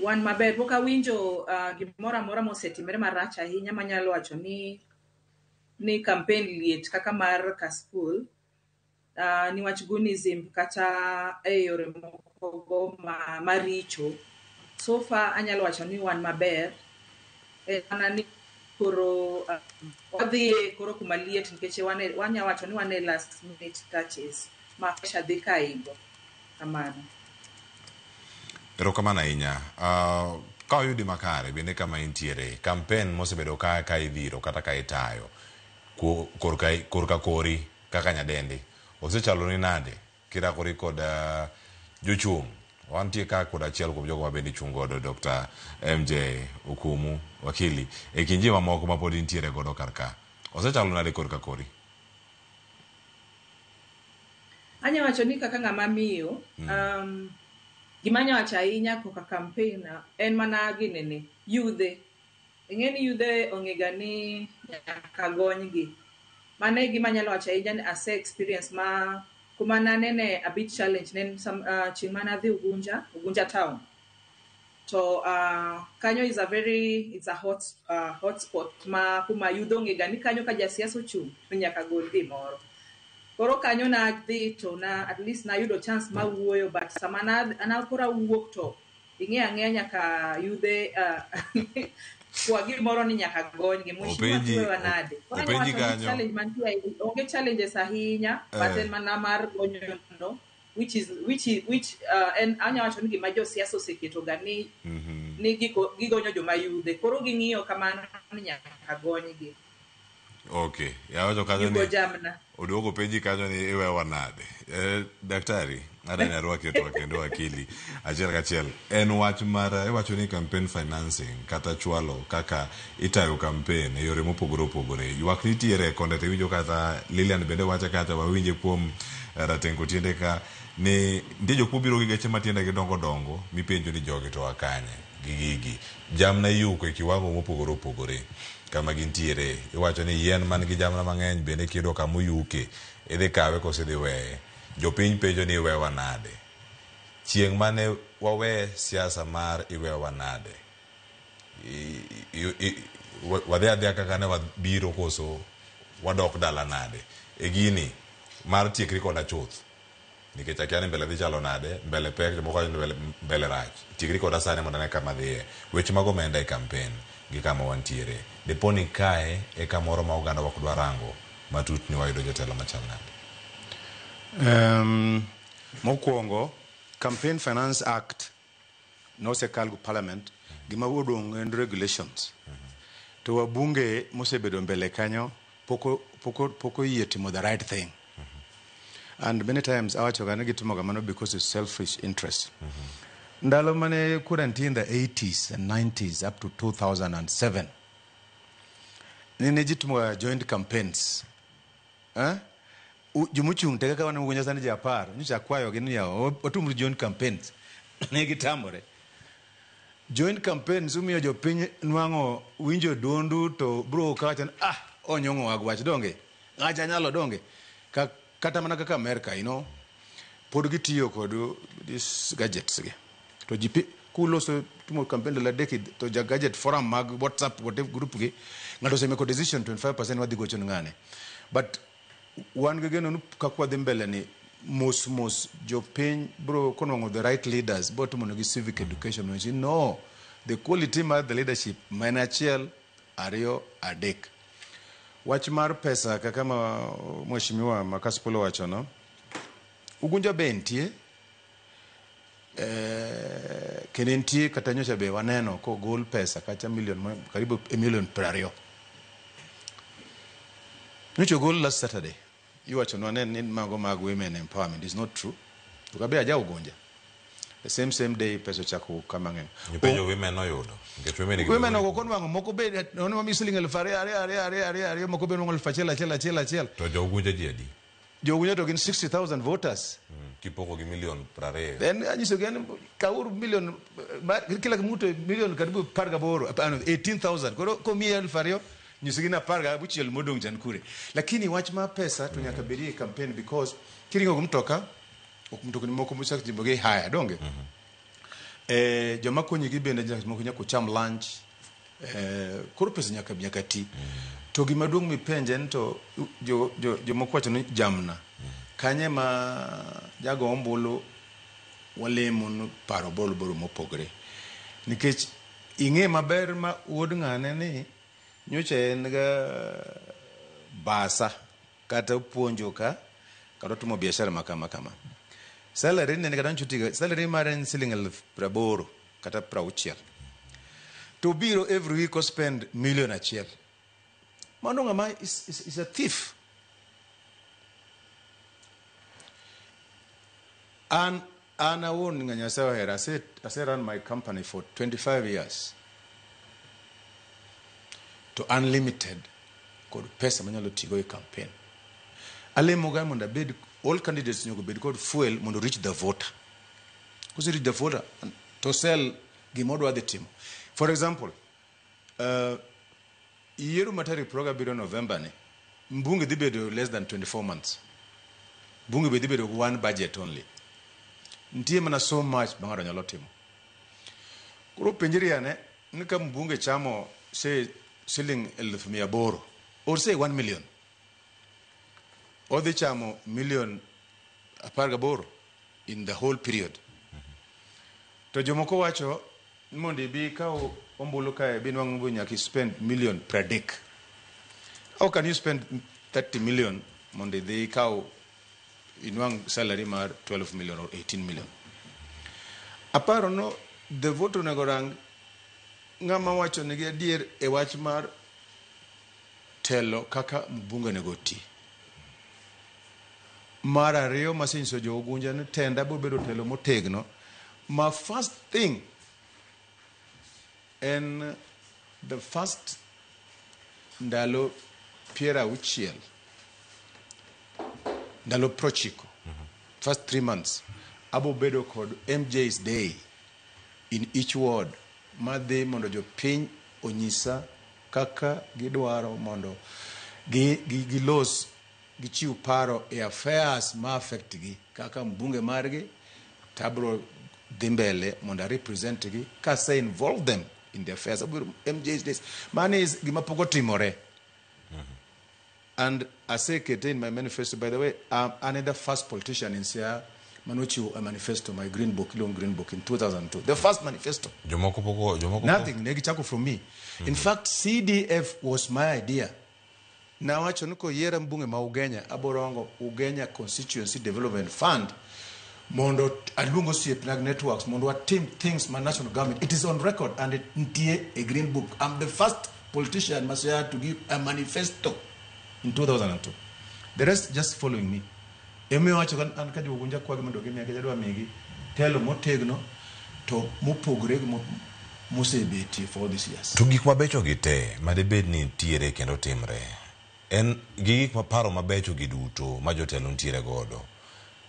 wan maber. Pok awinjo gimoro amora mosetimore marach ahinya manyalo wacho ni campaign liet kaka mar Kasipul, niwach gunism kata e yore moko go maricho. So far anyalo wacho ni wan maber. Mana ni koro wadhi koro kuma liet nikech wanya wacho ni wan e last minute touches ma pesa dhi ka ingo. Kamano. Erokamano ahinya. Ka oyudi makare bende kama intiere, campaign mosebedo ka idhiro kata ka itayo korka kori kaka nyadendi osechalo ni nade kirakori kod jochung'? Wantie ka kod achiel kuom jogo ma bende chung' godo, Dr. MJ Okumu wakili, e kind ji mamoko ma pod intiere godo kar ka. Osechalo nade korka kori? Anya wacho ni kaka ng'ama miyo, gima anya wacho ahinya koka campaign en mana ginene, yudhe. Ing'e ni yudhe ong'ega ni nyaka gonygi. Mano e gima anyalo wacho ahinya ni ase experience ma kuma nanene a bit challenge ne chieng' mane adhi Ugunja town. To kanyo is a very, it's a hot spot ma kuma yudhe ong'ega ni kanyo ka jasiasa ochung' to nyaka gol gimoro. Koro kanyo nadhi to na at least nayudo chance ma wuoyo, but sama na koro awuok to ing'e ang'eya nyaka yudhe kwa gimoro ni nyaka gonygi. Mheshimiwa tuwewa nade? Openji kanyo. Challenge mantie, onge challenges ahinya, but en mana mar gonyo no, which en anya wacho ni gima josiasa oseketo ga ni ni gigonyo joma yudhe. Koro ging'iyo kamano ni nyaka gonygi. Okay, yawacho kanyo ni oduogo penji kanyo ni iwewa nade. Daktari, adani arwaki e twak kendo wakili achiel kachiel. En wach mar iwacho ni campaign financing kata chwalo kaka itayo campaign e yore mopogore opogore. Ywak nitiere konde to iwinjo kata Lilian bende wacho kacha wawinje kuom Rateng' Kotiende ka ni nitie jok mobiro gi geche matiendegi dongo dongo mipenjo ni jogi to a kanye gi gigi. Jamna iyuko e kiwango mopogore opogore kama gintiere. Iwacho ni yien man gi jamna mang'eny bende kiyudo kama oyuke idhi kawe koso idhi weye. Jopiny penjo ni iwewa nade. Chieng' mane wawe siasa mar iwewa nade, wadhi adhiya kaka ne wabiro koso wadok dala nade e gini mar tiekri koda chuth. Nikech akia ni mbele dhi chalo nade, mbele pek, jomoko wacho ni mbele rach. Tiekri koda sani mondo ane kama dhiye. Weche mag omenda e campaign gi kama wantiere. Dipo ni kae e kamoro ma oganda ok dwa rango matut ni wayudo jotelo machal nade? Mokwongo, Campaign Finance Act nosekal go Parliament, gima odong' en regulations. To wabunge mosebedo mbele kanyo pok oyie timo the right thing. And many times awacho ga ni gitimo kamano because it's selfish interest. Ndalo mane kura nitie in the 80s and 90s up to 2007, nene ji timo joint campaigns. Jomochung' te kaka wan Ugunja sani ji 10, nyocha akwayogi ni yawa watimuru joint campaigns. Ne gitamore. Joint campaigns umiyo jopiny nwang'o winjo duondu to bro kawacho ni onyong'o wag wach donge, ng'acha nyalo donge. Kata mana kaka America, you know, pod gitiyo kod these gadgets gi. To ji kuloso timo campaign ndalo adek to ja gadget forum mag WhatsApp whatever group gi ng'ato osemako decision 25% wadhi gocho ne ng'ane. But wan gi geno ni kaka wadhi mbele ni mos mos jopiny bro konwang'o the right leaders bo timo negi civic education mondo no the quality mar the leadership ma en achiel ariyo adek wach mar pesa kaka ma mheshimiwa Makasipolo wacho no Ugunja be nitie kendo nitie kata nyocha be waneno kogol pesa kacha million karibu million 20 nyocha ogol last Saturday iwacho nwa ni mago mag women empowerment is not true to kabe aja Ugunja the same day pesa ochako wuok kama ng'eny Ipenjo women noyudo nikech women nigi women ogo konwang'o moko be nonwa siling 2000 2 2 2 2 2 moko be nwang'o 1000 1 1 1 to jo Ugunja ji adi jo Ugunja to gin 60,000 voters kipoko gi million 20 then anyiso gi kauru million kila mtu million karibu 18 hapana 18,000 koro komiye 2000 nyisogi ni 16 modong' chan kure lakini wach mar pesa to nyaka bedie e campaign because kiringo gi mtoka ok mtokni moko mochak jimbo gi haya donge joma konyi gi bende moko nyaka cham lunch koro pesa nyaka ti to gima duong' mipenje en to jomoko wacho ni jamna kanye ma jago ombulu walemo ni paro boro boro mopogre nikech ing'e maber ma wuod ng'ane ni nyocha en ga basa kata opuonjo ka kata otimo biashara ma kama kama salary ne kata nyocha otiga salary mare en siling 80,000 kata 60 to biro every week ospend 1 million. Mano ng'ama is a thief. An awuon ng'a Nyasaye ohero ase run my company for 25 years to unlimited kod pesa manyalo tigo e campaign. Alemo ga mondo abed all candidates nyaka bed kod fuel mondo reach the voter. Kose reach the voter to sell gima odwa dhi timo. For example, yiero ma tarik 27 November ni mbunge dhi bedo less than 24 months. Bunge be dhi bedo one budget only. Nitie mana so much ma ng'ato nyalo timo. Koro penjri ane ni ka mbunge chamo say siling 800,000 or say 1 million. Odhi chamo million 18 in the whole period. To jomoko wacho mondo ibi ikaw ombulu kae bi nwang'o nyaka spend million 30. How can you spend 30 million mondo idhi ikaw inwang' salary mar 12 million or 18 million? Aparo no the voter onego rang ng'ama wacho nigi adier e wach mar telo kaka mbunge onego ti. Mar ariyo masenyiso jo Ugunja ni tenda bo bedo telo motegno ma first thing en the first ndalo 60 ndalo 90 first 3 months abo bedo kod MJ's day in each ward madhi mondo jopiny onyisa kaka gidwaro mondo gilos gichiw paro e affairs ma affect gi kaka mbunge margi tabro dhi mbele mondo a represent gi kase involve them in the affairs. MJ's days mano is gima pok otimore. And asekete in my manifesto, by the way, I'm the first politician in Siaya manochiwo a manifesto, my green book, iluongo green book in 2002. The first manifesto. Jomoko poko jomoko Nothing, ne gichako from me. In fact, CDF was my idea. Nawacho ni koyiera mbunge ma Ugenya, aborongo Ugenya Constituency Development Fund mondo aluongo osiepna networks mondo watim things ma national government. It is on record and it nitie a green book. I'm the first politician ma Siaya to give a manifesto in 2002. The rest just following me. Emomiyo awacho an ka jo Ugunja kwagi mondo gimiya nikech adwa miyogi telo motegno to mopogore gi mosebetie for all these years. To gik mabecho gi te madibed ni nitiere kendo timre en gi gik maparo mabecho gi duto ma jotelo nitiere godo.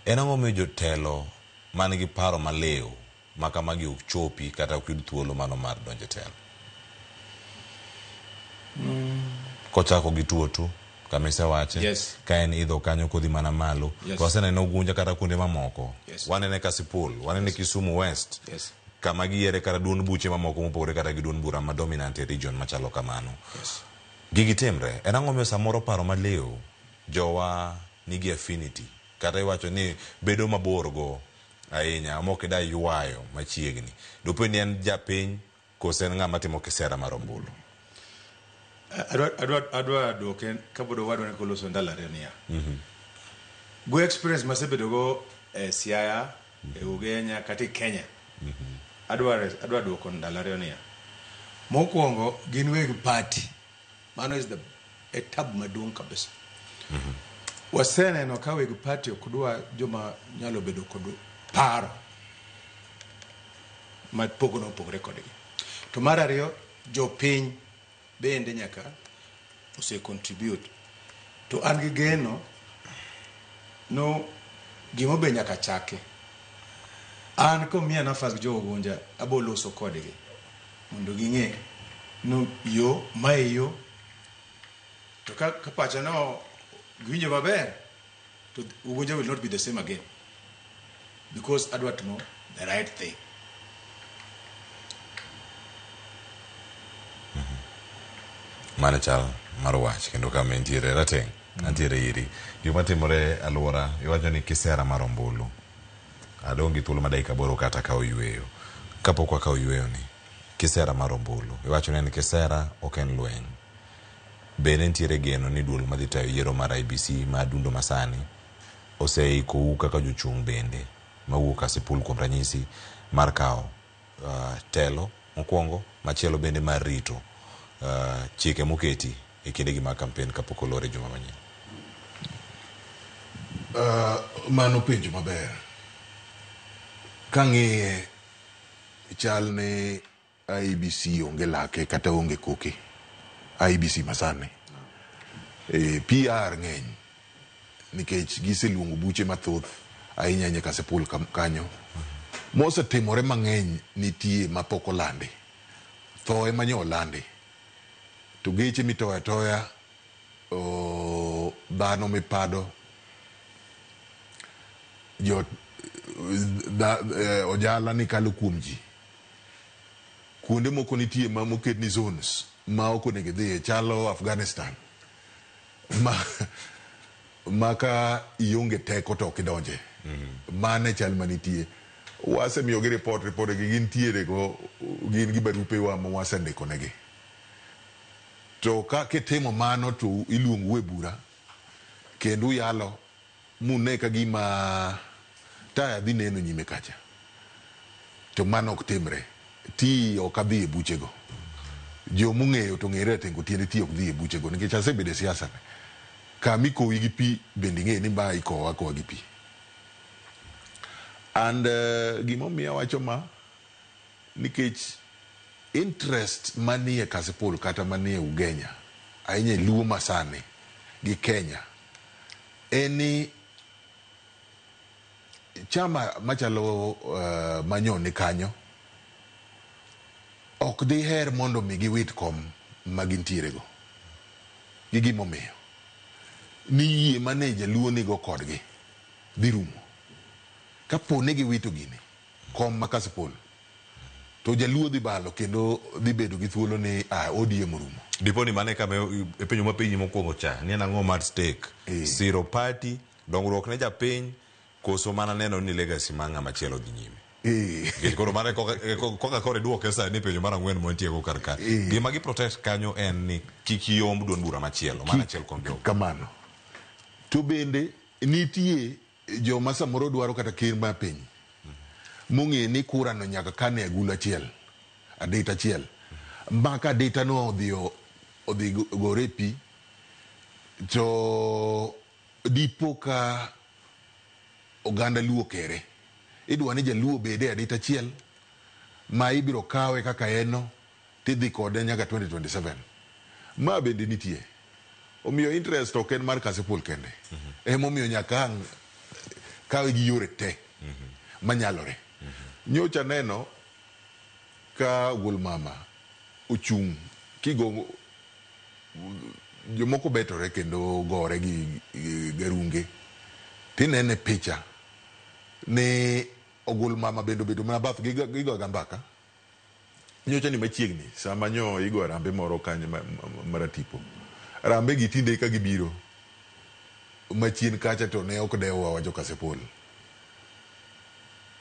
En ang'o miyo jotelo man gi paro maliw ma kamagi ok chopi kata ok yud thuolo mano mar donjo e telo? Kochako gi tuo tu. Kama isewache. Yes. Ka en idho kanyo kodhi mana malo. Yes. To waseneno Ugunja kata kuonde mamoko. Yes. Wanene Kasipul, wanene Kisumu West. Yes. Kama giyiere kata duond buche mamoko mopogore kata gi duond bura ma dominant e region machalo kamano. Yes. Gigi timre. En ang'o momiyo samoro paro maliw jowa nigi affinity kata iwacho ni bedo mabor go ahinya mok ida ywayo machiegni. Dopo ni en japiny kose en ng'ama timo kisera mar ombulu? Adwa duoke kapod owadwa ne koloso ndalo ariyo niya. Go experience masebedo go e Siaya, e Ugenya kata e Kenya. Adwa duoko ndalo ariyo niya. Mokwongo gin weg party. Mano is the e tabu maduong' kabisa. Waseneno ka weg party ok dwa joma nyalo bedo kod paro mapogore opogore kodgi. To mar ariyo, jopiny bende nyaka ose contribute. To an gi geno no gimo be nyaka chake. An komiya nafas gi jo Ugunja, abo loso kodgi mondo ging'e no yo mae yo. To ka pacha no giwinjo maber, to Ugunja will not be the same again. Because adwa timo the right thing. Mano chal mar wach kendo kama entiere rateng' antiere iri. Gima timore aluora iwacho ni kisera mar ombulu. Adong' gi thuolo ma dakika 8 kata kawo yueyo. Kapok wakawo yueyo ni kisera mar ombulu. Iwacho ni en kisera ok en lweny. Bende nitiere geno ni duol madhi tayo yiero mar IBC ma adundo masani oseikou kaka jochung' bende mawuok Kasipul kuom ranyisi mar kawo telo mokwongo, machielo bende mar rito chike moketi e kindegi mag kampen kapok olor e juma manyien. Mano penjo maber. Kang'iye chal ni IEBC onge lake kata onge koke. IEBC masani. PR ng'eny nikech giseluongo buche mathoth ahinya ahinya Kasipul kanyo. Mosetimore mang'eny nitie mapok olandi. Tho ema nyo olandi. To geche mitoyo atoya, dhano mipado, ojala ni kalo kuom ji. Kuonde moko nitie ma moket ni zones ma ok onego idhiye, chalo Afghanistan. Ma ka ionge teko to ok idonje. Mano e chal manitie. Wasemiyogi report gi gintiere go, gin gi barupewa ma wasendiko negi. To ka kitimo mano to iluongou e bura kendo uyalo mune ka gima taya dhi neno nyime kacha. To mano ok timre. Ti ok adhi e buchego. Jomong'eyo to ng'ere atengo tiende ti ok dhi e buchego nikech asebedo e siasa. Kama ikowi gi pi bende ing'e ni ma ikowa akowa gi pi. And gimomiyo awacho ma nikech interest manie Kasipul kata manie Ugenya ahinya e Luo masani gi Kenya en ni chama machalo manyoni kanyo ok diher mondo mi giwit kom ma gintiere go. Gi gimomiyo ni yie mane jaluo nigo kodgi dhi rumo. Kapo ni giwito gini kom ma Kasipul to jaluo dhi balo kendo dhi bedo gi thuolo ni ODM orumo. Dipo ni mane kama e penjo mapenji mokwongo cha ni en ang'o mar stake siro party dongruok ne japiny koso mana neno ni legacy mar ng'ama chielo dhi nyime. Nikech koro mano koka koro iduoke sani penjo mar 4 mantiego kar ka. Gima gi protect kanyo en ni kik yomb duond bura machielo mana achiel kuom jogo. Kamano. To bende nitie joma samoro dwaro kata ker mar piny mong'e ni kura no nyaka kane agulu achiel, adita achiel. Ma ka adita no odhi gore pi to dipo ka oganda Luo kere. Idwa ni jaluo obede adita achiel ma ibiro kawe kaka eno tidhi kode nyaka 2027. Ma bende nitie. Omiyo interest ok en mar Kasipul kende. Emomiyo nyaka ang' kawe gi yore te manyalore. Nyocha neno ka wuon mama ochung' kigo Jomoko betore kendo gore gi garunge. Tinene picha ni ogul mama bende obedo mana bath gigoga mbaka. Nyocha ni machiegni sama nyo igo rambe moro kanyo maratipo. Rambe gi tinde ka gibiro machien kacha to ne ok dewwa wa jo Kasipul.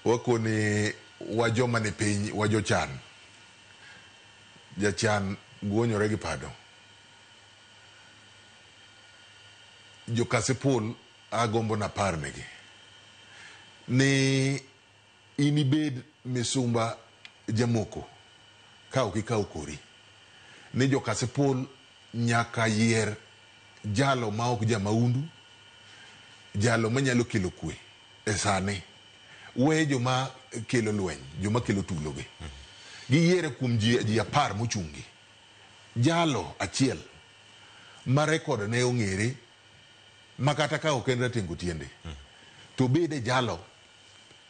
Wakoni wa joma ni piny wa jochan. Jachan guonyore gi pado. Jo Kasipul agombo napar negi ni inibed misumba jamoko ka ok ikawo kori ni jo Kasipul nyaka yier jalo ma ok jamaundu, jalo manyalo kelo kwe e sani. We joma kelo lweny, joma kelo tulogi. Giyiere kuom ji 10 mochungi. Jalo achiel ma rekod ne ong'ere ma kata ka ok en ratengo tiende to bede jalo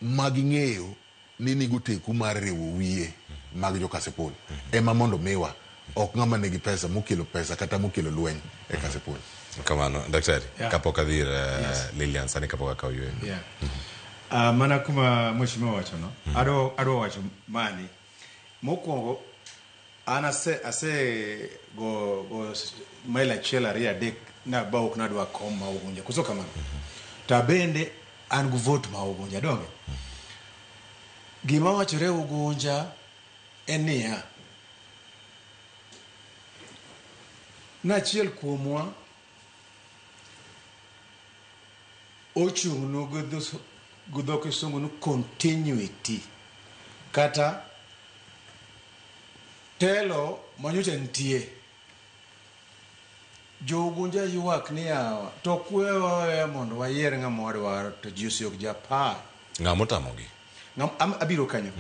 ma ging'eyo ni nigo teku mar riwo wiye mag jo Kasipul ema mondo miwa ok ng'ama nigi pesa mokelo pesa kata mokelo lweny e Kasipul. Kamano, daktari, Yeah. kapok adhi ir Yes. Lilian sani kapok akawo yweyo. Yeah. Mana kuma mheshimiwa wacho no, adwa wacho mani. Mokwongo, an ase go mail 1 2 3 na ba ok nadwa kom ma Ugunja. Koso kamano. To bende an gi vote ma Ugunja, donge? Gima wachore Ugunja en niya, nachiel kuomwa ochung'nu gi dho kisungu ni continuity kata telo manyocha nitie. Jo Ugunja ywak ni yawa to kwewa aweya mondo wayier ng'ama wadwaro to ji oseyok japar. Ng'ama otamogi? Abiro kanyo.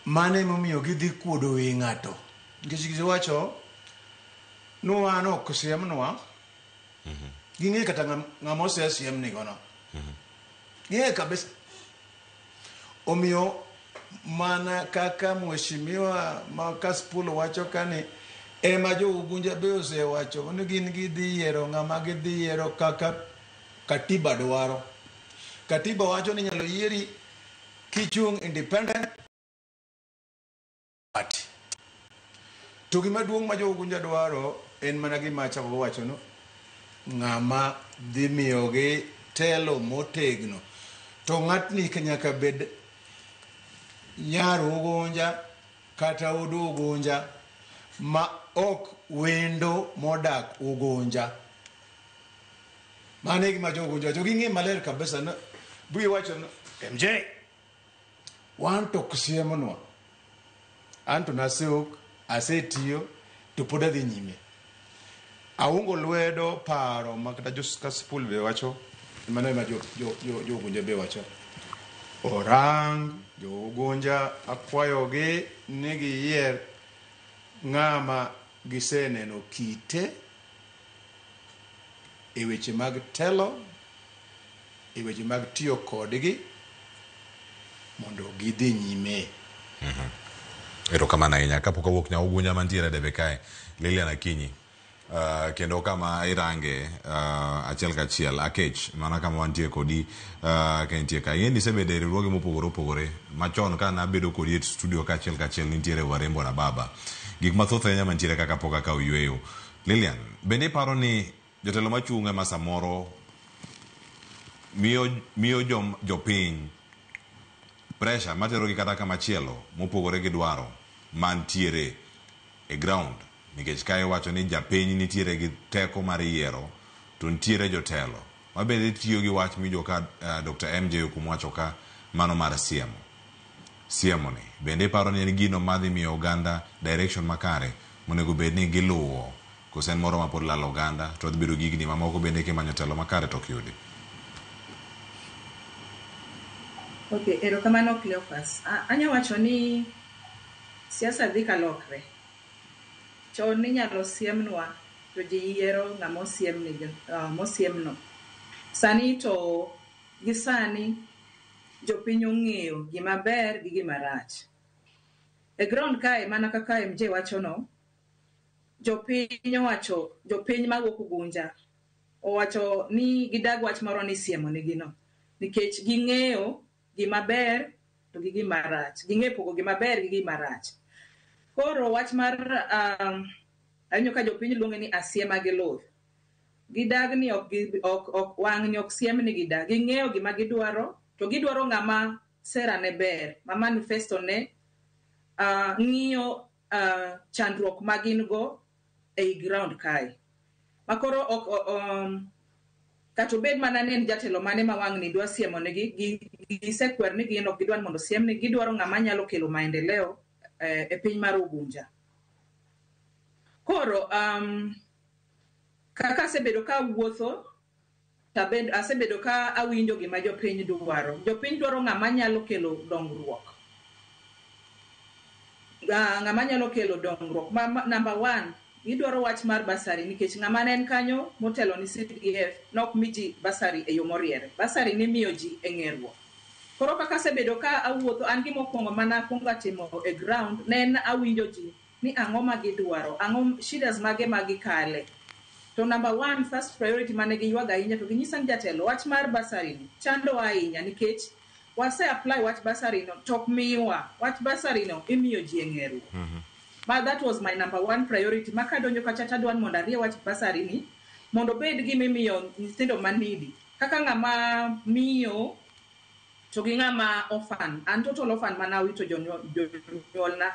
Mano emomiyo gidhi kuodo wi ng'ato. Nikech giwacho ni wan ok siemnwa. Ging'e kata ng'ama osesiemnigo no. Ging'e kabisa. Omiyo mana kaka mheshimiwa ma Kasipul wacho kani ema jo Ugunja be osewacho ni gin gidhi yiero ng'ama gidhi yiero kaka katiba dwaro. Katiba wacho ni inyalo yieri kichung' independent party. To gima duong' ma jo Ugunja dwaro en mana gima achako wacho no, ng'ama dhi miyogi telo motegno. To ng'atni nyaka bed nyar Ugunja kata od Ugunja ma ok wendo modak Ugunja. Mano e gima jo Ugunja wacho. Ging'e maler kabisa no, bui wacho no, MJ, wan to ok siemonwa. An to naseok, asetiyo, to pod adhi nyime. Aungo lwedo paro ma kata jo Kasipul be wacho, mano ema jo Ugunja be wacho. Orang jo Ugunja akwayogi ni giyier ng'ama giseneno kite e weche mag telo, e weche mag tiyo kodgi mondo gidhi nyime. Erokamano ahinya. Kapok awuok nya Ugunja mantiere e debe kae, Lilian Akinyi. Kendo kama irange achiel kachiel Akech mana kama wantie kodi ka intie ka. Ing'e ni isebedo e riwruoge mopogore opogore. Machon ka nabedo kodi e studio ka achiel kachiel nitiere Warembo na Baba. Gik mathoth ahinya mantiere kaka pok akawo yweyo. Lilian, bende iparo ni jotelo machung' ema samoro miyo jopiny pressure materogi kata kama chielo mopogore gi dwaro mantiere e ground? Nikech ka iwacho ni japiny nitiere gi teko mar yiero to nitiere jotelo ma bende tiyo gi wach miwinjo ka Dr. MJ Okumu wacho ka mano mar siemo. Siemo ni bende iparo ni en gino madhi miyo oganda direction makare monego bed ni giluwo, koso en moro ma pod lalo oganda to dhi bedo gi higni mamoko bende kimanyo telo makare to ok yudi? Okay, erokamano Cleophas. Anya wacho ni siasa dhi kalokre. Chon ninyalo siemnwa to ji yiero ng'ama mosiemno. Sani to gi sani jopiny ong'eyo gima ber gi gima rach. E ground kae mana kaka MJ wachono, Jopiny owacho, jopiny mawuok Ugunja owacho ni gidag wach moro ni siemo nigi no. Nikech ging'eyo gima ber to gi gima rach. Ging'eyo pogo gima ber gi gima rach. Koro wach mar awinjo ka jopiny luonge ni asiema gi luth. Gidag ni ok, ok, ok wang' ni ok siem ni gidag. Ging'eyo gima gidwaro to gidwaro ng'ama sera ne ber, ma manifesto ne ng'iyo chandruok ma gin go ei ground kae. Makoro ok kata obed mana ni en jatelo mane ma wang' ni dwa siemo negi, gisekwer ni gin ok gidwar mondo siemnegi, gidwaro ng'ama nyalo kelo maendeleo e piny mar Ugunja. Koro kaka asebedo ka awuotho, asebedo ka awinjo gima jopiny dwaro. Jopiny dwaro ng'ama nyalo kelo dongruok. Ng'ama nyalo kelo dongruok. Number one, gidwaro wach mar basari nikech ng'ama ne en kanyo motelo ni CDF nok mi ji basari e yo moriere. Basari nimiyo ji e ng'eruok. Koro kaka asebedo ka awuotho, an gimokwongo mana akwongo atimo e ground, ne en awinjo ji ni ang'o ma gidwaro, ang'o shidas mage ma gikale. To number one, first priority mane giywago ahinya to ginyisa ni jatelo, wach mar basari ni chandowa ahinya nikech wase apply wach basari no to ok miwa. Wach basari no imiyo ji e ng'eruok. Ma that was my number one priority. Ma kadonjo kacha tadwa ni mondo arie wach basari ni mondo obed gima imiyo nyithindo manidi. Kaka ng'ama miyo to gi ng'ama orphan. An total orphan mana awito jonyuolna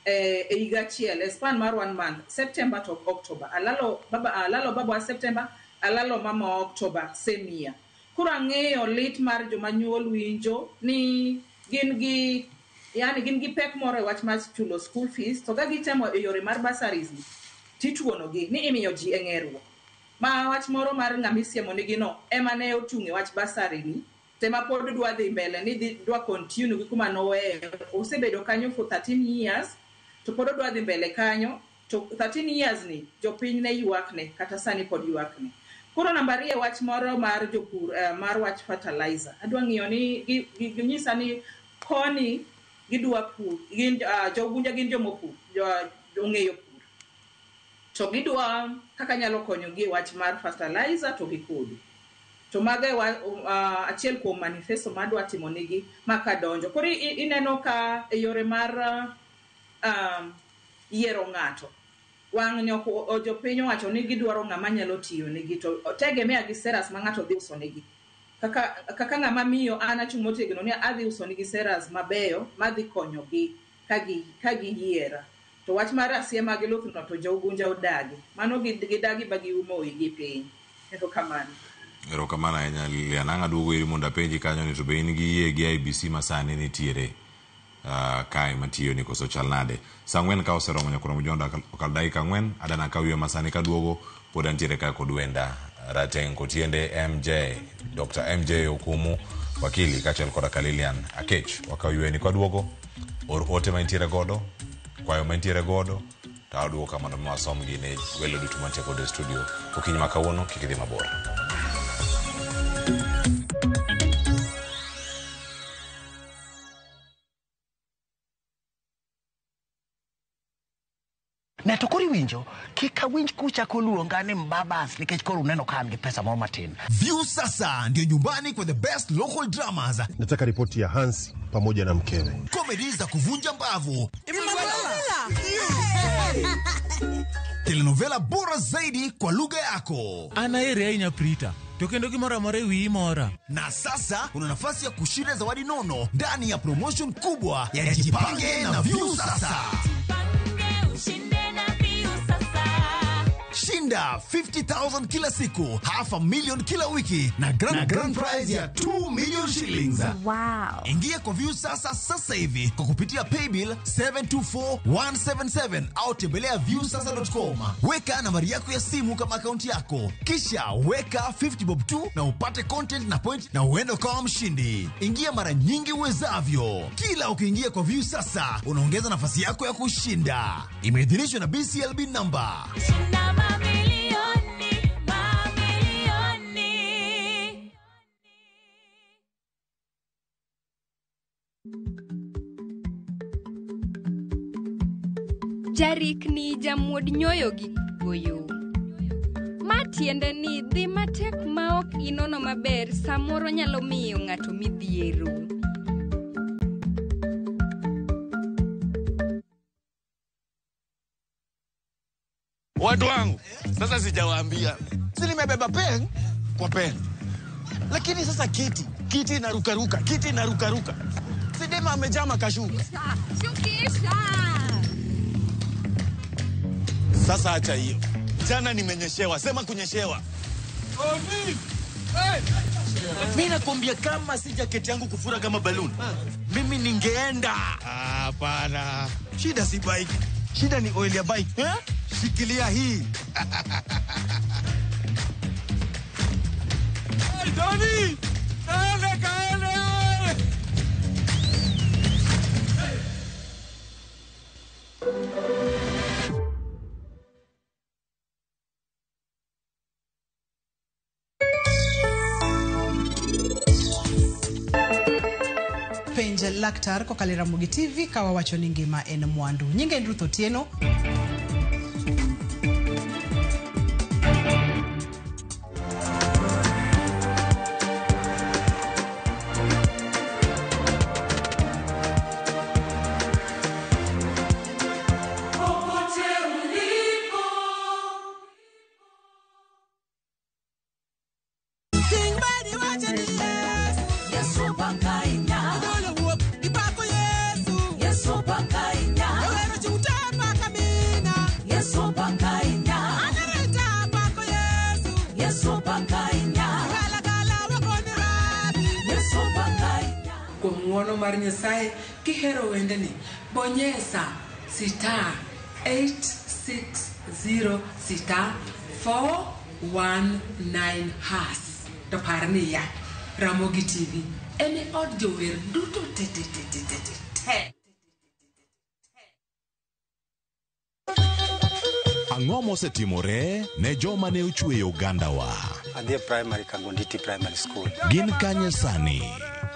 e higa achiel, e span mar 1 month, September to October. Alalo baba September, alalo mama October, same year. Koro ang'eyo lit mar joma nyuol winjo ni gin gi yani gin gi pek moro e wach mar chulo school fees, to ka gitemo e yore mar bursaries ni, tituonogi ni imiyo ji e ng'eruok. Ma wach moro mar ng'ama isiemo nigi no ema ne otung' e wach bursary ni, tema pod dwa dhi mbele ni dwa continue gi kuma noweyo. Osebedo kanyo for 13 years, to pod odwa dhi mbele kanyo, to 13 years ni jopiny ne ywakne, kata sani pod ywakne. Koro namba ariyo wach moro mar jopur, mar wach fertilizer. Adwa ng'iyo ni ginyisa ni koni gidwa pur, gin jo-Ugunja gin jomopur, ong'eyo pur. To gidwa kaka nyalo konyogi e wach mar fertilizer to gi kodhi. To mago e achiel kuom manifesto madwa timo nigi ma kadonjo. Koro ineno ka e yore mar yiero ng'ato, wang' ni ok jopiny owacho ni gidwaro ng'ama nyalo tiyo nigi, to tegemea gi seras ma ng'ato dhi uso nigi. Kaka ng'ama miyo an achung' motegno ni adhi uso nigi seras mabeyo madhi konyogi ka giyiera. To wach mar asiema gi luth no to jo-Ugunja odagi. Mano gidagi ba giumo wigi piny. Erokamano. Erokamano ahinya Lilian. Ang' aduogo iri mondo apenji kanyo ni to be in gi yie gi IEBC masani nitiere kae matiyo ni koso chal nade. Saa 4 ka oseromo nyaka romo jonda okal dakika 4 adana ka wiyo masani kaduogo pod antiere kae kod wenda Rateng' Kotiende MJ, Dr. MJ Okumu, wakili kaachiel koda ka Lilian Akech. Wakaw yweyo ni kwaduogo, or ote ma intiere godo, kwayo ma intiere godo, to aduogo ka mondo mi wasomgi ne welo duto mantie godo e studio. Okinyi ma kawuono kik idhi mabor. Ne to koro iwinjo, kik awinj kuchako luonga ni mbabas nikech koro uneno ka an gi pesa moro matin. Viusasa ndio nyumbani kwa the best local dramas. Nataka ripoti ya Hans pamoja na mkewe. Comedy za kuvunja mbavu. Telenovela bora zaidi kwa lugha yako. Anaere ahinya Prita. To kendo gimoro amora e wiyi mora. Na sasa una nafasi ya kushinda zawadi nono ndani ya promotion kubwa ya Jipange na Viusasa. Shinda 50,000 kila siku, 500,000 kila wiki na grand prize ya 2 million shillings. Wow. Ingia kwa Viusasa sasa hivi kwa kupitia paybill 724177 au tembelea viusasa.com. Weka nambari yako ya simu kama akaunti yako, kisha weka 50 bob tu na upate content na point na uende ukawa mshindi. Ingia mara nyingi uwezavyo. Kila ukiingia kwa Viusasa unaongeza nafasi yako ya kushinda. Imeidhinishwa na BCLB number. Shinda mamilioni, mamilioni. Jarikni jamuod nyoyo gi goyo. Ma tiende ni dhi matek ma ok inono maber samoro nyalo miyo ng'ato midhiero. Watu wangu, sasa sijawaambia. Si nimebeba pen kwa pen. Lakini sasa kiti, kiti inarukaruka, kiti inarukaruka. Sidema amejama kashuka. Shukisha! Sasa acha hiyo. Jana nimenyeshewa, sema kunyeshewa. Mimi nakwambia kama si jaketi yangu kufura kama balloon, mimi ningeenda. Hapana. Shida si bike. Shida ni oil ya bike. Eh? Shikilia hii. Hey, Tony! Kaele, kaele! Penj laktar kokalo e Ramogi TV ka wawacho ni ngima en mwandu. Nyinga en Ruth Otieno. Popote ulipo. Yesu bangainya. Yesu bangainya. Yesu bangainya. Yesu bangainya. Yesu bangainya. Kuom ng'uono mar Nyasaye kihero wendeni bonyesa star 860 star 419 hash to par niya Ramogi TV en e od jower duto te te te te te te te. Ang'o mosetimore ne joma ne ochweyo ogandawa? Adhi e primary Kangonditi Primary School. Gin kanye sani?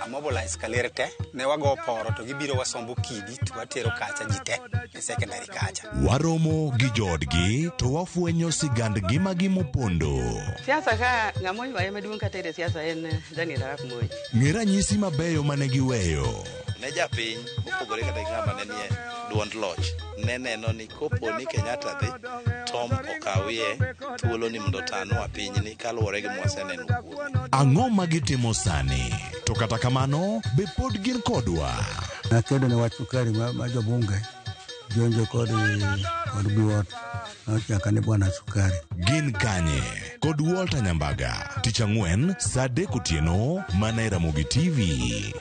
Amobilize kaler te, ne wago poro to gibiro wasombo kidi to watero kacha ji te e secondary kacha. Waromo gi joodgi to wafwenyo sigand ngimagi mopondo. Siasa ka ng'ama oywaye maduong' kata e siasa en Daniel Arap Moi. Ng'e ranyisi mabeyo mane giweyo. Ne japiny mopogore kata gi ng'ama ne nie duond loch ne neno ni kopo ni Kenyatta dhi Tom okawie thuolo ni mondo otanwa pinyni kaluwore gi mwaseneno kuome. Ang'o ma gitimo sani? To kata kamano, be pod gin kodwa? Nakedo ne wach sukari ma jobunge jonjo kod biwot nochaka ni bwana sukari. Gin kanye? Kod Walter Nyambaga, tich ang'wen saa 3 otieno mana e Ramogi TV.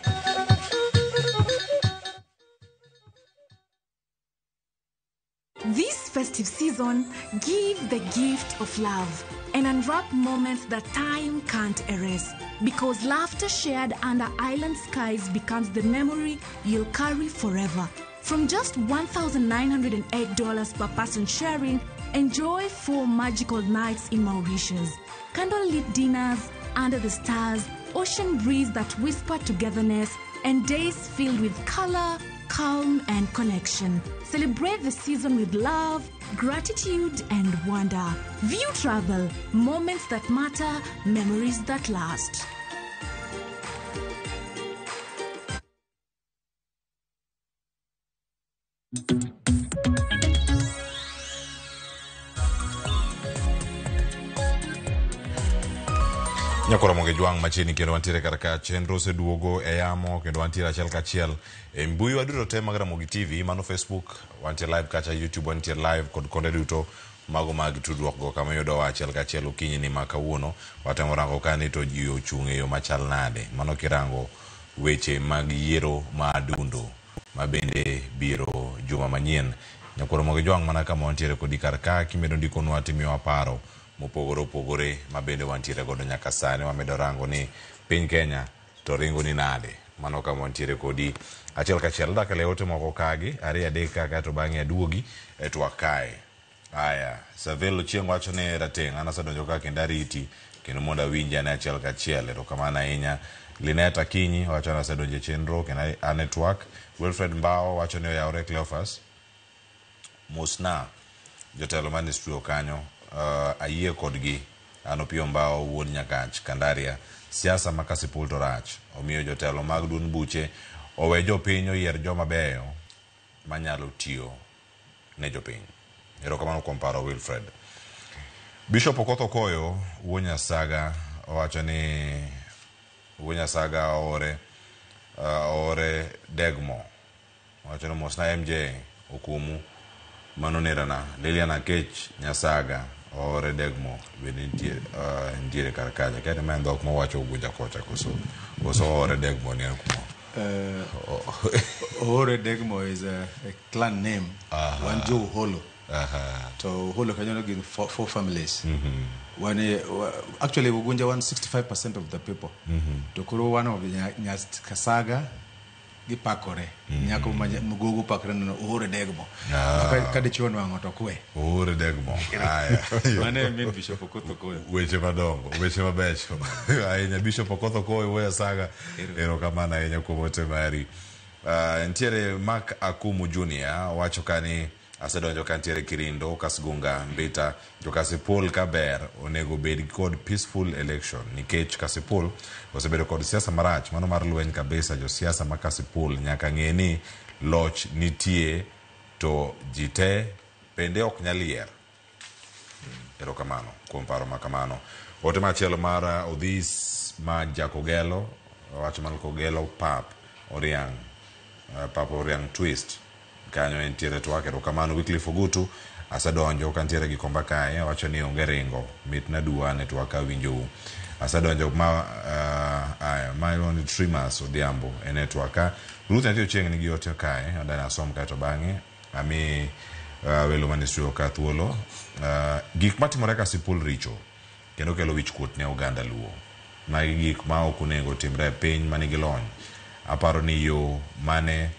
This festive season, give the gift of love and unwrap moments that time can't erase. Because laughter shared under island skies becomes the memory you'll carry forever. From just $1,908 per person sharing, enjoy 4 magical nights in Mauritius. Candlelit dinners under the stars, ocean breeze that whisper togetherness, and days filled with color, calm, and connection. Celebrate the season with love, gratitude, and wonder. View Travel, moments that matter, memories that last. Nyakora Ramogi Jwang' machiegni kendo wantiere kar ka chenro oseduogo e yamo kendo wantiere achiel kachiel e mbui wa duto te mag Ramogi TV, mano Facebook, wantiere live kacha, YouTube wantiere live kod konde duto mago mag tudruok go kama iyudowa achiel kachiel okinyi ni ma kawuono. Watemo rango ka ni to ji ochung' e yo machal nade, mano kirango weche mag yiero ma adundo ma bende biro juma manyien. Nyakora Ramogi Jwang' mana kama wantiere kodi kar ka kimedo ndikonwa timiyowa paro mopogore opogore ma bende wantiere godo nyaka sani. Wamedo rango ni piny Kenya to ringo ni nade, mano kama wantiere kodi achiel kachiel. Dak e ote moko kagi 2 3 kaka to bang'e aduogi e twak kae. Aya, Savel Ochieng' wacho ni rateng' an asedonjo ka kendo ariti kendo mondo awinji ane achiel kachiel. Erokamano ahinya. Linet Akinyi wacho ni asedonjo e chenro kendo an e twak. Wilfred Mbao wacho ni oyawre Cleophas. Mosna jotelo manie studio kanyo ayie kodgi. An Opiyo Mbao wuod Nyakach, Kandaria. Siasa ma Kasipul to rach. Omiyo jotelo mag duond buche owe jopiny oyier joma beyo manyalo tiyo ne jopiny. Erokamano kuom paro Wilfred. Bishop Okoth Okoyo wuo Nyasaga owacho ni wuo Nyasaga oore oore Degmo. Owacho ni mosna MJ okumu mano nerana. Lilian Akech Nyasaga oore Degmo bende nitie nitiere kar kacha. Kia ni ma en dhok mawacho Ugunja kocha koso koso oore Degmo ni en kuma. Oore Degmo is a clan name. Wan jo Uholo. To Uholo kanyo gin four families. Wan actually Ugunja wan 65% of the people. To koro one of the Kasaga gipakore. Nyako ma Mugogo pakore no Oore Degmo. Ka dichuo nwang'o to kwe. Oore Degmo. Aya. Mano e min Bishop Okoth Okoyo. Weche madongo, weche mabecho. Ahinya Bishop Okoth Okoyo wuoyo saga. Erokamano ahinya kuom ote mari. Nitiere Mark Akumu Junior wacho kani asedonjo kantiere Kirindo, Kasgunga, Mbita, jo Kasipul kaber onego bed kod peaceful election nikech Kasipul osebedo kod siasa marach mano mar lweny kabisa. Josiasa ma Kasipul nyaka ng'e ni loch nitie to ji te bende ok nyal yier. Erokamano kuom paro ma kamano. Ote machielo mar Odhis ma Jakogelo wacho man Kogelo Pap Oriang' Pap Oriang' Twist kanyo entiere twak. Erokamano Wycliffe Ogutu asedonjo kantiere gi komba kae wacho ni onge ringo mitna duwa ne twak awinjou. Asedonjo ma aya ma iluongo ni Trimas Odhiambo e network ka. Ruth Nyathi Ochieng' nigi ote kae adani asom kae to bang'e ami welo manie studio ka thuolo. Gik matimore Kasipul richo kendo kelo wichkuot ne oganda Luo. Magi gik ma ok onego timre e piny manigi lony. Aparo ni yo mane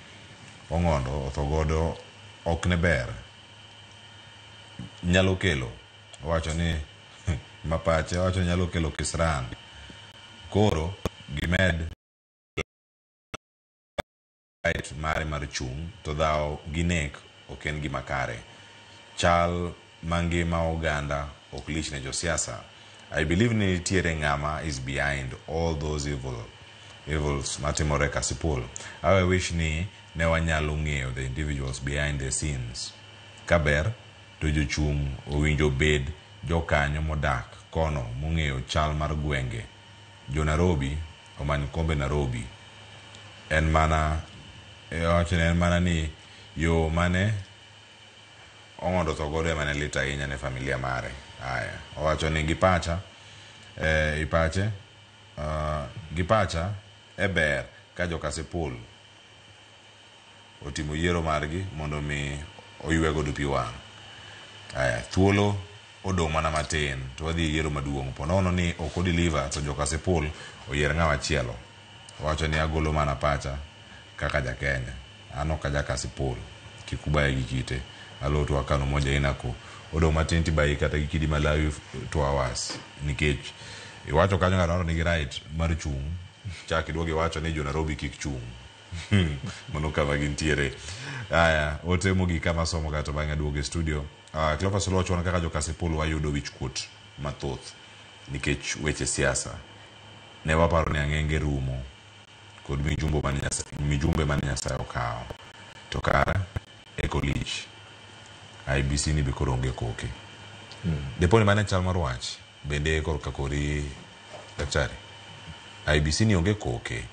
Ong'ondo otho godo ok ne ber. Nyalo kelo owacho ni mapache owacho ni nyalo kelo kisran. Koro gimed right mare mar chung' to dhawo gi nek ok en gima kare. Chal mangima oganda ok lich ne josiasa. I believe ni nitiere ng'ama is behind all those evils matimore Kasipul. I wish ni ne wanyalo ng'eyo the individuals behind the scenes. Kaber to jochung' owinjo bed jokanyo modak kono mong'eyo chal mar gwenge. Jo Nairobi omany kombe Nairobi. En mana wacho ni en mana ni yo mane Ong'ondo tho godo ema ne lit ahinya ne familia mare. Aya, owacho ni gi pacha ipache gi pacha e ber ka jo Kasipul otimo yiero margi mondo mi oywe godo pi wang'. Aya, thuolo odong' mana matin to wadhi e yiero maduong'. Po nono ni ok odeliver to jo Kasipul oyier ng'ama chielo. Owacho ni agolo mana pacha kaka ja Kenya. An ok aja Kasipul. Kik ubaye gi kite. Alo to wakano moja inako. Odong' matin tibayi kata gi kidi malawi 2 hours. Nikech iwacho kanyo ng'ato nigi right mar chung'. Chak iduogo iwacho ni jo Nairobi kik chung'. Mano kama gintiere. Aya, ote mogik kama somo kato bang'e aduogo e studio. Cleophas Oluoch wan kaka jo Kasipul wayudo wichkuot mathoth nikech weche siasa. Ne waparo ni ang'enge rumo kod mijumbe mane Nyasaye okawo. To kara eko lich. IBC ni be koro onge koke. Dipo ni mano chal mar wach bende korka kori daktari. IBC ni onge koke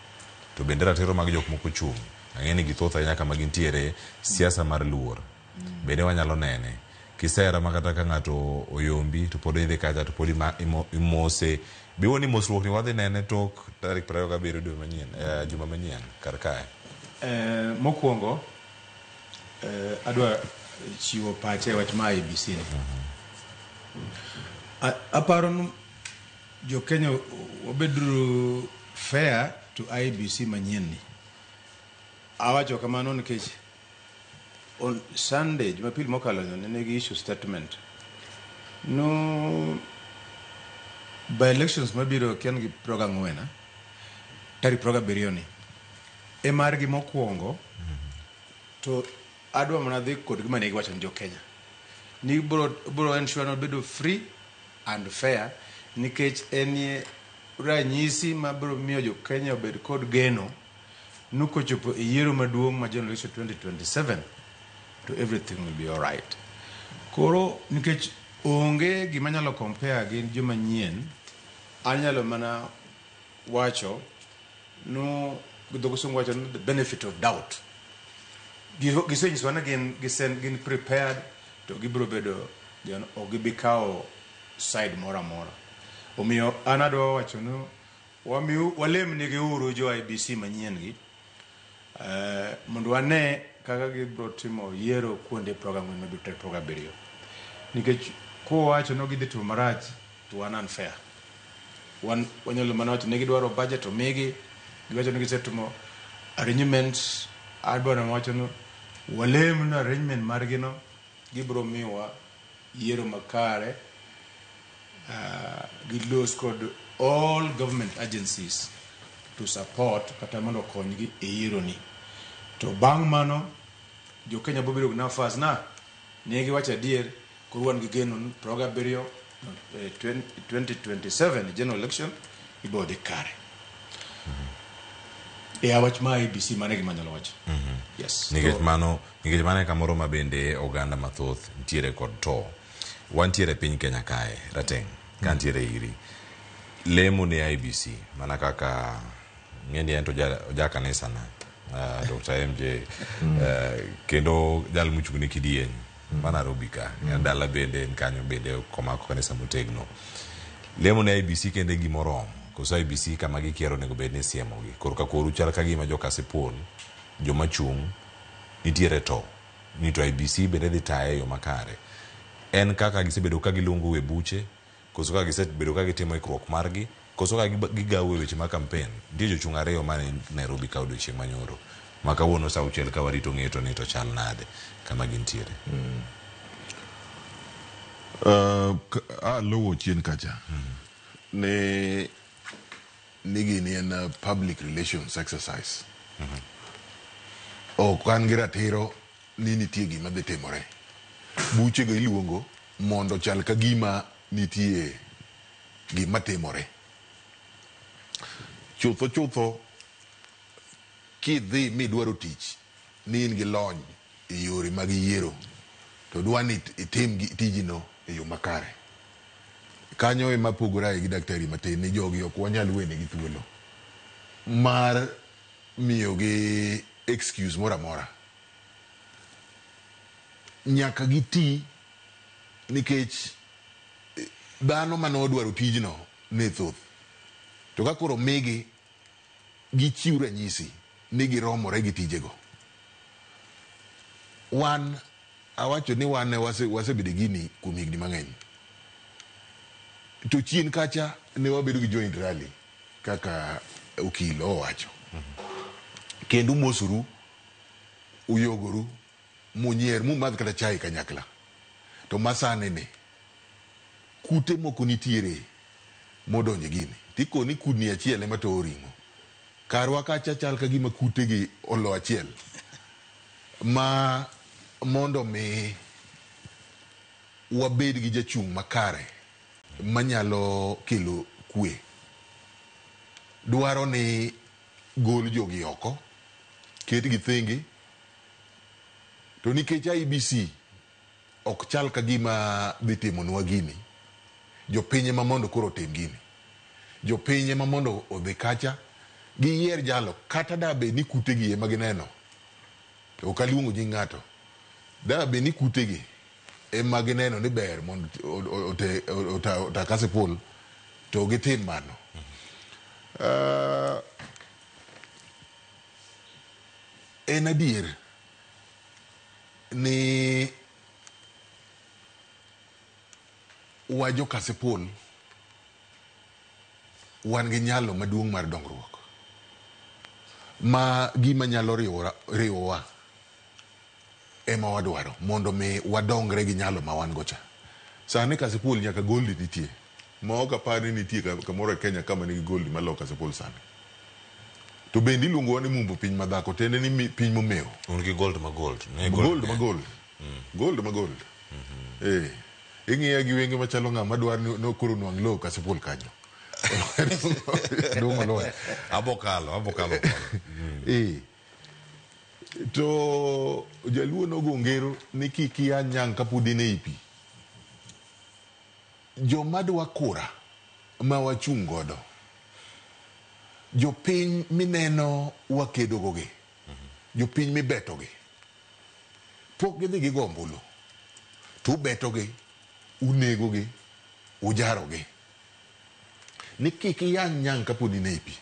to bende ratiro mag jok moko chung'. Ang'e ni githoth ahinya kama gintiere siasa mar luor. Bende wanyalo nene kisera ma kata ka ng'ato oyombi to pod idhi kacha to pod imose. Biwo ni mosruok ni wadhi nene tok tarik 27 dwe manyien, juma manyien kar kae. Mokwongo adwa chiwo pache e wach ma IEBC ni. Aparo ni jo Kenya wabeduru fair to IEBC manyien ni. Awacho kamano nikech on Sunday, Jumapili mokalo ne gi issue statement. No by elections mabiro kian gi 24, tarik 70 ni. E margi mokwongo to Adwa mana dhi kod gima ne giwacho ni jo Kenya. Ni bro bro ensure ni obedo free and fair nikech en ranyisi ma biro miyo jo Kenya obed kod geno ni kochopo e yiero maduong' ma General Election 2027 to everything will be alright. Koro nikech onge gima nyalo compare gi joma nyien, anyalo mana wacho no dho kisungu wacho ni the benefit of doubt. Gisenyisowa ni gin gisen gin prepared to gibiro bedo gin ok gibi kawo side moro amora. Omiyo an adwa wacho ni wamiu walemnegi uru jo IEBC manyien gi mondo wane kaka gibiro timo yiero kuonde 44 mabiro tarik 27. Nikech kuwacho ni gidhi timo marach to wan unfair. Wan wanyalo mana wacho ni gidwaro budget omigi, giwacho ni gisetimo arrangements, adwaro wacho ni walem ni arrangement margi no gibiro miyowa yiero makare gilos kod all government agencies to support kata mondo okonygi e yiero ni. To bang' mano jo Kenya biro bedo gi nafas na ne giwacho adier koro wan gi geno ni 27 2027 general election ibiro dhi kare. E wach ma IEBC mano e gima anyalo wacho. Yes. Nikech mano nikech mano e kamoro ma bende oganda mathoth nitiere kod to. Wantiere e piny Kenya kae, rateng' ka ntiere iri. Lemo ne IEBC mana kaka ng'eni en to oja kanisa na Dr. MJ kendo jal mochung' ne kidieny ma Nairobi ka. En dala bende en kanyo bende komako kanisa motegno. Lemo ne IEBC kende gimoromo koso IEBC kama gikiero onego bed ni siemogi. Koro ka koru chal ka gima jo Kasipul joma chung' nitiere to ni to IEBC bende dhi taye e yo makare. En kaka gisebedo ka giluongo e buche koso ka gisebedo ka gitimo ikruok margi koso ka gigawo e weche mag campaign. Nitie jochung' ariyo mane Nairobi ka odiochieng' manyoro ma kawuono sa auchiel ka warito ng'eto ni to chal nade kama gintiere. Aluwo chien kacha ne ni gini en public relations exercise. Ok an gi ratiro ni nitie gima dhi timore. Buchego iluongo mondo chal ka gima nitie gima timore. Chutho chutho kidhi midwaro tich ni in gi lony e yore mag yiero to dwa ni itim tijino e yo makare. Kanyo ema pogora gi daktari matin ni jogi ok wanyal wenegi thuolo mar miyogi excuse moro amora. Nyaka giti nikech dhano mane odwaro tijno ne thoth. To ka koro migi gichiw ranyisi ni giromore gi tijego. Wan awacho ni wan wasebedo e gini kuom higni mang'eny. To chien kacha ne wabedo gi joint rally kaka okil owacho. Kendo umosoru, uyogoru, munyier, mumadh kata chai kanyakla. To masani ni, kute moko nitiere modonjo e gini. Tikoni kudni achiel ema towo ring'o. Karwa kacha chal ka gima kute gi olo achiel. Ma mondo mi wabed gi jachung' makare manyalo kelo kwe. Dwaro ni gol jogi oko, ketgi thenge. To nikech IEBC ok chal ka gima dhi timonwa gini, jopiny ema mondo koro otim gini. Jopiny ema mondo odhi kacha, giyier jalo kata da bed ni kutegi ema gineno. To ok aluongo nying ng'ato. Da bed ni kutegi ema gineno ni ber mondo ota Kasipul to gitim mano. En adier ni wa jo Kasipul wan gi nyalo maduong' mar dongruok ma gima nyalo riwowa ema wadwaro mondo mi wadongre gi nyalo ma wan go cha. Sani Kasipul nyaka gold nitie ma ok apar ni nitie kamoro e Kenya kama nigi gold maloyo Kasipul sani. To bende iluongowa ni mumbo piny madhako, tiende ni piny momew. Un gi gold ma gold. Ne Gold ma gold. Gold ma gold. Eh. Ing'iya gi wenge machalo ng'ama dwaro ni no koro nwang' lowo Kasipul kanyo. Duong' oloyo. Abokalo, abokalo. Eh. To jaluo nogo ngero ni kik iyany nyang' kapod in ei pi. Joma dwa kura ma wachung' godo, jopiny mineno wakedo gogi, jopiny mibetogi, pok gidhi gigo ombulu, to ubetogi, unegogi, ujarogi. Ni kik iyany nyang' kapod in ei pi.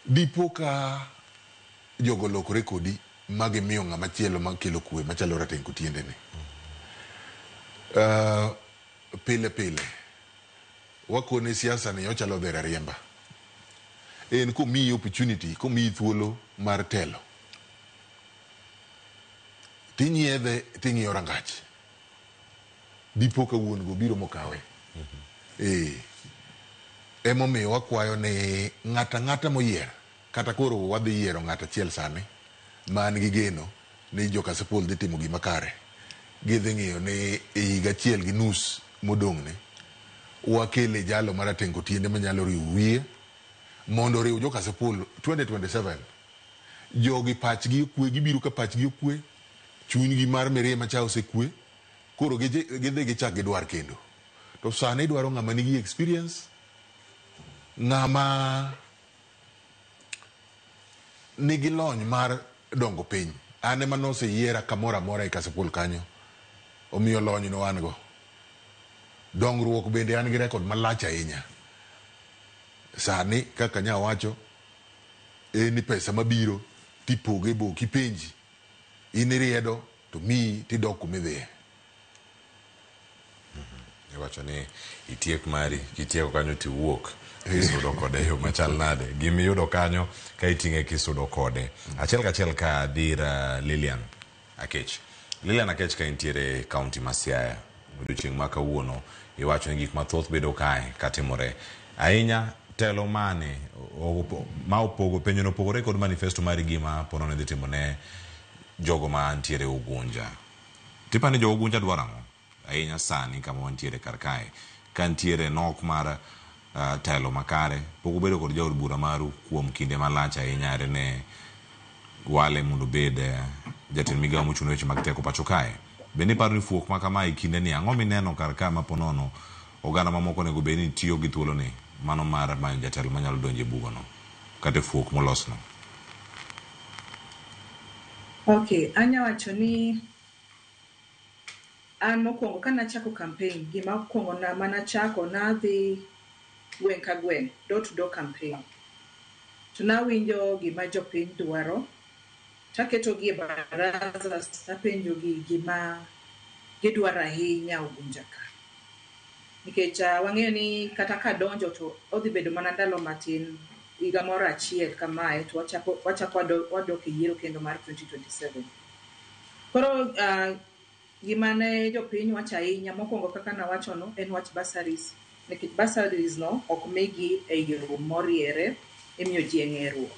Dipo ka jogo olokore kodi ma gimiyo ng'ama chielo makelo kwe machalo rateng' kotiendene. Pile pile wakone siasa ni ochalo dher ariemba. En komiyi opportunity, komiyi thuolo mar telo, tinyiedhe ting'iyo rangach. Dipo ka wuon go biro mokawe. Eh. Emomiyo wakwayo ni ng'ata ng'ata moyier, kata koro wadhi yiero ng'at achiel sani, man gi geno ni jo Kasipul dhi timo gima kare. Gidhi ng'iyo ni e higa achiel gi nus modong'ne, wakele jalo marateng' kotiende manyalo riwo wiye, mondo oriw jo Kasipul 2027. Jogi pachgi okwe, gibiro ka pachgi okwe, chunygi mar mirima cha osekwe, koro gidhi gichak gidwar kendo. To sani idwaro ng'ama nigi experience, ng'ama nigi lony mar dongo piny. An ema noseyiera kamoro amora e Kasipul kanyo, omiyo lony no an go. Dongruok bende an gi record malach ahinya. Sani kaka nya wacho, en ni pesa mabiro tipoge bo kipenji. In iriedo to miyi tidok kumidhiye. Iwacho ni itiek mari, kitieko kanyo tiwuok kisudo kode e yo machal nade. Gimiyudo kanyo ka iting'e kisudo kode. Achiel kachiel ka dhi ir Lilian Akech. Lilian Akech ka intiere kaunti ma Siaya, odiochieng' ma kawuono iwacho ni gik mathoth bedo kae katimore. Ahinya telo mane ma opogo penjo no opogore kod manifesto mari gima pono ne dhi timo ne jogo ma ntiere Ugunja. Tipani jo Ugunja dwaro ang'o? Ahinya sani kama wantiere kar kae. Ka ntiere nok mar telo makare, pok ubedo kod jaod bura maru kuom kinde malach ahinya are ne wale mondo obed jatend migawo mochung' ne weche mag teko pacho kae. Bende iparo ni fuok ma kama e kinde ni ang'o mineno kar ka ma ponono oganda mamoko onego bed ni tiyo gi thuolo ni mano mar manyo jatelo manyalo donjo e bugono kata e fuok molosno? Okay, anya wacho ni an mokwongo kanachako campaign, gima okwongo na manachako nadhi gweng' ka gweng', door to door campaign. To nawinjo gima jopiny dwaro, taketogi e baraza, tapenjogi gima gidwaro ahinya Ugunja ka. Nikech wang'eyo ni kata kadonjo to odhi bedo mana ndalo matin, higa moro achiel kamae to wachako wadok e yiero kendo mar 2027. Koro gima ne jopiny wacho ahinya mokwongo kaka nawacho no en wach bursaries. Nikech bursaries no ok migi e yo moriere, imiyo ji e ng'eruok.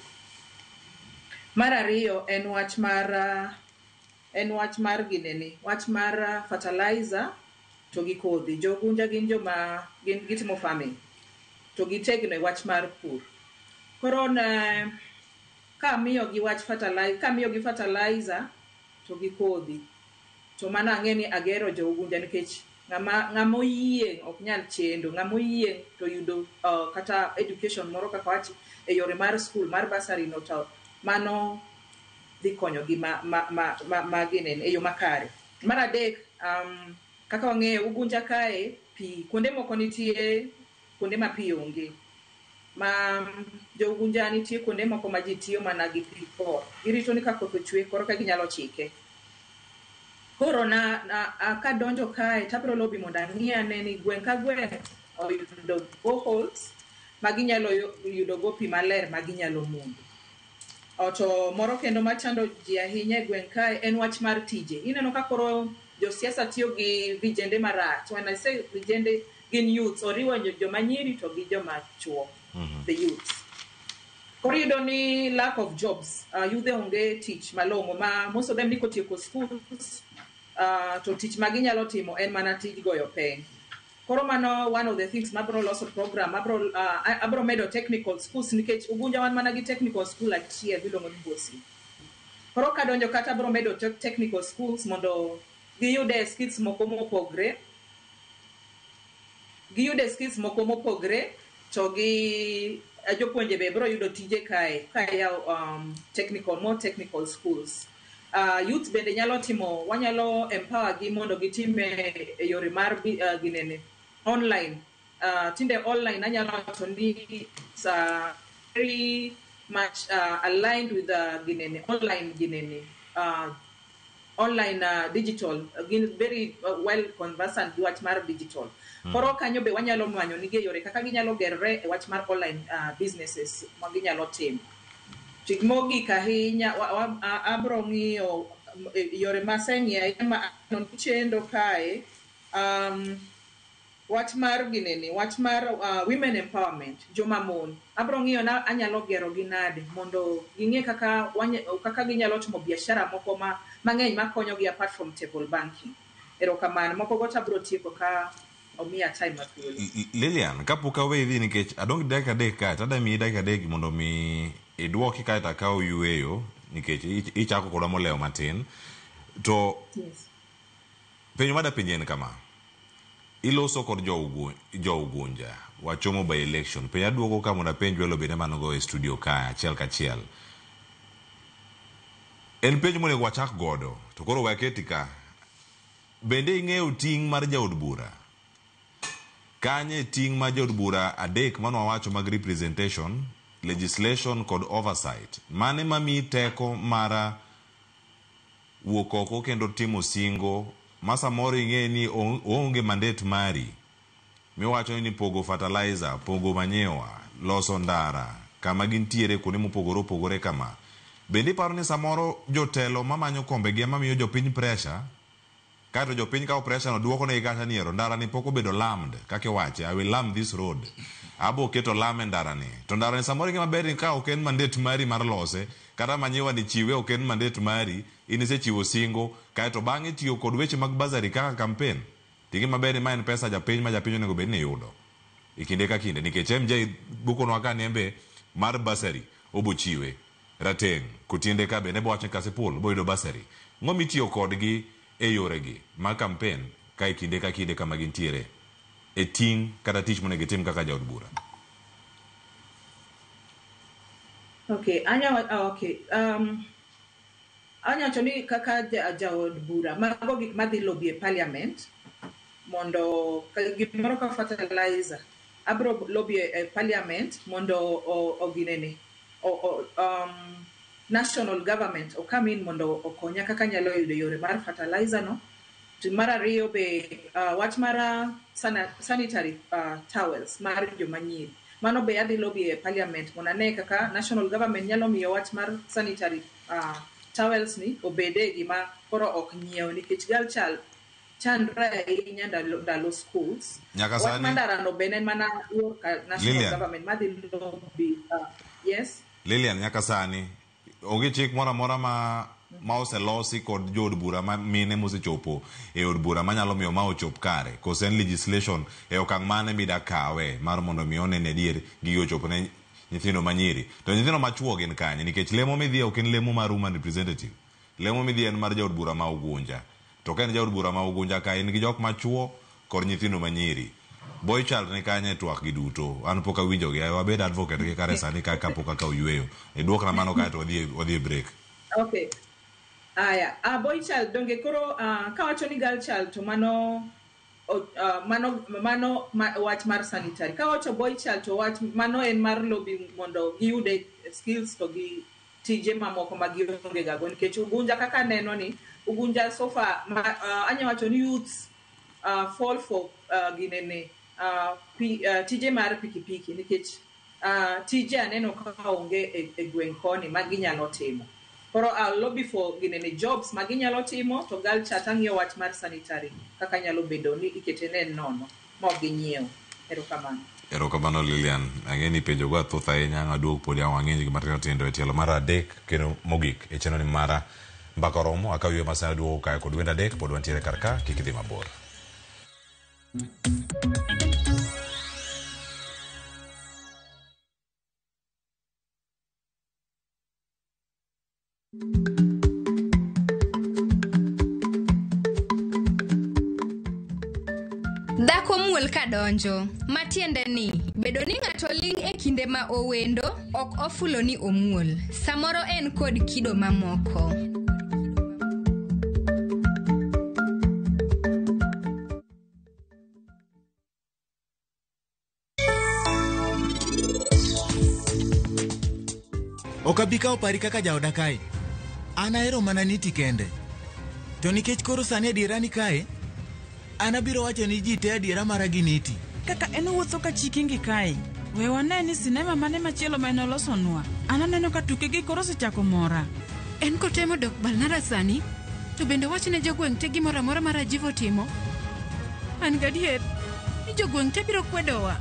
Mar ariyo en wach mar en wach mar ginene, wach mar fertilizer to gi kodhi. Jo Ugunja gin joma gin gitimo farming to gitegno e wach mar pur. Koro ne kamiyogi wach fertilizer, kamiyogi fertilizer to gi kodhi, to mano ang'e ni agero jo Ugunja nikech ng'ama oyieng' ok nyal chendo, ng'ama oyieng' to yudo kata education moro kaka wach e yore mar school mar bursary no to mano dhi konyogi ma ginene e yo makare. Mar adek, kaka wang'eyo Ugunja kae pi kuonde moko nitie kuonde ma pi onge. Ma jo Ugunja nitie kuonde moko ma ji tiyo mana gi pi koth. Girito ni ka koth ochwe koro ka ginyalo chike. Koro na kadonjo kae tabiro lobby mondo ang'i ane ni gweng' ka gweng' oyudo boreholes ma ginyalo yudo go pi maler ma ginyalo modho. To moro kendo machando ji ahinya e gweng' kae en wach mar tije. Ineno ka koro josiasa tiyo gi vijende marach. When I say vijende, gin youths, oriwo joma nyiri to gi joma chuo, the youths. Koro iyudo ni lack of jobs, yudhe onge tich malong'o ma most of them ni kotieko schools, to tich ma ginyalo timo en mana tij goyo peng. Koro mano one of the things mabro loso program, abro, abro medo technical schools nikech Ugunja wan mana gi technical school achiel miluongo ni Bosi. Koro kadonjo kata abro medo technical schools mondo giyude skills moko mopogre. Giyude skills moko mopogre to gi jopuonje be bro yudo tije kae kayawo technical more technical schools. Youth bende nyalo timo, wanyalo empower gi mondo gitim e yore mar ginene online. Tinde online anyalo wacho ni it's very much aligned with ginene online ginene online digital, gin very well conversant gi wach mar digital. Koro kanyo be wanyalo manyo nigi yore kaka ginyalo gerore e wach mar online businesses ma ginyalo timo. Chik mogik ahinya, abro ng'iyo yore maseng'iyo ahinya ma aneno ni chendo kae, wach mar ginene, wach mar women empowerment, joma mon. Abro ng'iyo na anyalo gero gi nade mondo ging'e kaka ginyalo timo biashara moko ma mang'eny makonyogi apart from table banking. Erokamano. Moko go to abro tieko ka omiya time mathuolo. Lilian, kapok aweyi dhi nikech adong' gi dakika 3 kae, to adwa miyi dakika 3 mondo mi idwoki kaeto akaw yueyo nikech ichako kodwa molewo matin. To penjo madwa penji en kama. Iloso kod jo Ugunja, wachomo by election. Penjo aduogo ka mondo apenj welo bende man go e studio kae achiel kachiel. En penjo monego wachak godo, to koro we aketi ka. Bende ing'eyo ting' mar jaod bura? Kanye ting' mar jaod bura adek mane wawacho mag representation, legislation kod oversight? Mane mamiyi teko mar wuok oko kendo timo singo ma samoro ing'e ni oonge mandate mari miwacho ni pogo fertilizer, pogo manyiwa, loso ndara kama gintiere kuonde mopogore opogore kama. Bende iparo ni samoro jotelo mamanyo kombegi ema miyo jopiny pressure, kaeto jopiny kawo pressure no duoko negi kacha ni ero ndara ni pok obedo lammed kaka iwache, I will lam this road. Abo keto lam e ndara ni. To ndara ni samoro ing'e maber ni ka ok en mandate mari mar lose, kata manyiwa ni chiwe ok en mandate mari, in isechiwo singo, kaeto bang'e tiyo kod weche mag bursary kaka campaign. Ting'e maber ni ma en pesa japiny ma japiny onego bed ni yudo e kinde ka kinde nikech MJ bukonwa ka ni embe mar bursary obo chiwe. Rateng' kotiende ka bende bowacho ni Kasipul boyudo bursary. Ng'o mitiyo kodgi e yoregi mag campaign ka e kinde ka kinde kama gintiere e ting' kata tich monego itim kaka jaod bura? Okay, okay. Anya wacho ni kaka jaod bura, mago gik madhi lobby e parliament mondo gimoro ka fertilizer, abro lobby e parliament mondo oginene national government okam in mondo okonya kaka anyalo yudo yore mar fertilizer no. To mar ariyo be, wach mar sanitary towels mar joma nyiri. Mano be adhi lobby e parliament mondo ane kaka national government nyalo miyo wach mar sanitary towels ni obede gima koro ok nyiew nikech girl child chandre ahinya ndalo schools. Nyaka Wach sani mar ndarano bende en mana yor ka national Lilian. government madhi lobby. Yes. Lilian, nyaka sani onge chik moro amora ma oselosi kod jood bura ma mine mosechopo e od bura manyalo miyo ma ochop kare, koso en legislation e okang' mane mida kawe mar mondo mi one ni adier gigi ochopo ne nyithindo manyiri? To nyithindo machuo gin kanye? Nikech lemo midhiye ok en lemo mar woman representative, lemo midhiye en mar jaod bura ma Ugunja. To ka en jaod bura ma Ugunja ka in gi jok machuo kod nyithindo manyiri, boy child ni kanye e twak gi duto? An pok awinjo gi, wabed advocate gi kare sani ka kapok akawo yueyo. Iduokna mano kaeto wadhi e break. Okay. Aya, boy child donge koro, kawacho ni girl child to mano mano wach mar sanitary. Kawacho boy child to wach mano en mar lobby mondo giyude skills to gi tije mamoko ma gionge gago nikech Ugunja kaka neno ni Ugunja so far ma, anya wacho ni youths fall for ginene tije mar pikipiki nikech tije aneno ka onge e gweng' koni ma ginyalo timo. Koro I'll lobby for ginene jobs ma ginyalo timo, to girl chat ang'iyo wach mar sanitary kaka nyalo bedo ni ikete ne nono ma ok ginyiewo. Erokamano. Erokamano Lilian, ang'e ni penjo go thoth ahinya, ang' aduog podi ang' wang'inj gi matindo tindo e tielo mar adek kendo mogik e chenro ni mara mbaka oromo akaw ywe masani aduogo kae kod wend adek pod wantiere kar ka kik idhi mabor. Dhako muol kadonjo, matiende ni bedo ni ng'ato ling' e kinde ma owendo ok ofulo ni omuol. Samoro en kod kido mamoko. Ok abi kawo pari kaka jaoda kae. An ahero mana niti kende. To nikech koro sani adiera ni kae, an abiro wacho ni ji te adiera mara gi niti. Kaka en owuotho ka chikingi kae. We wane ni sinema mane machielo ma en olosonwa. An aneno ka tukegi koro osechako mora. En kotemo dok Balnara sani, to bende wach ne jogweng' te gimoro amora ma Rajiv otimo. An gadier ni jogweng' te biro kwedowa.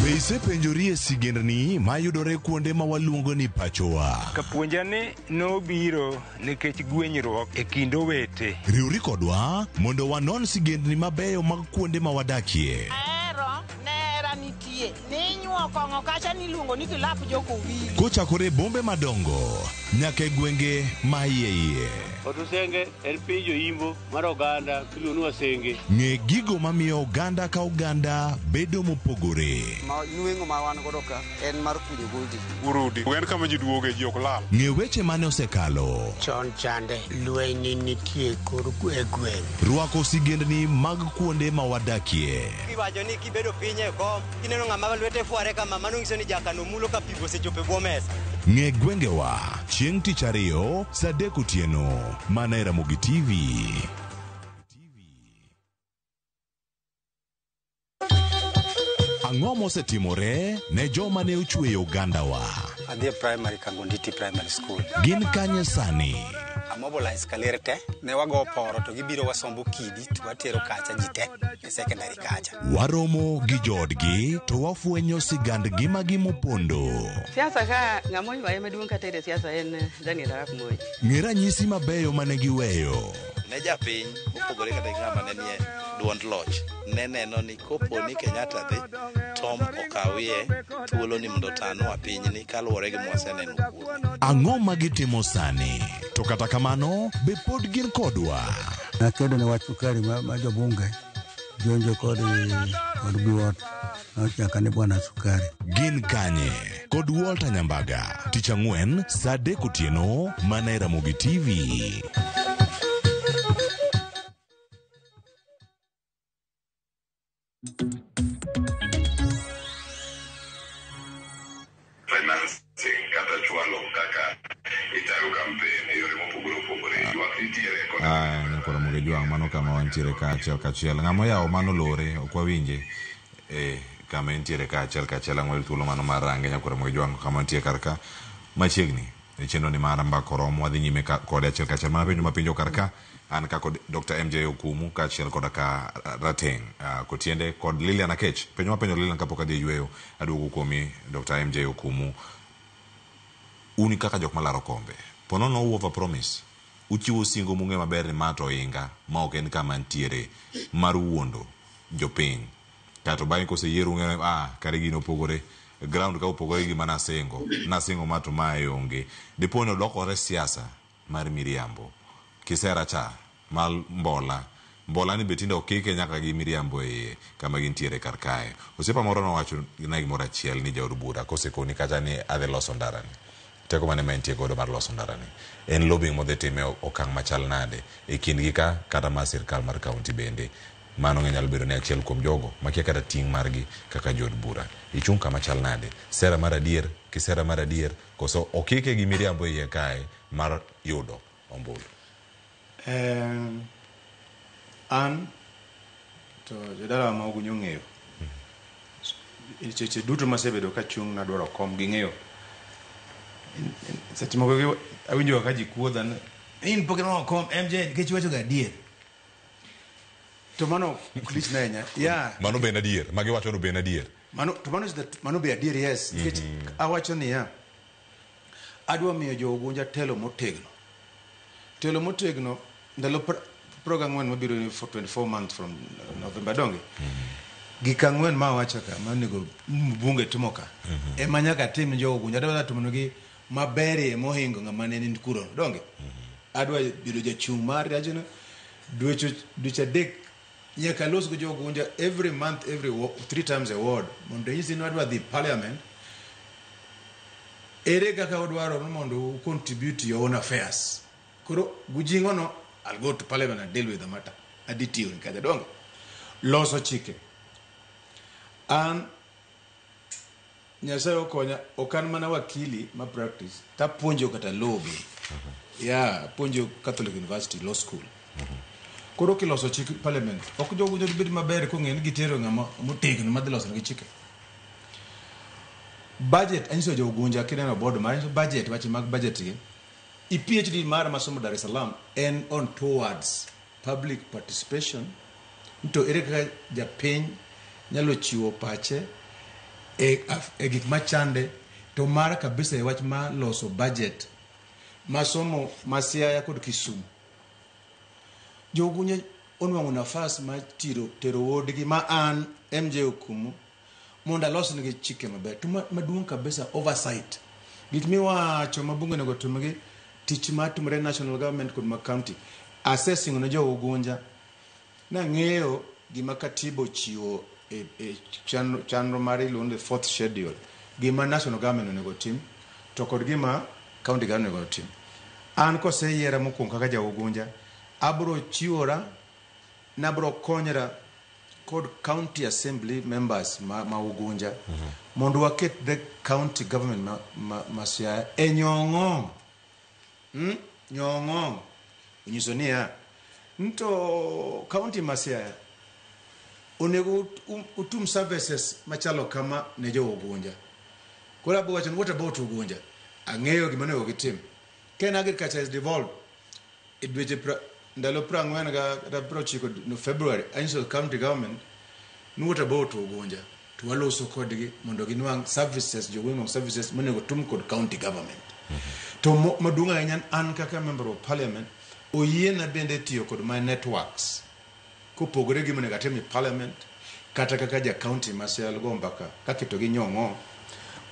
Be isepenjori e sigendni mayudore kuonde ma waluongo ni pachowa? Kapuonja ni nobiro nikech gwenyruok e kind owete. Riwri kodwa mondo wanon sigendni mabeyo mag kuonde ma wadakie. Ahero nera nitie ninyuo kong'o kacha niluongo ni kilap jokowili. Kochakore e bombe madongo nyaka e gwenge ma iye iye. Otusenge en piny joimbo mar oganda miluongo ni Wasenge. Ng'e gigo mamiyo oganda ka oganda bedo mopogore. Ma nweng'o ma wan godo ka en mar kunyo goldi. Urudi. En kama ji duoge ji ok lal. Ng'e weche mane osekalo. Chon chande lweny ne nitie kor e gweng'. Rwako sigendni mag kuonde ma wadakie. Iwacho ni kibedo piny e kom, kineno ng'ama lwete fware kama, mano nyiso ni jakano mulo ka pi osechopo e bwo mesa. Ng'e gwengewa chieng' tich ariyo saa adek otieno mana e Ramogi TV. Ang'o mosetimore ne joma ne ochweyo ogandawa? Adhi e primary Kangonditi Primary School. Gin kanye sani? Amobilize kaler te, ne wago poro to gibiro wasombo kidi to watero kacha ji te e secondary kacha. Waromo gi joodgi to wafwenyo sigand ngimagi mopondo. Siasa ka ng'ama oywaye maduong' kata e siasa en Daniel Arap Moi. Ng'e ranyisi mabeyo mane giweyo. Ne japiny mopogore kata gi ng'ama ne nie duond loch ne neno ni kopo ni Kenyatta dhi Tom okawie thuolo ni mondo otanwa pinyni kaluwore gi mwaseneno kuome. Ang'o ma gitimo sani? To kata kamano, be pod gin kodwa? Nakedo ne wach sukari ma, ma jobunge jonjo kod kod Biwott nochaka ni bwana sukari. Gin kanye? Kod Walter Nyambaga, tich ang'wen saa adek otieno mana e Ramogi TV. Financing kata chwalo kaka itayo campaign e yore mopogore opogore ywak nitiere kod Aya, nyakoro Ramogi Jwang' mano kama wantiere ka achiel kachiel. Ng'ama oyawo mano lore, ok wawinje. Eh, kama entiere ka achiel kachiel ang'wel thuolo mano mar range nyakoro Ramogi Jwang' kama wantie kar ka machiegni. E chenro ni mar mbaka oromo wadhi nyime ka, kode achiel kachiel. Mana penjo mapenjo kar ka an ka kod Dr. MJ Okumu kaachiel koda ka Rateng' Kotiende kod Lilian Akech. Penjo mapenjo Lilian kapok adhi e yueyo aduogo kuomi Dr. MJ Okumu. Un kaka jok malaro kombe, po nono u over promise, uchiwo singo mung'e maber ni ma to oinga ma ok en kama ntiere mar wuondo jopiny. Kato bang'e koseyier ung'eyo ni ah, kare gino opogore, ground ka opogore gi gima nasingo, nasingo ma to mae onge. Dipo ni odokore siasa mar miriambo. Kisera cha mar mbola, mbola ni be tinde okike nyaka gi miriambo e iye kama gintiere kar kae. Osiepa moro nowacho na gimoro achiel ni jaod bura kosekoni kata ni adhi loso ndarani. Teko mane ma entie godo mar loso ndara ni? En lobbying modhi time e okang' machal nade e kindgi ka kata mar sirkal mar kaunti bende? Mano nyalo bedo ni achiel kuom jogo makia kata ting' margi kaka jood bura. Ichung' kama chal nade? Sera mar adier ki sera mar adier koso okike gi miriambo e iye kae mar yudo ombulu? An to jodalawa ma Ugunja ong'eyo. Seche duto masebedo kachung' nadwaro kom ging'eyo. Seche moko awinjo ka ji kuodha ni in pok inwang'o kom MJ nikech iwacho ga adier. To mano ok lich na ahinya. Yeah. Mano be en adier. Ma giwacho no be en adier. Mano to mano is the mano be adier yes. Nikech awacho niya, adwa miyo jo Ugunja telo motegno. Telo motegno ndalo 44 mabiro ni for 24 months from November donge. Gik ang'wen ma awacho ka ma onego mbunge timo ka ema nyaka tim ne jo Ugunja. Adwa timonegi maberie mohingo ng'ama ne ni kuro donge. Adwa bedo jachung' mar rajno dweche 3 nyaka los go jo Ugunja every month, every 3 times a ward mondo nyisi ni wadwa dhi parliament. Ere kaka udwaro ni mondo u contribute your own affairs? Koro gujing'o no, I'll go to parliament and deal with the matter. Adhi tiyo ni kacha donge. Loso chike. An Nyasaye okonya, ok an mana wakili ma practice, tapuonjo kata law be. Yeah, apuonjo Catholic University Law School. Koro kiloso chik parliament, ok jogo bed maber kong'eyo ni gitero ng'ama motegno madhi loso negi chike. Budget, anyiso jo Ugunja kineno board mar anyiso budget, weche mag budget gi. I PhD mara masomo Dar es Salaam en on towards public participation. To ere kaka japiny nyalo chiwo pache e gik machande to mara kabisa e wach mar loso budget masomo ma Siaya kod Kisumu. Jo Ugunja onwang'o nafas mar tero wuodgi ma an MJ Okumu mondo alosnegi chike maber. To maduong' kabisa oversight. Gik miwacho ma bunge onego timgi, tich matimore national government kod ma county. Asesingo ne jo Ugunja nang'eyo gima katiba ochiwo e chenro mar iluongo ni fourth schedule, gima national government onego tim to kod gima county government onego tim. An koseyiera mokwongo kaka ja Ugunja, abro chiwora nabro konyra kod county assembly members ma Ugunja mondo waket the county government ma Siaya e nyong'ong. Nyong'ong. Onyiso niya, nto county ma Siaya onego utum services machalo kama ne jo Ugunja. Koro abo wacho ni what about Ugunja? Ang'eyo gima onego gitim. Ken agriculture is devolved e dweche ndalo 40 kata 90 no February, anyiso county government ni what about Ugunja? To waloso kodgi mondo ginwang' services, jogweng' services monego tum kod county government. To maduong' ahinya an kaka member of parliament oyiena bende tiyo kod my networks kopogore gi monego atim e parliament kata kaka ja county ma Siaya go mbaka kaketo gi nyong'o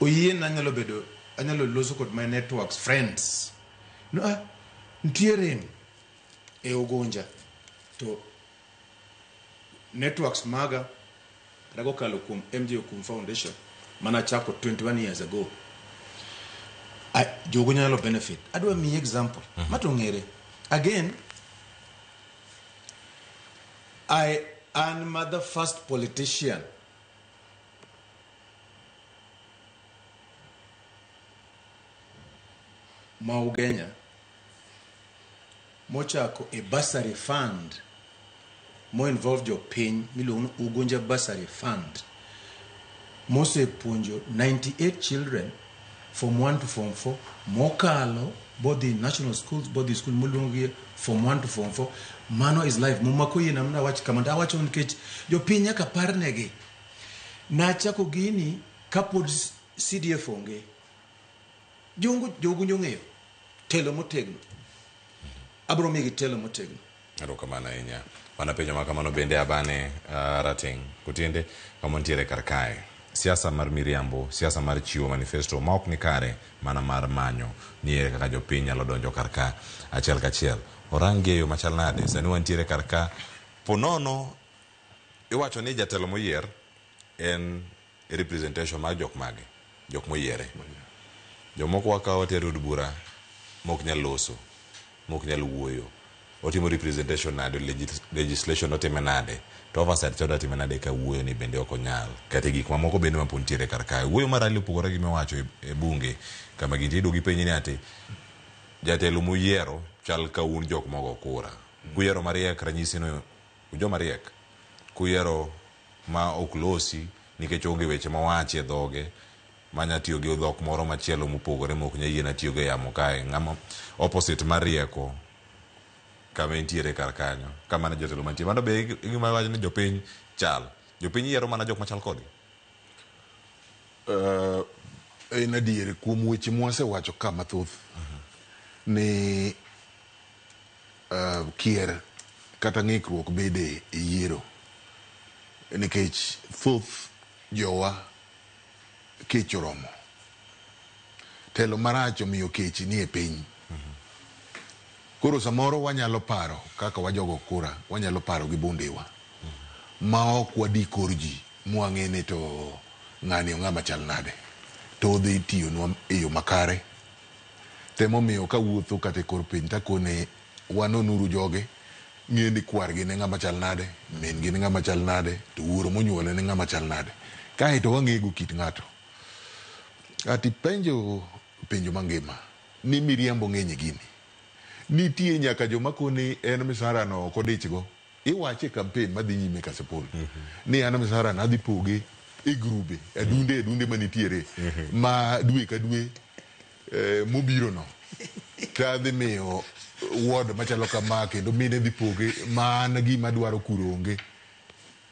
oyiena anyalo bedo anyalo loso kod my networks friends no nitie rem e Ugunja to networks maga kata kokalo kuom MJ Okumu Foundation manachako 21 years ago jogo nyalo benefit. Adwa miyi example ma to ng'ere again. I am the first politician ma Ugenya mochako a bursary fund mo involve jopiny miluongo ni Ugunja Bursary Fund mosepuonjo 98 children from 1 to form 4 mokalo both in national schools, both in school moluongo gi form 1 to form 4. Mano is life mumako yie namna wach kama to awacho nikech jopiny nyaka parnegi. Nachako gini kapod CDF onge. Jogunjo ong'eyo telo motegno, abro miyi telo motegno. Erokamano ahinya. Mana penjo ma kamano bende abane rateng' kotiende kama nitiere kar kae. Siasa mar miriambo, siasa mar chiwo manifesto ma ok ni kare, mana mar manyo ni ere kaka jopiny nyalo donjo kar ka achiel kachiel. Orang gi e yo machal nade? Sani wantiere kar ka, ponono iwacho ni jatelo moyier en representation mar jok mage, jok moyiere. Jomoko wakawo watero e od bura mok nyal loso, mok nyal wuoyo. Otimo representation nade, legislation otime nade, to oversight cha odwa time nade ka wuoyo ni bende ok onyal. Kata e gik mamoko bende ma pod nitiere kar kae. Wuoyo mar rally opogore gi miwacho e bunge kama gintie. Iduogo ipenji ni ati jatelo muyiero chal ka un jok mogo kura. Kuyiero mariek ranyisi ni ujoma riek. Kuyiero ma ok losi nikech onge weche mowachi e dhoge manya tiyo gi dhok moro machielo mopogore mok nya yiena tiyogo e yamo kae. Ng'ama opposite mar rieko kama entiere kar kanyo kama ne jotelo mantie. Mano be e gima wacho ni jopiny chal. Jopiny yiero mana jok machal kodgi. En adier kuom weche mwasewacho ka mathoth ni kier kata ng'ikruok bede e yiero nikech thoth jowa kech oromo. Telo marach omiyo kech nie piny. Koro samoro wanyalo paro kaka wajogo kura, wanyalo paro gi bundewa ma ok wadi kor ji mwang'e ni to ng'ani ong'ama chal nade to odhi tiyonwa e yo makare. Temomiyo kawuotho kata e kor piny takone wanonuru joge, ng'e ni kwargi ne ng'ama chal nade, min gi ne ng'ama chal nade, to wuoro monyuole ne ng'ama chal nade. Kae to wang'ego kit ng'ato. Ati penjo penjo mangima ni miriambo ng'eny e gini. Nitie nyaka joma koni en misara no ok odichgo. Iwache e campaign madhi nyime Kasipul ni an misara na adhi poge e grube, adunde adunde manitiere ma dwe ka dwe mobiro no to adhi miyo ward machalo kama kendo mine dhi poge ma an gima dwaro kuro onge.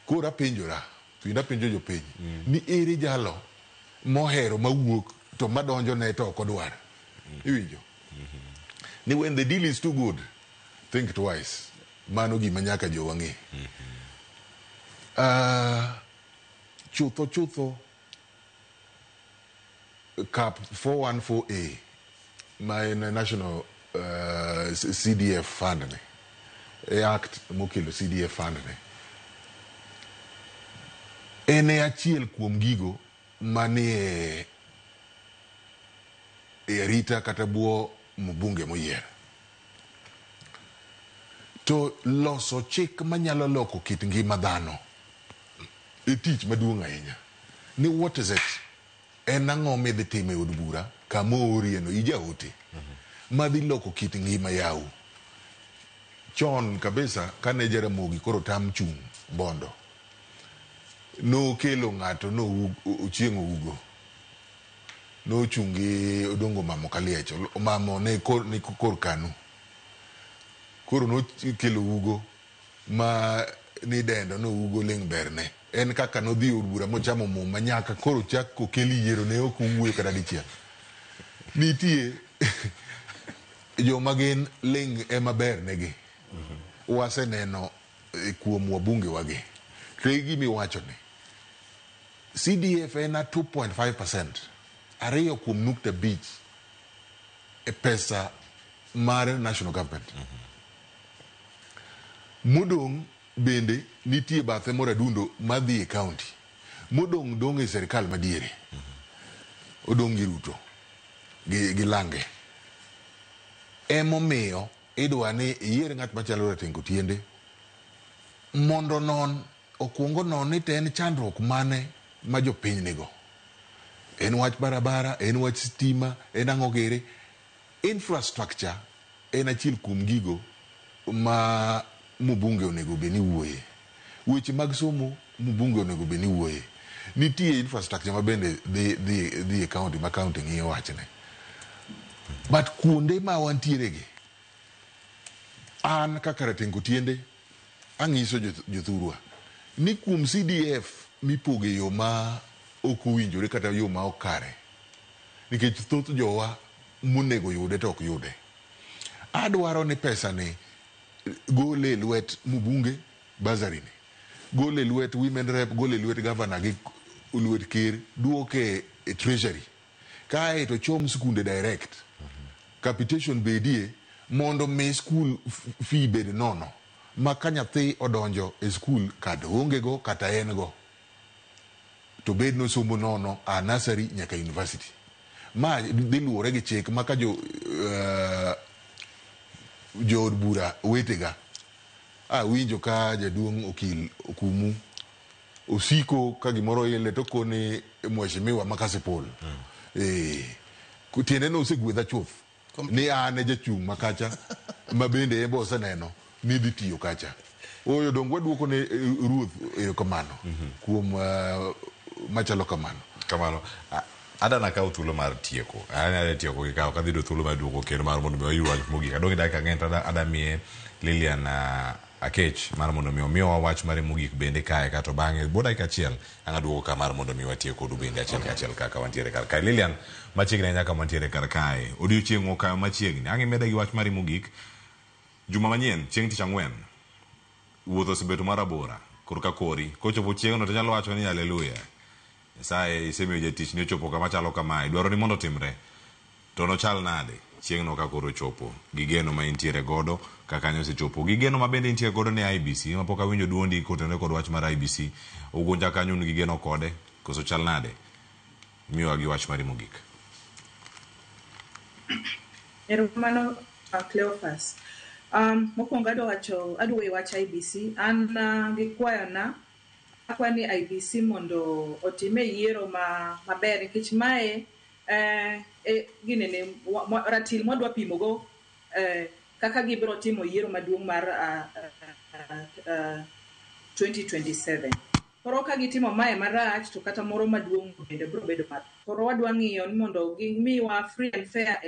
Koro apenjora kendo apenjo jopiny ni ere jalo mohero mawuok to madonjo ne to ok odwar. Iwinjo? Ni when the deal is too good, think twice. Mano gima nyaka jowa ng'e. Chutho chutho CAP 414A ma en National CDF Fund ni, e act mokelo CDF Fund ni, en e achiel kuom gigo manie e arita kata bwo mbunge moyier. To loso chik manyalo loko kit ngima dhano e tich maduong' ahinya. Ni what is it? En ang'o midhi timo e od bura kama oorie no ijaote madhi loko kit ngima yau. Chon kabisa kane Jaramogi koro tam chung' Bondo, nokelo ng'ato no Ochieng' Ougo. Nochung' gi Odongo Mamo Kaliech. Mamo ne kor, ne kor Kanu. Koro nokelo Ugo ma nidendo no Ugo ling' berne. En kaka nodhi e od bura mochamo muma nyaka koro chak okel yiero ne ok owuoyo kata dichiel. Nitie joma gin ling' ema ber negi. Waseneno kuom wabunge wagi. To e gima iwacho ni CDF en a 2.5%, 2.5 e pesa mar national government. Modong' bende nitie bathe moro adundo madhi e county. Modong' dong' e sirikal madiere. Odong' gi Ruto gi Lange. Emomiyo idwa ni iyier ng'at machalo Rateng' Otiende mondo non okuongo non ni to en chandruok mane ma jopiny nigo. En wach barabara, en wach stima, en ang'o gere. Infrastructure en achiel kuom gigo ma mbunge onego bed ni wuoye. Weche mag somo mbunge onego bed ni wuoye. Nitie infrastructure ma bende dhi e county ma county ng'iyo wachne. But kuonde ma wantiere gi, an kaka Rateng' Otiende ang'iso jothurwa ni kuom CDF mipogo e yo ma ok owinjore kata yo ma ok kare, nikech thoth jowa monego yude to ok yude. Adwaro ni pesa ni gole e lwet mbunge bursary ni, gole e lwet women rep, gole e lwet governor gi lwet ker, duoke e treasury. Kae to chom skunde direct. Capitation bedie mondo mi school fee bed nono. Ma ka nyathi odonjo e school kata oonge go kata en go, to bed nosomo nono a nursery nyaka university. Ma dhi luwore gi chik ma ka jo jood bura wetega awinjo ka jaduong' okil Okumu osiko ka gimoro ile to koni mheshimiwa ma Kasipul. Tiende ni osegwedha chuth ni an e jachung' ma kacha ma bende en be oseneno ni dhi tiyo kacha. Oyo dong waduoko ne ruoth erokamano kuom machalo kamano. Kamano. Ada nakaw thuolo mar tieko. Anyalo tieko gi kawo kadhi yudo thuolo mar duogo kendo mar mondo mi wayud wach mogik. Adong' gi dakika ang'wen to ada miye Lilian Akech mar mondo mi omiwa wach mare mogik bende kae kato bang'e bo dakika achiel ang' aduogo ka mar mondo mi watiek kodu bende achiel kachiel kaka wantiere kar kae. Lilian, machiegni ahinya kama wantiere kar kae. Odiochieng' okayo machiegni. Ang' imeda gi wach mari mogik. Juma manyien, chieng' tich ang'wen, wuoth osebedo marabora korka kori. Kochopo chieng'no to inyalo wacho ni haleluya. Nyasaye isemiyo jatichni ochopo kama chalo kamae. Dwaro ni mondo otimre. To nochal nade chieng'no ka koro ochopo? Gi geno ma intiere godo ka kanyo osechopo. Gi geno ma bende intiere godo ne IEBC ma pok awinjo duondi kotenore kod wach mar IEBC. Ugunja kanyo un gi geno kode koso chal nade? Miwa gi wach mari mogik. Erokamano Cleophas. Mokwongo adwa wacho adwa weyo wach IEBC. An gi kwayona akwa ni IEBC mondo otime yiero ma maber nikech mae ginene ratil mwadwa pimogo kaka gibiro timo yiero maduong' mar 2027. Koro ka gitimo mae marach to kata moro maduong' bende biro bedo marach. Koro wadwa ng'iyo ni mondo gimiwa free and fair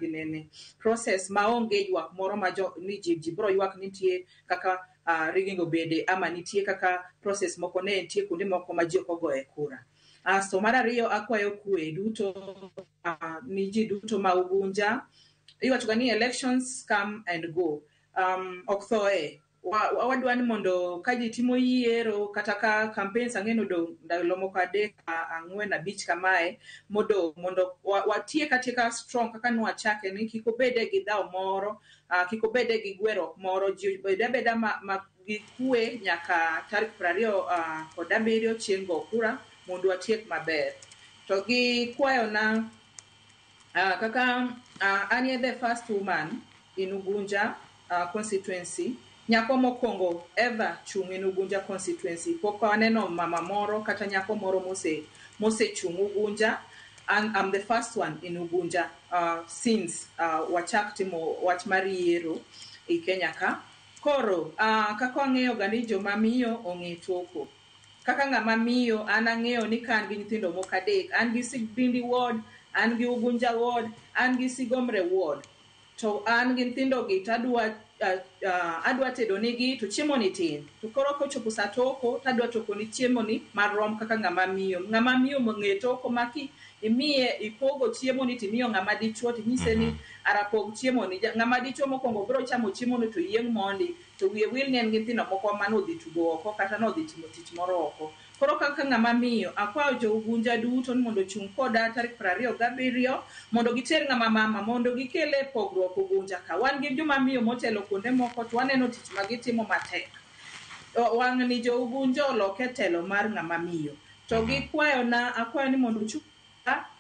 ginene process maonge ywak moro ma jo, ni ji biro ywak nitie kaka rigging obede ama nitie kaka process moko ne nitie kuonde moko ma ji ok ogoye kura. Asto mar ariyo akwayo kwe duto ni ji duto ma Ugunja. Iwacho ga ni elections come and go. Ok thoe. Wadwa ni mondo ka ji timo yiero kata ka campaigns ang'e ni odong' ndalo moko 3, 4, 5 kamae modong' mondo watiek atieka strong kaka nwachake ni kik obede gi dhaw moro, kik obede gi gweruok moro, ji obed abeda ma gi kwe nyaka tarik 27 chieng' go kura mondo watiek maber. To gi kwayona kaka an e the first woman in Ugunja constituency, nyako mokwongo ever chung' in Ugunja constituency. Pok waneno mama moro kata nyako moro mosechung' Ugunja. And I'm the first one in Ugunja since wachak timo wach mar yiero e Kenya ka. Koro kaka wang'eyo ga ni joma miyo ong'e toko. Kaka ng'ama miyo an ang'eyo ni ka an gi nyithindo moko 3, an gi Sigbindi ward, an gi Ugunja ward, an gi Sigomre ward. To an gi nyithindo gi tadwa adwa tedo nigi to chiemo ni tin. To koro kochopo sa toko tadwa toko ni chiemo ni marom kaka ng'ama miyo. Ng'ama miyo ong'e toko ma ki imiye ipogo chiemo ni timiyo ng'ama dichuo tinyise ni arapog chiemo ni. Ng'ama dichuo mokwongo biro chamo chiemo ni to yieng' mondi to wiye wil ni en gi nyithindo moko mane odhi tugo oko kata nodhi timo tich moro oko. Koro kaka ng'ama miyo akwayo jo Ugunja duto ni mondo ochung' koda tarik 27 mondo giter ng'ama mama mondo gikele pogruok Ugunja ka. Wan gi joma miyo motelo kuonde moko to waneno tich ma gitimo matek. Wang' ni jo Ugunja oloke telo mar ng'ama miyo. To gikwayona akwayo ni mondo uchung'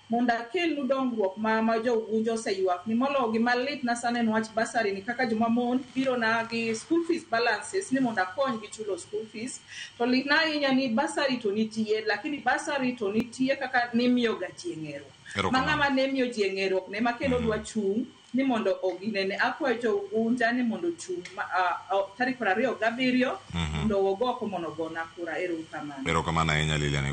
mondo akelnu dongruok ma jo Ugunja oseywak ni moloyo gima lit na sani en wach bursary ni kaka joma mon biro na gi school fees balances ni mondo akony gi chulo school fees. To litna ahinya ni bursary to nitie lakini bursary to nitie kaka nimiyo ga ji e ng'eruok. Ma ng'ama ne miyo ji e ng'eruok ne ma kendo dwa chung' ni mondo oginene. Akwayo jo Ugunja ni mondo ochung' tarik 27 mondo ogo oko mondo ogona kura. Erokamano. Erokamano ahinya Lilian.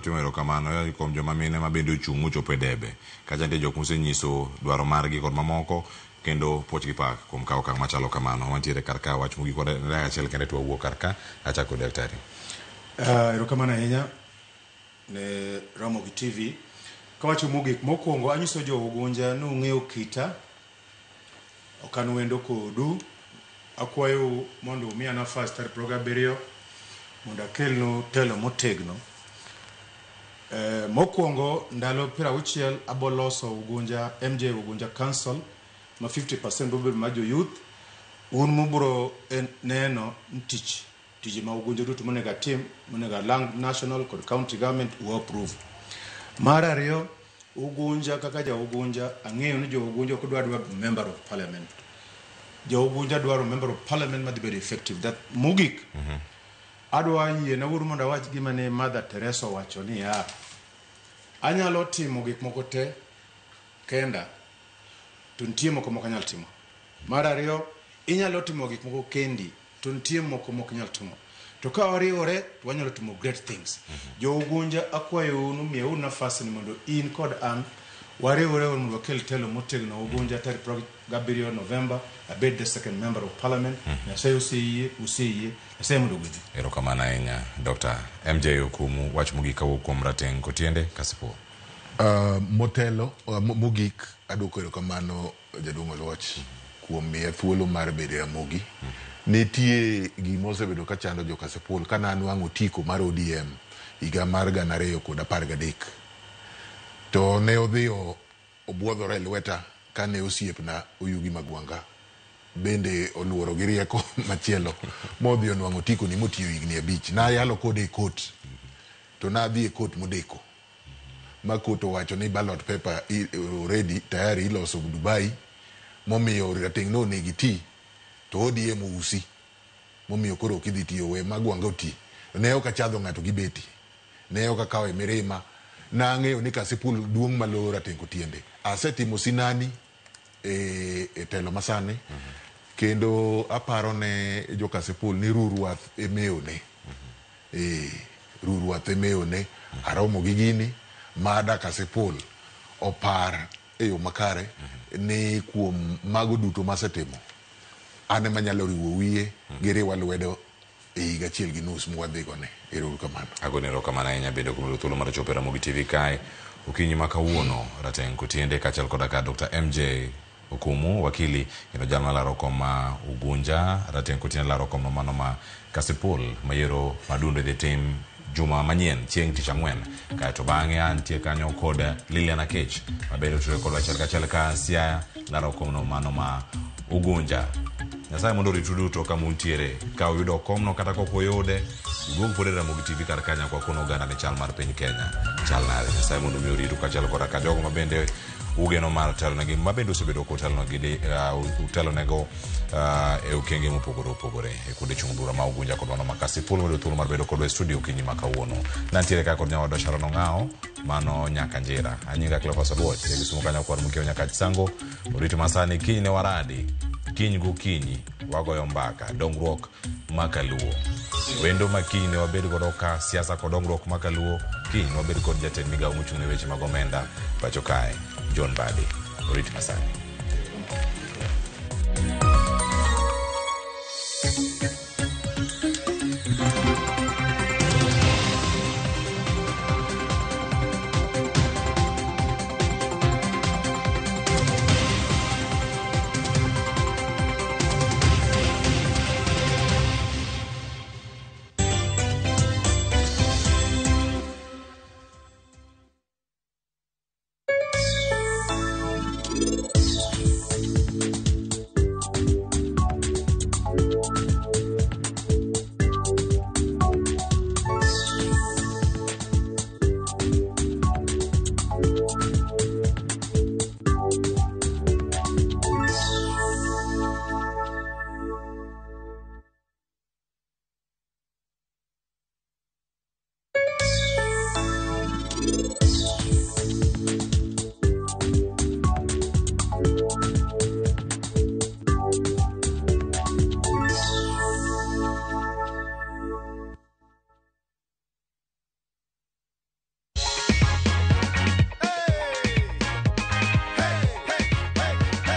Timo erokamano kuom joma mine ma bende ochung' mochopo e debe. Kacha nitie jok mosenyiso dwaro margi kod mamoko kendo puoch gi pak kuom kawo okang' machalo kamano. Wantiere kar ka wach mogik dakika achiel kende to wawuok kar ka. Achako daktari. Erokamano ahinya ne Ramogi TV. Kawacho mogik, mokwongo anyiso jo Ugunja ni ung'eyo kita, ok an wendo kodu. Akwayou mondo umiya nafas tarik 27 mondo akelnu telo motegno. Mokwongo ndalo 60 abo loso Ugunja, MJ Ugunja Council ma 50% biro bedo mar jo youth. Un mubiro neno ni tich tije ma Ugunja duto monego atim, monego alang national kod county government u approve. Mar ariyo, Ugunja kaka ja Ugunja, ang'eyo ni jo Ugunja ok dwa member of parliament. Jo Ugunja dwaro member of parliament madhi bedo effective. That mogik, adwa yie na uru mondo awach gima ne Mother Teresa owacho niya, anyalo timo gik moko te kenda, to nitie moko mok anyal timo. Mar ariyo, inyalo timo gik moko kendi, to nitie moko mok nyal timo. To ka wariwore, to wanyalo timo great things. Jo Ugunja akwayou ni miyauru nafas ni mondo in kod an wariwore mondo wakel telo motegno Ugunja tarik 27 November, abed the second member of parliament. Nyasaye oseyie, oseyie, Nyasaye mondo ogwedhi. Erokamano ahinya Dr. MJ Okumu, wach mogik kawuok kuom Rateng' Kotiende Kasipul. Motelo mogik aduoko erokamano jaduong' Oluoch kuom miya thuolo mar bedo e Ramogi. Nitie gima osebedo ka chando jo Kasipul ka nanwang'o otiko mar ODM higa mar 2013 to ne odhi obuodhore e lweta kane osiepna Oyugi Magwanga bende oluoro gi rieko machielo modhi onwang'o otiko ni motiyo higni 5. Nayalo kode e kot to nadhi e kot modeko ma kot owacho ni ballot paper already tayari iloso Dubai momiyo Rateng' no onego iti to ODM ousi momiyo koro ok idhi tiyo we Magwanga oti. Ne ok achadho ng'ato gi beti, ne ok akawo e mirima, nang'eyo ni Kasipul duong' maloyo Rateng' Kotiende. Asetimo sinani e telo masani kendo aparo ne jo Kasipul ni Rurwath e mewone. Rurwath e mewone, aromo gi gini mada Kasipul opar e yo makare ni kuom mago duto masetimo an ema anyalo riwo wiye giriwa lwedo e higa 1.5 mwadhigone. Ero uru kamano. Agoni erokamano ahinya bende kuom yudo thuolo mar chopo e Ramogi TV kae okinyi ma kawuono. Rateng' Kotiende kaachiel koda ka Dr. MJ Okumu wakili kendo jal malaro kom ma Ugunja. Rateng' Kotiende laro kom no mano ma Kasipul mayiero madundo idhi tim juma manyien chieng' tich ang'wen. Kaeto bang'e antie kanyo kod Lilian Akech mabende otudore kodwa achiel kachiel ka Siaya laro kom no mano ma Ugunja. Nyasaye mondo oritu duto kama untiere. Ka uyudo komno kata kok uyude, uduog pod e Ramogi TV kar kanyo kwa kono oganda ni chal mar piny Kenya chal nade. Nyasaye mondo mi oritu kaachiel koda ka jogo mabende ugeno mar telonegi mabende osebedo kotelonegi utelonego e okenge mopogore opogore e kuonde chung' bura ma Ugunja kod mano ma Kasipul mondo thuolo mar bedo kodwa e studio okinyi ma kawuono. Nantiere ka kod nyawadwa Sharon Ong'awo mano nyaka njira. Anyinga Cleophas Oluoch, e Kisumu kanyo kwar mukiewo nyaka Chisango. Orito masani kiny ne waradi, kiny gokinyi wagoyo mbaka dongruok ma kaluo. Wendo ma kiny ne wabed godo ka siasa kod dongruok ma kaluo, kiny wabed kod jatend migawo mochung' ne weche mag omenda pacho kae, John Mbadi. Orit masani.